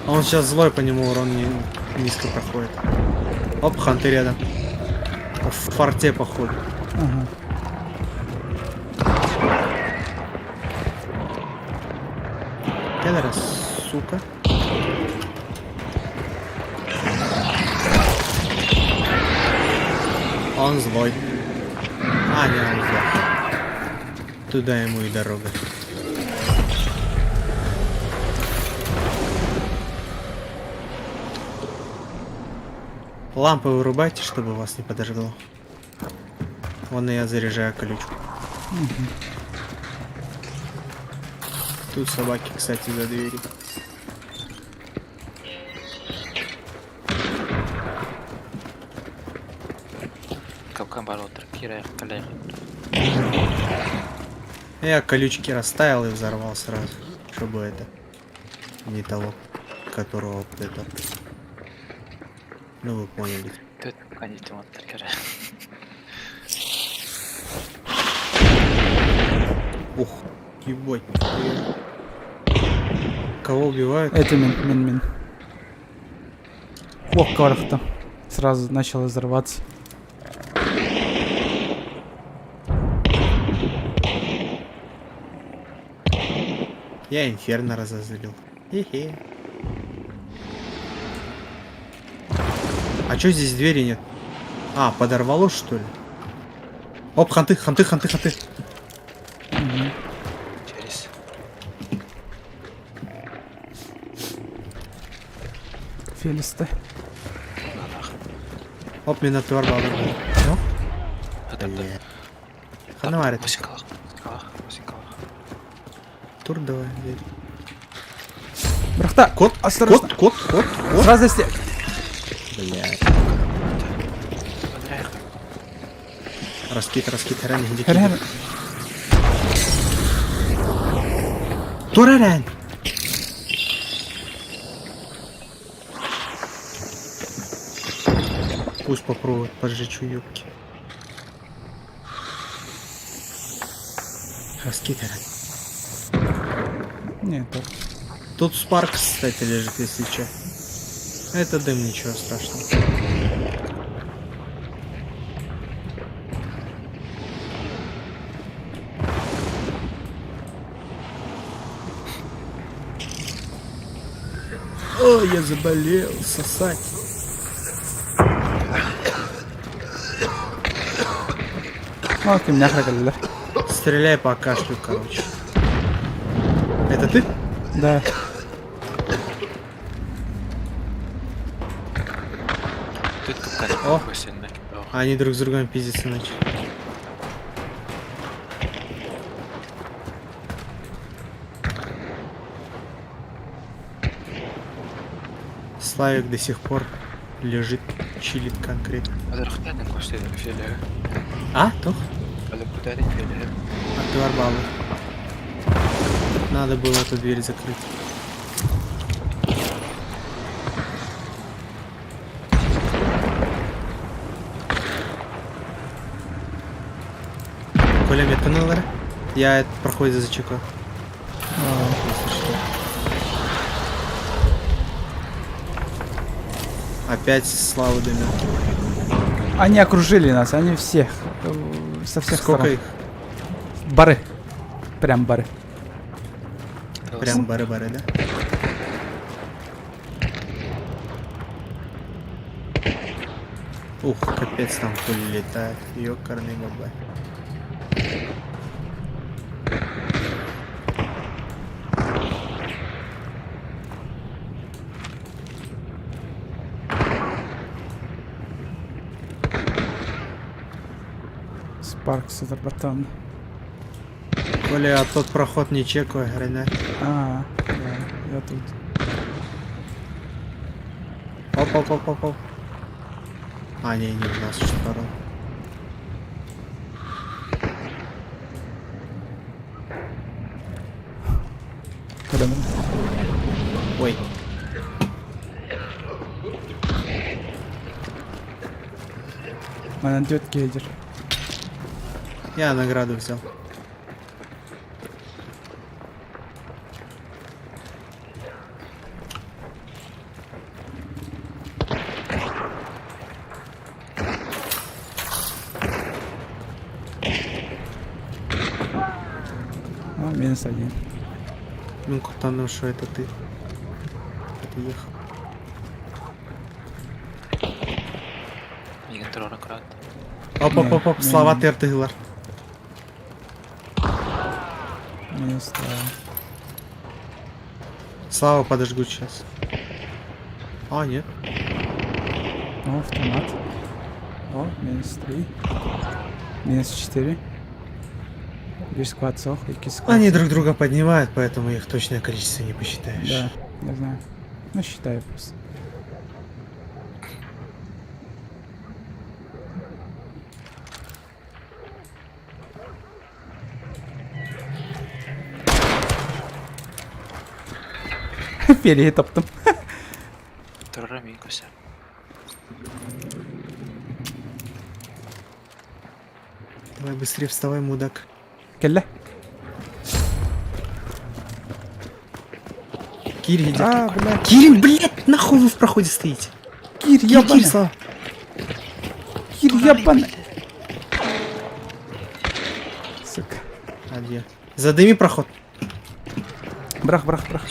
А он сейчас злой, по нему урон не, низко проходит. Оп, ханты рядом. В форте, походу. Ага. Кедра, сука. Он злой. А, не, он злой. Туда ему и дорога. Лампы вырубайте, чтобы вас не подожгло. Вон и я заряжаю колючку. Мгм. Тут собаки, кстати, за дверью. Капкан баротер, Кира, коллега. Я колючки расставил и взорвал сразу, чтобы это не того, которого вот это. Ну вы поняли. Тут конечно, вот Кира. Ух, ебать. Кого убивают? Это мин, мин, мин. О, корохто. Сразу начало взорваться. Я инферно разозлил. Хе-хе. А чё здесь двери нет? А, подорвало что ли? Оп, ханты, ханты, ханты, ханты. Через. Фелисты. Оп, минотавр был. Ну? Ханаварит. Тур давай, дверь. Брахта! Кот, Осторожно. кот, кот, кот, кот. Сразу если... Блядь. Раскид, раскид, ран, иди. Ран. Тураран! Пусть попробует поджечь уёбки. Раскид, ран. Нет, так. Тут Спарк, кстати, лежит, если че. Это дым, ничего страшного. О, я заболел, сосать. Ну, ты меня храгали, Стреляй по кашлю, короче. Это ты? Да. Тут капкан. О, они друг с другом пиздиться начали. Славик до сих пор лежит, чилит конкретно. А, Тох? Отворбалы. Надо было эту дверь закрыть. Коля, метанула? Я это проходе зачекаю. Если что. Опять славу дымят. Они окружили нас, они всех. Со всех Сколько сторон. их? Бары. Прям бары. Прям бары-бары, да? Ух, капец там пули летает. Ёкарный бабай. Спарк сытар баттаан. Коля, а тот проход не чекай, Рене. А, да, я тут. Оп, оп, оп, оп, оп. А, не, не в нас сторону. Ой. Манан түөрт киһи Я награду взял. А, минус один. Ну, кутану, что это ты? Это ехал. Миигин турара көрөөт. Оп, оп, оп, оп, слова тертыгылар. Минус два. Слава подожгут сейчас. А, нет. О, автомат. О, минус три. Минус четыре. Биир сквад суох, икки сквад. Они друг друга поднимают, поэтому их точное количество не посчитаешь. Да, я знаю. Ну, считаю просто. Фелиһи таптым. Турара миигин көрсө. Давай быстрее вставай, мудак. Кэллэ. Кирь, иди. А, блядь. Кирин, блядь, нахуй вы в проходе стоите? Кир, Кир, ебаный. Слава. Кир, ебаный. Сука. А где? Задыми проход. Бырах, бырах, бырах.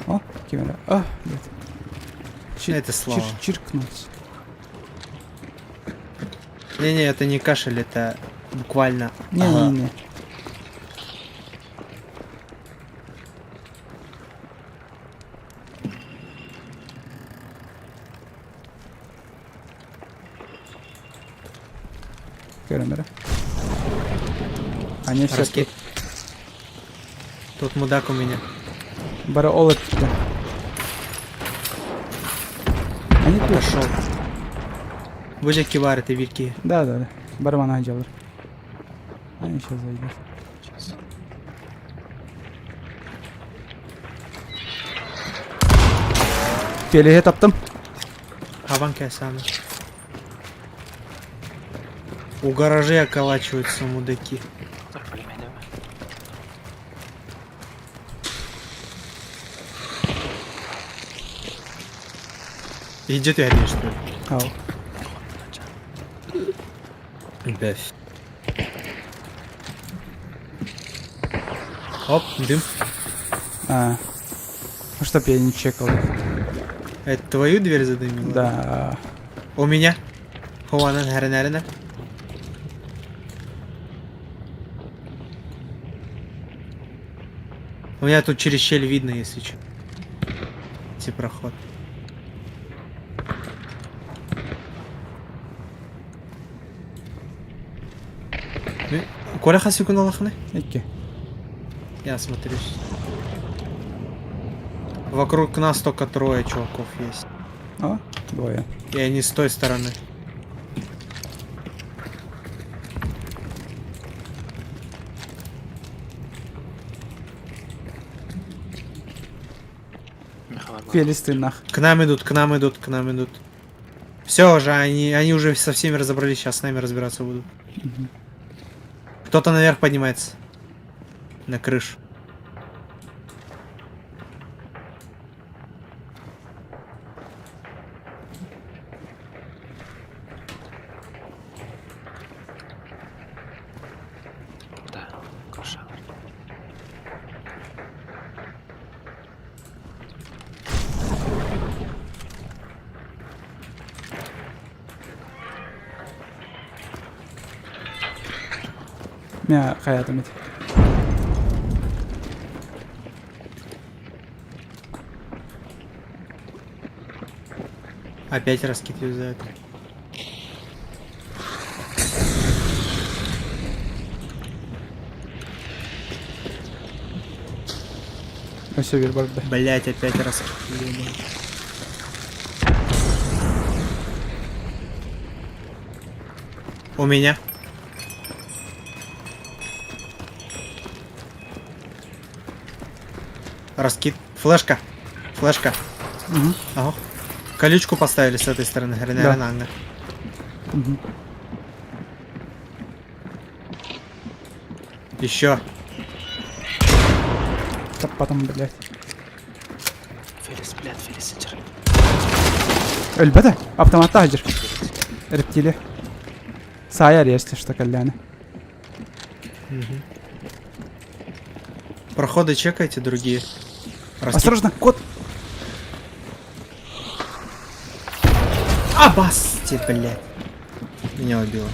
О, ким А, блядь. Чир, Это Слава. Чир, чиркнулся. Не-не, это не кашель, это буквально. Не-не-не. Камера. Они все Раски. Тут мудак у меня. Бара ол өттү. Они тут. Отошел. Боже, кивар, это вильки. Да, да, да. Барман анжалар. Они сейчас зайдут. Фелиһи таптым. Хабан кәсәне. У гаражей околачиваются мудаки. Идет я что ли? Ау. Бәф. Оп, дым. А. Ну, чтоб я не чекал их. Это твою дверь задымило? Да. У меня. Хуанан харинарина. У меня тут через щель видно, если что. Эти проход. Ну, Коля хасюкун Аллахны? Икки. Я смотрюсь. Вокруг нас только трое чуваков есть. О, двое. И они с той стороны. Фелис ты нах. К нам идут, к нам идут, к нам идут. Все уже, они, они уже со всеми разобрались, сейчас с нами разбираться будут. Мгм. Кто-то наверх поднимается. На крышу. Да, крыша. Мя хаятым ити. Опять раскид юзает. Өссө биир барда. Блять, опять раскид. У меня. Раскид. Флешка. Флешка. Угу. Ага. Колючку поставили с этой стороны. Да. Угу. Еще. Да потом, блядь. Фелис, блядь, Фелис, Өлбөтө. Автоматта хадыр. Рептилия. Саайар, если что, калляны. Угу. Проходы чекайте другие. Раскид. Осторожно, кот! Абасти, блядь. Меня убило.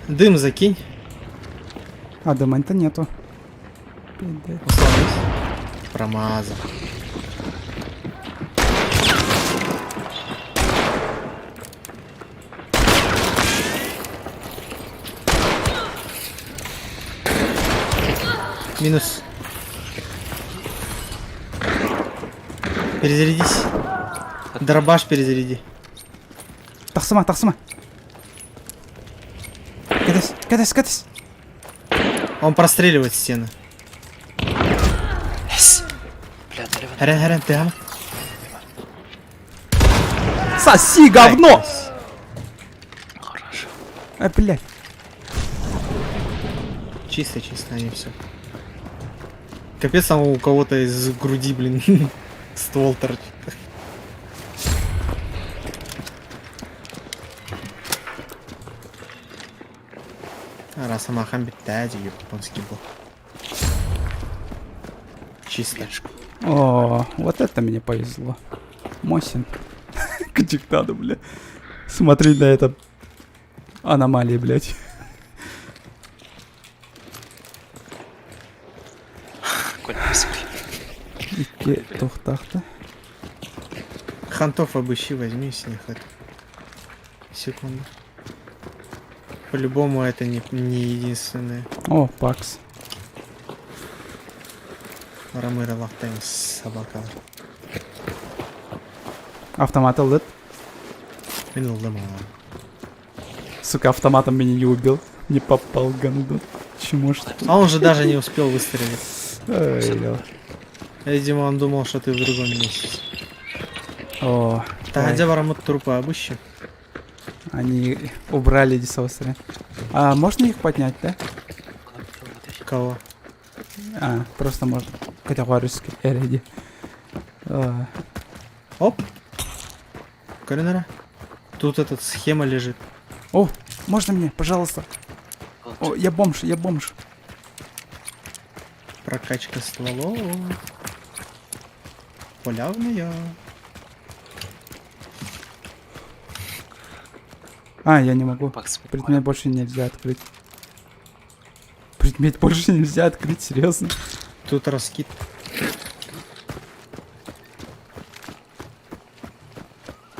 Дым закинь. А, дыма-то нету. Промазал. Минус. Перезарядись. Дробаш перезаряди. Тахсыма, тахсыма. Катась, катась, катась. Он простреливает стены. Харен, харен, ты ама. Соси, говно! Хорошо. А, блядь. Чисто, чисто, они все. Капец, там у кого-то из груди, блин, ствол торчит. Росомахан бүттэ японский был. Чисто. О, вот это мне повезло. Мосин. К диктаду, бля. Смотри на это. Аномалии, блядь. Икки тохтахта. Хантов обыщи, возьми с них это. Секунду. По-любому это не, не единственное. О, Пакс. Рамыра лахтайм собака. Автомат ылдыт. Мин ылдым Сука, автоматом меня не убил. Не попал, гандон. Чему ж А он же даже не успел выстрелить. Ой, Видимо, он думал, что ты в другом месте. О, Таһырдьа бараммыт трупы обыщи. Они убрали дисосеры. А можно их поднять, да? Кого? А, просто можно. Категорически. Эреди. А. Оп. Коринера. Тут этот схема лежит. О, можно мне, пожалуйста? О, я бомж, я бомж. Прокачка стволов. Полявная. А, я не могу. Предмет больше нельзя открыть. Предмет больше нельзя открыть, серьезно? Тут раскид.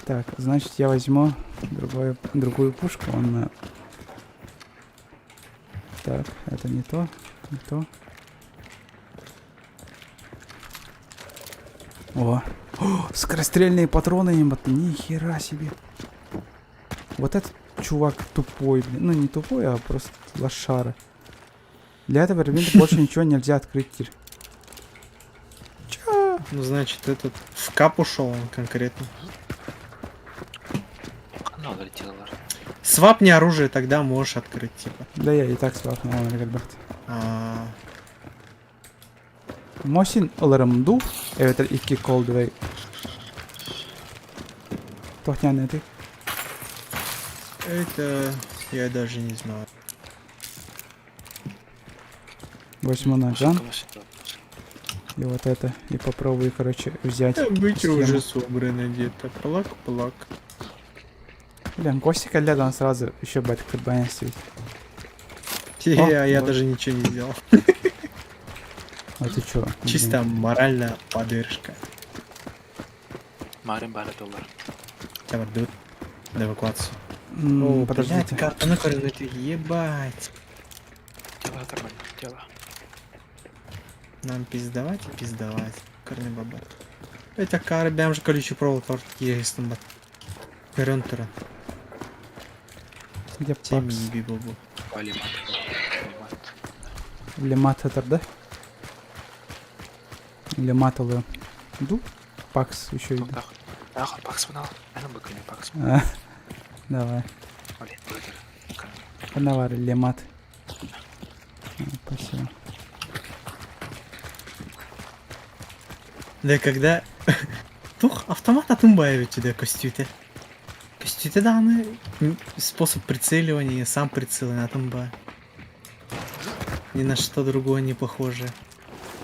Так, значит, я возьму другую, другую пушку. Он... Э, так, это не то, не то. О, О скорострельные патроны им, нихера себе. Вот этот чувак тупой, блин. Ну, не тупой, а просто лошара. Для этого предмета больше ничего нельзя открыть теперь. Чё? Ну, значит, этот в кап ушел он конкретно. Свапни оружие, тогда можешь открыть, типа. Да я и так свапнул, ребят. А. Мосин ыларым дуу, эбэтэр икки колдовай. Туохтаан этэй? Это я даже не знаю. Возьму наган. И вот это. И попробую, короче, взять. Добыча уже собрана где-то. Плак-плак. Блин, Костика он сразу еще батька баня сидит. Я, я даже ничего не сделал. А ты чё? Чисто морально поддержка. Марин бары доллар. Чабардут. На эвакуацию. М, О, подождите. блядь, картаны көрүнүтү, ебать. Дела нормально, дела. Нам пиздовать и пиздовать. Корни баба. Это кары бям же колючую проволоку егестен бат. Көрөн туран. Где Тем Пакс? еби бобу. Алимат. Алимат. Лемат это, да? Лемат ылы. Ду? Пакс еще иду. Ах, пакс мынал. Аны быкыны пакс. А, Давай. Блин, быдыр. Канавар лемат. А, Спасибо. Да когда... Тух автомат Атымбаевич да костюте. Костюте даны способ прицеливания, сам прицел на Атымба. Ни на что другое не похоже.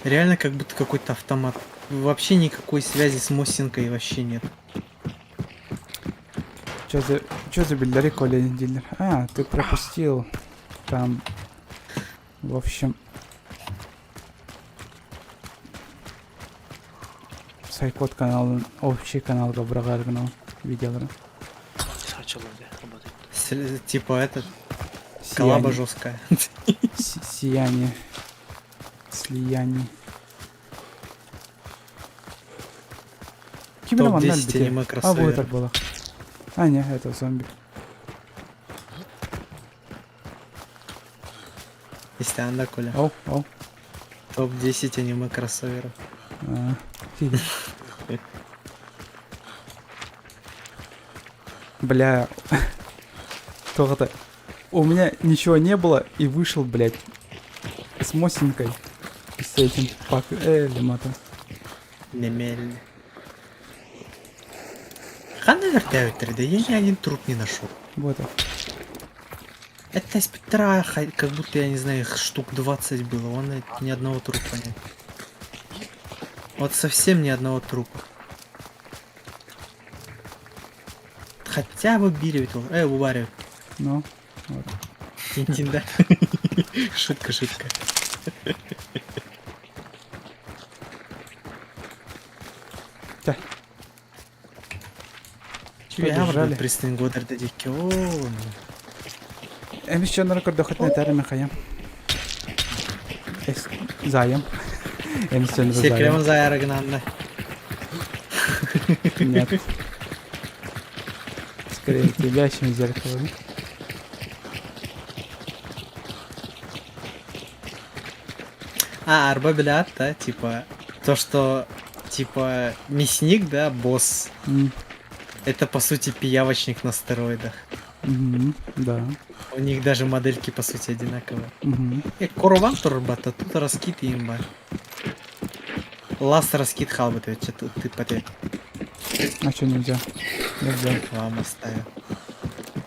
Реально как будто какой-то автомат. Вообще никакой связи с Мосинкой вообще нет. Чё за, чё за бильдари, Коля, дилер? А, ты пропустил. Там, в общем... Сайкот канал, общий канал Габрагаргнал видеолары. Сачылым да, работает. Типа этот... Коллаба жесткая. Сияние. Слияние. Кибер Топ-10 аниме А, вот кроссоверов. так было. А, не, это зомби. Если анда, Коля. Оу, оу. Топ-10 аниме кроссоверов. А, хи-хи. Бля. Только-то. У меня ничего не было и вышел, блядь, с Мосинкой. И с этим пак... лиматом. Немель. Ханна вертяют да я ни один труп не нашел. Вот. Это из Петра, как будто, я не знаю, их штук 20 было, он ни одного трупа нет. Вот совсем ни одного трупа. Хотя бы били ведь, эй, Ну, вот. Тинтин, да? Шутка, шутка. Да. Я Побежали. пристань Годдарда дикки. О, Эмис чоннор көрдөхөтүнэ этэр мехаям. Эс заем. Эмис чоннор Секрем заем. заярыгнанна. Нет. Скорее тебя, чем зеркало. А, Арба Белят, да, типа, то, что, типа, мясник, да, босс, М. это, по сути, пиявочник на стероидах. Мгм, Да. У них даже модельки, по сути, одинаковые. Мгм. Коруван турбата, тут раскид имба. Лас раскид халбат, ты, ты поте. А что нельзя? Я взял. Вам оставил.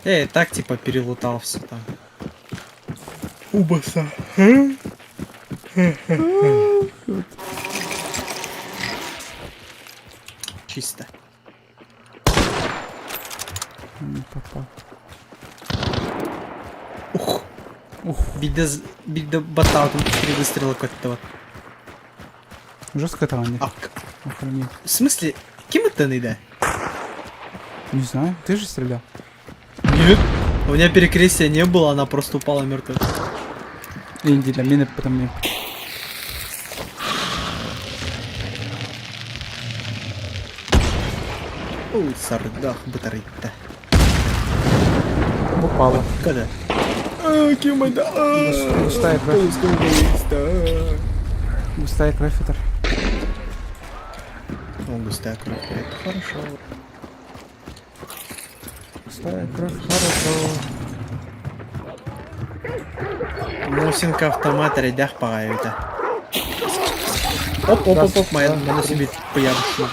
Я и так, типа, перелутал все там. Убаса. Чисто. Не попал. Ух. Ух. Биде, биде батал, там три выстрела как-то вот. Жестко там они. А, Охренеть. В смысле? Кем это да? Не знаю, ты же стрелял. Нет. У меня перекрестия не было, она просто упала мертвая. Инди для мины потом мне. Ой, сардах батарейта. Упала. Когда? А, кем это? А, Густая кровь. Густая кровь, это. О, густая кровь, это хорошо. Густая кровь, хорошо. Мосинка автомат рядах пагаюта. Оп, оп, оп, оп, моя, на себе поябушку.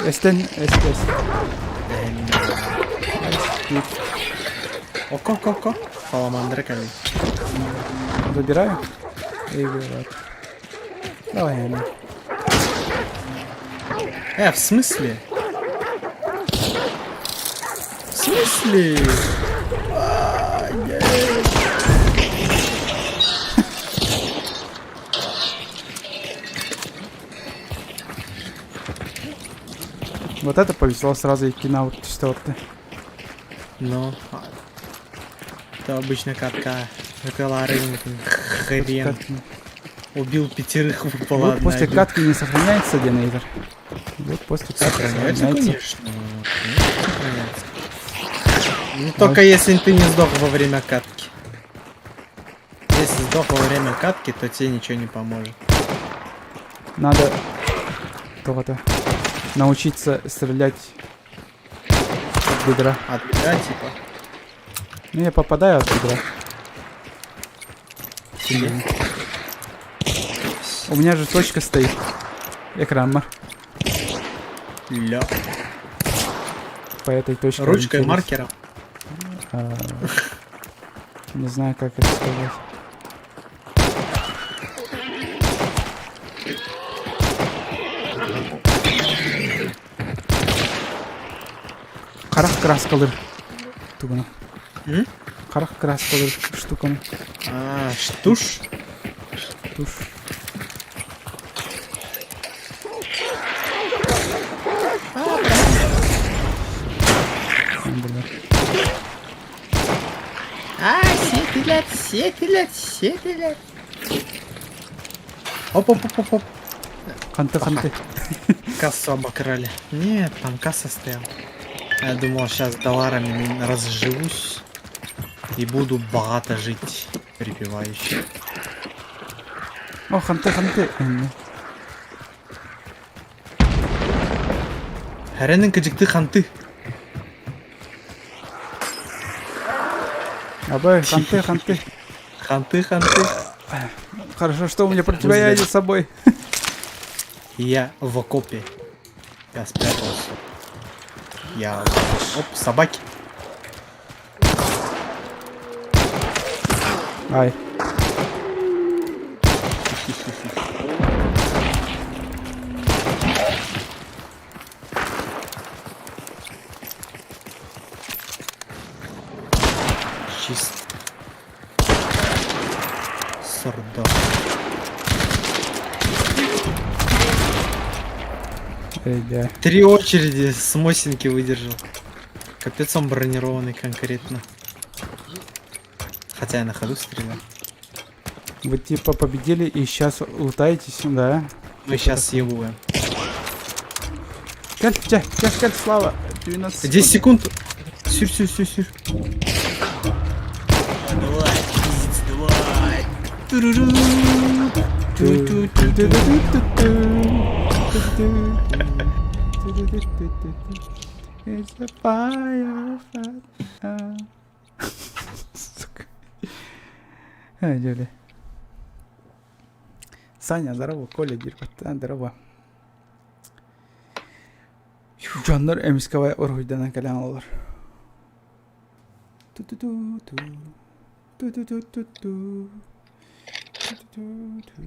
Эстен, эстес. Око, око, око. Саламандра кали. Забираю. И вот. Давай, Аня. В смысле? В смысле? А, нет. Вот это повезло, сразу икки навык түстэ Ну, это обычно катка. Хрен. Убил пятерых, выпала Вот после катки не сохраняется генератор. Вот после катки сохраняется. Конечно. Сохраняется. Ну, только если ты не сдох во время катки. Если сдох во время катки, то тебе ничего не поможет. Надо то-то научиться стрелять от бедра. От бедра, типа? Ну, я попадаю от бедра. У меня же точка стоит. Экран. Ля. По этой точке. Ручкой маркером? А, не знаю, как это сказать. Харах краскалыр. Тугуна. Харах краскалыр штуканы. А, штуш? Тушь. А, сетилер, сетилер, сетилер. Оп, оп, оп, оп, оп. Ханты, ханты. Кассу обокрали. Нет, там касса стояла. Я думал, сейчас долларами разживусь и буду богато жить, припеваючи. О, ханты, ханты. Харенен кыжыкты ханты. Абай, ханты, ханты. Ханты, ханты. Хорошо, что у меня противоядие с собой. Я в окопе. Я спрятался. Я... Оп, собаки. Ай. Чисто. Сорда. Эй, да. Три очереди с Мосинки выдержал. Капец он бронированный конкретно. Хотя я на ходу стрелял. Вы типа победили и сейчас лутаетесь, да? Мы сейчас съебываем. Каль, ча, ча, каль, Слава. 12 10 секунд. Сюр, сюр, сюр, сюр. Давай, пиздец, давай. Туруру. It's a fire, fire. Сука. Ай, дяля. Саня, здорово, Коля, Дирбат, здорово. Дьоннор эмискэ уруһуйданан кэлэн олор. Ту-ту-ту-ту. Ту-ту-ту-ту-ту. Ту-ту-ту-ту.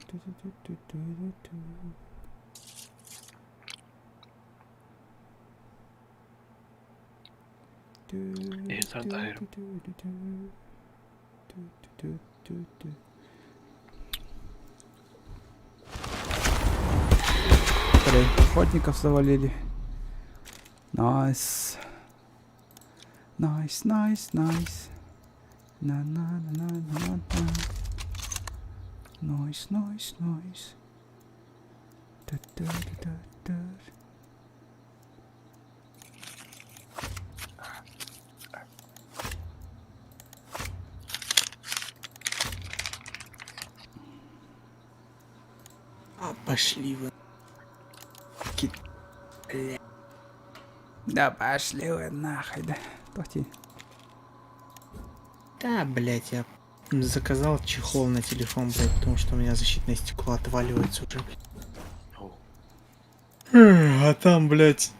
Ту-ту-ту-ту-ту-ту. Ту-ту-ту-ту. Охотников завалили. Nice. Nice, nice, nice. На на на на на. Nice, nice, nice. Та-та-та-та-та. А пошли вы. Ки- Бля. Да пошли вы нахуй, да. Тохти. Да, блять, я заказал чехол на телефон, блять, потому что у меня защитное стекло отваливается уже, блядь. А там, блять,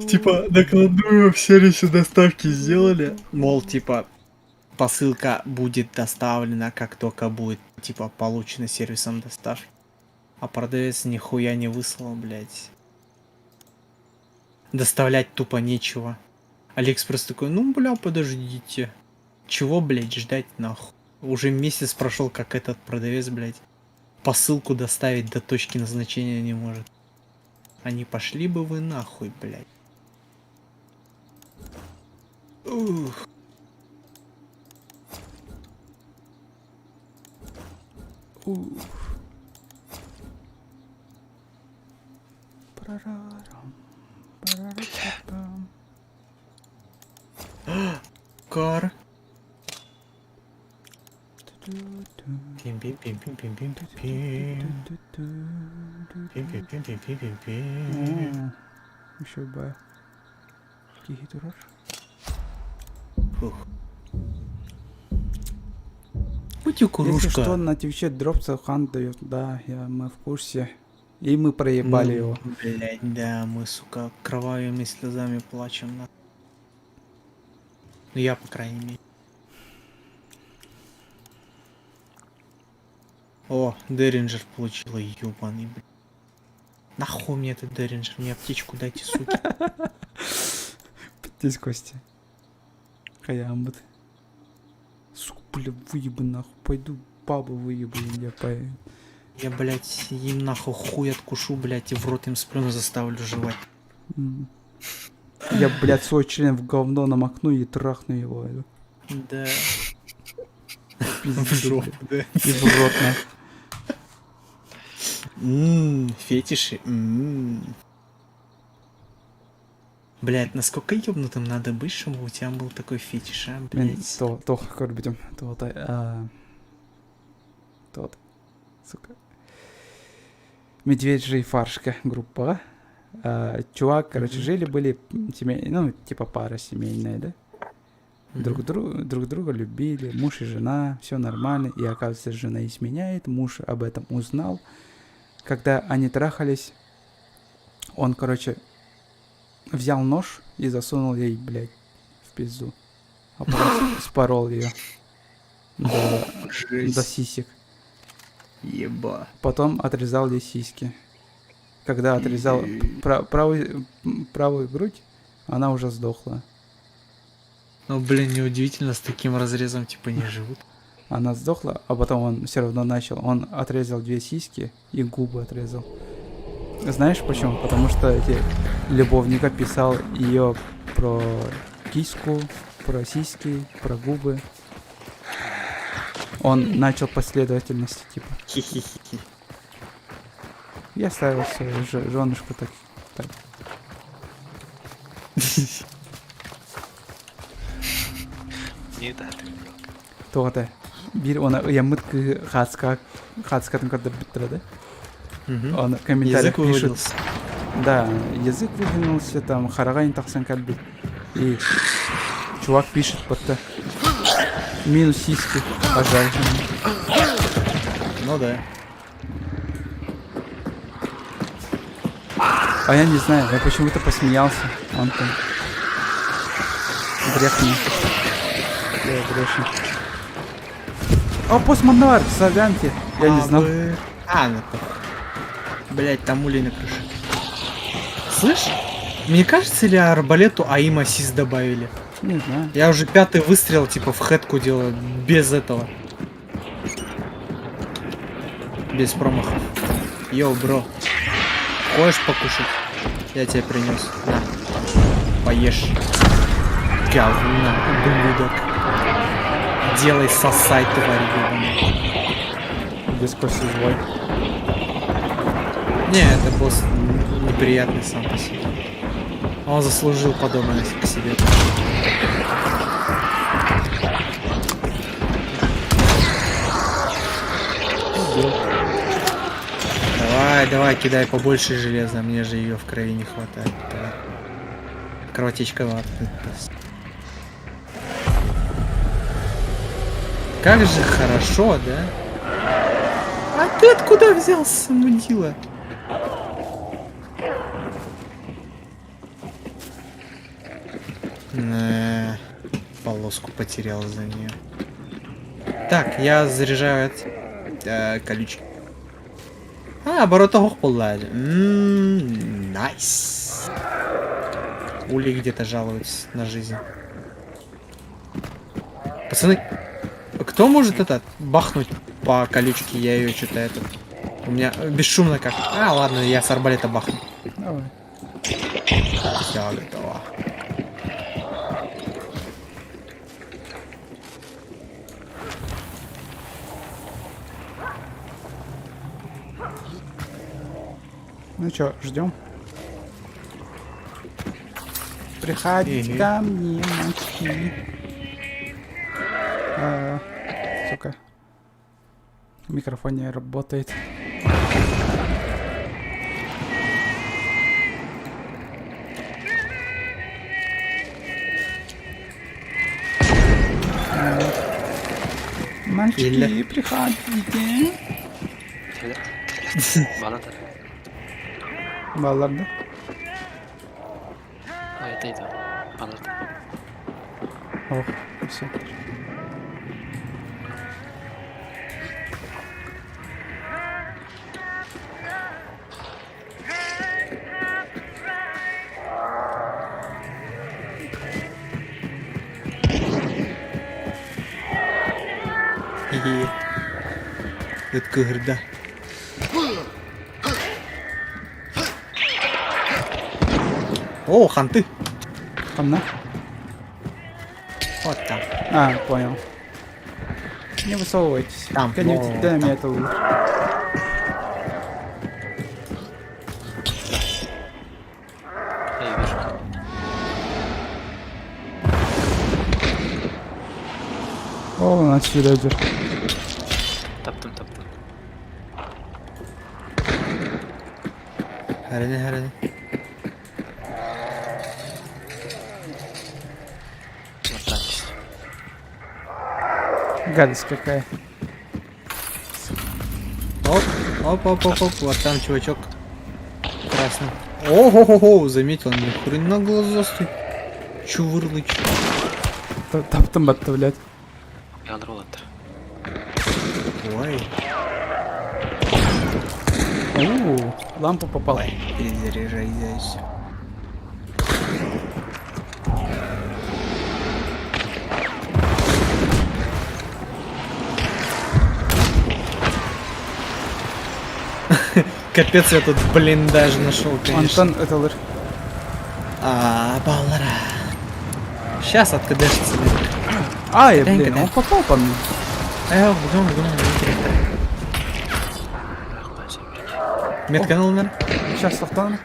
типа накладную в сервисе доставки сделали. Мол, типа, посылка будет доставлена, как только будет, типа, получена сервисом доставки. А продавец нихуя не выслал, блять. Доставлять тупо нечего. Алиэкспресс такой, ну, бля, подождите. Чего, блядь, ждать нахуй? Уже месяц прошел, как этот продавец, блядь, посылку доставить до точки назначения не может. А не пошли бы вы нахуй, блядь. Ух. Ух. Парарарам, парарапапам. Кар. Пим-пим-пим-пим-пим-пим-пим. Пим-пим-пим-пим-пим-пим. Еще бы. Киһи турар. Фух. Будь Если что, на Твиче дропса хан дает. Да, я, мы в курсе. И мы проебали Ну, его. Блять, да, мы, сука, кровавыми слезами плачем. На... Ну я, по крайней мере. О, Деринджер получила, ёбаный, блядь. Нахуй мне этот Деринджер, мне аптечку дайте, суки. Здесь кости. Хаямбат. Сука, бля, выебу нахуй. Пойду бабу выебу, я по... Я, блядь, им нахуй хуй откушу, блядь, и в рот им сплюну заставлю жевать. М. Я, блядь, свой член в говно намокну и трахну его. Да. Пизду, В жопу, блядь. да. И в рот, нахуй. Ммм, фетиши. Ммм. Блять, насколько ёбнутым надо быть, чтобы у тебя был такой фетиш, а, Мен блять. то, то, көрбүтүм. Тот, а, тот, сука. Медвежий фаршка группа. А, чувак, короче, жили-были семей, ну, типа пара семейная, да? Друг, друг, друг друга любили, муж и жена, все нормально. И оказывается, жена изменяет, муж об этом узнал. Когда они трахались, он, короче, взял нож и засунул ей, блядь, в пизду. А потом спорол ее до, Жесть. до сисек. Еба. Потом отрезал ей сиськи. Когда отрезал правую, правую грудь, она уже сдохла. Ну, блин, неудивительно, с таким разрезом, типа, не живут. Она сдохла, а потом он все равно начал. Он отрезал две сиськи и губы отрезал. Знаешь почему? Потому что эти любовника писал ее про киску, про сиськи, про губы. Он начал последовательности, типа. Хи-хи-хи. Я ставил свою женушку так. так. Не да. Тоҕо биир уонна ыйаммыт кыыһы хаацка хаацкатын көрдөрбүттэрэ да. Мгм. Он комментариях Язык пишут. вывалился. Да, язык выдвинулся, там хараҕа тахсан кэлбит. И чувак пишет будто минус сиськи, а жаль жену. Ну да. А я не знаю, я почему-то посмеялся. Он там грех мне. Я грешен. О, постмонар, сорянки. Я не А, знал. вы- А, ну похуй. Блять, там улей на крыше. Слышь, мне кажется, или арбалету aim assist добавили? Не знаю. Я уже пятый выстрел, типа, в хедку делаю, без этого. Без промахов. Yo, bro. Хочешь покушать? Я тебе принес. На. Поешь. Говна, ублюдок. Делай сосай, тварь ебаная. Без кости злой. Не, это босс неприятный сам по себе. Он заслужил подобное к себе. Давай, давай, кидай побольше железа, мне же ее в крови не хватает. Давай. Кровотечка ладно. Как же хорошо, да? А ты откуда взялся, мудила? Не, полоску потерял за нее. Так, я заряжаю это, колючки. А, оборот буолла. Nice. Ули где-то жалуются на жизнь. Пацаны, кто может этот бахнуть по колючке? Я ее что-то этот. У меня бесшумно как. А, ладно, я с арбалета бахну. Давай. Все готово. Ну чё, ждем? Приходите ко мне, мальчики. А, сука. Микрофон не работает. Мальчики, приходите. Баллар, да? Ох, все. Хи-хи. Ыт кыһырда. О, ханты. Ханна? Вот там. А, понял. Не высовывайтесь. Там. Конечно, О, дай мне там. это лучше. О, у нас сюда идет. Таптым, таптым. Хәрәне, хәрәне. Гадость какая. Оп, оп, оп, оп, оп, вот там чувачок красный. Ого-го-го, заметил, ни хрена глазастый. Чувырлыч. Таптым батты, блядь. Ой. У, лампу попал. Ой, перезаряжайся. Капец, я тут блиндаж нашел, конечно. Антон, это лыр. А, баллара. Сейчас откадешься. Ай, блин, он попал по мне. Э, бегом, бегом, бегом. Метка наверное? Сейчас, тоқтан.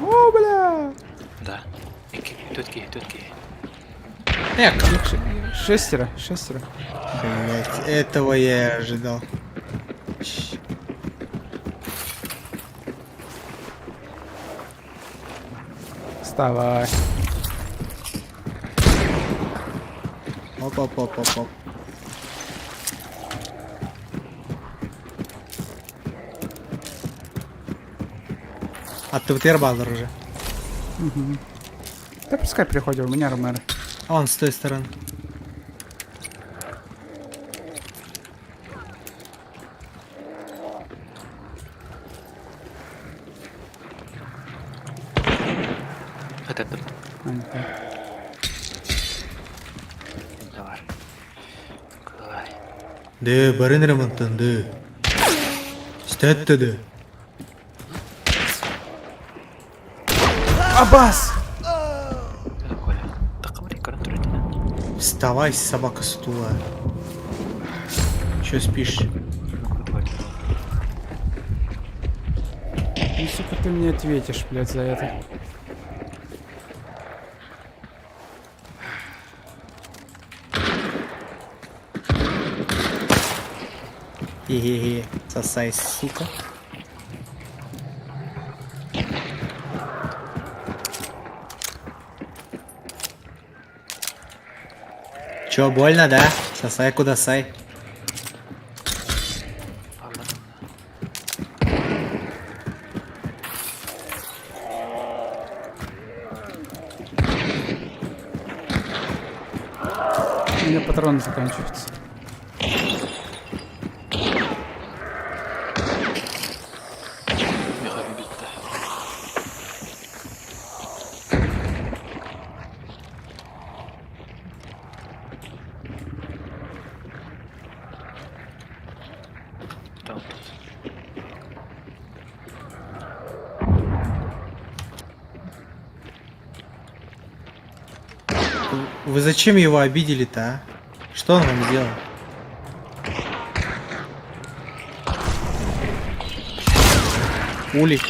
О, бля! Да. Тетки, тетки. Эк. Шестеро, шестеро. Блять, этого я и ожидал. Вставай. Оп, оп, оп, оп, оп. А ты вот баллар уже. Угу. Да пускай приходит, у меня Ромеро. А он с той стороны. Это Да, барын ремонттанды. Стәттеді. Абас! Вставай, собака стула. Че спишь? Ну, сука, ты мне ответишь, блядь, за это. Хе-хе-хе, сосай, сука. Чё, больно, да? Сосай куда сай. У меня патроны заканчиваются. Вы зачем его обидели-то, а? Что он вам сделал? Улик.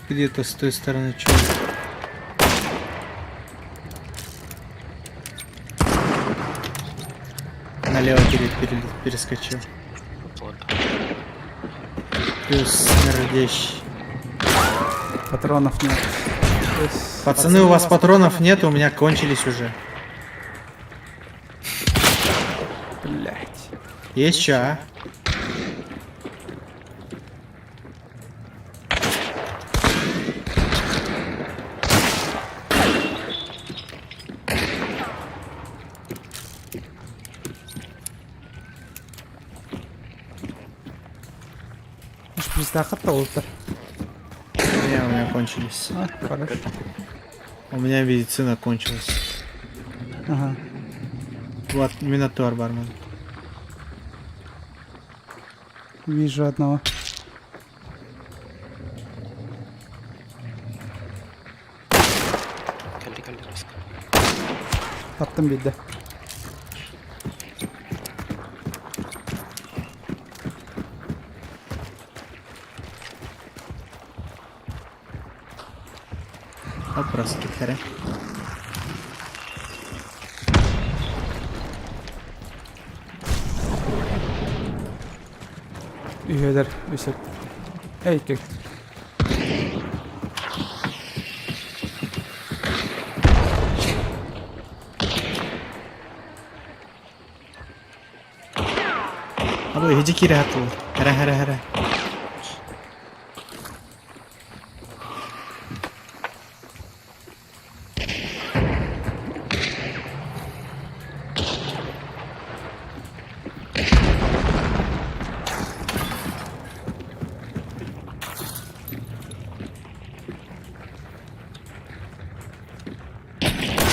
Где-то с той стороны чё? Налево пере, пере, перескочил. Плюс смердящий. Патронов нет. Пацаны, у вас патронов нет, у меня кончились уже. Блять. Есть чё, а? Шприцтаахат да олуттар. Не, у меня кончились. А, хорошо. У меня медицина кончилась. Ага. Вот, Минотавр бармен. Вижу одного. Таптым биирдэ. Вопрос кихаре. Үһүөлэр үсэ. Эй, кек. Абы иһдьэ киирэ хатылар. Хара хара хара.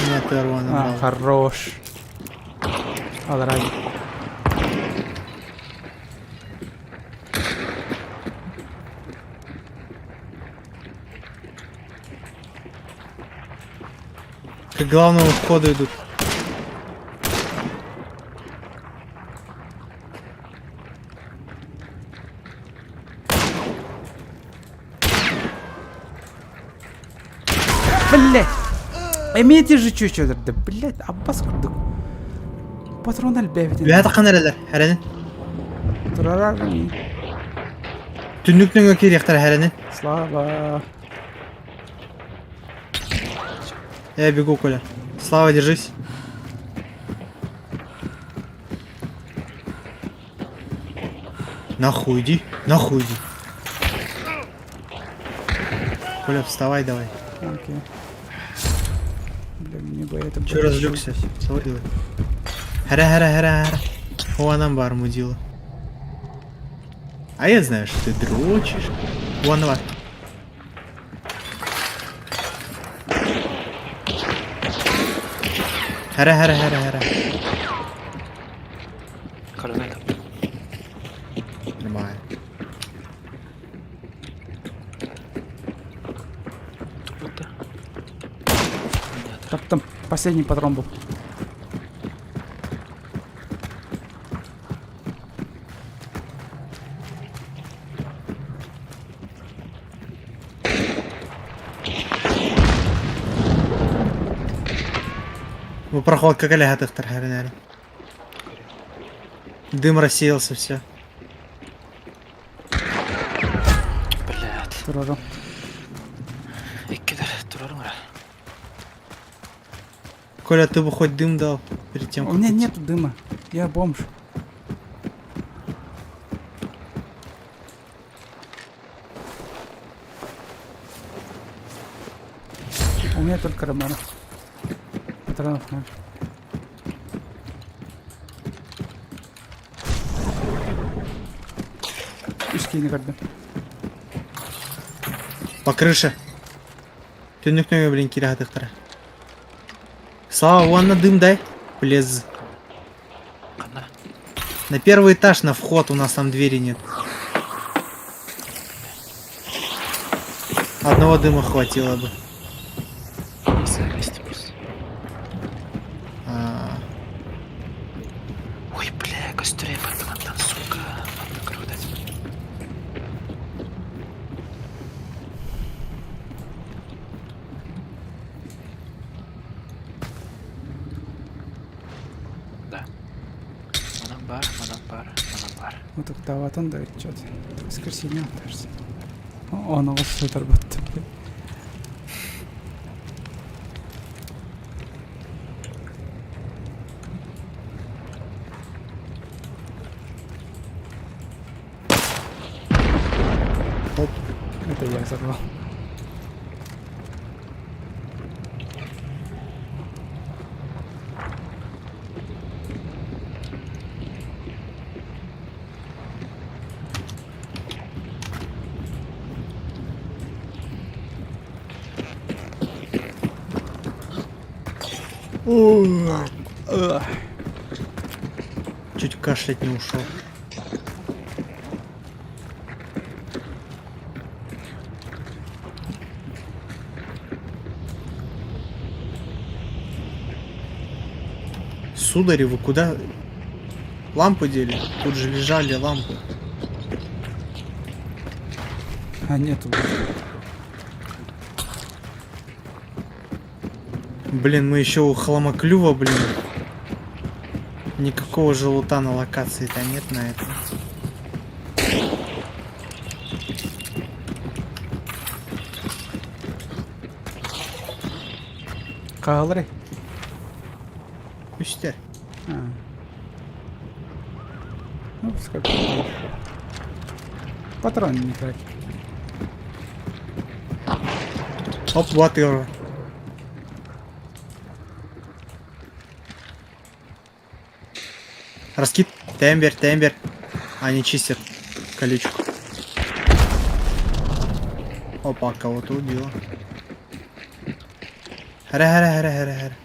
Меня первого А, набрал. хорош. Алрай. К главному входу идут. Блять! Эмиэ же чуть да блять, аббас курдук. Патрон элбээбитин. Үһэ таххан эрэллэр, эрэнин. Турарар. Түннүк нөҥүө киириэхтэрэ эрэнин. Слава. Я бегу, Коля. Слава, держись. Нахуй иди, нахуй иди. Коля, вставай давай. Окей. Бля, мне бы это Че разлегся? Вставай давай. Хара, хара, хара, хара. О, нам бар мудила. А я знаю, что ты дрочишь. Вон, давай. Хара, хара, хара, хара. Нормально. Таптым. Последний патрон был. Бу проходка кэлэ хатыхтар хәринәри. Дым рассеялся, все. Турарым. Иккилэр турарым эрэ. Коля, ты бы хоть дым дал перед тем, У как меня идти. нету дыма. Я бомж. У меня только Романов. Патронов ноль. Үс киһини көрдүм. По крыше. Түннүк нөҥүө блин киирэ сатыахтара. Слава, уонна дым дай. Плез. На первый этаж, на вход, у нас там двери нет. Одного дыма хватило бы. А, Ой, бля, костюре там, сука. Ладно, круто. Да. Манан бар, манан бар, манан бар. Утуктаабатын да ыччат. Воскресенье кажется. Он оҕус сытарбыт. Оп. Это я взорвал. Чуть кашлять не ушел. Судари, вы куда лампы дели? Тут же лежали лампы. А нету. Блин, мы еще у хламоклюва, блин. Никакого же лута на локации-то нет на этом. Хаалары. Үстер. А. Ну, пускай. Патрон не трать. Оп, вот его. Раскид. Тембер, тембер. Они чистят колючку. Опа, кого-то убило. Хара, хара, хара, хара, хара.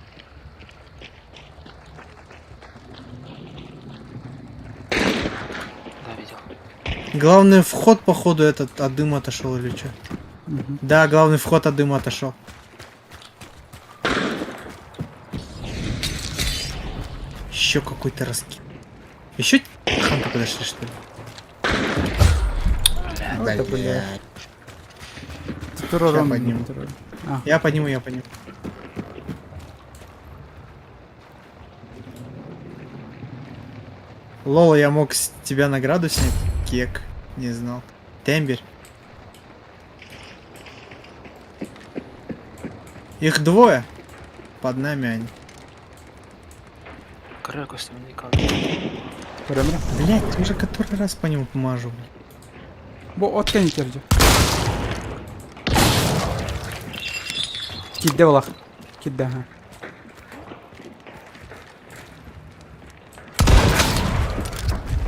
Да, видел. Главный вход, походу, этот от дыма отошел или что? Да, главный вход от дыма отошел. Еще какой-то раскид. Еще ханты подошли, что ли? Это, бля. Блядь. Турором. Ща подниму. А. Я подниму, я подниму. Лола, я мог с тебя награду снять? Кек. Не знал. Тембер. Их двое. Под нами они. Блять, уже который раз по нему помажу. блядь. Бу от кэнникердьи. Кидде булах. Кидде, ага.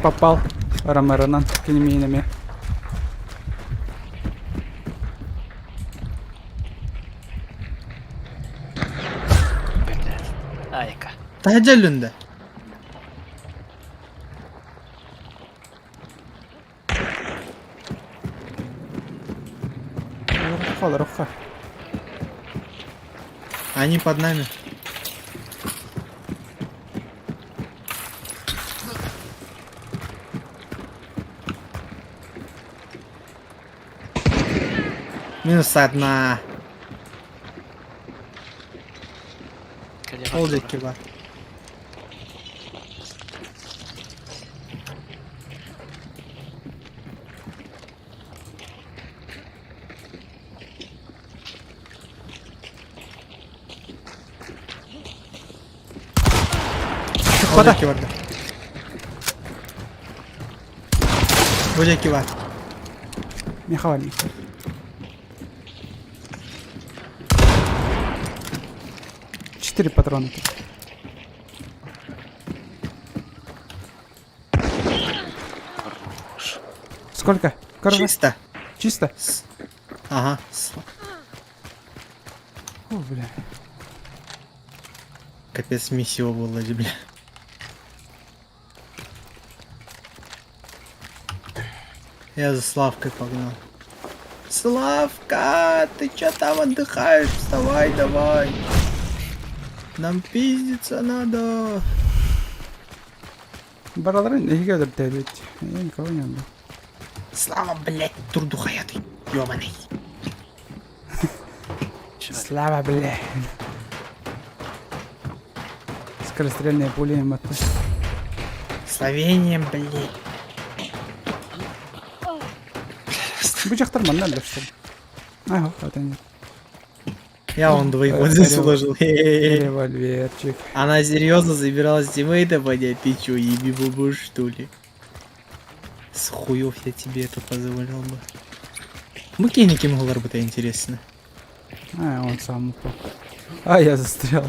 Попал. Ромеронан. Кинемиинами. Айка. Таһдьа Рухха, рухха. Они под нами. Минус одна. Ол бар. Куда? барда. Бу диэки бар. Михаил. Четыре патрона тут. Сколько? Короче? Чисто. Чисто? Ага. О, бля. Капец месиво было, бля. Я за Славкой погнал. Славка, ты чё там отдыхаешь? Вставай давай. Нам пиздиться надо. Бараларын эһиги өлөртөөбүт. Я никого не убил. Слава, блядь, турдухая ты, ёбаный. Слава, бля. Скорострельные пули им отпусти. Словения, блядь. Бу дьахтар манна өлөр что ли? Ага, вот они. Я он двоих вот здесь уложил. Револьверчик. Она серьезно собиралась тиммейта поднять? Ты чё, еби бубу, что ли? С хуев я тебе это позволил бы. Мы киники могла бы это интересно. А, он сам упал. А, я застрял.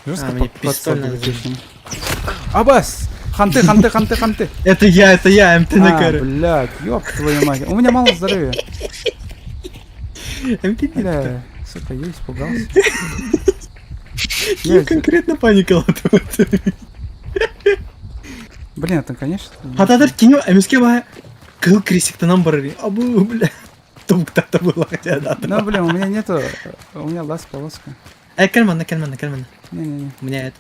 Жестко А, мне под- пистоль подсадили надо вещами. Абас! Ханты, ханты, ханты, ханты! Это я, это я, МТ на А, каре. блядь, ёб твою мать. У меня мало здоровья. Бля, сука, я испугался. Я конкретно паникал от этого. Блин, это, конечно... Хататар кино, эмеске бая. Кыл крисиктанан барари. Абу, бля. Там кто-то было хотя да. Ну, блин, у меня нету... У меня лаз полоска. Э, кэлманна, кэлманна, кэлманна. Не-не-не. У меня это.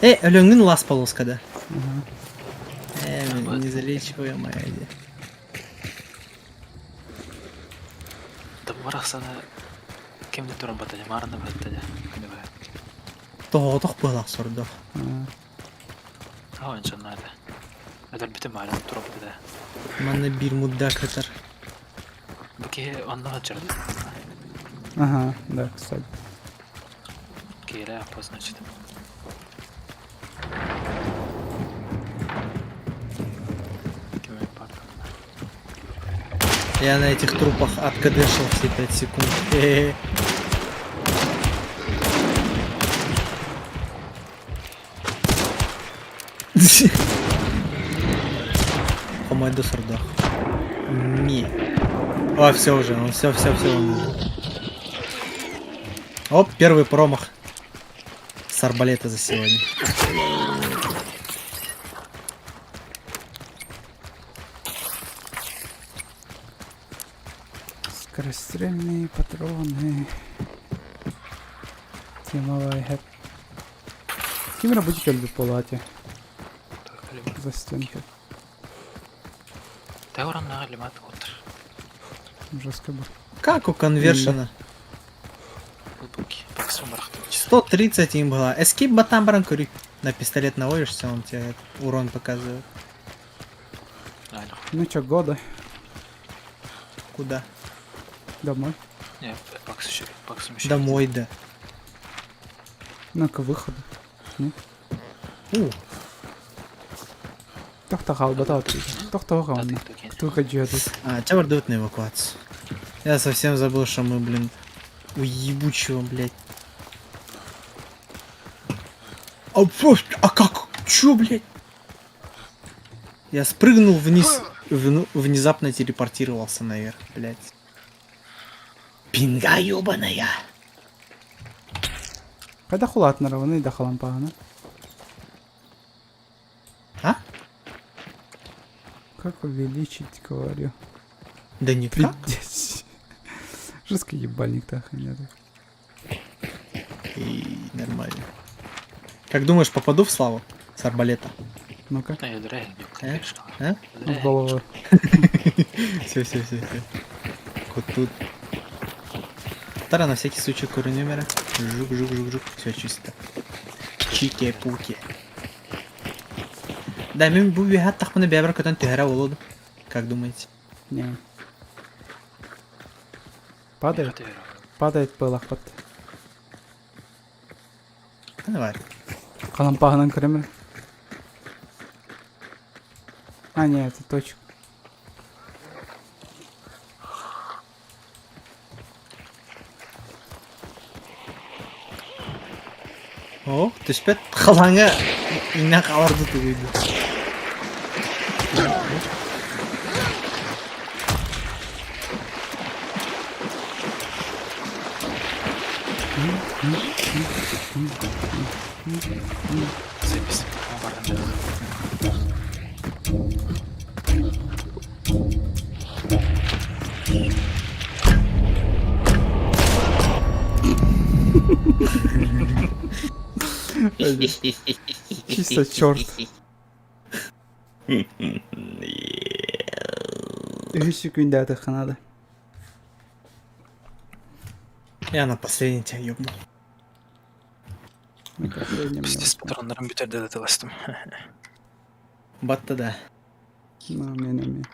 Э, өлөңүн лас полоска, да. Ага. Э, не залечиваемая идея. Да барахсана кемде туран батадя, марында батадя. Тоғытық былақ сордық. А, онча надо. Это бите марын турап да. Манна бир мудда катар. Бу ки онна очерд. Ага, да, кстати. Кире, значит. Я на этих трупах откадешил все 5 секунд. Э-э. Хомойду сордох. Ми. О, все уже, он все, все, все. Он уже. Оп, первый промах. С арбалета за сегодня. Скорострельные патроны. Темовая хэп. Кем работать в палате? За стенкой. Жестко был. Как у конвершена? 130 им было. Эскип батам бранкури. На пистолет наводишься, он тебе урон показывает. Ну чё, года? Куда? Домой. Не, бакс еще, баксом еще. Домой, да. Ну, к выходу. Нет? У. Тохтахал, батал. Тохтахал. Кто хочу А, тебя дают на эвакуацию. Я совсем забыл, что мы, блин, у ебучего, блядь. А, а как? Чё, блядь? Я спрыгнул вниз, внезапно телепортировался наверх, блядь. Пинга ёбаная. Когда хулатнара, вон и дахалан пагана. А? Как увеличить, говорю. Да никак. Пиздец. Жесткий ебальник-то охренеть. И нормально. Как думаешь, попаду в славу с арбалета? Ну-ка. Э? А? В голову. Все, все, все, все. Вот тут. Тара на всякий случай корень номера. Жук, жук, жук, жук. Все чисто. Чики-пуки. Да, мен бу бихат тахманы бәбір көтөн түһәрә болуду. Как думаете? Не. Падает. Падает пылахпат. Давай. Халампааһынан көрөмөр. А, нет, это точка. О, түспэт халаҥа иҥнэн хааларды тугуйду. Запись. Чисто черт. Үһүс секүндэ надо. Я на последний тебя ёбнул. Пиздец, патроннарым бүтэрдэ да тыластым. Батта да. На, мен эми.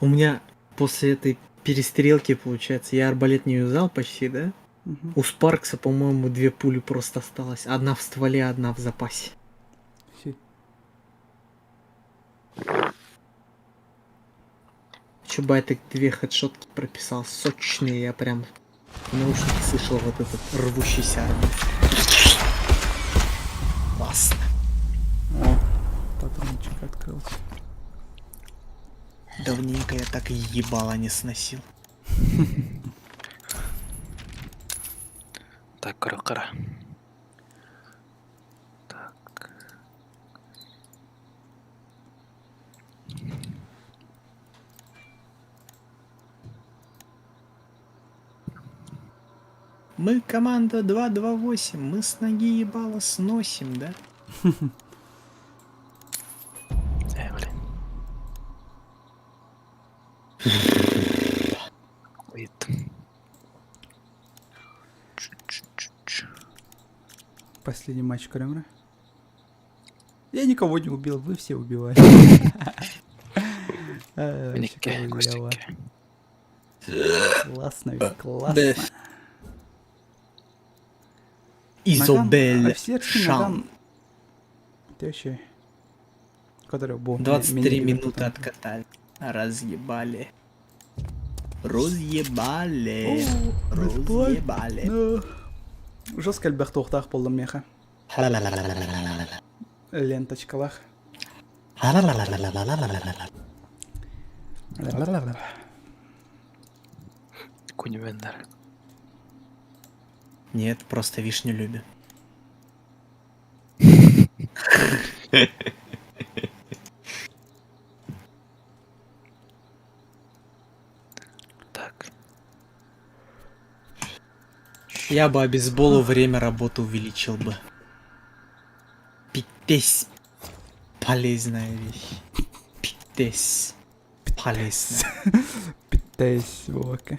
У меня после этой перестрелки, получается, я арбалет не юзал почти, да? Мгм. У Спаркса, по-моему, две пули просто осталось. Одна в стволе, одна в запасе. Си. Чубайтек две хедшотки прописал, сочные, я прям в наушнике слышал вот этот рвущийся арбалет. Классно. О, патрончик открылся. Давненько я так ебало не сносил. Так, кара. Мы команда 228, мы с ноги ебало сносим, да? Э, блин. Wait. Последний матч Кремра. Я никого не убил, вы все убивали. Э, вообще Нике, клево. Классно, ведь, классно. Да. Изобель Наган, офицерский Шан. наган. Это вообще... Который был. 23 минуты откатали. Разъебали. Разъебали. Разъебали. Жестко элбэх туохтаах буоллум миэхэ. Ленточкалаах. Кунивендер. Нет, просто вишню любит. Так. Я бы обезболу время работы увеличил бы. Пиздец. Полезная вещь. Пиздец. Полезная. Пиздец, буолка.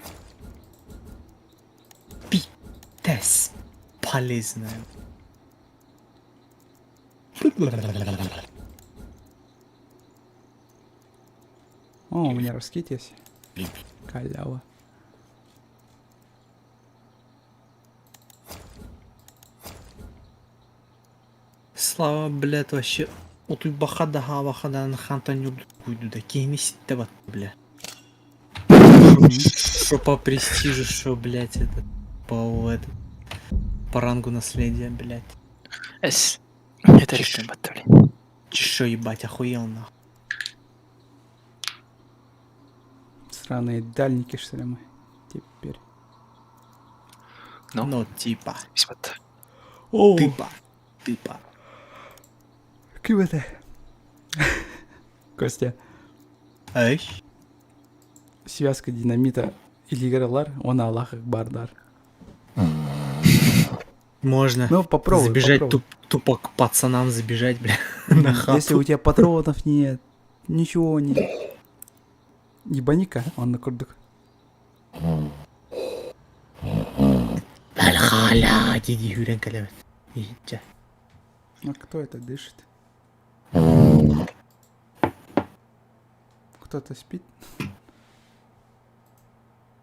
Пиздец. Полезная. О, у меня раскид есть. Халява. Слава, блядь, вообще. Утуй бахада хавахадан хантан юрду да кеми ситте бля. Шо по престижу, шо, блядь, это по это по рангу наследия, блядь. Эс. Это решим баттали. Чешо ебать, охуел нахуй. Сраные дальники, что ли, мы теперь. Ну, ну типа. О. Типа. Типа. Ким это? Костя. Эй. Связка динамита илигералар, он Аллах бардар. Можно. Ну, попробуй, Забежать попробуй. туп- тупо к пацанам забежать, бля, на хату. Если у тебя патронов нет, ничего нет. Ебаника, он на курдук. Халя, диди хүрэн кэлэбит. Иһитчэ. А кто это дышит? Кто-то спит?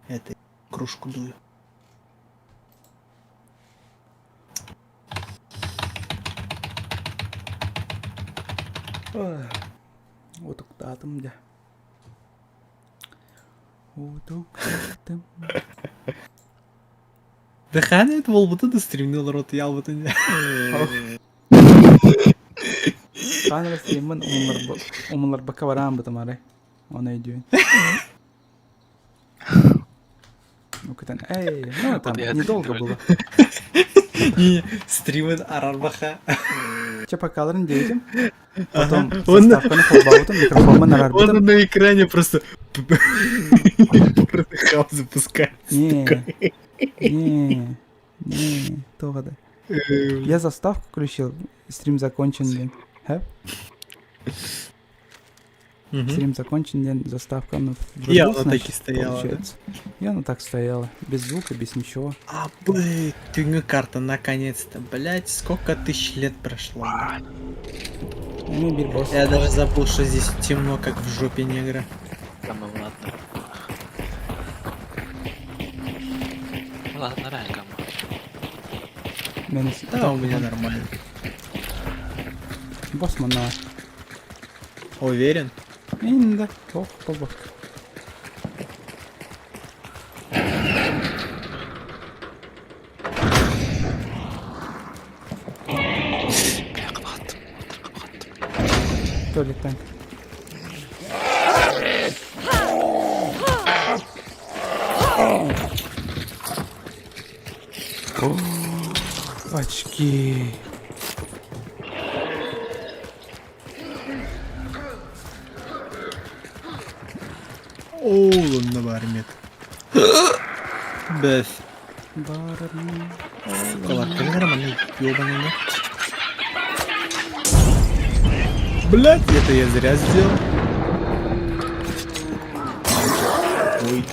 Это кружку дую. Утуктаатым дьэ. Утуктаатым. Дыхание это буолбута да стримни олорот ялбытын. Хаан стриммин умулларбакка бараан бытым арай. Оны өйдүүн. Ну-ка эй, ну там недолго было. Не, стримын арарбаха. Че покаларын дейтим. Потом заставканы холбаабытым, микрофоммун арарбытым. Он на экране просто Порнхаб запускается. Не, не, не, тоҕо да. Я заставку включил, стрим закончен диэн. Хэп? Стрим закончен диэн заставка, ну, И она так и стояла, да? И она так стояла, без звука, без ничего. А, блядь, тюню карта, наконец-то. Блять, сколько тысяч лет прошло. Я даже забыл, что здесь темно, как в жопе негра. Да, у меня нормально. Босс манна. Уверен? Инда, ох, побок. Туалеттан. Очки. Оо, онно баар мет. Бэс. Сука, кэлэр манна ёбаный Блять, это я зря сделал. Ой,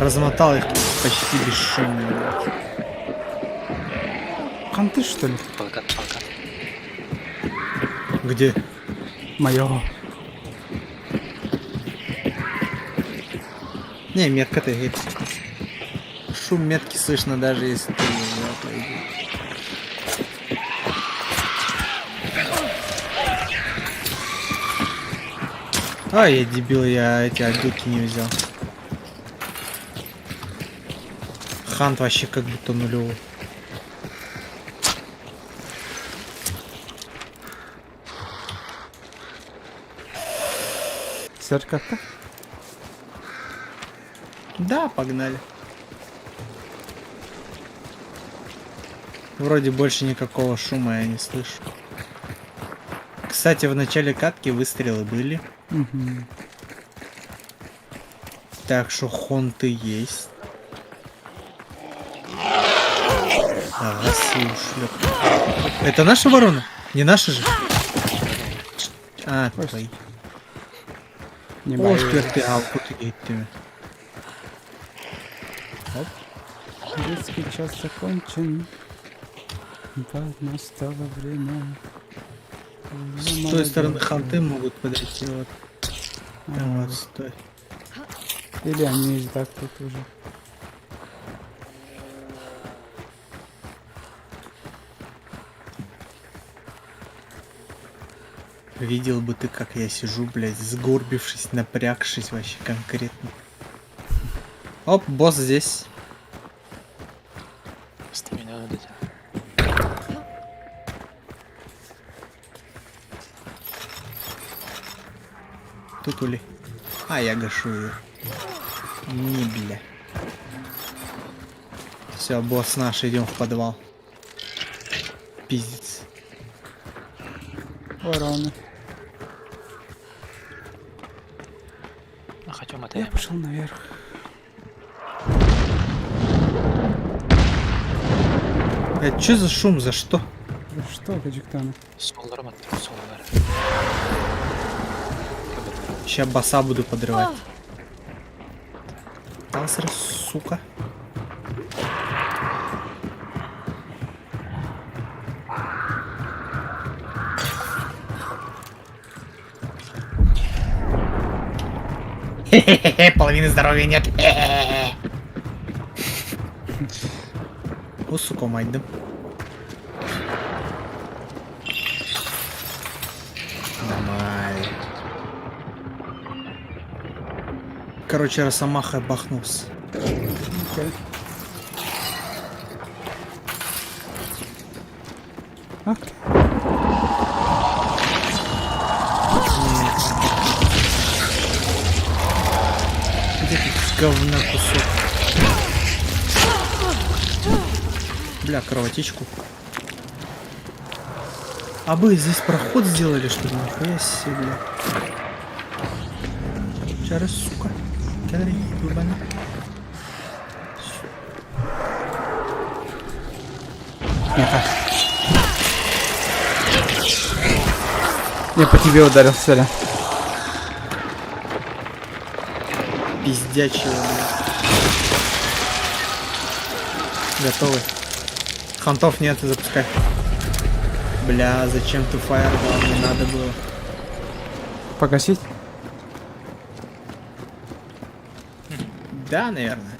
Размотал их почти бесшумно. Ханты, что ли? Полкан, полкан. Где? Моё. Не, метка-то есть. Шум метки слышно даже если ты не А, я дебил, я эти обилки не взял. Хант вообще как будто нулевой. Серж как-то? Да, погнали. Вроде больше никакого шума я не слышу. Кстати, в начале катки выстрелы были. Угу. Так что хонты есть. Ага, шлеп. Это наша ворона? Не наша же? А, твои. Не О, ты, а, Оп. Детский час закончен. Настало время. С той стороны ханты могут подойти. Вот. Ага. Вот, стой. Или они и так тут уже. Видел бы ты, как я сижу, блядь, сгорбившись, напрягшись вообще конкретно. Оп, босс здесь. Тут ули. А, я гашу ее. Не, бля. Все, босс наш, идем в подвал. Пиздец. Вороны. Я пошел наверх. Это что за шум? За что? За что, Гаджиктана? Сейчас баса буду подрывать. Тансер, сука. Половины здоровья нет. О, сука, майдым. Давай. Короче, Росомаха бахнулся. Окей. Окей. Где тут говна кусок? Бля, кровотечку. А бы здесь проход сделали, что ли? Нихуя себе, бля. Сейчас, сука. Кедри, ебана. Я по тебе ударил, сорян. Пиздячего, бля. Готовы. Хантов нет, запускай. Бля, зачем ты фаер дал? Не надо было. Погасить? Да, наверное.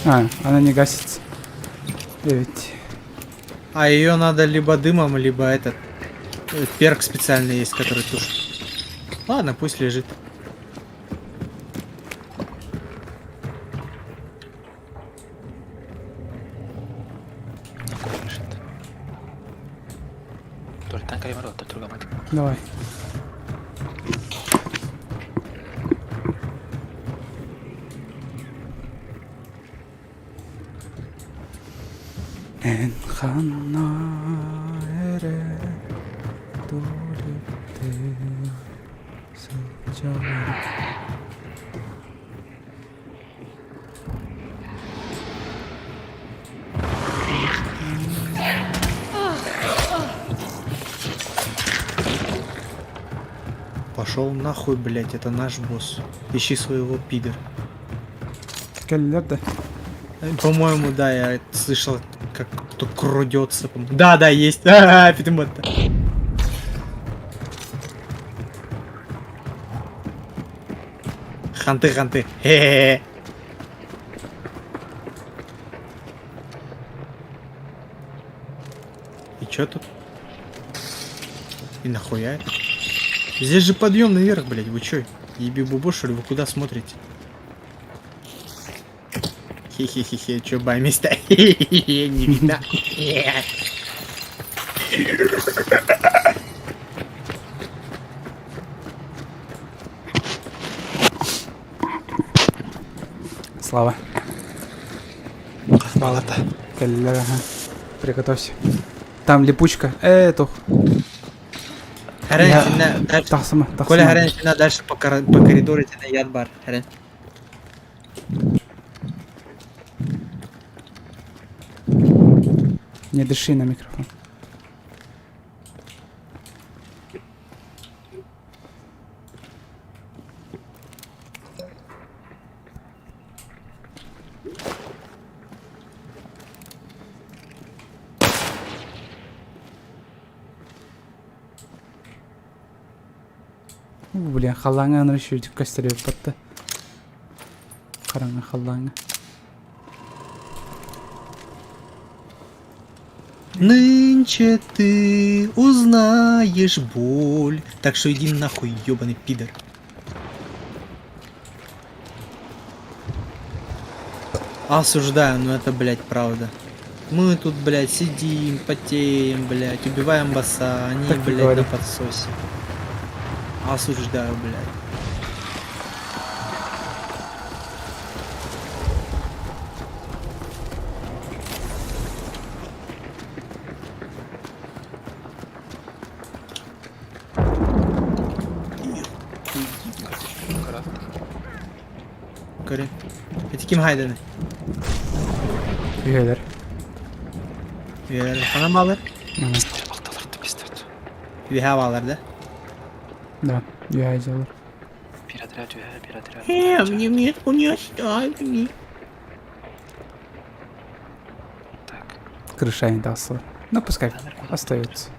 А, она не гасится. Девять. А ее надо либо дымом, либо этот перк специальный есть, который тушит. Ладно, пусть лежит. Давай. Эн ханна эрэ тулүттэ сылдьабын. Пошел нахуй, блять, это наш босс. Ищи своего пидор. Кэллилэр да? По-моему, да, я слышал, как кто крадется. Да, да, есть. А, Питемботта. Ханты, ханты. Хе-хе-хе. И чё тут? И нахуя это? Здесь же подъем наверх, блядь, вы чё? Еби бубо, что ли? Вы куда смотрите? Хе-хе-хе-хе, чё бамись-то? Хе-хе-хе, не видно. Слава. Мало-то. Кэллилэр, ага. Приготовься. Там липучка. Э, тух. Харен, Я- сильно дальше. Тахсыма, Коля, тахсыма. Харен, сильно дальше по, по коридору тебе яд бар. Харен. Не дыши на микрофон. Блин, халлааҥҥа аны үчүгэйдик көстөр эбит Хараҥа халлааҥҥа. Нынче ты узнаешь боль. Так что иди нахуй, ебаный пидор. Осуждаю, но это, блядь, правда. Мы тут, блядь, сидим, потеем, блядь, убиваем босса, они, Так и блядь, говори. на подсосе. Осуждаю, блядь. Көрүн. Ити ким хайданы? Үйэлэр. Үйэлэр ханан баалар? Үһэ баалар да? Да, үһэ дьалар. Э, мне метку не оставили. Крыша не даст. Ну, пускай остается.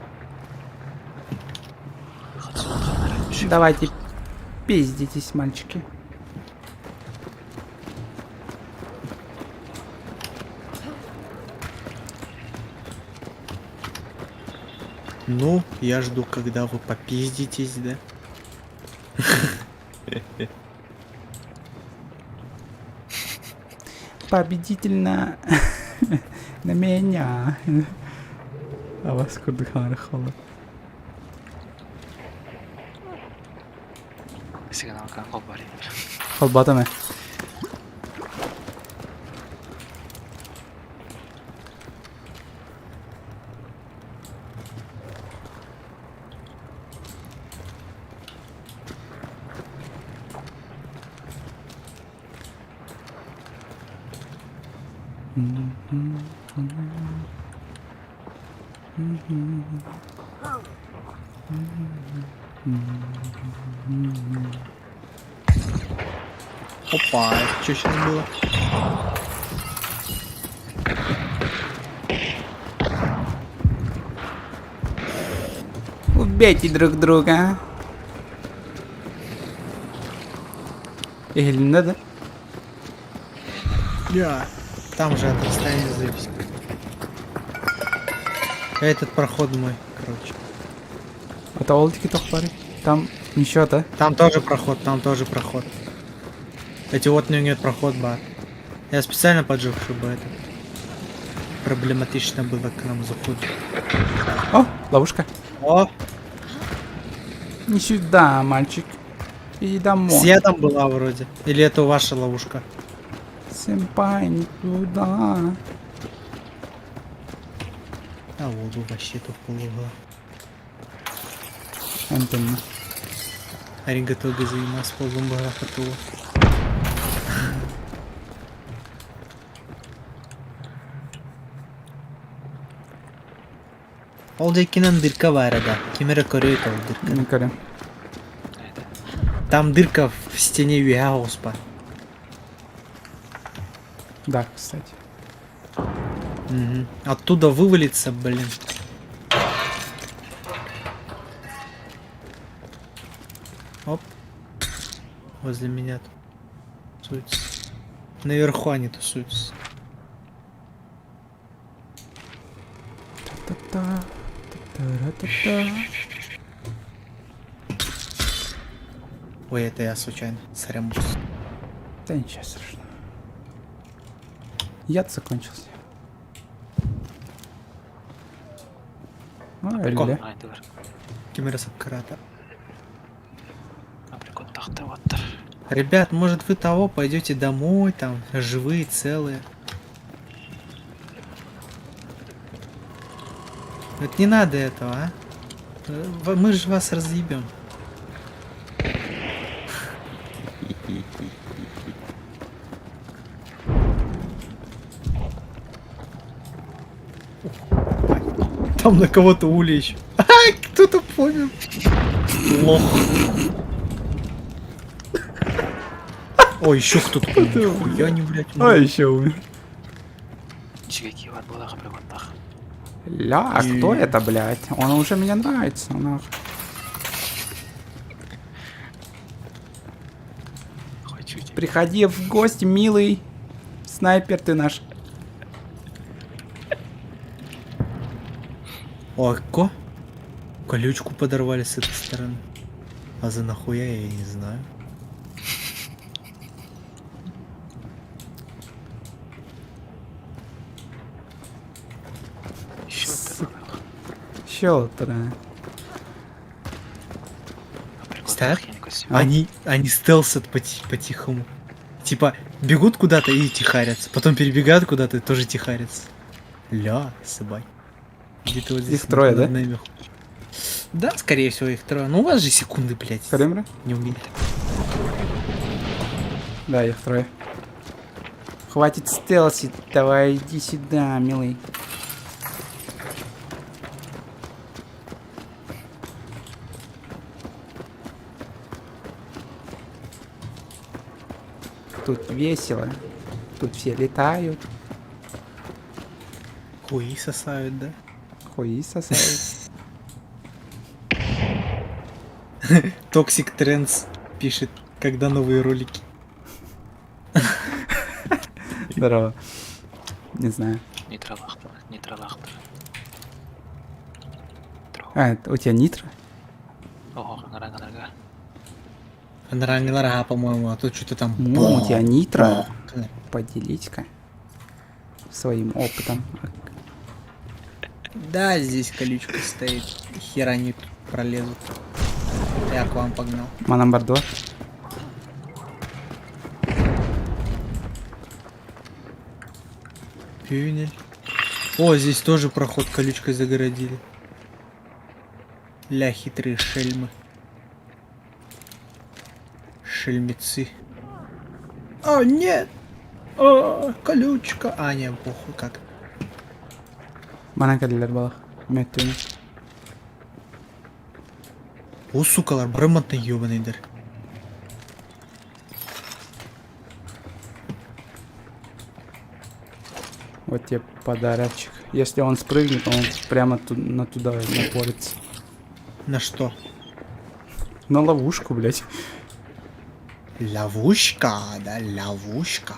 Давайте пиздитесь, мальчики. Ну, я жду, когда вы попиздитесь, да? Победитель на... на меня. А вас курдыханры холод. Сигналка холбари. Холбатами. Опа, что сейчас было? Убейте друг друга. Иһилиннэ да? Я. Там же от расстояния зависит. Этот проход мой, короче. Это олдики тохпары. Там ничего, да? Там тоже проход, там тоже проход. Эти вот нет проход бар. Я специально поджег, чтобы это проблематично было к нам заход. О, ловушка. О! Не сюда, мальчик. Иди домой. С ядом была вроде. Или это ваша ловушка? Сэмпай, не туда. А воду вообще тут полугла. Антенна. Аригато гозаимас полумбара хатула. Ол дьэккинэн дырка баар да. Ким эрэ көрүөт ол дырканы. Көрө. Там дырка в стене үөһэ оҕуспа. Да, кстати. Угу. Оттуда вывалится, блин. Оп. Возле меня тут тусуются. Наверху они тусуются. Та-та, та-та-ра-та-та. Ой, это я случайно. Сорямбус. Да ничего страшного. Яд закончился. А, Элле. Кимера Саккарата. Ребят, может вы того пойдете домой, там, живые, целые. Вот не надо этого, а? Мы же вас разъебем. Там на кого-то улей Ай, кто-то помер. Лох. Ой, еще кто-то помер. Нихуя не, блядь. А, еще умер. Ля, а кто это, блядь? Он уже мне нравится, нахуй. Приходи в гости, милый. Снайпер ты наш. Ой, ко? Колючку подорвали с этой стороны. А за нахуя я не знаю. Щелтера. Стоят? Они, они стелсят по-тихому. Типа, бегут куда-то и тихарятся. Потом перебегают куда-то и тоже тихарятся. Ля, собак. Где-то вот здесь Их трое, над да? нами. Да, скорее всего, их трое. Ну, у вас же секунды, блядь. Калимра? Не умеет. Да, их трое. Хватит стелсить, давай иди сюда, милый. Тут весело. Тут все летают. Хуи сосают, да? Хуи сосают. Toxic Trends пишет, когда новые ролики. Здорово. Не знаю. Нейтралахтар, нейтралахтар. А, это у тебя нитро? Ого, аңара Анрангелар, ага, по-моему, а тут что-то там. Ну, у тебя нитро. Поделись-ка своим опытом. Да, здесь колючка стоит. Хера они тут пролезут. Я к вам погнал. Манам Бордо. Пюнель. О, здесь тоже проход колючкой загородили. Ля хитрые шельмы. Шельмецы. О, нет! О, колючка! А, не, похуй, как. Манан кэллилэр балах. Мөттүнү. О, сукалар, барымматтан ебаныйдар. Вот тебе подарочек. Если он спрыгнет, он прямо ту на туда напорится. На что? На ловушку, блядь. Ловушка, да, ловушка.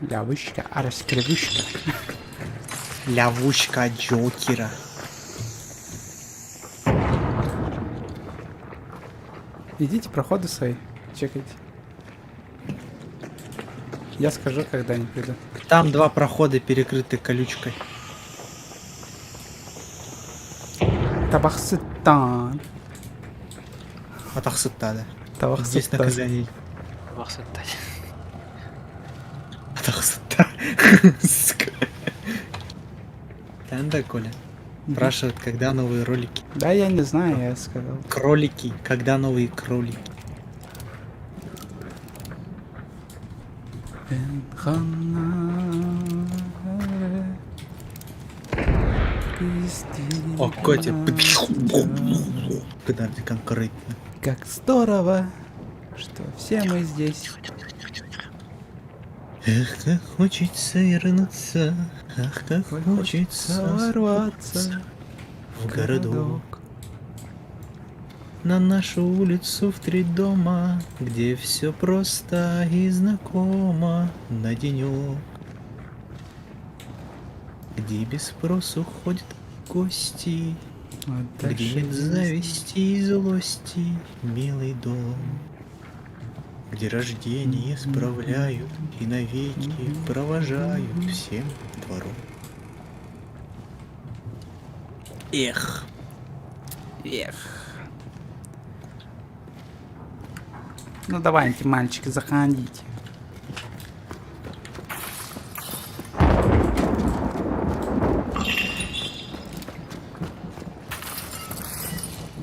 Ловушка, а раскрывушка. Ловушка Джокера. Идите проходы свои, чекайте. Я скажу, когда они придут. Там два прохода перекрыты колючкой. Табахсытан. Атахсытта, да. Табахсытта. Здесь наказание. Табахсытта. Атахсытта. Сука. Там да, Коля? Спрашивают, когда новые ролики. Да, я не знаю, я сказал. Кролики. Когда новые кролики? О, Котя. Подожди, конкретно. Как здорово, что все мы здесь. Эх, как хочется вернуться, ах, как хочется ворваться в городок. На нашу улицу в три дома, где все просто и знакомо на денек. Где без спросу ходят гости, где нет зависти и злости, милый дом. Где рождение справляют и навеки провожают всем двором. Эх. Эх. Ну давайте, мальчики, заходите.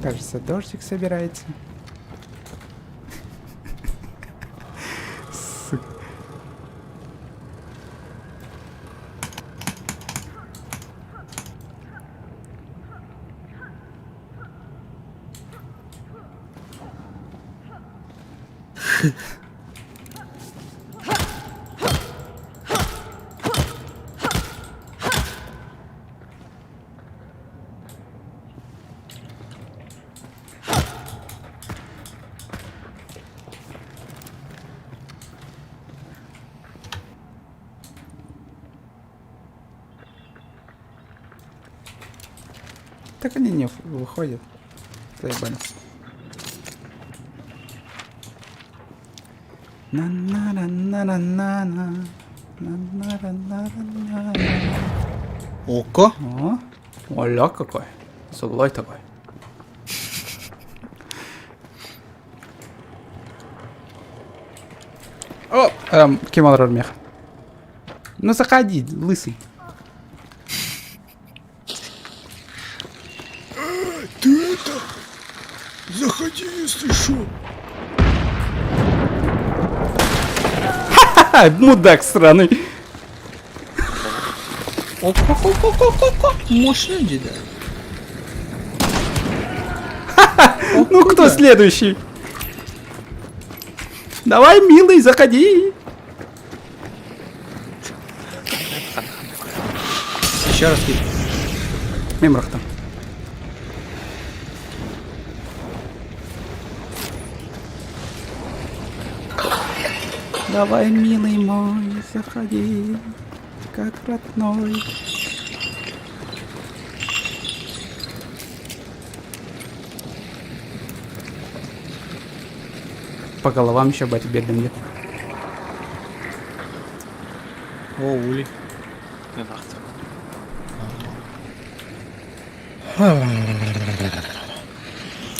Кажется, дождик собирается. Сука. Так они не выходят. Заебались. На-на-на-на-на-на. На-на-на-на-на-на. Око. О, оля какой. Злой такой. О, эм, ким олорор мех. Ну заходи, лысый. Ты это... Заходи, если шо. Ха-ха, мудак сраный. Око-ко-ко-ко-ко. Мощный деда. Ну кто следующий? Давай, милый, заходи. Еще раз кит. Мен бырахтым. Давай, милый мой, заходи, как родной. По головам еще батя бедным где. О, улей.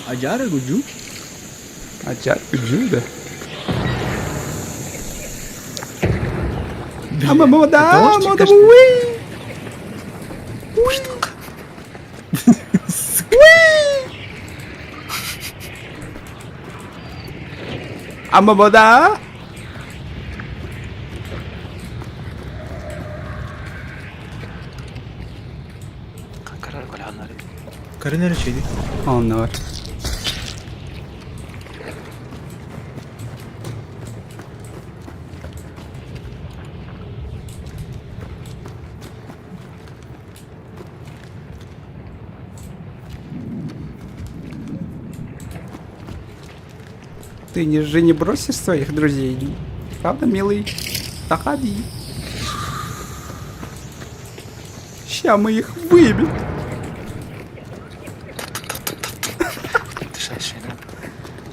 Аджары гуджу? Аджар гуджу, да. Ама мода, мода, уи! Ама мода! Каринер чейди. Онно бар. Ты не же не бросишь своих друзей, правда, милый? Заходи. Ща мы их выебем.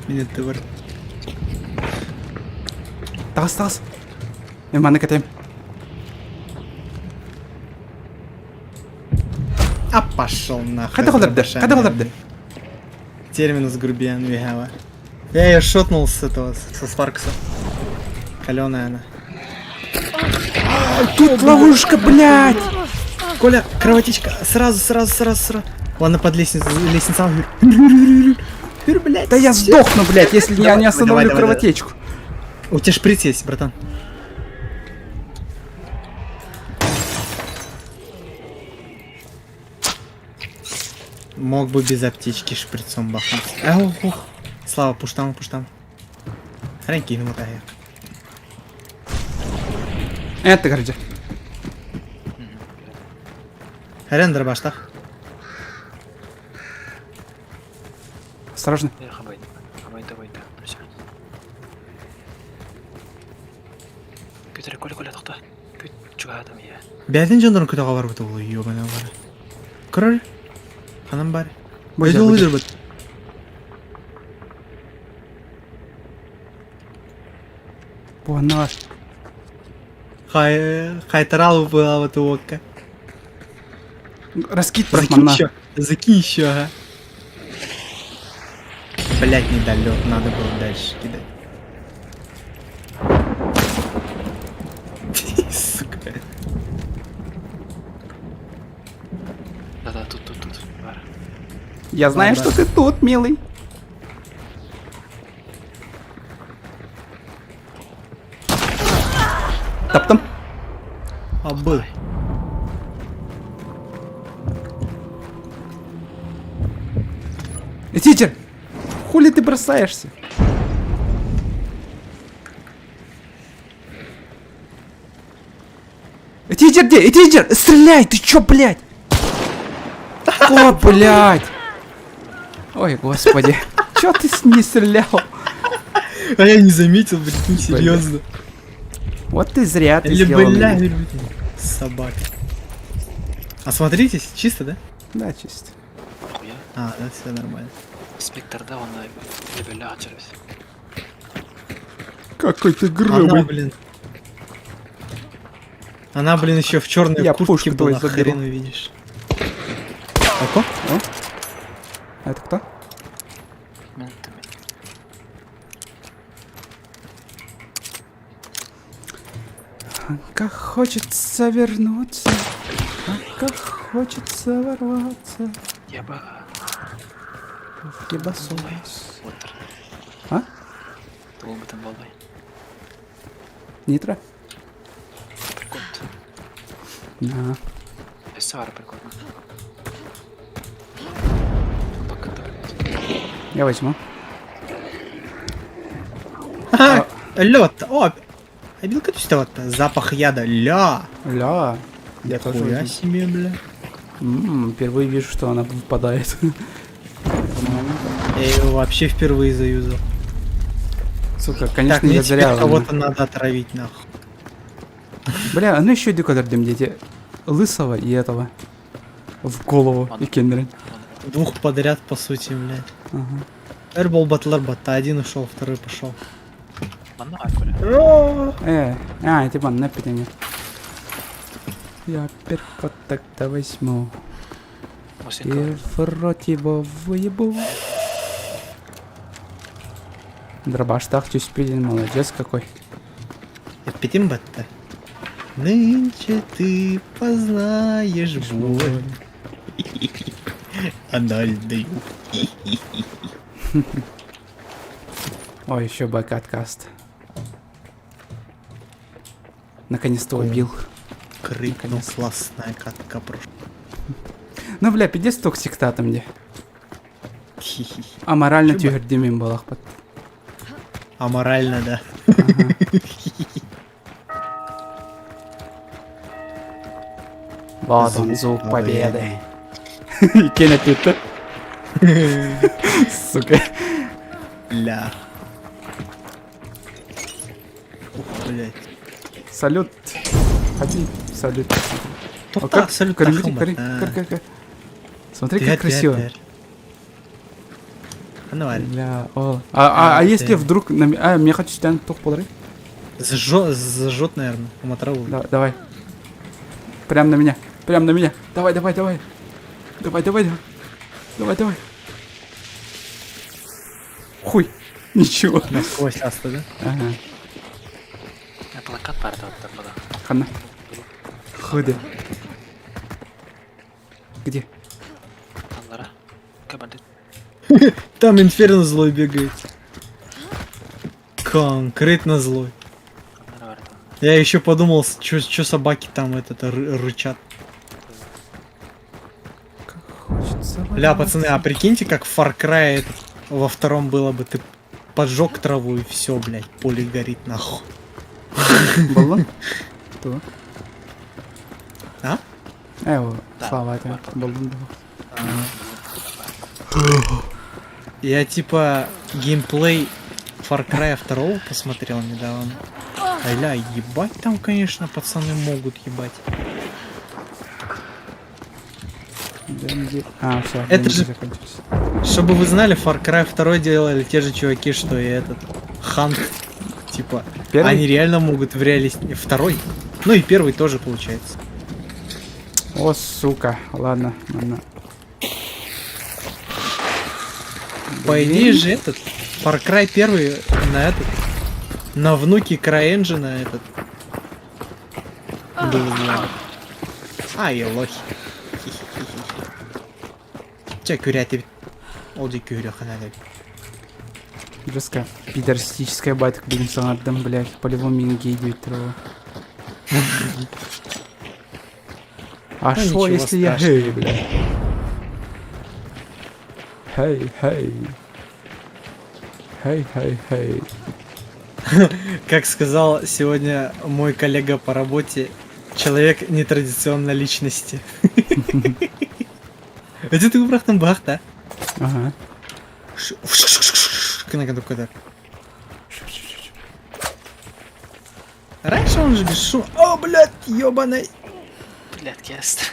Меня товар. Тас, тас. Маны кэтем. А пошел нахуй. Хайда холдырды, хайда холдырды. Терминус грубиян вегава. Я ее шотнул с этого, со Спаркса. Каленая она. Тут ловушка, блядь! Коля, кровотечка. Сразу, сразу, сразу, сразу. Ладно, под лестницу, лестница. Юр, блядь. Да я сдохну, блядь, если я не остановлю давай, давай, кровотечку. У тебя шприц есть, братан. Мог бы без аптечки шприцом бахнуть. Эх, ух. Слава, пуштам, пуштам. Хрен кинул это. Это короче. Хрен дробаштах. Осторожно. Бәдин жандарын көтөҕө барбыта буолуо, ёбана бар. Көрөр? Ханан бар? Божа, Өйдө божа. бут. Буаннар. Хай хайтарал была вот уокка. Раскид Закинь брахмана. еще, закинь еще, ага. Блять, недолет, надо было дальше кидать. Сука. Да-да, тут, тут, тут. Бар. Я знаю, Ладно. что ты тут, милый. Таптым. А был. Тичер, хули ты бросаешься? Тичер где? Тичер, стреляй, ты чё, блядь? О, блядь. Ой, господи. Чё ты с ней стрелял? А я не заметил, прикинь, серьезно. Вот ты зря ты Или, сделал. бля, меня. собака. А смотритесь, чисто, да? Да, чисто. А, да, все нормально. Спектр, да, он лебеля через. Какой ты Она, грубый. блин. Она, блин, еще в черной Я куртке пушку твою была, заберу. хрен увидишь. Око? О. А это кто? Как хочется вернуться, а как хочется ворваться Еба. в ебасос. Отыр. А? Туолбутун болбай. Нитро? Прикольно. Да. Өссө бар прикольно. Бакыта, блядь. Я возьму. Ага, лед. О, обилка түстэ вот. Запах яда. Ля. Ля. Я тоже Хуя возьму. себе, бля. М, Впервые вижу, что она выпадает. Я ее вообще впервые заюзал. Сука, конечно, так, мне я теперь зря. кого-то надо отравить, нахуй. Бля, ну еще иду дети. Лысого и этого. В голову и кеннерин. Двух подряд, по сути, блядь. Ага. Эрбол Батлер Батта. Один ушел, второй пошел. Э, а, типа, на питание. Я перхот тогда возьму. И в рот его выебу. Дробаш так чуспилин, молодец какой. Эппитим Батта. Нынче ты познаешь боль. Анальную. Ой, еще бэк-откаст. Наконец-то убил. Крык, ну классная катка прошла. Ну, бля, пиздец токсик там где. Аморально түһэрдимин буолахпыт. Аморально, да. Вот он, звук победы. Кенет это. Сука. Бля. Ух, блядь. Салют. Ходи, салют. Тоқта, А как- салют Карин, тахым, Карин, а. Карин, Карин, Карин. Смотри, Тя, как тя, красиво. тя. А ну, Аль. Бля, о. А, а, а если вдруг... На... м- А, мне хочу сюда тух полторы. Зажжет, зажжет, наверное, матраву. Да, давай. Прям на меня. Прям на меня. Давай, давай, давай. Давай, давай, давай. Давай, давай. Хуй. Ничего. Насквозь аста, да? Ага. Плакат баар да. Хана. Ходи. Где? Аллара. Кабандит. Там Инферно злой бегает. Конкретно злой. Я еще подумал, что собаки там этот рычат. Бля, пацаны, а прикиньте, как в Far Cry этот, во втором было бы, ты поджег траву и все, блядь, поле горит нахуй. Было? Кто? А? Э, о, слава это. Баллон Я типа геймплей Far Cry 2 посмотрел недавно. Аля, ебать там, конечно, пацаны могут ебать. Деньги. А, все, Это деньги же- закончились. Чтобы вы знали, Far Cry 2 делали те же чуваки, что и этот Хант. Типа, Первый? они реально могут в реалисте... Второй? Ну и первый тоже получается. О, сука. Ладно, ладно. По идее же этот Far Cry первый на этот на внуке CryEngine этот был сделан. А, и лохи. Че, курятый. Ол же куряхана Жестко. Пидорастическая байтка, блин, санадам, блядь. По-любому мини-гей 9 А Ну, шо, ничего если я страшного. гей, блядь? Хей, хей. Хей, хей, хей. Как сказал сегодня мой коллега по работе, человек нетрадиционной личности. Это ты убрахтан бах, да? Ага. Раньше он же без шума. О, блядь, ёбаный. Блядь, кест.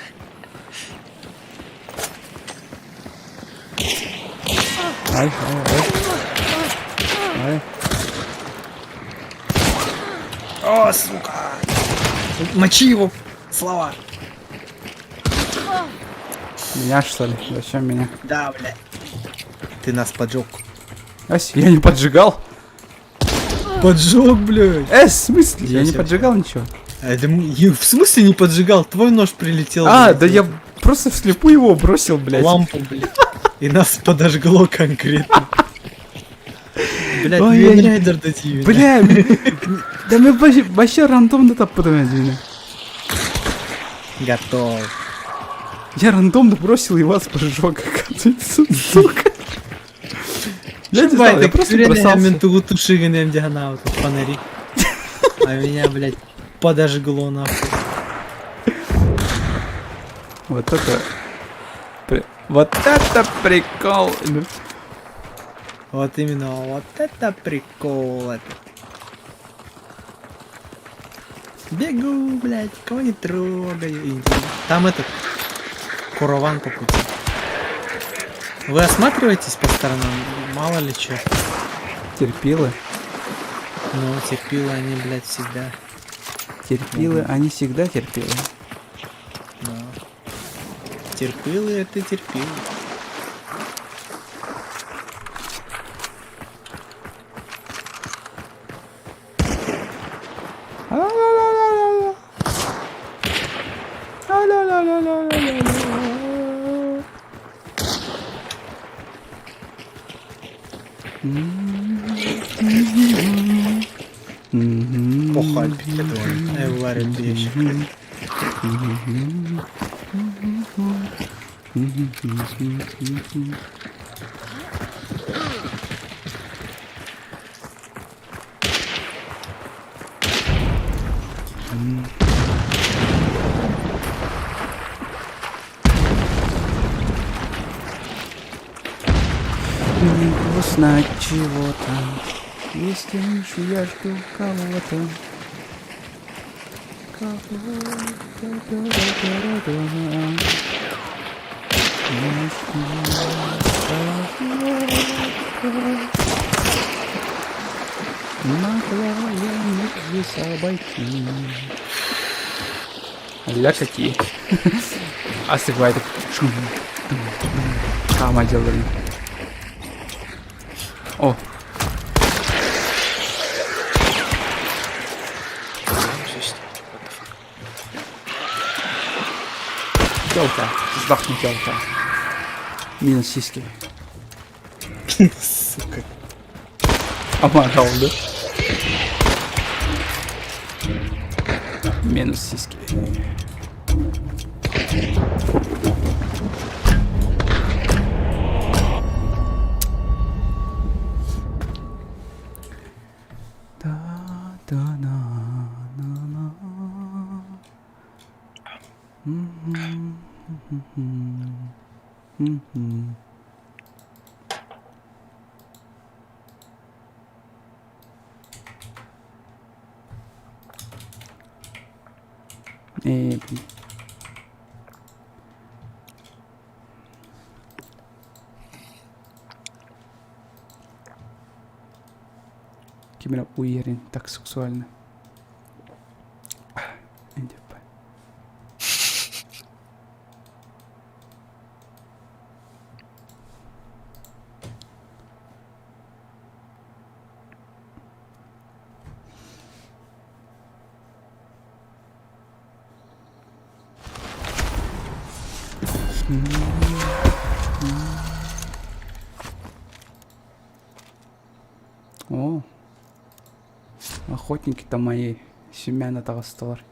Ай, ай, ай. Ай. О, сука. Мочи его, слова. Меня что ли? Зачем меня? Да, блядь. Ты нас поджег. Ась, я не поджигал. Поджег, блядь. Э, в смысле? Я Всё, не всё, поджигал ничего. А это м- е- в смысле не поджигал? Твой нож прилетел. А, блядь, да в я эту просто вслепую его бросил, блядь. Лампу, блядь. И нас подожгло конкретно. Блядь, Ой, я не- Райдер дати. Бля, да мы вообще, вообще рандомно там подумали. Готов. Я рандомно бросил и вас поджег, оказывается, сука. Я не знал, я просто бросался. вот фонари. А меня, блядь, подожгло нахуй. Вот это... Вот это прикол! Вот именно, вот это прикол этот. Бегу, блядь, кого не трогаю. Там этот Курован по пути. Вы осматриваетесь по сторонам? Мало ли что. Терпилы? Ну, терпилы они, блядь, всегда. Терпилы, они всегда терпилы. Да. Терпилы это терпилы. Плохо варят ящик. Мне грустно от чего-то. Если мишу, я жду кого-то. Кого-то, да-да-да-да. Я жду кого-то. Могла я мир здесь обойти. Ля какие. Асыгвай так. Шум. Хама делали. О. Телка. Сдохни, телка. Минус сиськи. Сука. Помогал, да? Минус сиськи. Да-да-на-на-на. Мгм, мгм, мгм. Э, блин. Кимера уверен, так сексуально. НДП. О, охотники-то мои семяна таҕыстылар.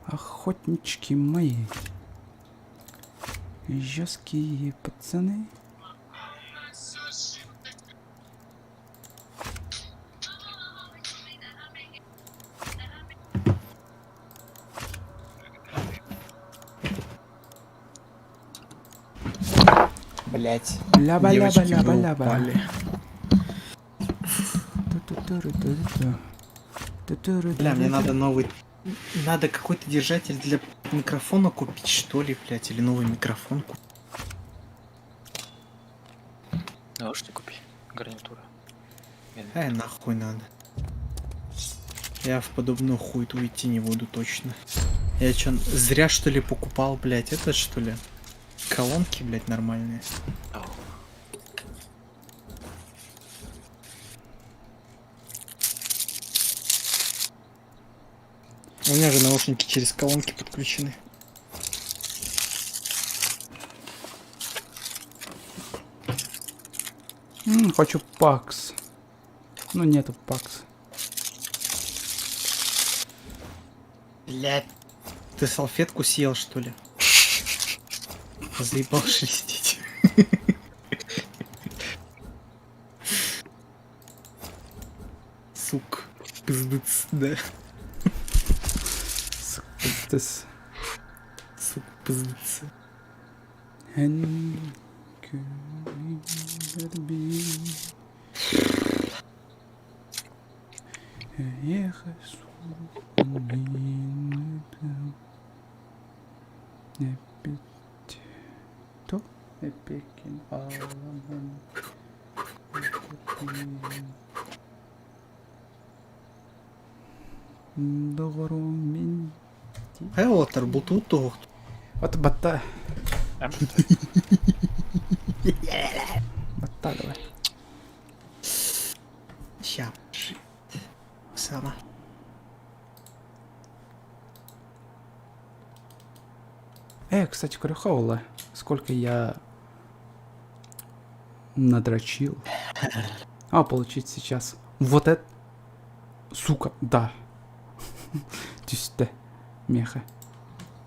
Охотнички мои. Жесткие пацаны. Блять. Ляба, ляба, Девочки, ляба, вы ляба. упали. Бля, мне надо новый... Надо какой-то держатель для микрофона купить, что ли, блять, или новый микрофон купить. Наушники купи, гарнитура. Ай, нахуй надо. Я в подобную хуету идти не буду точно. Я чё, зря что ли покупал, блять, это что ли? Колонки, блять, нормальные. У меня же наушники через колонки подключены. М, хочу пакс. Ну нету пакс. Блять. Ты салфетку съел, что ли? Заебал шелестеть. Сук. Пиздец, да. Justice. Сука, пиздец. Доҕорум мин Хайа уолаттар бултуут туһуохту. От батта. Батта давай. Ща. Сама. Кстати, Крюхаула, сколько я надрочил. А, получить сейчас. Вот это... Сука, да. Түстэ. Меха.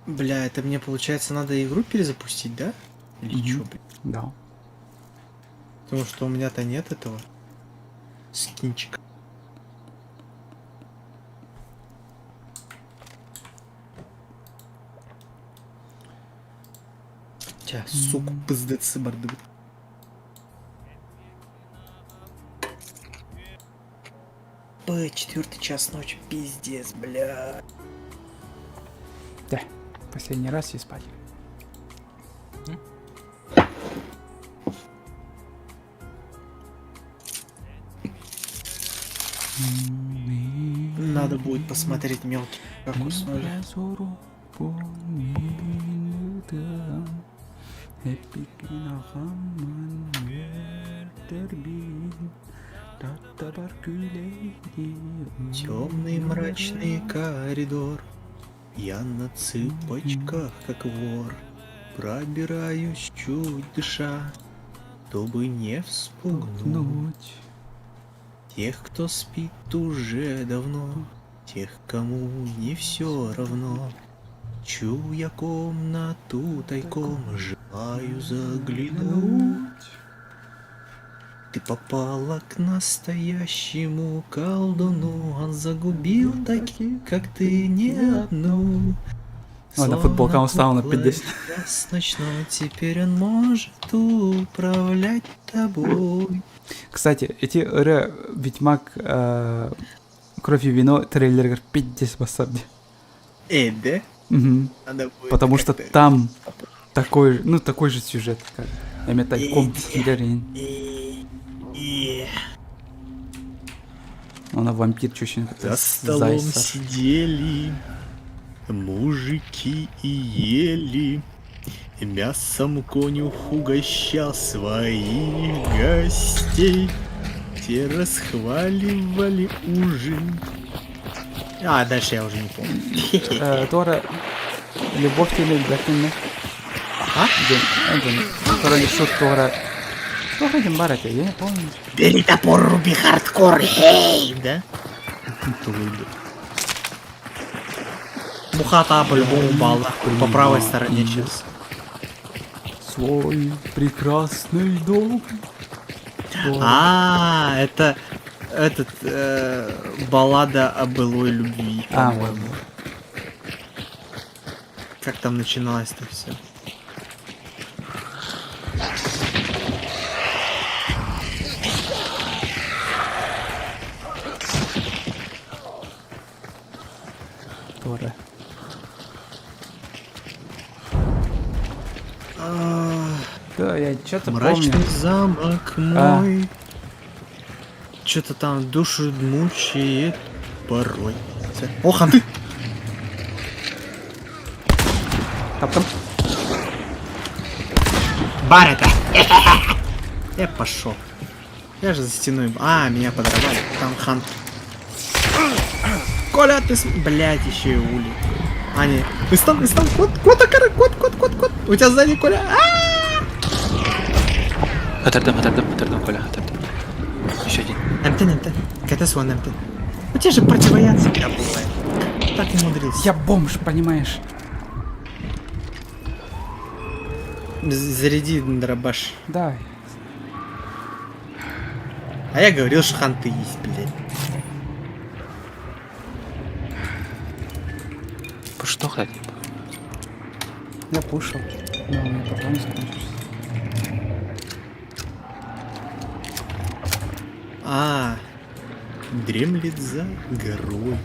Бля, это мне, получается, надо игру перезапустить, да? Или mm-hmm. чё, бля? Да. Потому что у меня-то нет этого скинчика. Тебя, сука, пиздец, барды. Б, четвертый час ночи, пиздец, бля. Да, последний раз и спать. Надо будет посмотреть мелкий, как уснули. Темный мрачный коридор, я на цыпочках, как вор, пробираюсь чуть дыша, чтобы не вспугнуть тех, кто спит уже давно, тех, кому не все равно. Чуя комнату тайком, желаю заглянуть. Ты попала к настоящему колдуну, он загубил таких, как ты, не одну. Ладно, футболка он стал на 50. Час ночной, теперь он может управлять тобой. Кстати, эти ыры Ведьмак э, Кровь и вино трейлер 50 бассарди. Э, да? Угу. Надо будет Потому что как-то там такой, ну, такой же сюжет, как Эметайком Киллерин. Е. Она вампир чуть За столом сидели мужики и ели. Мясом конюх угощал своих гостей. Те расхваливали ужин. А, дальше я уже не помню. Э, Тора, любовь или бәкинне. А? Тора шут Тора. Тора дим бар это, я не помню. Бери топор, руби хардкор, хей! Да? Мухата по-любому балла. По правой стороне сейчас. Свой прекрасный дом. А, это этот э, баллада о былой любви. А, по-моему. Как там начиналось-то все? Тора. Да, я что-то помню. Мрачный замок А. мой. Что-то там душу мучает порой. О, ханты! Таптым. Бар это! Я пошел. Я же за стеной. А, меня подорвали. Там хант. Коля, ты с... Блять, еще и ули. А, не. Ты стан, ты стан. Кот, кот, акара, кот, кот, кот, кот. У тебя сзади, Коля. А! Атардам, атардам, атардам, Коля, атардам. Еще один. МТ, МТ. КТС, вон МТ. У тебя же противояд всегда бывает. Так умудрился. Я бомж, понимаешь? Заряди дробаш. Да. А я говорил, что ханты есть, блядь. Тоқта Я пушил, но у меня патроны закончились. А, дремлет за горой.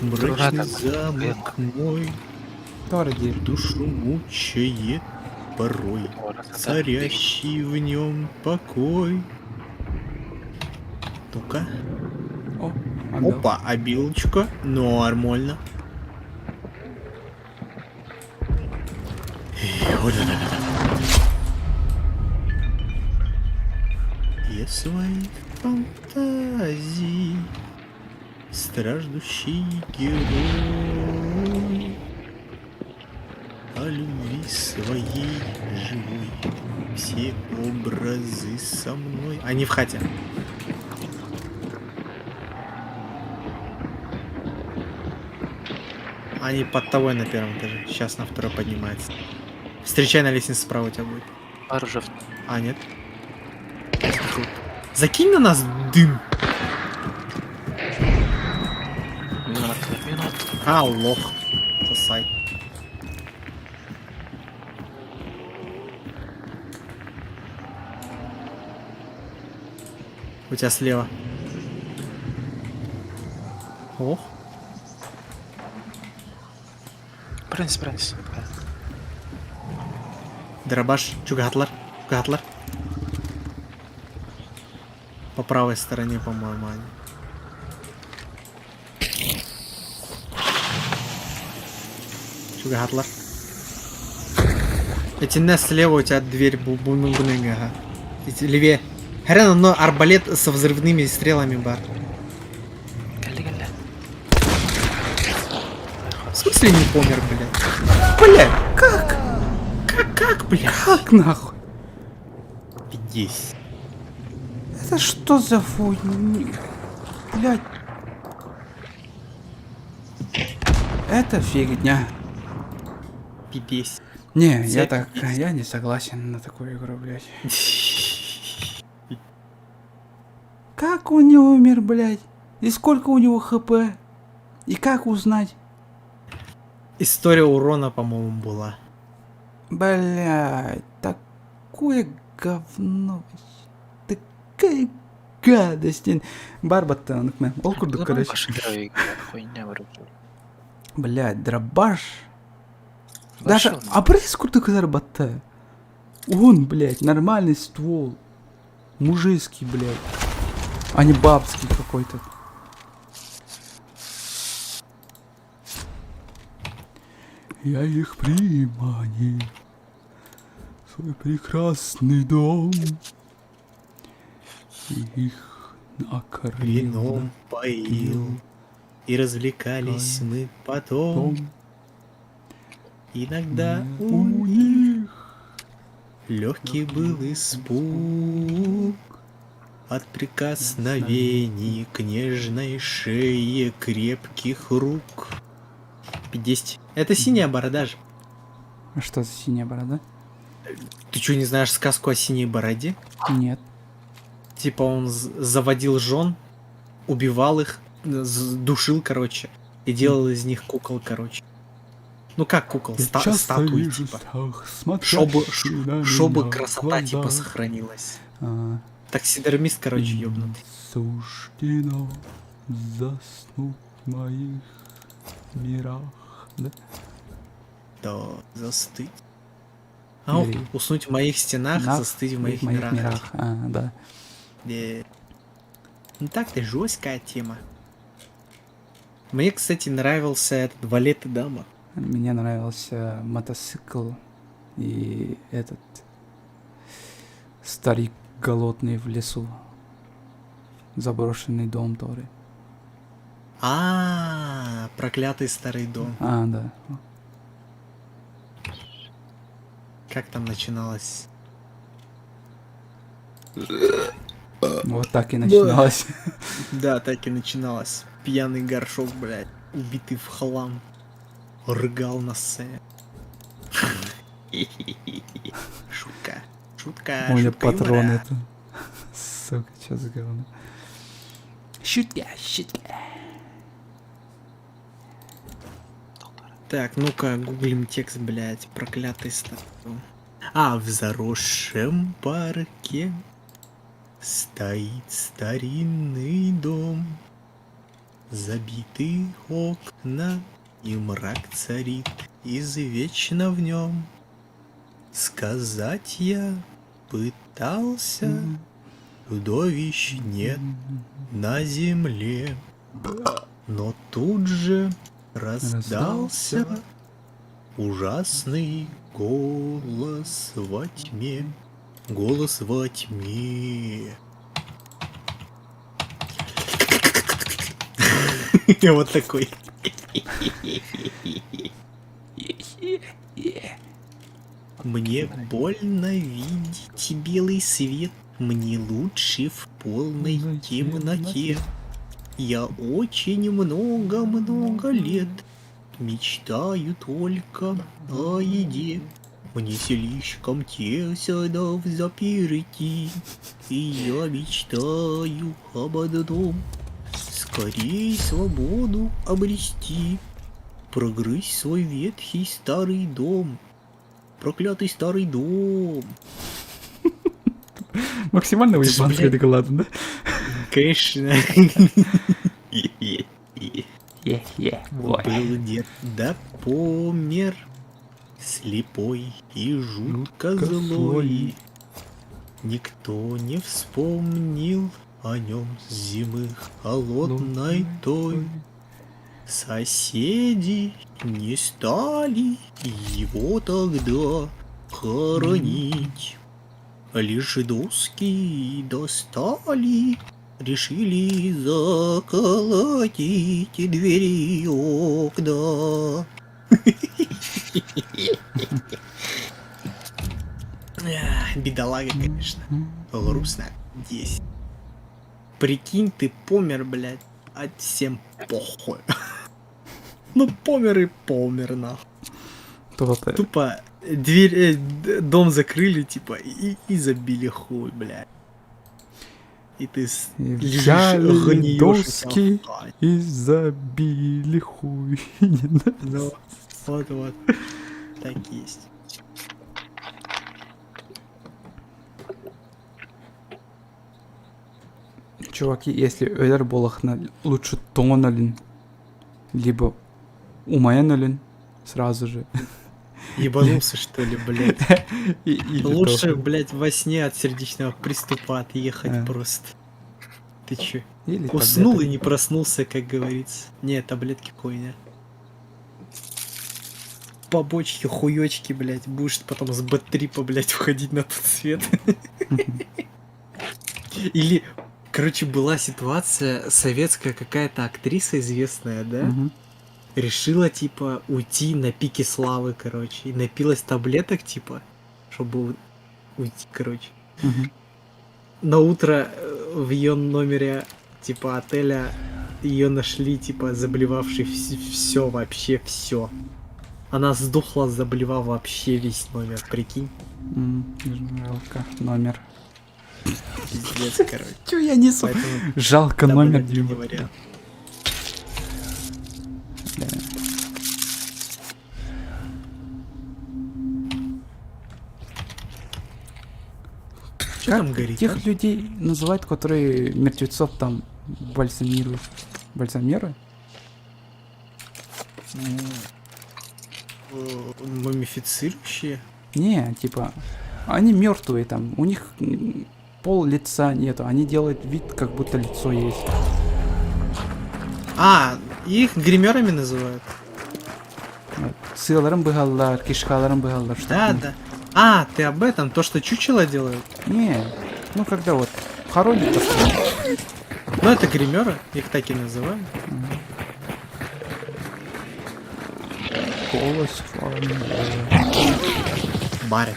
Мрачный замок мой душу мучает порой, царящий в нем покой. Ну-ка. Опа, обилочка. Нормально. Я своих фантазий страждущий герой о любви своей живой. Все образы со мной. Они в хате. Они под тобой на первом этаже. Сейчас на второй поднимается. Встречай на лестнице справа у тебя будет. Оружие. А, нет. Закинь на нас дым. А, лох. Сосай. У тебя слева. Ох. Принц, принц. Дробаш. Чугатлар. Чугатлар. По правой стороне, по-моему, они. Чугатлар. Этиннэ слева у тебя дверь бу бу бу ага. Эти левее. Хрен, но арбалет со взрывными стрелами бар. В смысле не помер, блядь? Блядь, как? Как, как, блядь? Как нахуй? Пиздец. Это что за хуйня? Блядь. Это фигня. Пипесь. Не, я так, я не согласен на такую игру, блядь. Как он не умер, блядь? И сколько у него хп? И как узнать? История урона, по-моему, была. Блядь, такое говно. Такая гадость. Барбаттан, ол курдук, короче. Блядь, дробаш. Даже обрез курдук зарабатывает. Он, блядь, нормальный ствол. Мужицкий, блядь. А не бабский какой-то. Я их приманил. Свой прекрасный дом. И их накормил. Вином поил. И развлекались мы потом. Иногда у них легкий был испуг от прикосновений к нежной шее крепких рук. 50. Это синяя борода же. А что за синяя борода? Ты что, не знаешь сказку о синей бороде? Нет. Типа он заводил жен, убивал их, душил, короче, и делал из них кукол, короче. Ну как кукол? Ста- статуи, типа. Чтобы, чтобы красота, типа, сохранилась. А. Таксидермист, короче, ёбнутый. Суждено заснуть в моих мирах. Да? Да, застыть. А, Или- уснуть в моих стенах, Нах, застыть в моих, мирах. А, да. Э, Ну так-то жесткая тема. Мне, кстати, нравился этот валет и дама. Мне нравился мотоцикл и этот старик голодный в лесу. Заброшенный дом Торы. А, проклятый старый дом. А, да. Как там начиналось? Вот так и начиналось. Да, так и начиналось. Пьяный горшок, блядь, убитый в хлам. Рыгал на сцене. Шутка. Шутка. У меня шутка патроны юмора. это. Сука, что за говно. Шутка, шутка. Так, ну-ка, гуглим текст, блядь, проклятый старый дом. А, в заросшем парке стоит старинный дом. Забиты окна, и мрак царит извечно в нем. Сказать я пытался, чудовищ нет на земле. Но тут же раздался ужасный голос во тьме. Голос во тьме. Вот такой. Мне больно видеть белый свет, мне лучше в полной темноте. Я очень много-много лет мечтаю только о еде. Мне слишком тесно взаперти, и я мечтаю об одном. Скорей свободу обрести, прогрызть свой ветхий старый дом. Проклятый старый дом. Максимально Это ж, уебанская блядь, доклад, да? Конечно. Е-е, бой. Был дед да помер, слепой и жутко злой. Никто не вспомнил о нем с зимы холодной той. Соседи не стали его тогда хоронить. Лишь доски достали, решили заколотить двери и окна. Эх, Бедолага, конечно. Грустно. 10. Прикинь, ты помер, блядь, а всем похуй. Ну, помер и помер, нахуй. То-то. Тупо дверь, э, д- дом закрыли, типа, и, и забили хуй, блядь. И ты с- лежишь, Взяли гниешь у себя в доски хате. и забили хуй. Не надо. Ну, вот-вот. Так и есть. Чуваки, если өлөр буоллаххына, лучше тоҥон өлүн, либо умайан өлүн сразу же. Ебанулся, что ли, блядь? И- или Лучше, то. блядь, во сне от сердечного приступа отъехать А. просто. Ты чё? Или Уснул и таблеток. не проснулся, как говорится. Не, таблетки хуйня. Побочки, хуёчки, блядь. Будешь потом с бэт-трипа, блядь, уходить на тот свет. Или, короче, была ситуация, советская какая-то актриса известная, да? Мгм. Решила, типа, уйти на пике славы, короче. И напилась таблеток, типа, чтобы у- уйти, короче. Мгм. На утро э, в ее номере, типа, отеля ее нашли, типа, заблевавшей все вообще, все. Она сдохла, заблевав вообще весь номер, прикинь. М, Жалко номер. Пиздец, короче. Чё я несу? Поэтому Жалко номер, таблетки не Дима. вариант. Да. Чё Как там горит, тех а? людей называют, которые мертвецов там бальзамируют? Бальзамеры? Э, Мумифицирующие? Не, типа, они мертвые там, у них м, пол лица нету, они делают вид, как будто лицо есть. А, их гримерами называют? Сыаларын быһаллар, кишкаларын быһаллар, что Да, да. А, ты об этом? То, что чучело делают? Не, ну когда вот хоронят, так Ну, это гримеры, их так и называют. Голос Барик.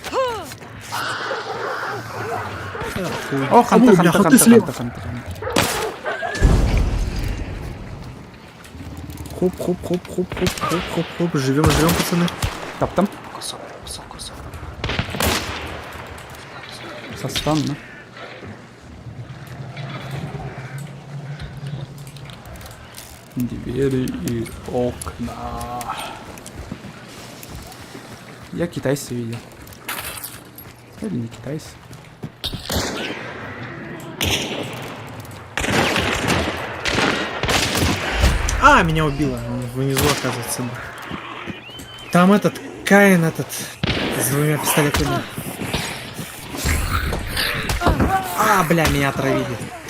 О, ханта, О, бля, ханта, ханты ханта, слева. ханта, ханта, ханта. Хоп, хоп, хоп, хоп, хоп, хоп, хоп, хоп. Живем, живем, пацаны. Таптым. Кусок, кусок, кусок. Состан, да? Двери и окна. Я китайца видел. Или не китайцы. А, меня убило. Он внизу, оказывается, был. Там этот, Каин этот, с двумя пистолетами. А, бля, меня отравили.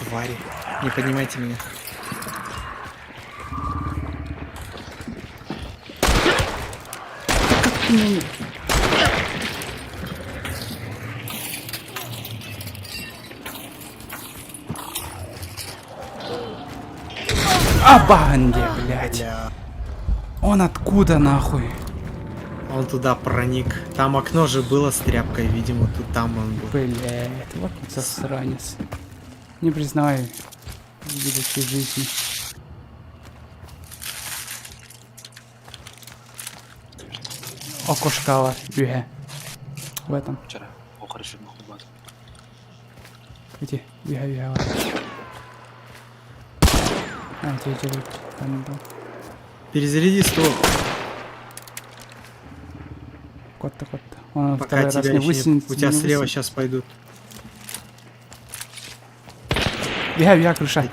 Твари. Не поднимайте меня. Как ты меня не... А банде, блядь. Он откуда нахуй? Он туда проник. Там окно же было с тряпкой, видимо, тут там он был. Блядь, вот он засранец. Не признавай будущей жизни. Окошкалар, үһэ. В этом. Вчера. О, хорошо, нахуй Где? Үһэ, үһэ бар. А, где, где, там был. Перезаряди ствол. Кот-то, кот-то. Он Пока второй раз тебя не еще не... высунется. У тебя не слева высунется. сейчас пойдут. Үһэ, үһэ, крыша.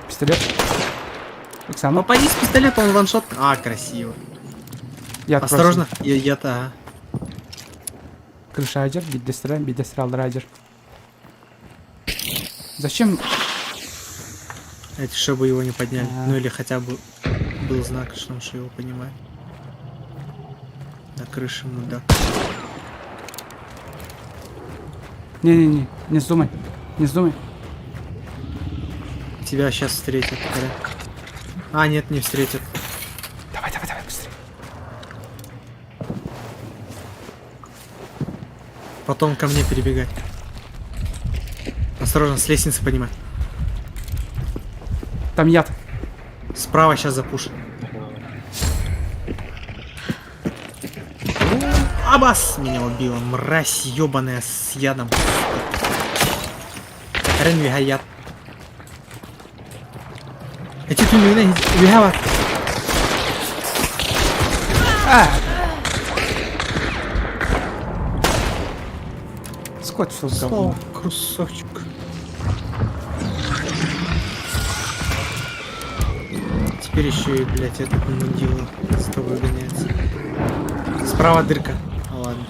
Пистолет. Оксана. Попади с пистолета, он ваншот. А, красиво. Я Осторожно, я, я-то, ага. Крыша ажыр, биддестіре, биддестіре алдыр ажыр. Зачем? Это чтобы его не подняли. А. Ну или хотя бы был знак, что он что его понимает. На крыше мудак. Не-не-не, не вздумай. Не вздумай. Тебя сейчас встретят, Коля. А, нет, не встретят. Давай, давай, давай, быстрее. Потом ко мне перебегай. Осторожно, с лестницы поднимай. Там яд. Справа сейчас запушит. Абас! Меня убила. Мразь ебаная с ядом. Рен яд. Эти түннүгүнэн үһэ бар. Скотч в Слава, говно. красавчик. Теперь еще и, блядь, этот мудила с тобой гоняется. Справа дырка. А, ладно.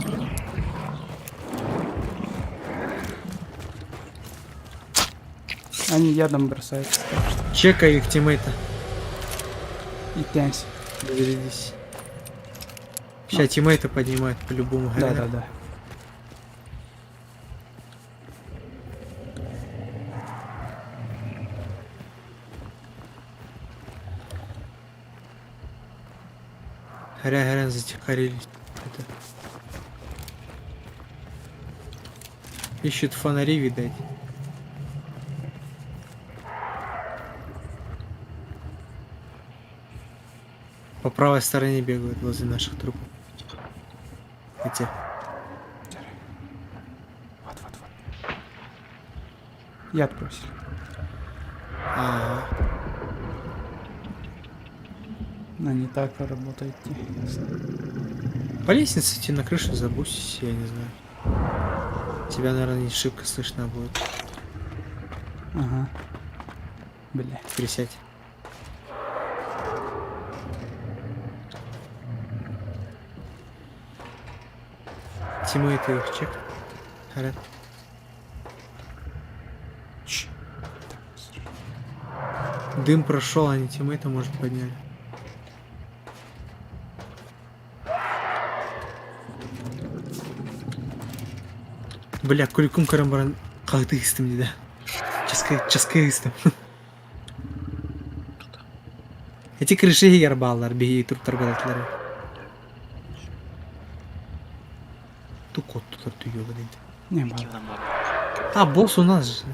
Они ядом бросаются, так что. Чекай их тиммейта. И тянься. Зарядись. Сейчас тиммейта поднимают по-любому. Да, да, да. Горя, горя, затихарились. Это. Ищут фонари, видать. По правой стороне бегают возле наших трупов. Эти. Вот, вот, вот. Яд бросили. А, Но не так работает, ясно. По лестнице идти на крышу забусись, я не знаю. Тебя, наверное, не шибко слышно будет. Ага. Бля. Присядь. Тиммейты их чек. Горят. Дым прошел, они тиммейта, может, подняли. Бля, куликум карамбаран калдыгыстым да. Часка, часкайыстым. Эти крыши ярбалар, бии туруптар баратлары. Ту кот тут ты ёбаный. Не, мало. А, босс у нас же.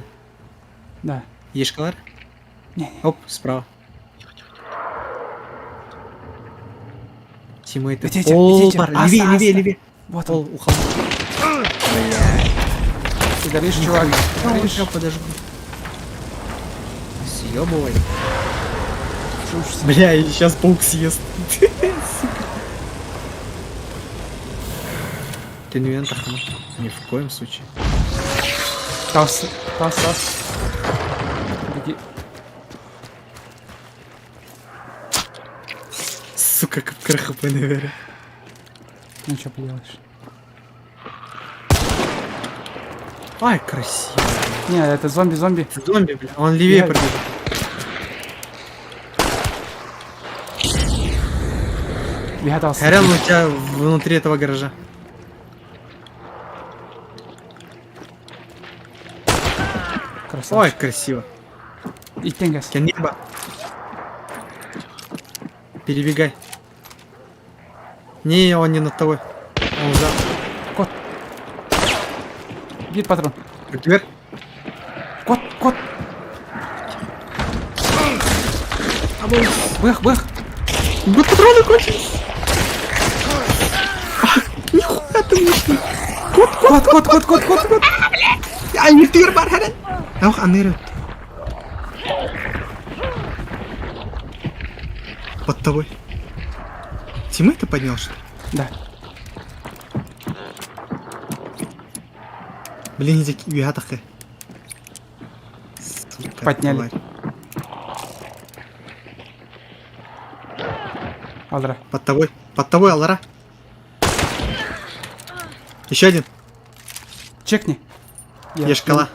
Да. Ешкалар? Не, Оп, справа. Тиммейты. Идите, О, идите. бар, Аста, левее, левее, аста. левее. Вот он. У холма. Ты горишь, чувак. Ну, Горишь. сейчас подожгу. Съебывай. Бля, сейчас паук съест. Сука. Ты не тахма. Ни в коем случае. Тас, тас, тас. Беги. Сука, как крахапы, наверное. Ну что поделаешь. Ай, красиво. Не, это зомби, зомби. Зомби, бля. Он левее Я- пробежал. Я дал. Харян у тебя внутри этого гаража. Красавчик. Ой, красиво. И тенгас. Небо. Перебегай. Не, он не над тобой. Он за. Кот. Бит патрон. Дверь. Кот, кот. Бэх, бэх. Да патроны кончились. Нихуя ты мощный. Кот, кот, кот, кот, кот, кот, кот. Ай, не ты, бар, Ах, аныры. Под тобой. Тимы ты поднял, что ли? Да. Блин, иди вятахы. Сука, Подняли. тварь. Алра. Под тобой. Под тобой, Алара. Еще один. Чекни. Я- Ешкала.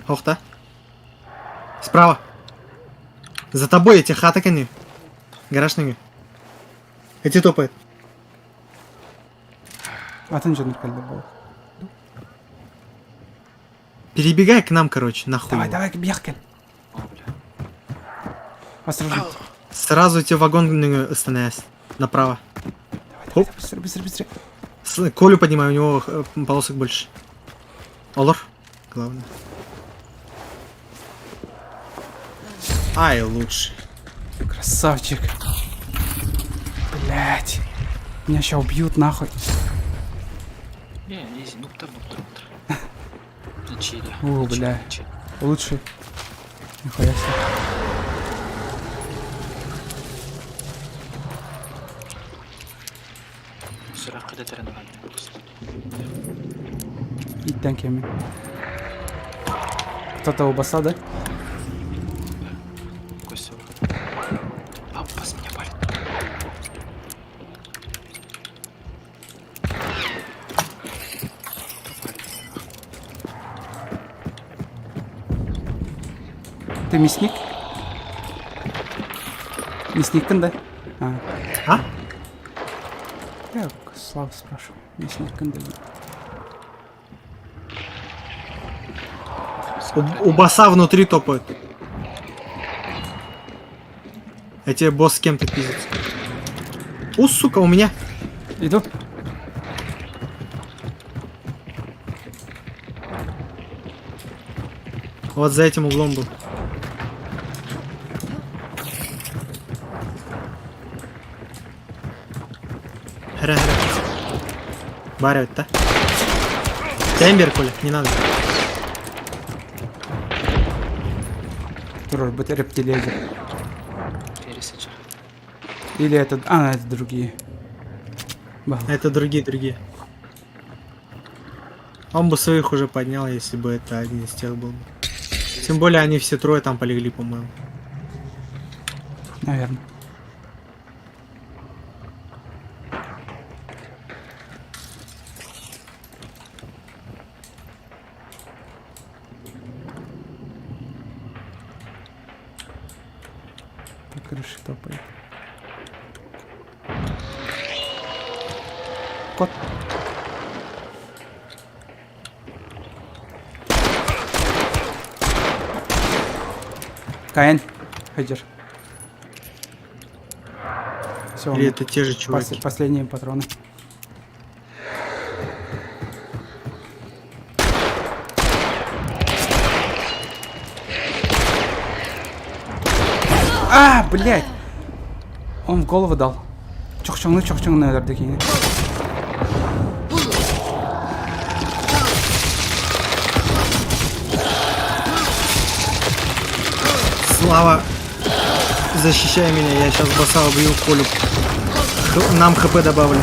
Ох, да. Справа. За тобой эти хата кони. Гараж ноги. Эти топают. Атын жөнүр келди бол. Перебегай к нам, короче, нахуй. Давай, его. давай, бьях кел. Осторожно. Сразу тебе вагон становись. Направо. Давай, давай, быстро, быстро, быстро. С- Колю поднимай, у него э, полосок больше. Олор. Главное. Ай, лучше. Красавчик. Блять. Меня сейчас убьют нахуй. Не, изи, нуптар, нуптар, нуптар. На чили. О, бля. Лучше. Нихуя себе. Сүрәк кадәтәрен Иттен кеми. Кто-то у баса, да? Костя. Папа, с меня палит. Ты мясник? Мясник да? А. А? Я Славу спрашиваю. Мясник да? У, у баса внутри топают. А тебе босс с кем-то пиздится. У, сука, у меня. Иду. Вот за этим углом был. Хра, хра. Барят, да? Тембер, Коля, не надо. Турор, быть рептилезер. Пересечь. Или это... А, это другие. Ба. Это другие, другие. Он бы своих уже поднял, если бы это один из тех был. бы. Тем более они все трое там полегли, по-моему. Наверное. По крыше топает. Кот. Каин, Хедер. Все, Или это те же чуваки? последние патроны. А, блядь! Он в голову дал. Чохчоңну чохчоңну өлөрдү кийин. Слава, защищай меня, я сейчас баса убью Колю. Нам хп добавлю.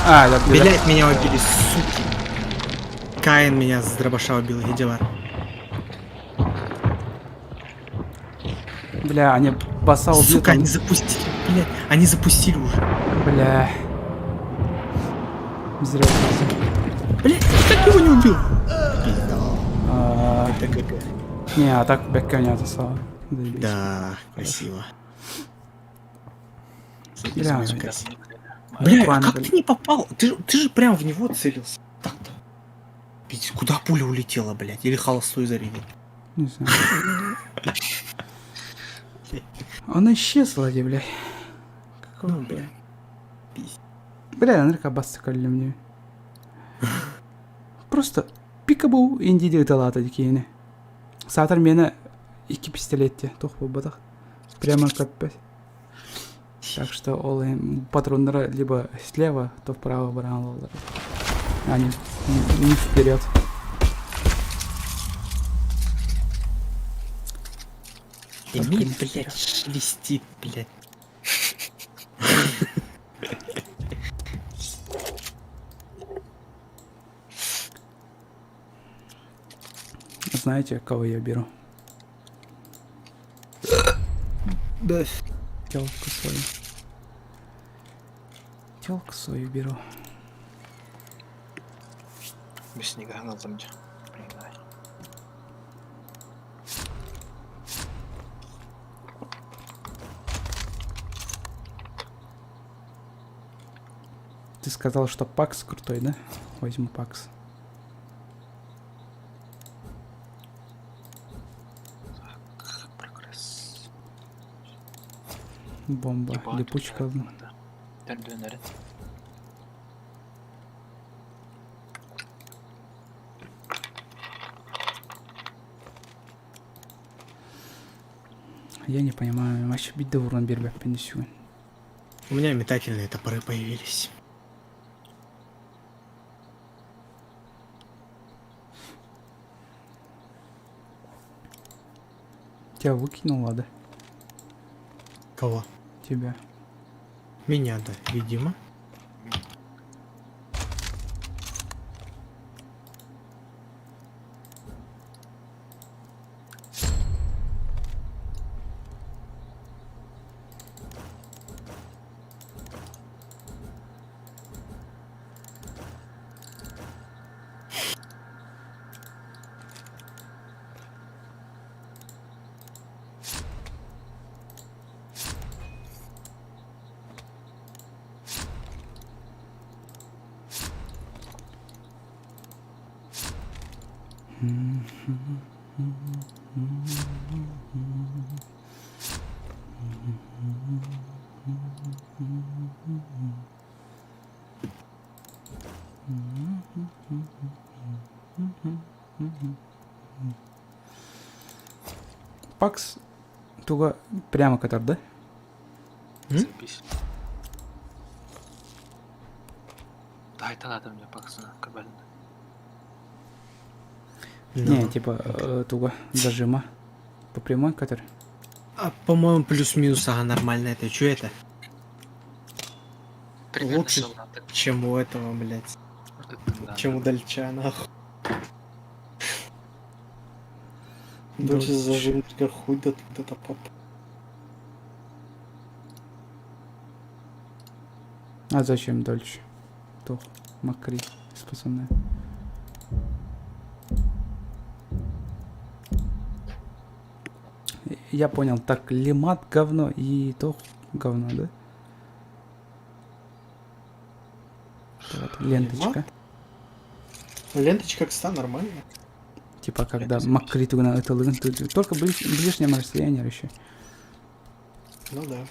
А, я Блять, меня убили, суки. Каин меня с дробаша убил, Гедевар. Бля, они баса убьют. Сука, они запустили, блять, они запустили уже. Бля. Зря Блять, как его не убил? А, Это ГГ. Не, а так бэкка не отослала. Заебись. Да, красиво. Бля, Красиво. Бля, а План, как блин. ты не попал? Ты, ты же прям в него целился. Так-то. Пиздец, куда пуля улетела, блядь? Или холостой зарядил? Не знаю. Он исчез, вроде, бля. Какого, Ну, бля? Бля, наверное, баста мне. Просто пикабу инди талата дикине. Саатар мени икки пистолетте туох буолбатах. Прямо капец. Так что ол патроннара либо слева, то вправо баран Они не вперед. Эмиль, блядь, шелестит, блядь. Знаете, кого я беру? Да. Телку свою. Телку свою беру. Снега там где. Ты сказал, что Пакс крутой, да? Возьму Пакс. Прогресс. Бомба, липучка. Я не понимаю, вообще бить урон бербек пенсию. У меня метательные топоры появились. Тебя выкинула, да? Кого? Тебя. Меня, да, видимо. Пакс туга прямо катар, да? Запись. Дай тогда мне паксына кабалина. Не, типа туга зажима. По прямой катар. А, по-моему, плюс-минус, ага, нормально это. Чё это? Примерно Лучше, солдаты. чем у этого, блядь. Да. Чем у Дальча, нахуй. Дольче зажим, хуй да тут это поп. А зачем дольше? Тух, макри, способная. Я понял, так, лимат говно и то говно, да? Вот, ленточка. Ленточка, кстати, нормально. Типа, когда макри тугна это лыгн, только ближнем расстоянии еще. Ну да.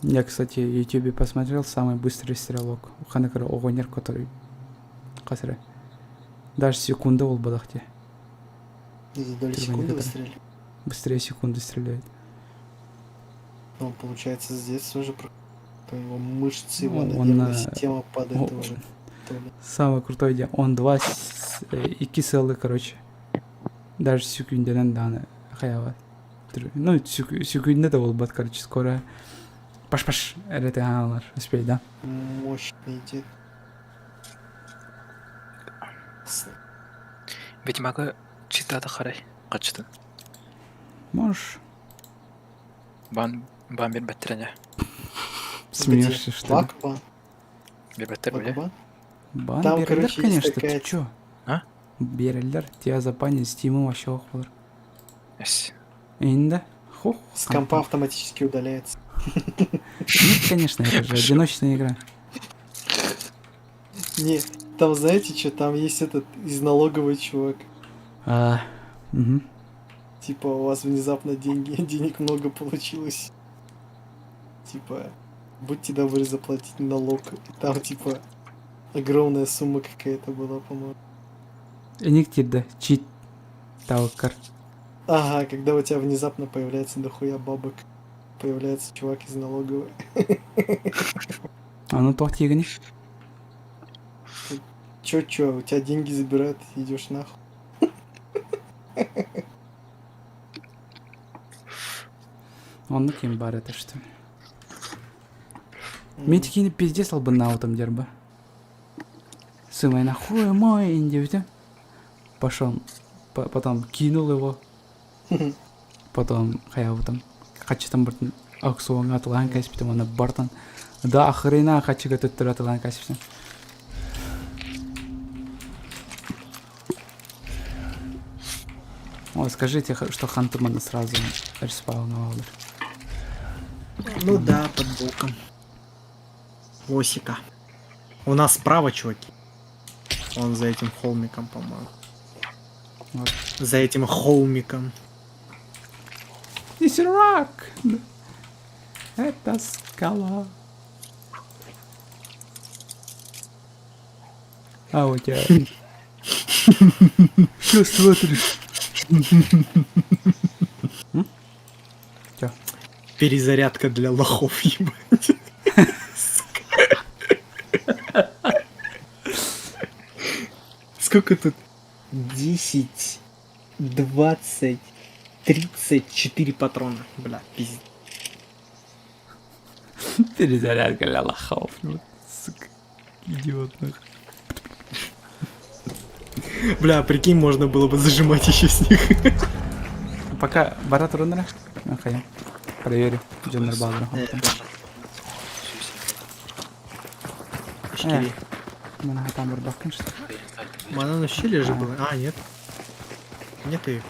Я, кстати, в Ютубе посмотрел самый быстрый стрелок. Ханакара Огонер, который Касыры. Даже секунда ол бадахте. За доли секунды выстрелили. Быстрее секунды стреляет. Ну, получается, здесь тоже про... его мышцы, его Ну, он нервная на- система под о- это уже. Самый крутой день. Он два, икки сылы, короче. Даже секунденен дааны хайаабат. Ну, секундэ да буолбат, короче, скоро паш-паш эрэ хаалар, успей, да? Мощный дед. Ведьмагы читады харай качтын. Можешь. Бан бан бербеттерене. Смеешься, что ли? Бан? Бербеттер бile. Бан Там, берелер, короче, есть конечно, ты такая- чё? А? Берелер, тебя запанит, стиму вообще охвалар. Эс. Инда? Хух. С компа автоматически удаляется. Нет, конечно, это же одиночная игра. Не, там знаете что, там есть этот из налоговой чувак. А, мгм. Типа у вас внезапно деньги, денег много получилось. Типа, будьте добры заплатить налог. И там типа огромная сумма какая-то была, по-моему. Эниктирда, чит таукар. Ага, когда у тебя внезапно появляется дохуя бабок, появляется чувак из налоговой. А ну тох тигни. Чё, чё, у тебя деньги забирают, идешь нахуй. Он кем бар это что ли? Мен пиздец албынаутом дерба. Сымай нахуй мой индивидуум. Пошел, потом кинул его. Потом хаябытым. Хачытан бартын аукционга атылаан кэспитим, аны бартан. Да хрена хачыга төттөр атылаан кэспитим. О, скажите, что Хантумана сразу респауновал. Ну да, под боком. Лосика. У нас справа, чуваки. Он за этим холмиком, по-моему. Вот. За этим холмиком. It's a rock! Это скала. А, у тебя... Что смотришь? М? Чё? Перезарядка для лохов, ебать. Сука. Сколько тут? 10, 20, 34 патрона. Бля, пиздец. Перезарядка для лохов. Ну, Сука. Идиот, нахуй. Бля, прикинь, можно было бы зажимать еще с них. Пока барат рунера. Окей. Проверю. Дженнер Балдер. Ишкери. Мен там барбакын что Она на щели же была. А, нет. Нет ее.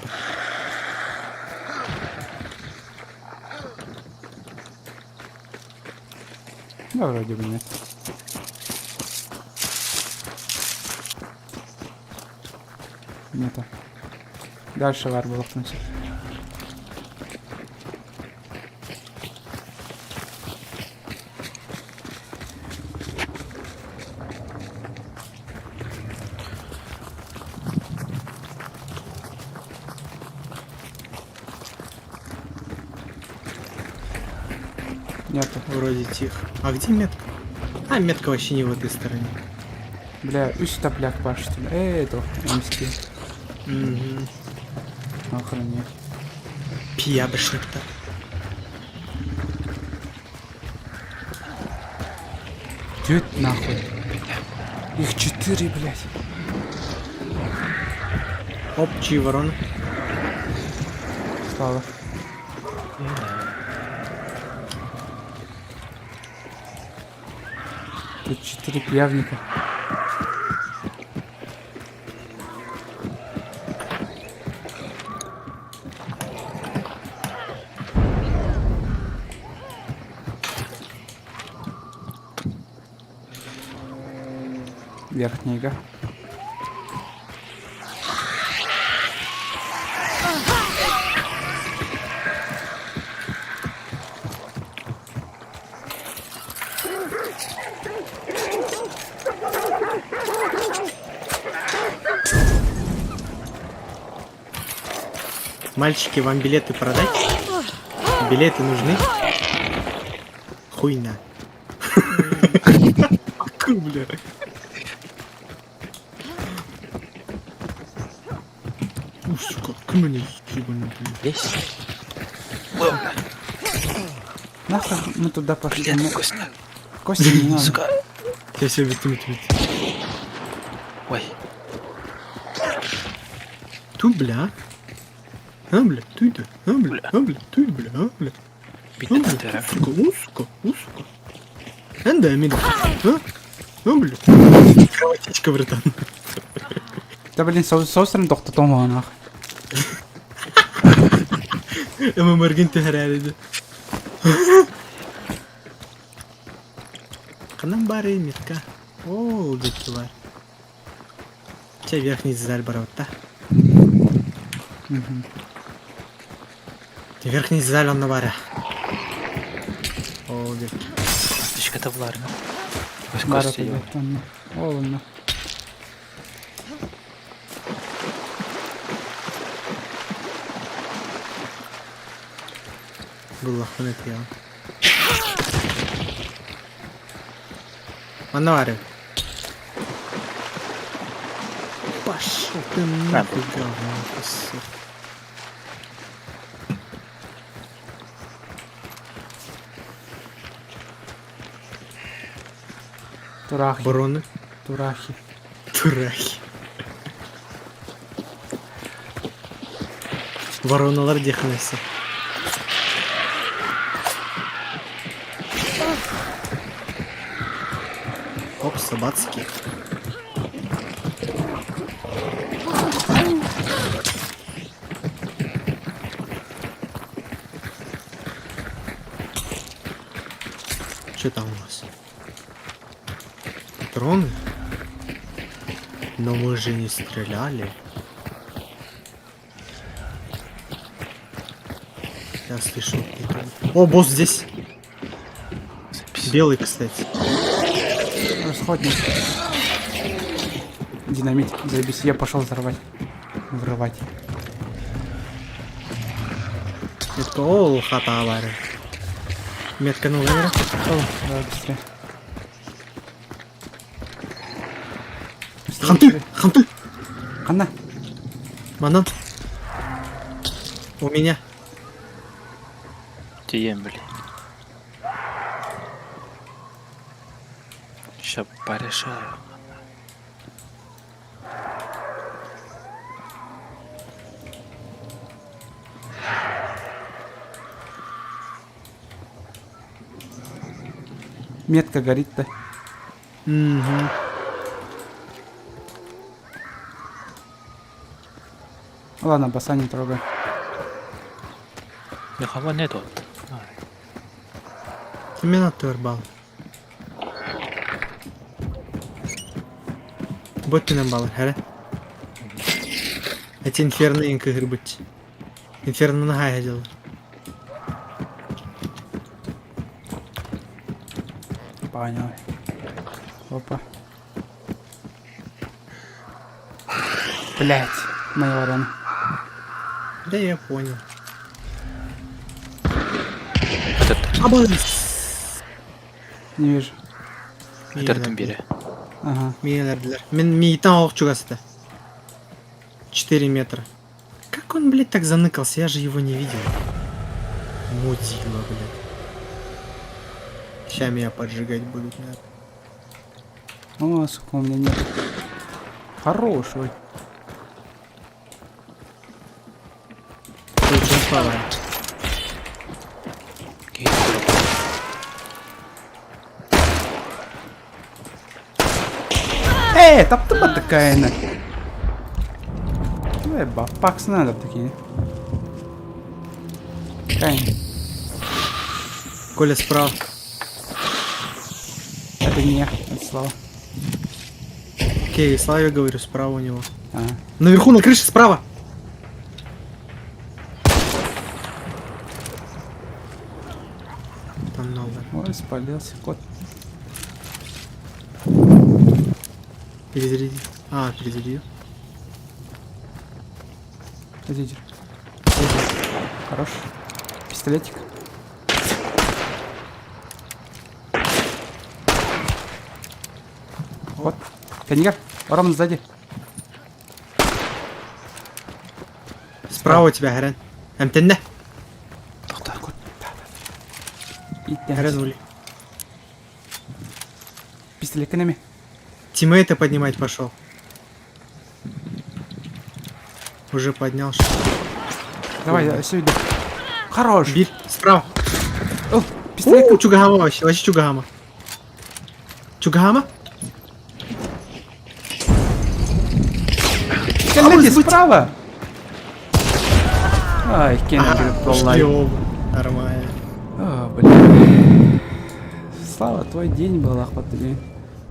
Да, вроде бы нет. Нету. Дальше var булуктун. Нету. Вроде тихо. А где метка? А, метка вообще не в этой стороне. Бля, үс тапляк бар что ли? Эй, это МСК. Мгм. Охренеть. Пьябошник-то. Тють нахуй. Их четыре, блядь. Оп, чьи ворона? Слава. Тут четыре пьявника. Верхняя. Мальчики, вам билеты продать? Билеты нужны? Хуйня. Ку, бля. Кымыны ебанутый. Есть. Нахуй мы туда пошли? Блин, Мы- Костя. Костя не надо. Сука. Сейчас я бит, бит, бит. Ой. Ту, бля. А, бля, ты да. А, бля, а, бля, ты, бля, а, бля. А, бля, сука, у, сука, у, сука. Энда, амида. А? А, бля. Кровотечка, братан. Да блин, соустерын тоқтатон нах. ММРгин түһэрээри Ханан бары метка. О, бар. Че верхний заль барабатта. Верхний заль онно бара. О, дек. Карточка-то вларна. Бара онно. Ол онно. Буллахын этиэ. Манна бары. Пошел ты нахуй, говно кусок. Турахи. Броны. Турахи. Турахи. Вороналар дихнеси. Оп, собацкий. Что там у нас? Патроны? Но мы же не стреляли. Я слышу. О, босс здесь. Белый, кстати. Расходник. Динамит. Заебись, я пошел взорвать. Врывать. Метка, о, хата авария. Метка, ну, наверное. О, давай быстрее. Ханты! Ханты! Ханна! Манан. У меня. Тием, блин. Сейчас порешаю. Метка горит-то. Угу. Ладно, баса не трогай. Никого нету. Именно турбал. Боттинен балар, хәрә. Эти инферно инка гырбыч. Инферно на хай дела. Понял. Опа. Блять, моя ворона. Да я понял. Этот. Абыз. Не вижу. Этот бире. Ага. Миелердилер. Мен миитан ох чугасыта. 4 метра. Как он, блядь, так заныкался? Я же его не видел. Мудила, блядь. Сейчас меня поджигать будут, наверное. О, сука, у меня нет. Хороший. Э, таптыма такая на. Э, бапакс надо такие. Кайн. Коля справа. Это не я, это Слава. Окей, Славе говорю, справа у него. А. Наверху на крыше справа. Там много. Ой, спалился кот. Перезаряди. А, перезарядил. Лидер. Хорош. Пистолетик. Вот. Коньяк. Роман сзади. Справа у тебя, Харен. Эмтэннэ. Харен ули. Пистолетка нами. Тиммейта поднимать пошел. Уже поднял. Что Давай, я все иду. Хорош. Бил, справа. О, пистолет. У, Чугахама вообще, вообще Чугахама. Чугахама? Кэллэти справа. Ай, Кен Ушли оба. Нормально. О, блин. Слава, твой день был, охватили.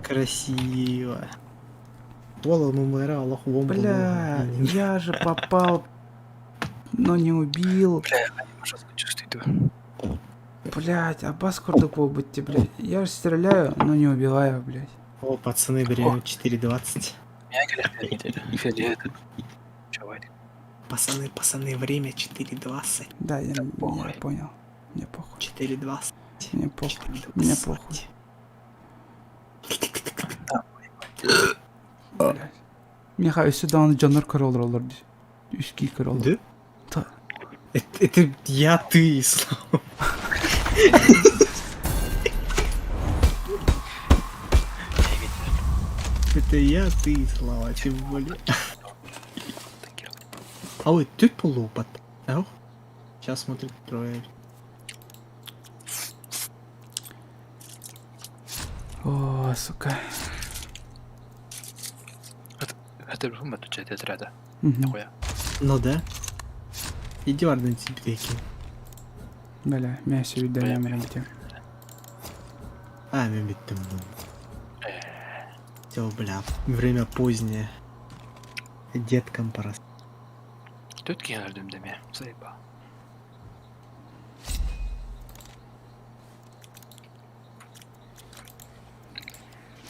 Красиво. Вола мумера, Аллах вом Бля, я же попал, но не убил. Бля, жестко чувствую. Блять, Аббас курдук быть, блядь. Я же стреляю, но не убиваю, блядь. О, пацаны, время 4.20. Пацаны, пацаны, время 4.20. Да, я, я понял. Мне похуй. 4.20. Мне похуй. Мне похуй. Блядь. Миха, сюда он Джоннер Королл роллер. Үски Королл. Да? Да. Это, это я, ты, Слава. Это я, ты, Слава, тем более. А ой, тут полупат. Сейчас смотрит трое. О, сука. Это же отвечает отряда. Мгм. Ну да. Иди в Арден тебе Бля, меня все видали, блядь. А, мен биттим. Все, бля, время позднее. Деткам пора. Тут кинулдым деме, заебал.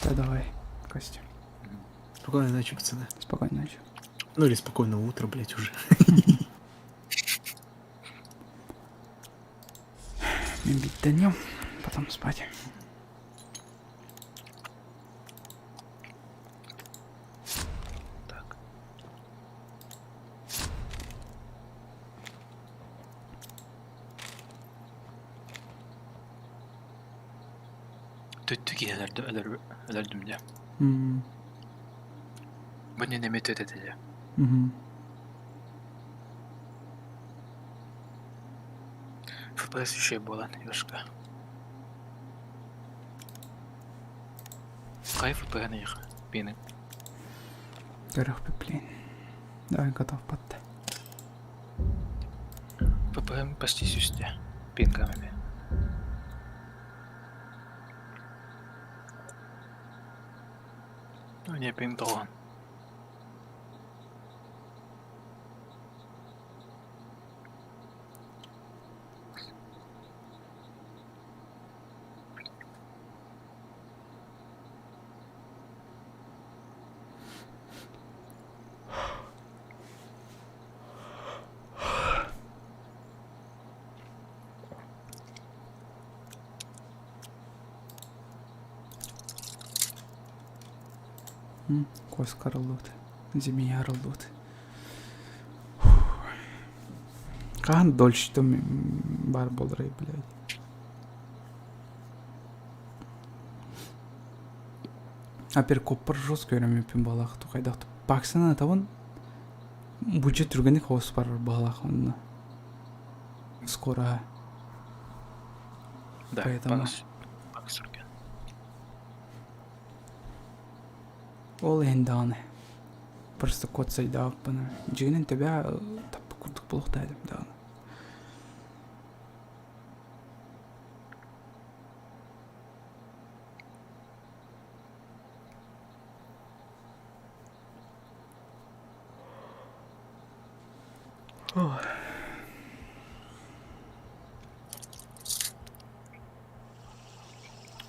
Да давай, Костя. Спокойной ночи, пацаны. Спокойной ночи. Ну или спокойного утра, блять, уже. Мен бить потом спать. Тут кинулдым де. М. Бу не неме төтөтө. Мгм. FPS еще болан, ёшка. Кай FPS не их, бенин. Горох, блин. Давай, готов подта. FPS почти сүстө. Пингами. Ну не пинг долан. Коска рыллыт, змея рыллыт. Кахан дольше там бар болрай, блядь. Апер коппар жестко өрөмүппүн балах тукайдах баксана табын буче түргенник хос бар балах онна. Скоро. Да, Поэтому бакс. Бакс үрген. Ол эндааны. Просто код сайдааппына. Жигинен тебя таппы курдук болуктайдым дааны.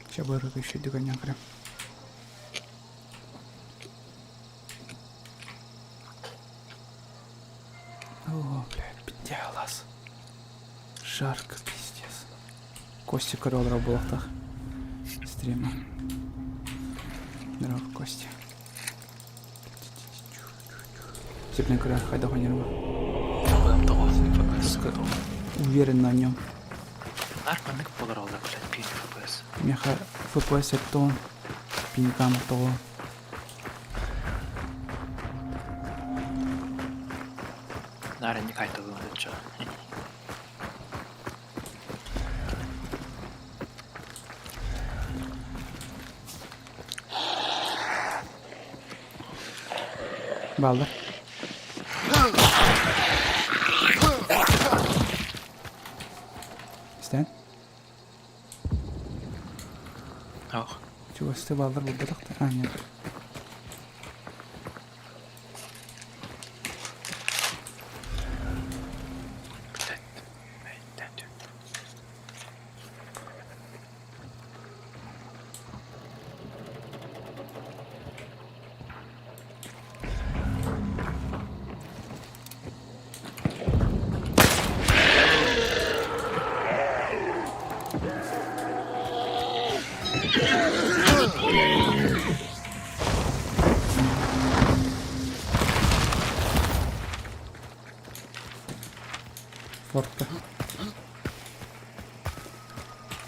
Сейчас бы еще догонял прям. О, блядь, пиздец. Жарко, пиздец. Костя корол работах. Стрима. Здорово, Костя. Сепнен көрөр, хайда хонерма. Тоҕо FPS тоҕо? Уверен на нем. Нар маннык буолар ол да, блядь, пин FPS. Миэхэ FPS 70, пинкам тоҕо. Наар инник айтылыын өччө. Бааллар. Истэн? Ох. Чугасты бааллар буолбатах да? А, нет. Фортка.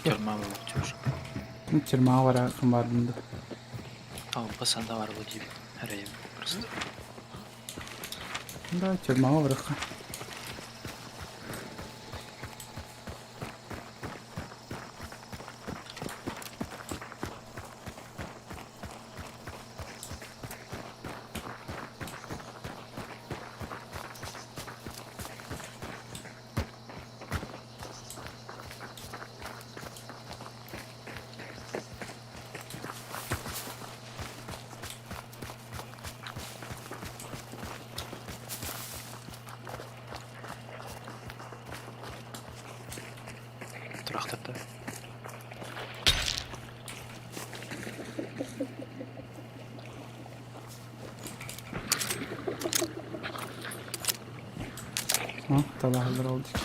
Тюрьма буолуохтуур. Ну, тюрьма бара бардым да. Алба санда бар бу диибин. Эрэйим просто. Да, тюрьмаҕа барыахха. Турахтарда. О, талаһаллар ол диэки.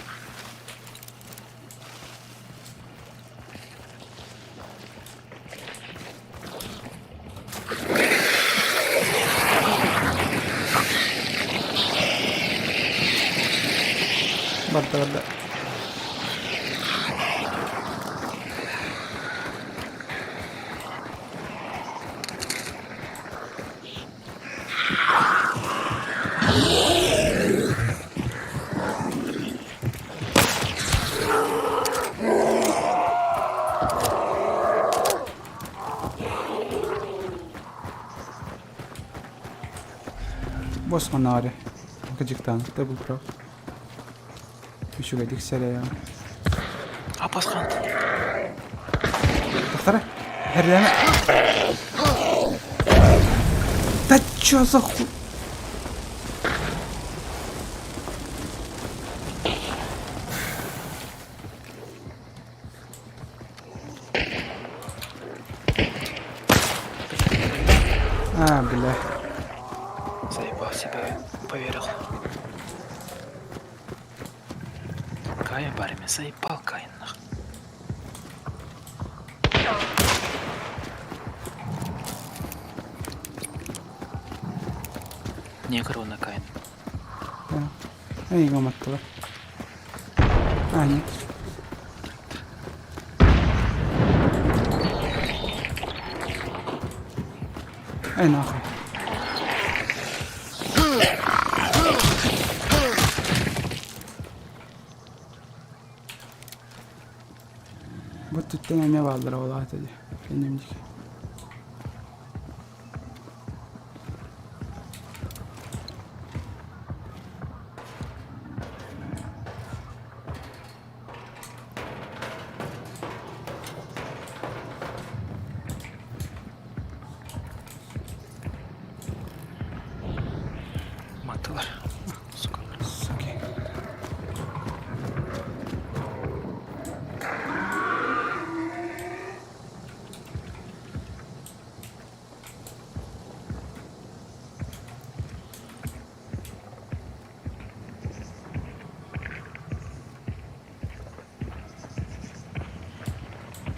Барда барда. Босманари. Кадьиктан, ты был прав. Үчүгэйдик сэрэйэҕин. Апасхан. Тахтара. Херлэме. Да чё за хуй? А, бля. Заебал себе, поверил. Кая барими, заебал Каин нах. Негр он Каин. Эй, гаматтылар. А, нет. Эй, нахуй. Бу өттүттэн эмиэ бааллара ол аата дии. Кэнним диэки. Матылар. Сука. Суки.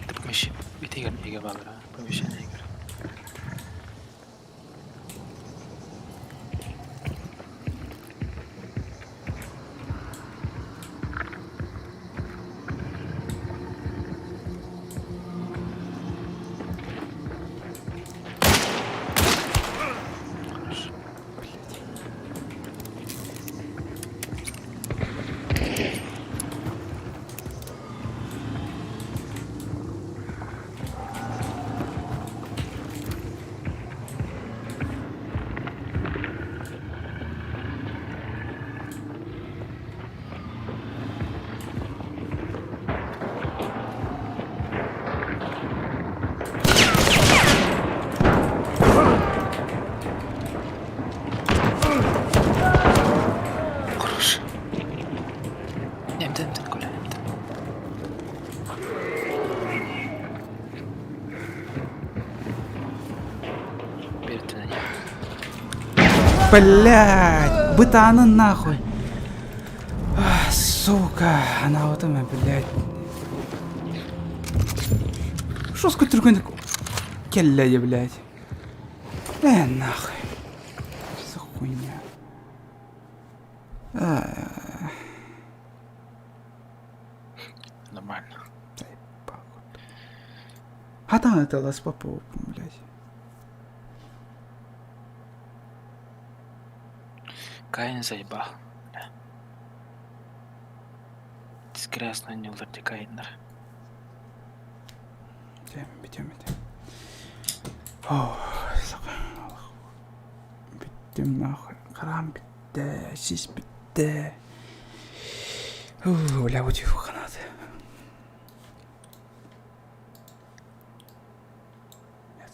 Это помещение. Итигер иге баллара. Помещение игр. Блядь, бытаанын нахуй. Сука, анаабытым ээ, блядь. Жестко түргэнник кэллэ дии, блядь. Э, нахуй. Что за хуйня? Нормально. Хатан это ласпапо, блядь. Каин заебал. Дискрясно не уларди Каиннар. Тем, битем, битем. О, сука. Бүттүм нахуй. Харам бүттэ, сис бүттэ. Бля, утюг.